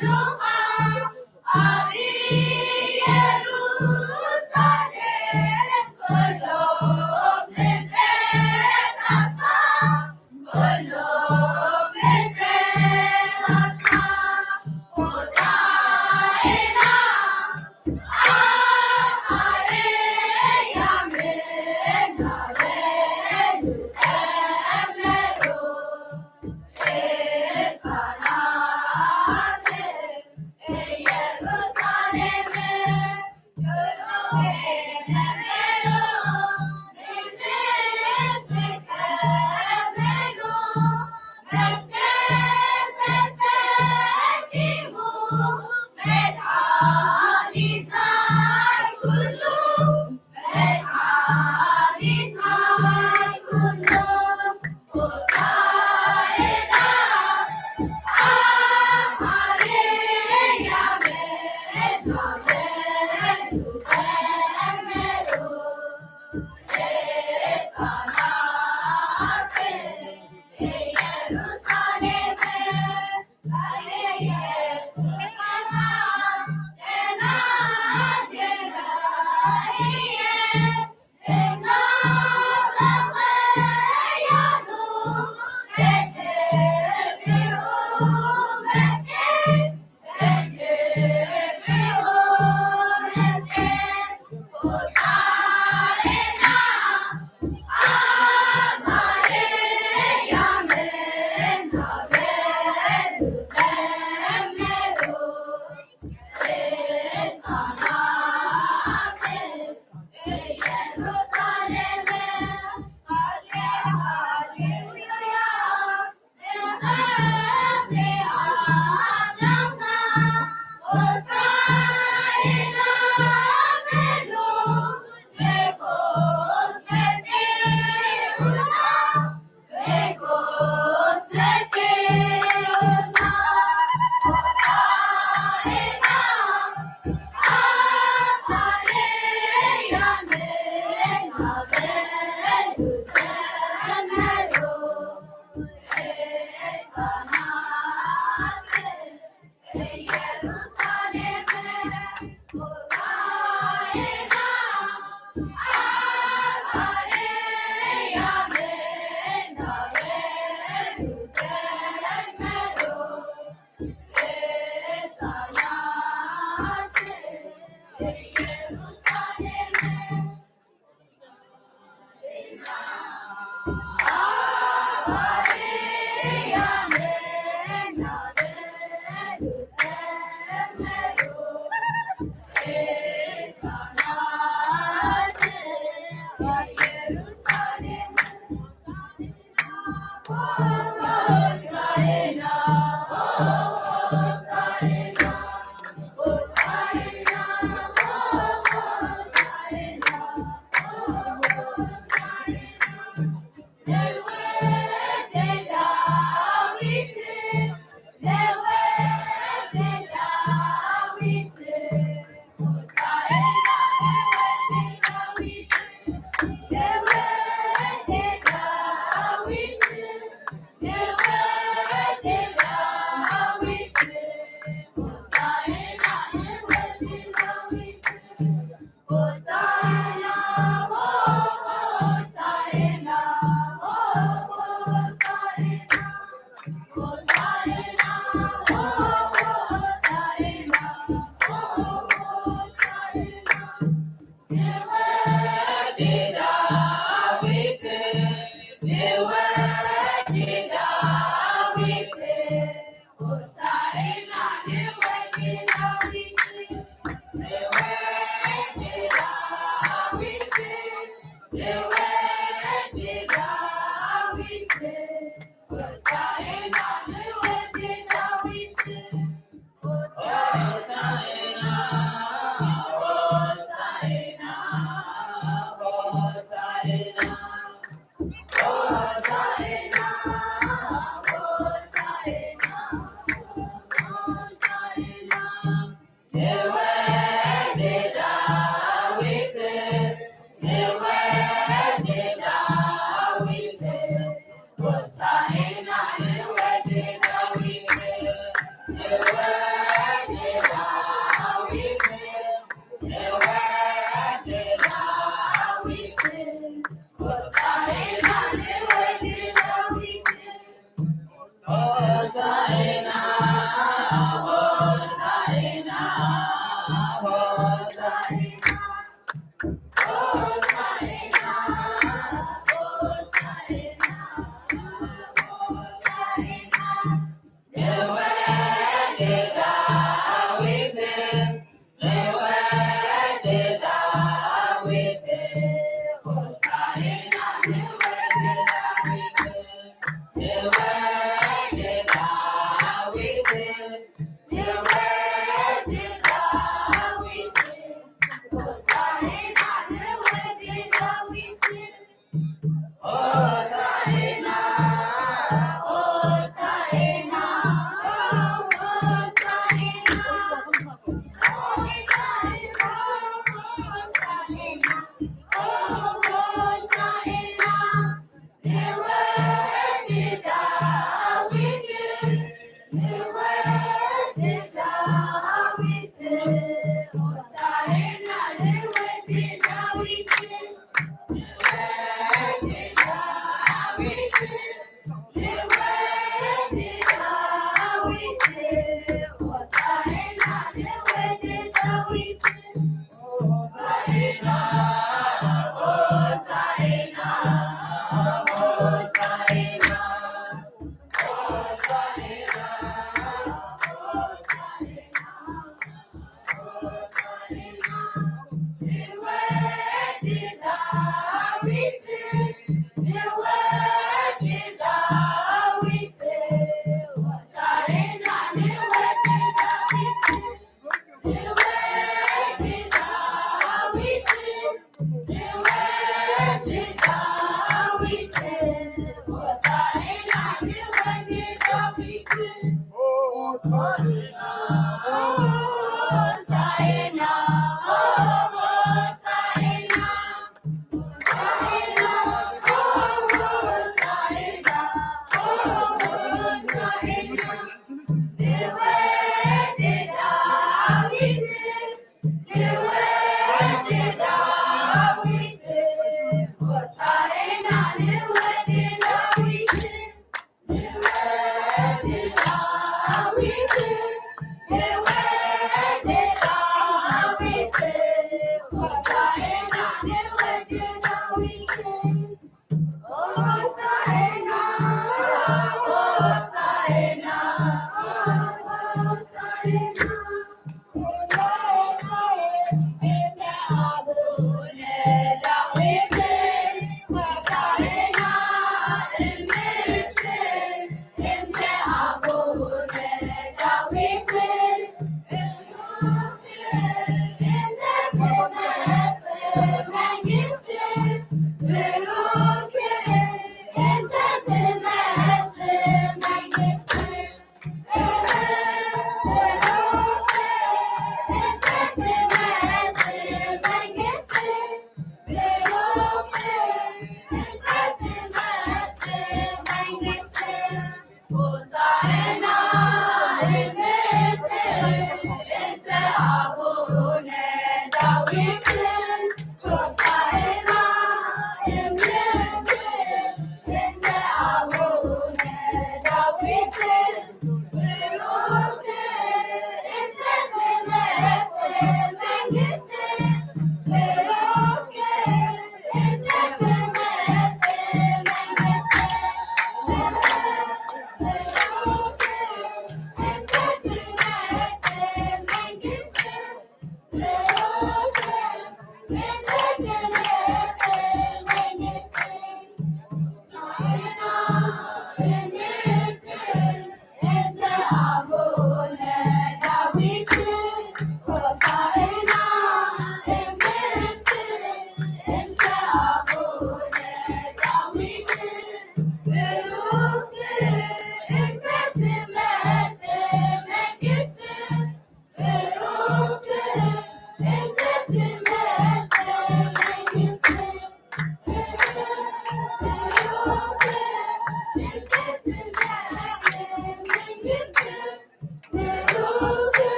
ኣብ ኢየሩሳሌም ኩሉ ፍጥረታታ፣ ኩሉ ፍጥረታታ ሆሳዕና ኣብ ኣርያም እናበሉ ዘመሩ። ሕፃናት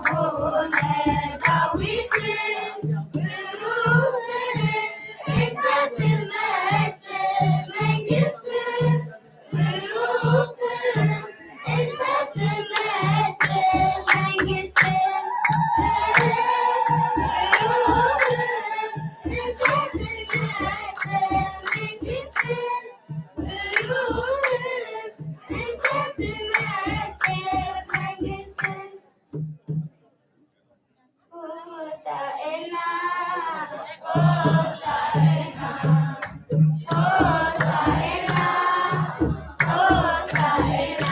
ሆነ ዳዊት ብሩክ እንተ ትመጽእ መንግስት ብሩክ እንተ ትመጽእ መንግስት ብሩክ እንተ ትመጽእ መንግስት ብሩክ እንተ ትመጽእ መንግስት ሆሳዕና ሆሳዕና ሆሳዕና ሆሳዕና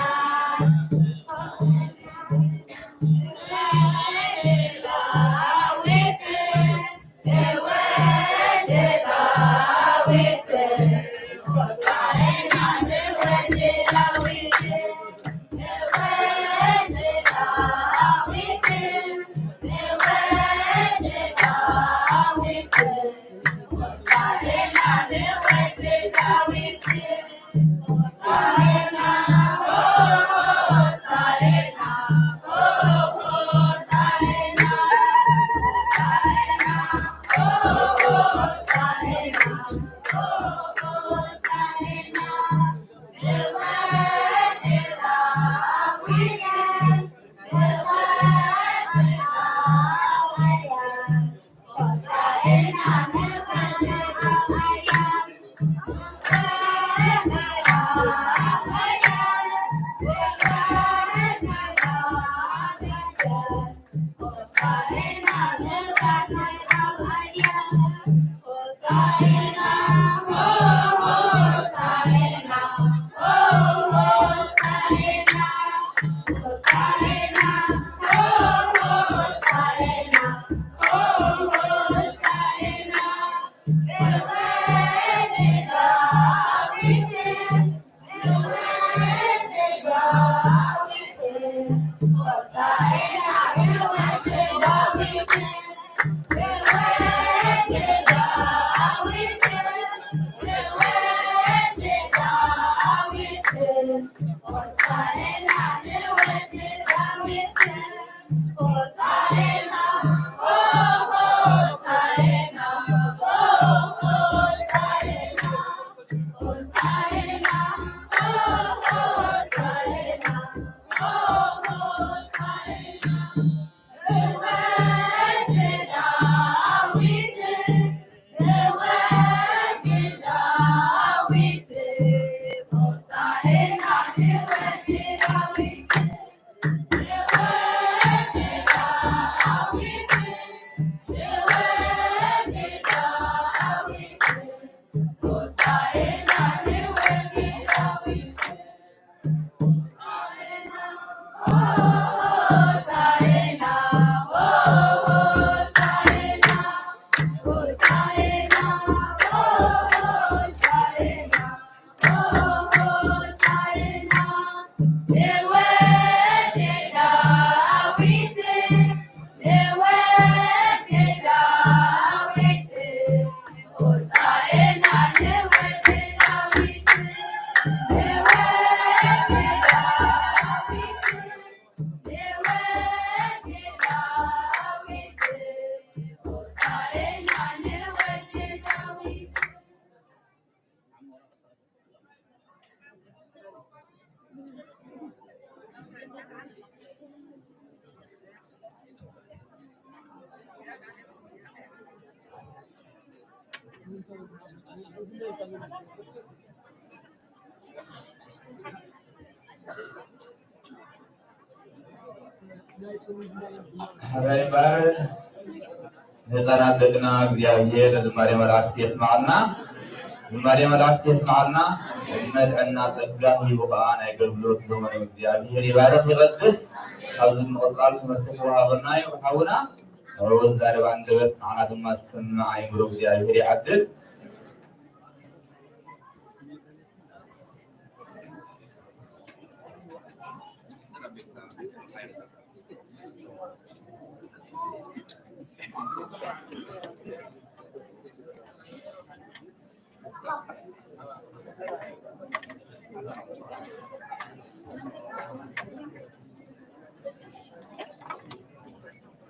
ዳዊት ንወዲ ዳዊት ሆሳዕና ንወዲ ዳዊት ሕራይ እምበር ንህፃናት ደቅና እግዚኣብሔር ዝማሬ መላእክት የስማዓልና። ዝማሬ መላእክት የስማዓልና። ዕድመ ጥዕና ጸጋ ሂቡ ከኣ ናይ ኣገልግሎት ዘመኖም እግዚኣብሔር ይባርኽ ይቐድስ። ካብዚ ብምቕጻል ትምህርቲ ክወሃበና እዩ ሓውና። ንዕኡ ዝዛረብ ኣንደበት ንዓና ድማ ዝሰምዕ ኣእምሮ እግዚኣብሔር ይዓድል።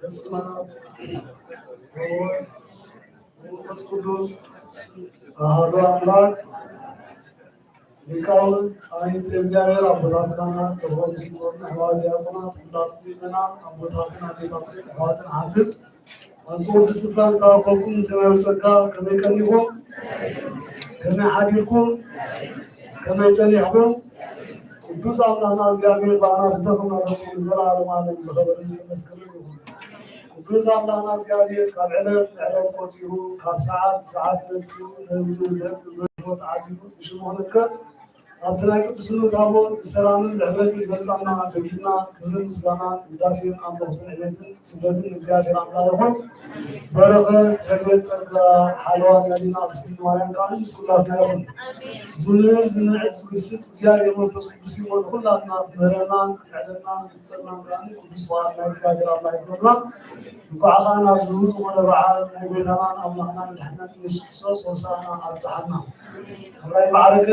በስመ አብ ወወልድ ወመንፈስ ቅዱስ አሐዱ አምላክ። ሊቃውንት፣ አይንት እግዚአብሔር፣ አቦታት ካህናት፣ ተርፎም ሲኖር፣ ኣሕዋት ዲያቆናት፣ ኩላትኩም ምእመናን፣ ኣቦታትን ኣዴታትን፣ ኣሕዋትን ኣሓትን፣ ኣብዚ ቅዱስ ስፍራ ዝተኣከብኩም ሰማያዊ ጸጋ ከመይ ቀኒኹም? ከመይ ሓዲርኩም? ከመይ ጸኒሕኩም? ቅዱስ ኣምላኽና እግዚኣብሔር ብኣና ብዝተኸመረኩም ንዘለዓለም ዓለም ዝኸበረ ዝተመስገነ ይኹን። ቅዱስ ኣምላኽና እግዚኣብሔር ካብ ዕለት ንዕለት ቆጺሩ፣ ካብ ሰዓት ሰዓት ነቢሉ፣ ነዚ ደቂ ዘህይወት ዓዲሉ ብሽሙ ክንከር ኣብቲ ናይ ቅዱስነቱ ታቦት ብሰላምን ብሕብረትን ዘምጻና ደጊምና ክብርን ምስጋናን ውዳሴን ኣምልኾትን ዕቤትን ስግደትን ንእግዚኣብሔር ኣምላኽ ይኹን። በረኸት ረድኤት ጸጋ ሓለዋ ነቢና ቅድስቲ ማርያም ከኣ ምስ ኩላትና ይኹን። ዝምህር ዝምዕድ ዝግስጽ እግዚኣብሔር መንፈስ ቅዱስ ይኹን። ኩላትና ክምህረናን ክምዕደናን ክጸናን ከኣ ቅዱስ ፍቓድ ናይ እግዚኣብሔር ኣምላኽ ይኹንና። እንኳዕ ከኣ ናብ ዝህቡ ዝኾነ በዓል ናይ ጎይታናን ኣምላኽናን መድሓኒናን ኢየሱስ ክርስቶስ ሆሳዕና ኣብጽሓና። ሕራይ ማዕረገ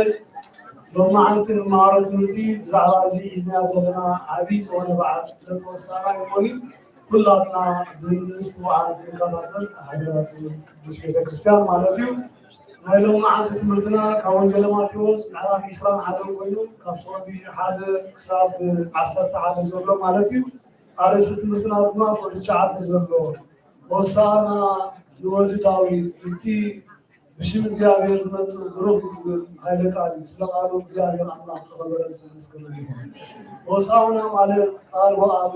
ሎማዓንቲ ንመሃሮ ትምህርቲ ብዛዕባ እዚ ሒዝናዮ ዘለና ዓብዪ ዝኾነ በዓል ልደት ሆሳዕና ይኾን እዩ። ኩላትና ብምስትውዓል ክንከታተል ሓደራትን ቅድስት ቤተክርስትያን ማለት እዩ። ናይ ሎማዓንቲ ትምህርትና ካብ ወንጌለ ማቴዎስ ምዕራፍ ዕስራን ሓደን ኮይኑ ካብ ፍቕዲ ሓደ ክሳብ ዓሰርተ ሓደ ዘሎ ማለት እዩ። ኣርእስቲ ትምህርትና ድማ ፍቕዲ ትሽዓተ ዘሎ ሆሳዕና ንወዲ ዳዊት እቲ ብሽም እግዚኣብሔር ዝመጽእ ብሩኽ እዩ ዝብል ኃይለ ቃል እዩ። ስለ ቃሉ እግዚኣብሔር ኣምላኽ ዝኸበረ ዝተመስገነ ይኹን። ሆሳዕና ማለት ቃል ብቓሉ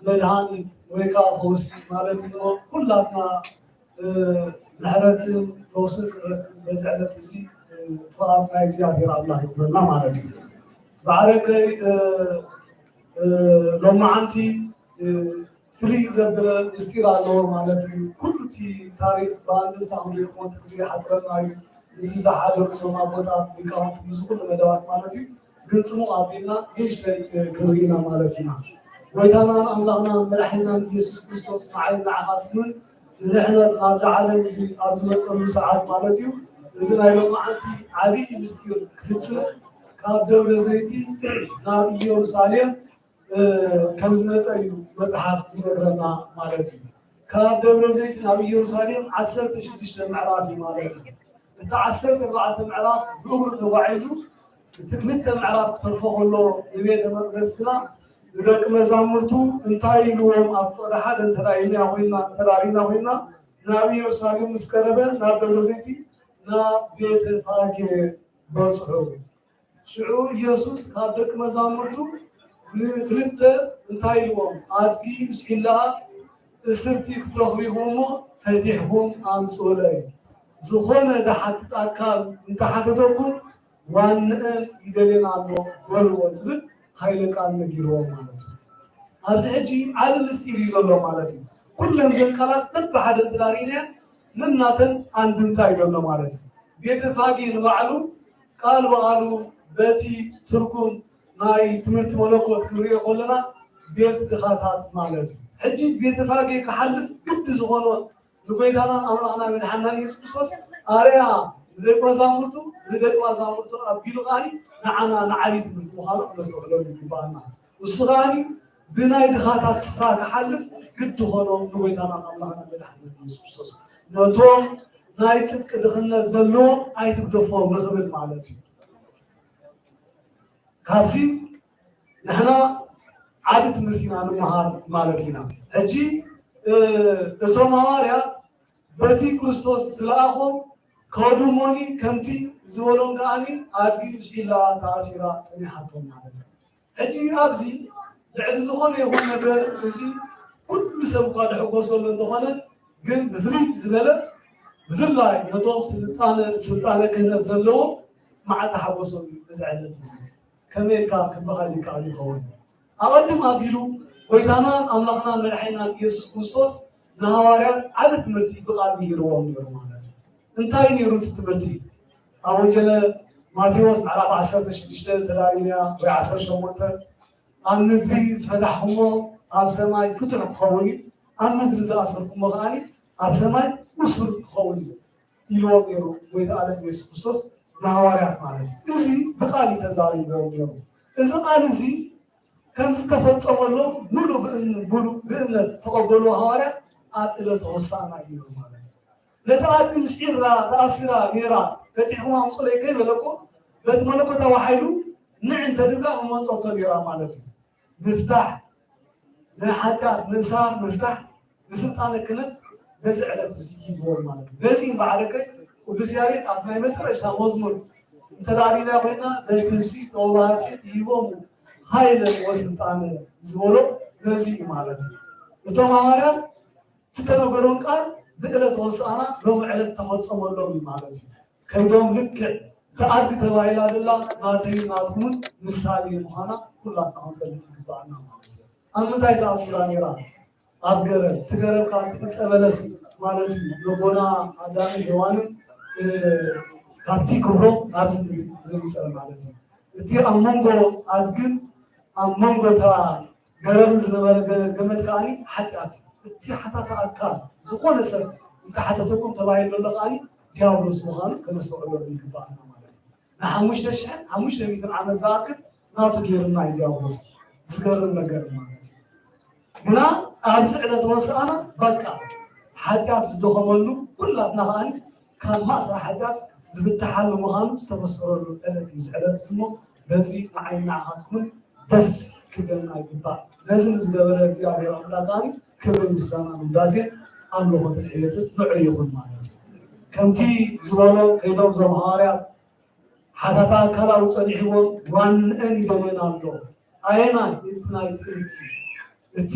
መድሃኒት ወይ ከዓ ፈውሲ ማለት እዩ። ኩላትና ምሕረትን ፈውስን ክንረክብ በዚ ዕለት እዚ ፍቓድ ናይ እግዚኣብሔር ኣምላኽ ይኹነልና ማለት እዩ። ማዕረገይ ሎማዓንቲ ፍልይ ዘብለ ምስጢር ኣለዎ ማለት እዩ። ኩሉ እቲ ታሪክ ብኣንድምታ ክንሪኦ እሞ እቲ ግዜ ይሓፅረና እዩ። ምስዚ ዝሓደሩ እዞም ኣቦታት ሊቃውንቲ ምስዚ ኩሉ መደባት ማለት እዩ። ግን ፅሙቕ ኣቢልና ንእሽተይ ክንርኢ ኢና ማለት ኢና። ጎይታናን ኣምላኽናን መድሓኒናን ኢየሱስ ክርስቶስ ንዓይን ንዓኻትኩምን ንድሕነት ናብዚ ዓለም እዚ ኣብ ዝመፀሉ ሰዓት ማለት እዩ። እዚ ናይ ሎማዓንቲ ዓብዪ ምስጢር ክፍፅም ካብ ደብረ ዘይቲ ናብ ኢየሩሳሌም ከም ዝመፀ እዩ መፅሓፍ ዝነግረና ማለት እዩ። ካብ ደብረ ዘይት ናብ ኢየሩሳሌም ዓሰርተ ሽዱሽተ ምዕራፍ እዩ ማለት እዩ። እቲ ዓሰርተ ኣርባዕተ ምዕራፍ ብእግሩ ተጓዒዙ እቲ ክልተ ምዕራፍ ክተርፎ ከሎ ንቤተ መቅደስ ግና ንደቂ መዛሙርቱ እንታይ ኢልዎም ኣብ ፍቕዲ ሓደ እንተራኢና ኮይና እንተራኢና ኮይና ናብ ኢየሩሳሌም ምስ ቀረበ ናብ ደብረ ዘይቲ ናብ ቤተ ፋጌ በጽሑ። ሽዑ ኢየሱስ ካብ ደቂ መዛሙርቱ ንክልተ እንታይ ኢልዎም? ኣድጊ ምስ ሒላኣ እስርቲ ክትረኽቡ ኢኹም እሞ ፈቲሕኩም ኣምጽኡለይ። ዝኾነ ዝሓትት ኣካል እንተሓተተኩም ዋንአን ይደልየን ኣሎ በልዎ ዝብል ኃይለ ቃል ነጊርዎም ማለት እዩ። ኣብዚ ሕጂ ዓቢ ምስጢር እዩ ዘሎ ማለት እዩ። ኩለን ዘን ቃላት በብሓደ እንተዳሪእናየን ነናተን ኣንድምታ እዩ ዘሎ ማለት እዩ። ቤተ ፋጌ ንባዕሉ ቃል ብቓሉ በቲ ትርጉም ናይ ትምህርቲ መለኮት ክንሪኦ ከለና ቤት ድኻታት ማለት እዩ። ሕጂ ቤተ ፋጌ ክሓልፍ ግዲ ዝኾኖ ንጎይታናን ኣምላኽና መድሓናን የሱስ ክርስቶስ ኣርያ ንደቂ መዛሙርቱ ንደቂ መዛሙርቱ ኣቢሉ ከዓኒ ንዓና ንዓብዪ ትምህርቲ ምዃኑ ክነስተውዕለሉ ይግባኣና። እሱ ከዓኒ ብናይ ድኻታት ስፍራ ክሓልፍ ግዲ ኾኖ ንጎይታናን ኣምላኽና መድሓናን የሱስ ክርስቶስ ነቶም ናይ ጽድቂ ድኽነት ዘለዎም ኣይትግደፎም ንኽብል ማለት እዩ። ካብዚ ንሕና ዓቢ ትምህርቲ ኢና ንምሃር ማለት ኢና። ሕጂ እቶም ሃዋርያት በቲ ክርስቶስ ዝለኣኾም ከዱ እሞኒ ከምቲ ዝበሎም ከዓኒ ኣድጊ ብስሒላ ተኣሲራ ጸኒሓቶም ማለት እዩ። ሕጂ ኣብዚ ልዕሊ ዝኾነ ይኹን ነገር እዚ ኩሉ ሰብ እኳ ዝሕጎሰሉ እንተኾነ ግን ብፍልይ ዝበለ ብፍላይ ነቶም ስልጣነ ስልጣነ ክህነት ዘለዎ መዓልቲ ሓጎሶም እዩ እዚ ዕለት እዚ። ከመይ ኢልካ ክበሃል ይከኣል ይኸውን? ኣቐድም ኣቢሉ ጎይታናን ኣምላኽናን መድሓኒናን ኢየሱስ ክርስቶስ ንሃዋርያት ዓቢ ትምህርቲ ብቓል ምሂርዎም ነይሩ ማለት እዩ። እንታይ ነይሩ እቲ ትምህርቲ? ኣብ ወንጌለ ማቴዎስ ምዕራፍ ዓሰርተ ሽዱሽተ ተዳሪና ወይ ዓሰርተ ሸሞንተ ኣብ ምድሪ ዝፈታሕኩሞ ኣብ ሰማይ ፍቱሕ ክኸውን እዩ፣ ኣብ ምድሪ ዝኣሰርኩሞ ከዓኒ ኣብ ሰማይ እሱር ክኸውን እዩ ኢልዎም ነይሩ ጎይታ ዓለም ኢየሱስ ክርስቶስ ንሃዋርያት ማለት እዩ። እዚ ብቓል እዩ ተዛሪብዎም ነይሩ። እዚ ቓል እዚ ከም ዝተፈጸመሎም ሙሉ ብእም- ሙሉ ብእምነት ተቐበሉ ሃዋርያት ኣብ ዕለተ ሆሳዕና እዩ ማለት እዩ። ነቲ ኣድጊ ምስ ዒራ ተኣሲራ ነይራ ፈቲሕኹም ኣምጹለይ ከይበለ እኮ በቲ መለኮታዊ ሓይሉ ንዕ እንተድብላ መመጸቶ ነይራ ማለት እዩ። ምፍታሕ ናይ ሓጢኣት ምእሳር ምፍታሕ ንስልጣነ ክህነት በዚ ዕለት እዚ ይህብዎም ማለት እዩ። በዚ እምበዓረከ ቅዱስ ያሬድ ኣብቲ ናይ መጨረሽታ መዝሙር እንተዳሪና ኮይና በቲ ህብሲ ተወባህሲ ይህቦሙ ሃይለ ወስልጣነ ዝበሎ ነዚ እዩ ማለት እዩ። እቶም ሃዋርያት ዝተነገሮም ቃል ብዕለት ሆሳዕና ሎም ዕለት ተፈጸመሎም እዩ ማለት እዩ። ከይዶም ልክዕ እቲ ኣድጊ ተባሂላ ደላ ናተይ ናትኩምን ምሳሌ ምዃና ኩላትና ክንፈልጥ ይግባኣና ማለት እዩ። ኣብ ምንታይ ተኣሲራ ነይራ? ኣብ ገረብ። እቲ ገረብ ከዓ እቲ ዕፀ በለስ ማለት እዩ። ነቦና ኣዳምን ሔዋንን ካብቲ ክብሮም ናብዚ ምድሪ ዘምፀ ማለት እዩ። እቲ ኣብ መንጎ ኣድግን ኣብ መንጎ እታ ገረብን ዝነበረ ገመድ ከዓኒ ሓጢኣት እዩ። እቲ ሓታቲ ኣካል ዝኾነ ሰብ እንተሓተተኩም ተባሂሉ ዘሎ ከዓኒ ዲያብሎስ ምዃኑ ከነስተውዕለሉ ይግባኣና ማለት እዩ። ንሓሙሽተ ሽሕን ሓሙሽተ ሚእትን ዓመት ዝኣክል ናቱ ገይሩና እዩ ዲያብሎስ። ዝገርም ነገር ማለት እዩ። ግና ኣብዚ ዕለት ሆሳዕና በቃ ሓጢኣት ዝደኸመሉ ኩላትና ከዓኒ ካብ ማእሰር ሓጢኣት ንፍትሓሉ ምዃኑ ዝተበሰረሉ ዕለት እዩ። እዚ ዕለት እዚ እሞ በዚ ንዓይ ንዓኻትኩምን ደስ ክብለና ይግባእ። ነዚ ንዝገበረ እግዚኣብሔር ኣምላኽ ከዓኒ ክብርን ምስጋናን ውዳሴን ኣምልኾትን ዕቤትን ንዑ ይኹን ማለት እዩ። ከምቲ ዝበሎ ከይዶም እዞም ሃዋርያት ሓታታ ኣካላዊ ጸኒሕዎም ዋንአን ይደልየን ኣሎ። ኣየናይ እቲ ናይ ጥንቲ እቲ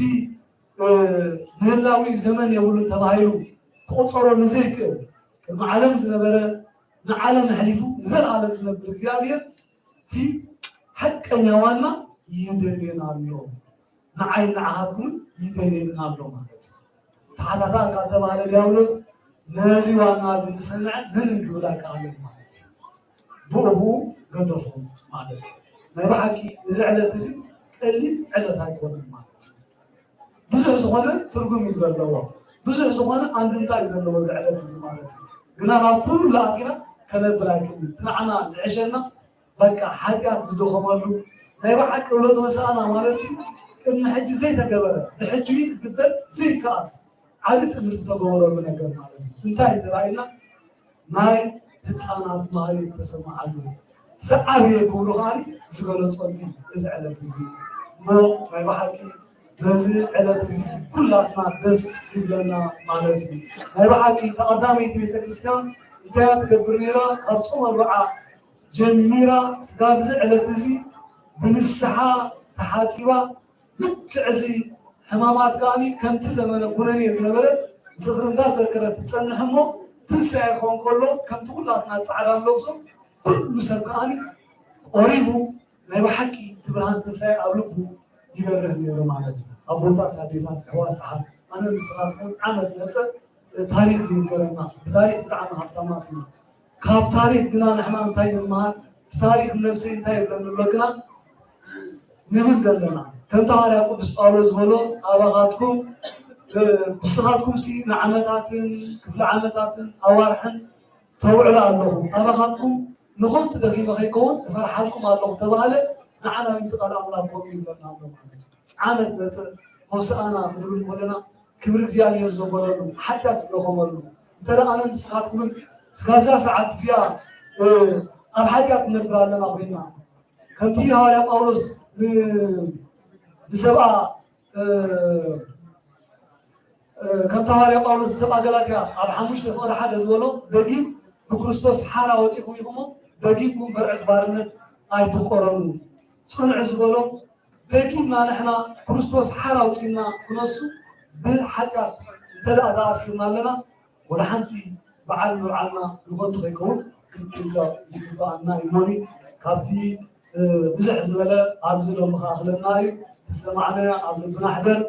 ምህላዊ ዘመን የብሉን ተባሂሉ ክቆጸሮ ንዘይክእል ቅድሚ ዓለም ዝነበረ ንዓለም ኣሕሊፉ ንዘለኣለም ዝነብር እግዚኣብሔር እቲ ሓቀኛ ዋና ይደልየን ኣሎ። ንዓይ ንዓኻትኩምን ይደልየና ኣሎ ማለት እዩ። ተሓታታ ካብ ተባህለ ዲያብሎስ ነዚ ዋና እዚ ንሰምዐ ምን እንክብል ኣይከኣለን ማለት እዩ። ብኡ ብኡ ገደፎም ማለት እዩ። ናይ ብሓቂ እዚ ዕለት እዚ ቀሊል ዕለት ኣይኮነን ማለት እዩ። ብዙሕ ዝኾነ ትርጉም እዩ ዘለዎ። ብዙሕ ዝኾነ ኣንድምታ እዩ ዘለዎ እዚ ዕለት እዚ ማለት እዩ። ግና ናብ ኩሉ ኣቲና ከነብል ኣይክእልን። እቲ ንዓና ዝሕሸና በቃ ሓጢኣት ዝደኸመሉ ናይ ብሓቂ ዕለት ሆሳዕና ማለት ቅድሚ ሕጂ ዘይተገበረ ብሕጂ ክግበር ዘይከኣል ዓቢ ትምህርቲ ዝተገበረሉ ነገር ማለት እዩ። እንታይ ተባሂልና ናይ ህፃናት ማህሌት ተሰማዓሉ ዝዓበየ ክብሩ ከዓኒ ዝገለፀሉ እዚ ዕለት እዚ እሞ ናይ ብሓቂ በዚ ዕለት እዚ ኩላትና ደስ ይብለና ማለት እዩ። ናይ ብሓቂ ተቐዳመይቲ ቤተክርስትያን እንታይ እያ ትገብር ነይራ? ካብ ጾም ኣርብዓ ጀሚራ ስጋብ እዚ ዕለት እዚ ብንስሓ ተሓፂባ ልክዕ እዚ ሕማማት ከዓኒ ከምቲ ዘመነ ኩነኔ ዝነበረ ዝኽሪ እንዳዘከረት ትፀንሕ እሞ ትንሳኤ ክኸውን ከሎ ከምቲ ኩላትና ፃዕዳ ንለብሶ ኩሉ ሰብ ከዓኒ ቆሪቡ ናይ ብሓቂ እቲ ብርሃን ትንሳኤ ኣብ ልቡ ይበርህ ነይሩ ማለት እዩ። ኣቦታት፣ ኣዴታት፣ ኣሕዋት፣ ኣሓት ኣነ ንስኻትኩም ዓመት መፀ ታሪክ ይንገረና። ብታሪክ ብጣዕሚ ሃፍታማት እዩ። ካብ ታሪክ ግና ንሕና እንታይ ንመሃር? እቲ ታሪክ ንነብሰይ እንታይ ይብለኒ ኣሎ ግና ንብል ዘለና ከምቲ ሃዋርያ ቅዱስ ጳውሎስ ዝበሎ ኣባኻትኩም ንስኻትኩም ሲ ንዓመታትን ክፍለ ዓመታትን ኣዋርሕን ተውዕሉ ኣለኹም። ኣባኻትኩም ንኸንቱ ደኺመ ከይከውን እፈርሓልኩም ኣለኹ ተባህለ። ንዓና እዚ ቃል ኣምላኽ ከምኡ ይብለና ኣሎ ማለት እዩ። ዓመት መፅእ ሆሳእና ክንብል ከለና ክብሪ እግዚኣብሔር ዘበለሉ ሓጢኣት ዝደኸመሉ እንተ ደኣ ኣነ ንስኻትኩምን እስካብዛ ሰዓት እዚኣ ኣብ ሓጢኣት ንነብር ኣለና ኮይና ከምቲ ሃዋርያ ጳውሎስ ንሰብኣ ከምቲ ሃዋርያ ጳውሎስ ንሰብኣ ገላትያ ኣብ ሓሙሽተ ፍቕዲ ሓደ ዝበሎ ደጊም ብክርስቶስ ሓራ ወፂኹም ኢኹሞ ደጊም እውን በርዕድ ባርነት ኣይትቆረኑ ፅንዑ ዝበሎ ደጊምና ንሕና ክርስቶስ ሓራ ኣውፂእና ክነሱ ብሓጢኣት እንተ ደኣ ተኣሲርና ኣለና ወላ ሓንቲ በዓል ምብዓልና ንኸንቱ ከይከውን ክንጥንቀቕ ይግበኣና እዩ። ሞኒ ካብቲ ብዝሕ ዝበለ ኣብዚ ሎሚ ክኣኽለና እዩ። ዝሰማዕናዮ ኣብ ልብና ሕደር።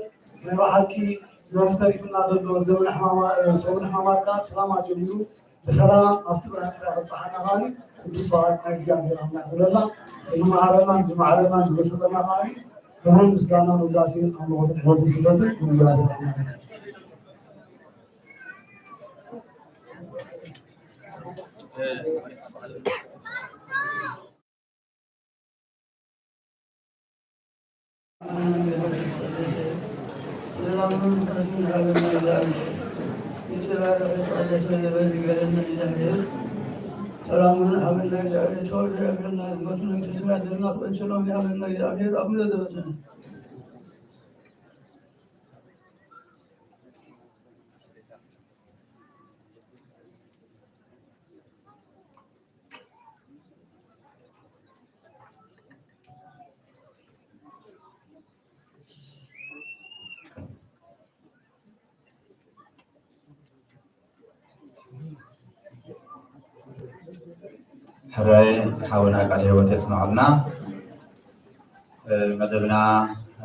ናይ ብሓቂ ነዚ ተሪፉና ዘሎ ዘመን ሕማማ ሰሙን ሕማማት ከዓ ሰላማ ጀሚሩ ብሰላም ኣብቲ ብርሃን ፀሓይ ከብፅሓና ከዓኒ ቅዱስ ፍቓድ ናይ እግዚኣብሔር ኣምላኽ ይኹነልና። ንዝመሃረናን ዝመዓረናን ዝገሰጸና ከዓኒ ክብርን ምስጋናን ውዳሴን ኣምልኾትን ዕወትን ስግደትን ንእግዚኣብሔር ኣምላኽ። ሰላሙን ምሕረቱን ሃበና እግዚኣብሔር። የተባረከ የተቀደሰ ነገር ይግበረና እግዚኣብሔር። ሰላሙን ሃበና እግዚኣብሔር። ተወልዶ ያገና ሞት መንግስት ያደርና ፍቅን ሰላም ያበና እግዚኣብሔር አቡነ ዘበሰማያት። ሕራይ ሓውና ቃለ ህይወት የስምዓልና። መደብና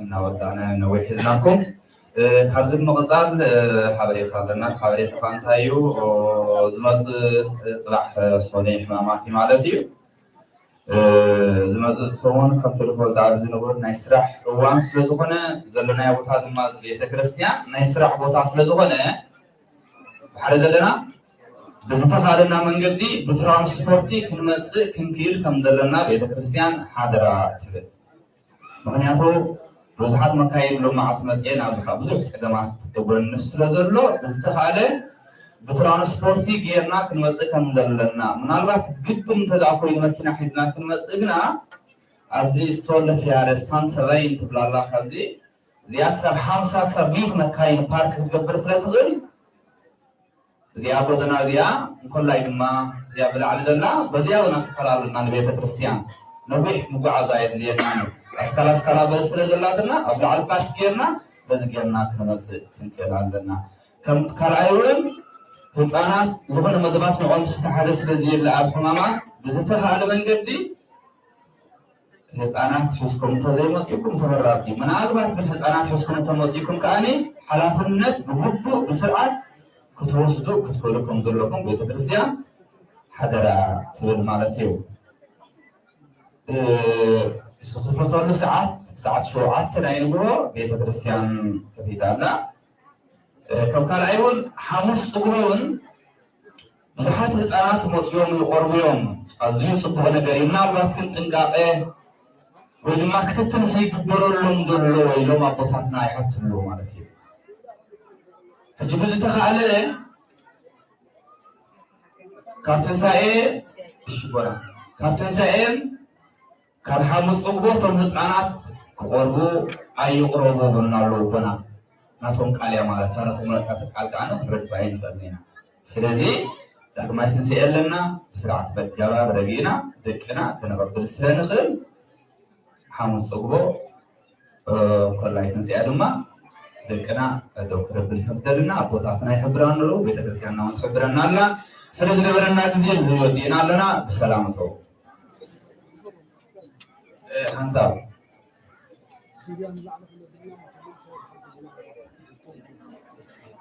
እናወዳእና ነዊሕ ሒዝናኩም። ካብዚ ብምቕፃል ሓበሬታ ኣለና። ሓበሬታ ከዓ እንታይ እዩ? ዝመፅእ ፅባሕ ሰኑይ ሕማማት እዩ ማለት እዩ። ዝመፅእ ሰሙን ከም ትልፎ ኣብዚ ንቡር ናይ ስራሕ እዋን ስለዝኾነ ዘለናዮ ቦታ ድማ ቤተክርስትያን ናይ ስራሕ ቦታ ስለዝኾነ ብሓደ ዘለና ብዝተኻለና መንገዲ ብትራንስፖርቲ ክንመፅእ ክንክእል ከም ዘለና ቤተክርስትያን ሓደራ ትብል። ምክንያቱ ብዙሓት መካይን ሎማዓልቲ መፅኤን ኣብዚ ከዓ ብዙሕ ፀገማት ተጎንፍ ስለ ዘሎ ብዝተኻለ ብትራንስፖርቲ ጌርና ክንመፅእ ከም ዘለና፣ ምናልባት ግድን እንተደኣ ኮይኑ መኪና ሒዝና ክንመፅእ ግና ኣብዚ ስቶለ ፊያረ ስታን ሰበይን ትብላላ ካብዚ እዚኣ ክሳብ ሓምሳ ክሳብ ሚእቲ መካይን ፓርክ ክትገብር ስለ ትኽእል እዚኣ ጎደና እዚኣ እንኮላይ ድማ እዚኣ ብላዕሊ ዘላ በዚኣ እውን ኣስካላ ኣለና ንቤተ ክርስቲያን ነዊሕ ምጉዓዝ ኣየድልየና። ኣስካላ ኣስካላ በዚ ስለ ዘላትና ኣብ ላዕሊ ፓርክ ጌርና በዚ ጌርና ክንመፅእ ክንክእል ኣለና። ከም ካልኣይ እውን ህፃናት ዝኾነ መደባት ንኦም ዝተሓዘ ስለ ዘየለ ኣብ ሕማማት ብዝተኻለ መንገዲ ህፃናት ሒዝኩም እንተዘይመፂእኩም ተመራፂ። ምናልባት ግን ህፃናት ሒዝኩም እንተመፂእኩም ከዓኒ ሓላፍነት ብግቡእ ብስርዓት ክትወስዱ ክትክእሉ ከም ዘለኩም ቤተክርስትያን ሓደራ ትብል ማለት እዩ። ዝኽፈተሉ ሰዓት ሰዓት ሸውዓተ ናይ ንግሆ ቤተክርስትያን ከፊታ ኣላ። ከም ካልኣይ እውን ሓሙስ ፅግቦ እውን ብዙሓት ህፃናት መፅዮም ይቆርቡ እዮም። ኣዝዩ ፅቡቅ ነገር እዩ። ምናልባት ግን ጥንቃቄ ወይ ድማ ክትትል ዘይግበረሎም ዘሎ ኢሎም ኣቦታትና ይሓትሉ ማለት እዩ። ሕጂ ብዝተኻእለ ካብ ትንሳኤ እሽጎራ ካብ ትንሳኤን ካብ ሓሙስ ፅግቦ እቶም ህፃናት ክቆርቡ ኣይቅረቡ ብሉና ኣለዉ ኣቦና። ናቶም ቃል እያ ማለት እያ። ናቶም ወረቀት ቃል ከዓ ክንረግፃ ኣይንኽእልን ኢና። ስለዚ ዳግማይ ትንሳኤ ኣለና። ብስርዓት በጋባብ ረጊእና ደቅና ክነቐብል ስለ ንኽእል ሓሙስ ፅግቦ ኮላይ ትንሳኤ ድማ ደቅና ደው ክነብል ከም ደልና ኣቦታትና ይሕብራና ኣለዉ። ቤተክርስትያንና እውን ትሕብረና ኣላ። ስለ ዝነበረና ግዜ እዚ ወዲእና ኣለና። ብሰላም እተው። ሓንሳብ